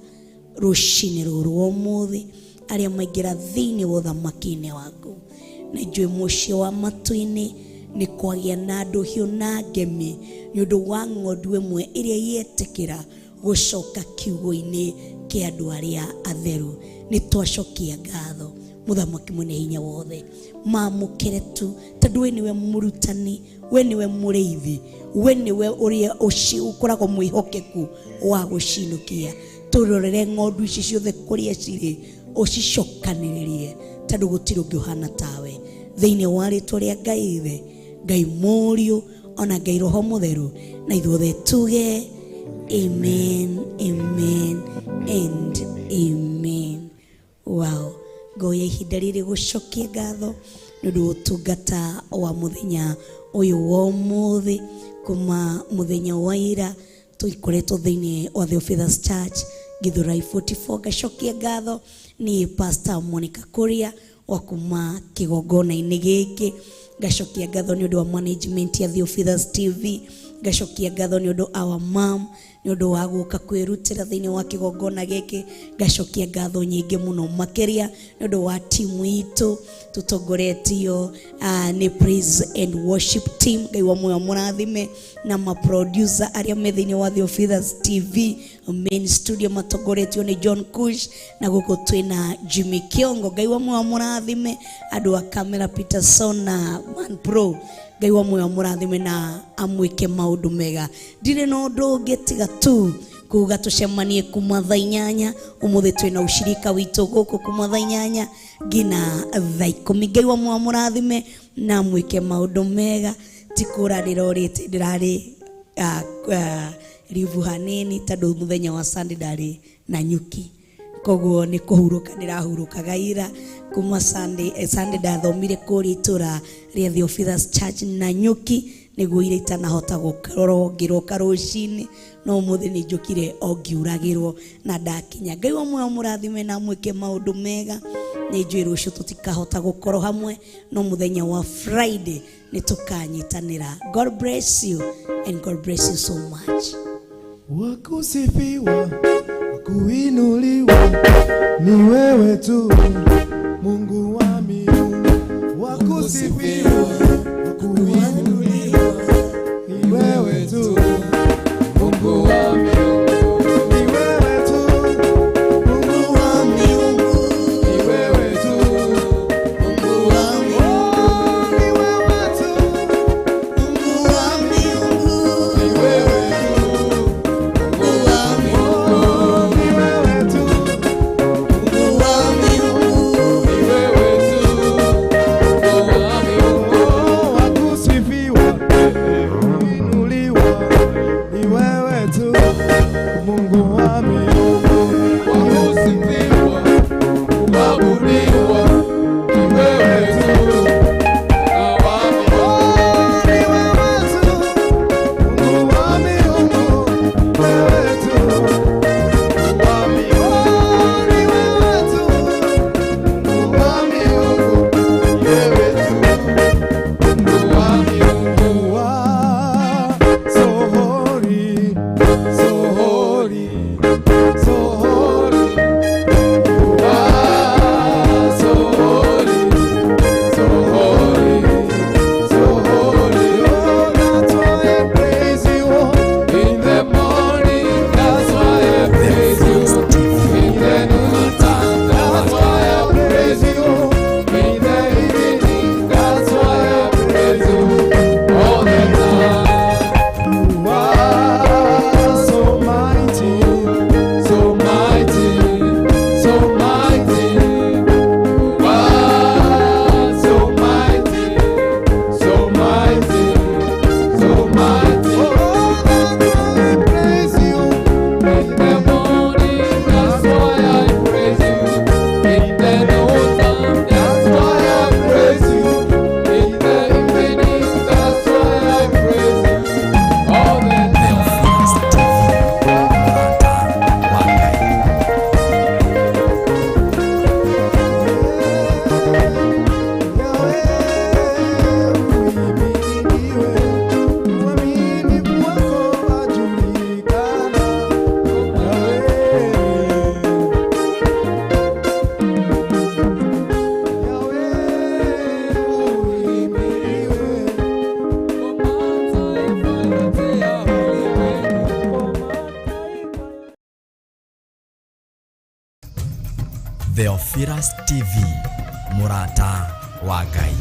rũcinĩ rũrũ rwa ũmũthĩ, arĩa maingĩra thĩinĩ wa ũthamaki-inĩ waku. Na njũĩ mũciĩ wa matu-inĩ nĩ kwagĩa na ndũhiũ na ngemi nĩ ũndũ wa ng'ondu ĩmwe ĩrĩa yetĩkĩra gũcoka kiugo-inĩ kĩa andũ arĩa atheru. Nĩ twacokia ngatho mũthamaki mwene hinya wothe, mamũkĩre tu, tondũ we nĩwe mũrutani, we nĩwe mũrĩithi, we nĩwe ũrĩa ũkoragwo mwĩhokeku wa gũcinũkia. Tũrorere ng'ondu ici ciothe kũrĩa cirĩ, ũcicokanĩrĩrie, tondũ gũtirĩ ũngĩ ũhana tawe. Thĩinĩ wa rĩtwa rĩa Ngai Ithe, Ngai Mũriũ ona Ngai Roho Mũtheru, na ithuothe tuge amen, amen and amen. Wow. Ngoya ihinda rĩrĩ gũcokia ngatho nĩ ũndũ wa ũtungata wa mũthenya ũyũ wa ũmũthĩ. Kuma mũthenya wa ira tũikoretwo thĩinĩ wa Theophilus Church Githurai 44. Ngacokia ngatho nĩ Pastor Monica Kuria wa kuma kĩgongona-inĩ gĩkĩ. Ngacokia ngatho nĩ ũndũ wa management ya Theophilus TV. Ngacokia ngatho nĩ ũndũ our mom nĩ ũndũ wa gũka kwĩrutĩra thĩinĩ wa kĩgongona gĩkĩ. Ngacokia ngatho nyingĩ mũno makĩria nĩ ũndũ wa timu itũ tũtongoretio nĩ praise and worship team. Ngai wa muoyo mũrathime, na ma producer arĩa me thĩinĩ wa Theophilus TV main studio matongoretio nĩ John Kush, na gũkũ twĩna Jimmy Kiongo. Ngai wa muoyo mũrathime, andũ a camera Peterson na Man Pro. Ngai wa muoyo mũrathime na amwĩke maũndũ mega. Ndirĩ na ũndũ ũngĩ tiga tu kuga tũcemanie kuma thaa inyanya. Ũmũthĩ twĩna ũcirika witũ gũkũ kuma thaa inyanya nginya thaa ikũmi. Ngai wa muoyo mũrathime na amwĩke maũndũ mega. Ti kũra ndĩrorĩte, ndĩrarĩ ribu hanini tondũ mũthenya wa Sunday ndarĩ na nyuki, koguo nĩ kũhurũka ndĩrahurũkaga ira. Kuma Sunday, Sunday ndathomire kũrĩa itũra rĩa Theophilus Church na nyuki. Nĩguo ira itanahota gũkorwo ngĩroka rũcinĩ, no ũmũthĩ nĩ njũkire o ngiuragĩrwo na ndakinya. Ngai wa muoyo mũrathime na mwĩke maũndũ mega. Nĩ njũĩ rũciũ tũtikahota gũkorwo hamwe, no mũthenya wa Friday nĩ tũkanyitanĩra. God bless you and God bless you so much. Wakusifiwa, wakuinuliwa ni wewe tu, Mungu wa miungu. Wakusifiwa, wakuinuliwa ni wewe tu, Mungu wa miungu. Ni wewe tu, Mungu wa miungu. Ni wewe tu, Mungu wa miungu. Ni wewe tu, Mungu wa miungu. Ni wewe tu, Mungu wa miungu. ni wewe tu, Mungu wa miungu. ni wewe tu, Mungu wa miungu. Wakusifiwa, kuinuliwa ni wewe tu, Mungu wa miungu. Wakusifiwa, kuabudiwa ni wewe tu, ni wewe tu, Mungu wa miungu, wewe tu, wa miungu, ni wewe tu, Mungu wa miungu, wewe tu, Mungu wa miungu. Wa so holy, so holy, so holy. You are so holy, so holy, so holy. Oh, that's why I praise you in the morning. That's why I praise you in the noontime. That's why I praise you in the evening. That's why I praise you all the time. You are so mighty, so mighty, so mighty. You are so mighty, so mighty, so mighty. Oh, that's why I praise you in the morning. That's why I praise you in the noontime. That's why I praise you in the evening. That's why I praise you all the time. Theophilus TV, mũrata wa Ngai. Theophilus TV, mũrata wa Ngai.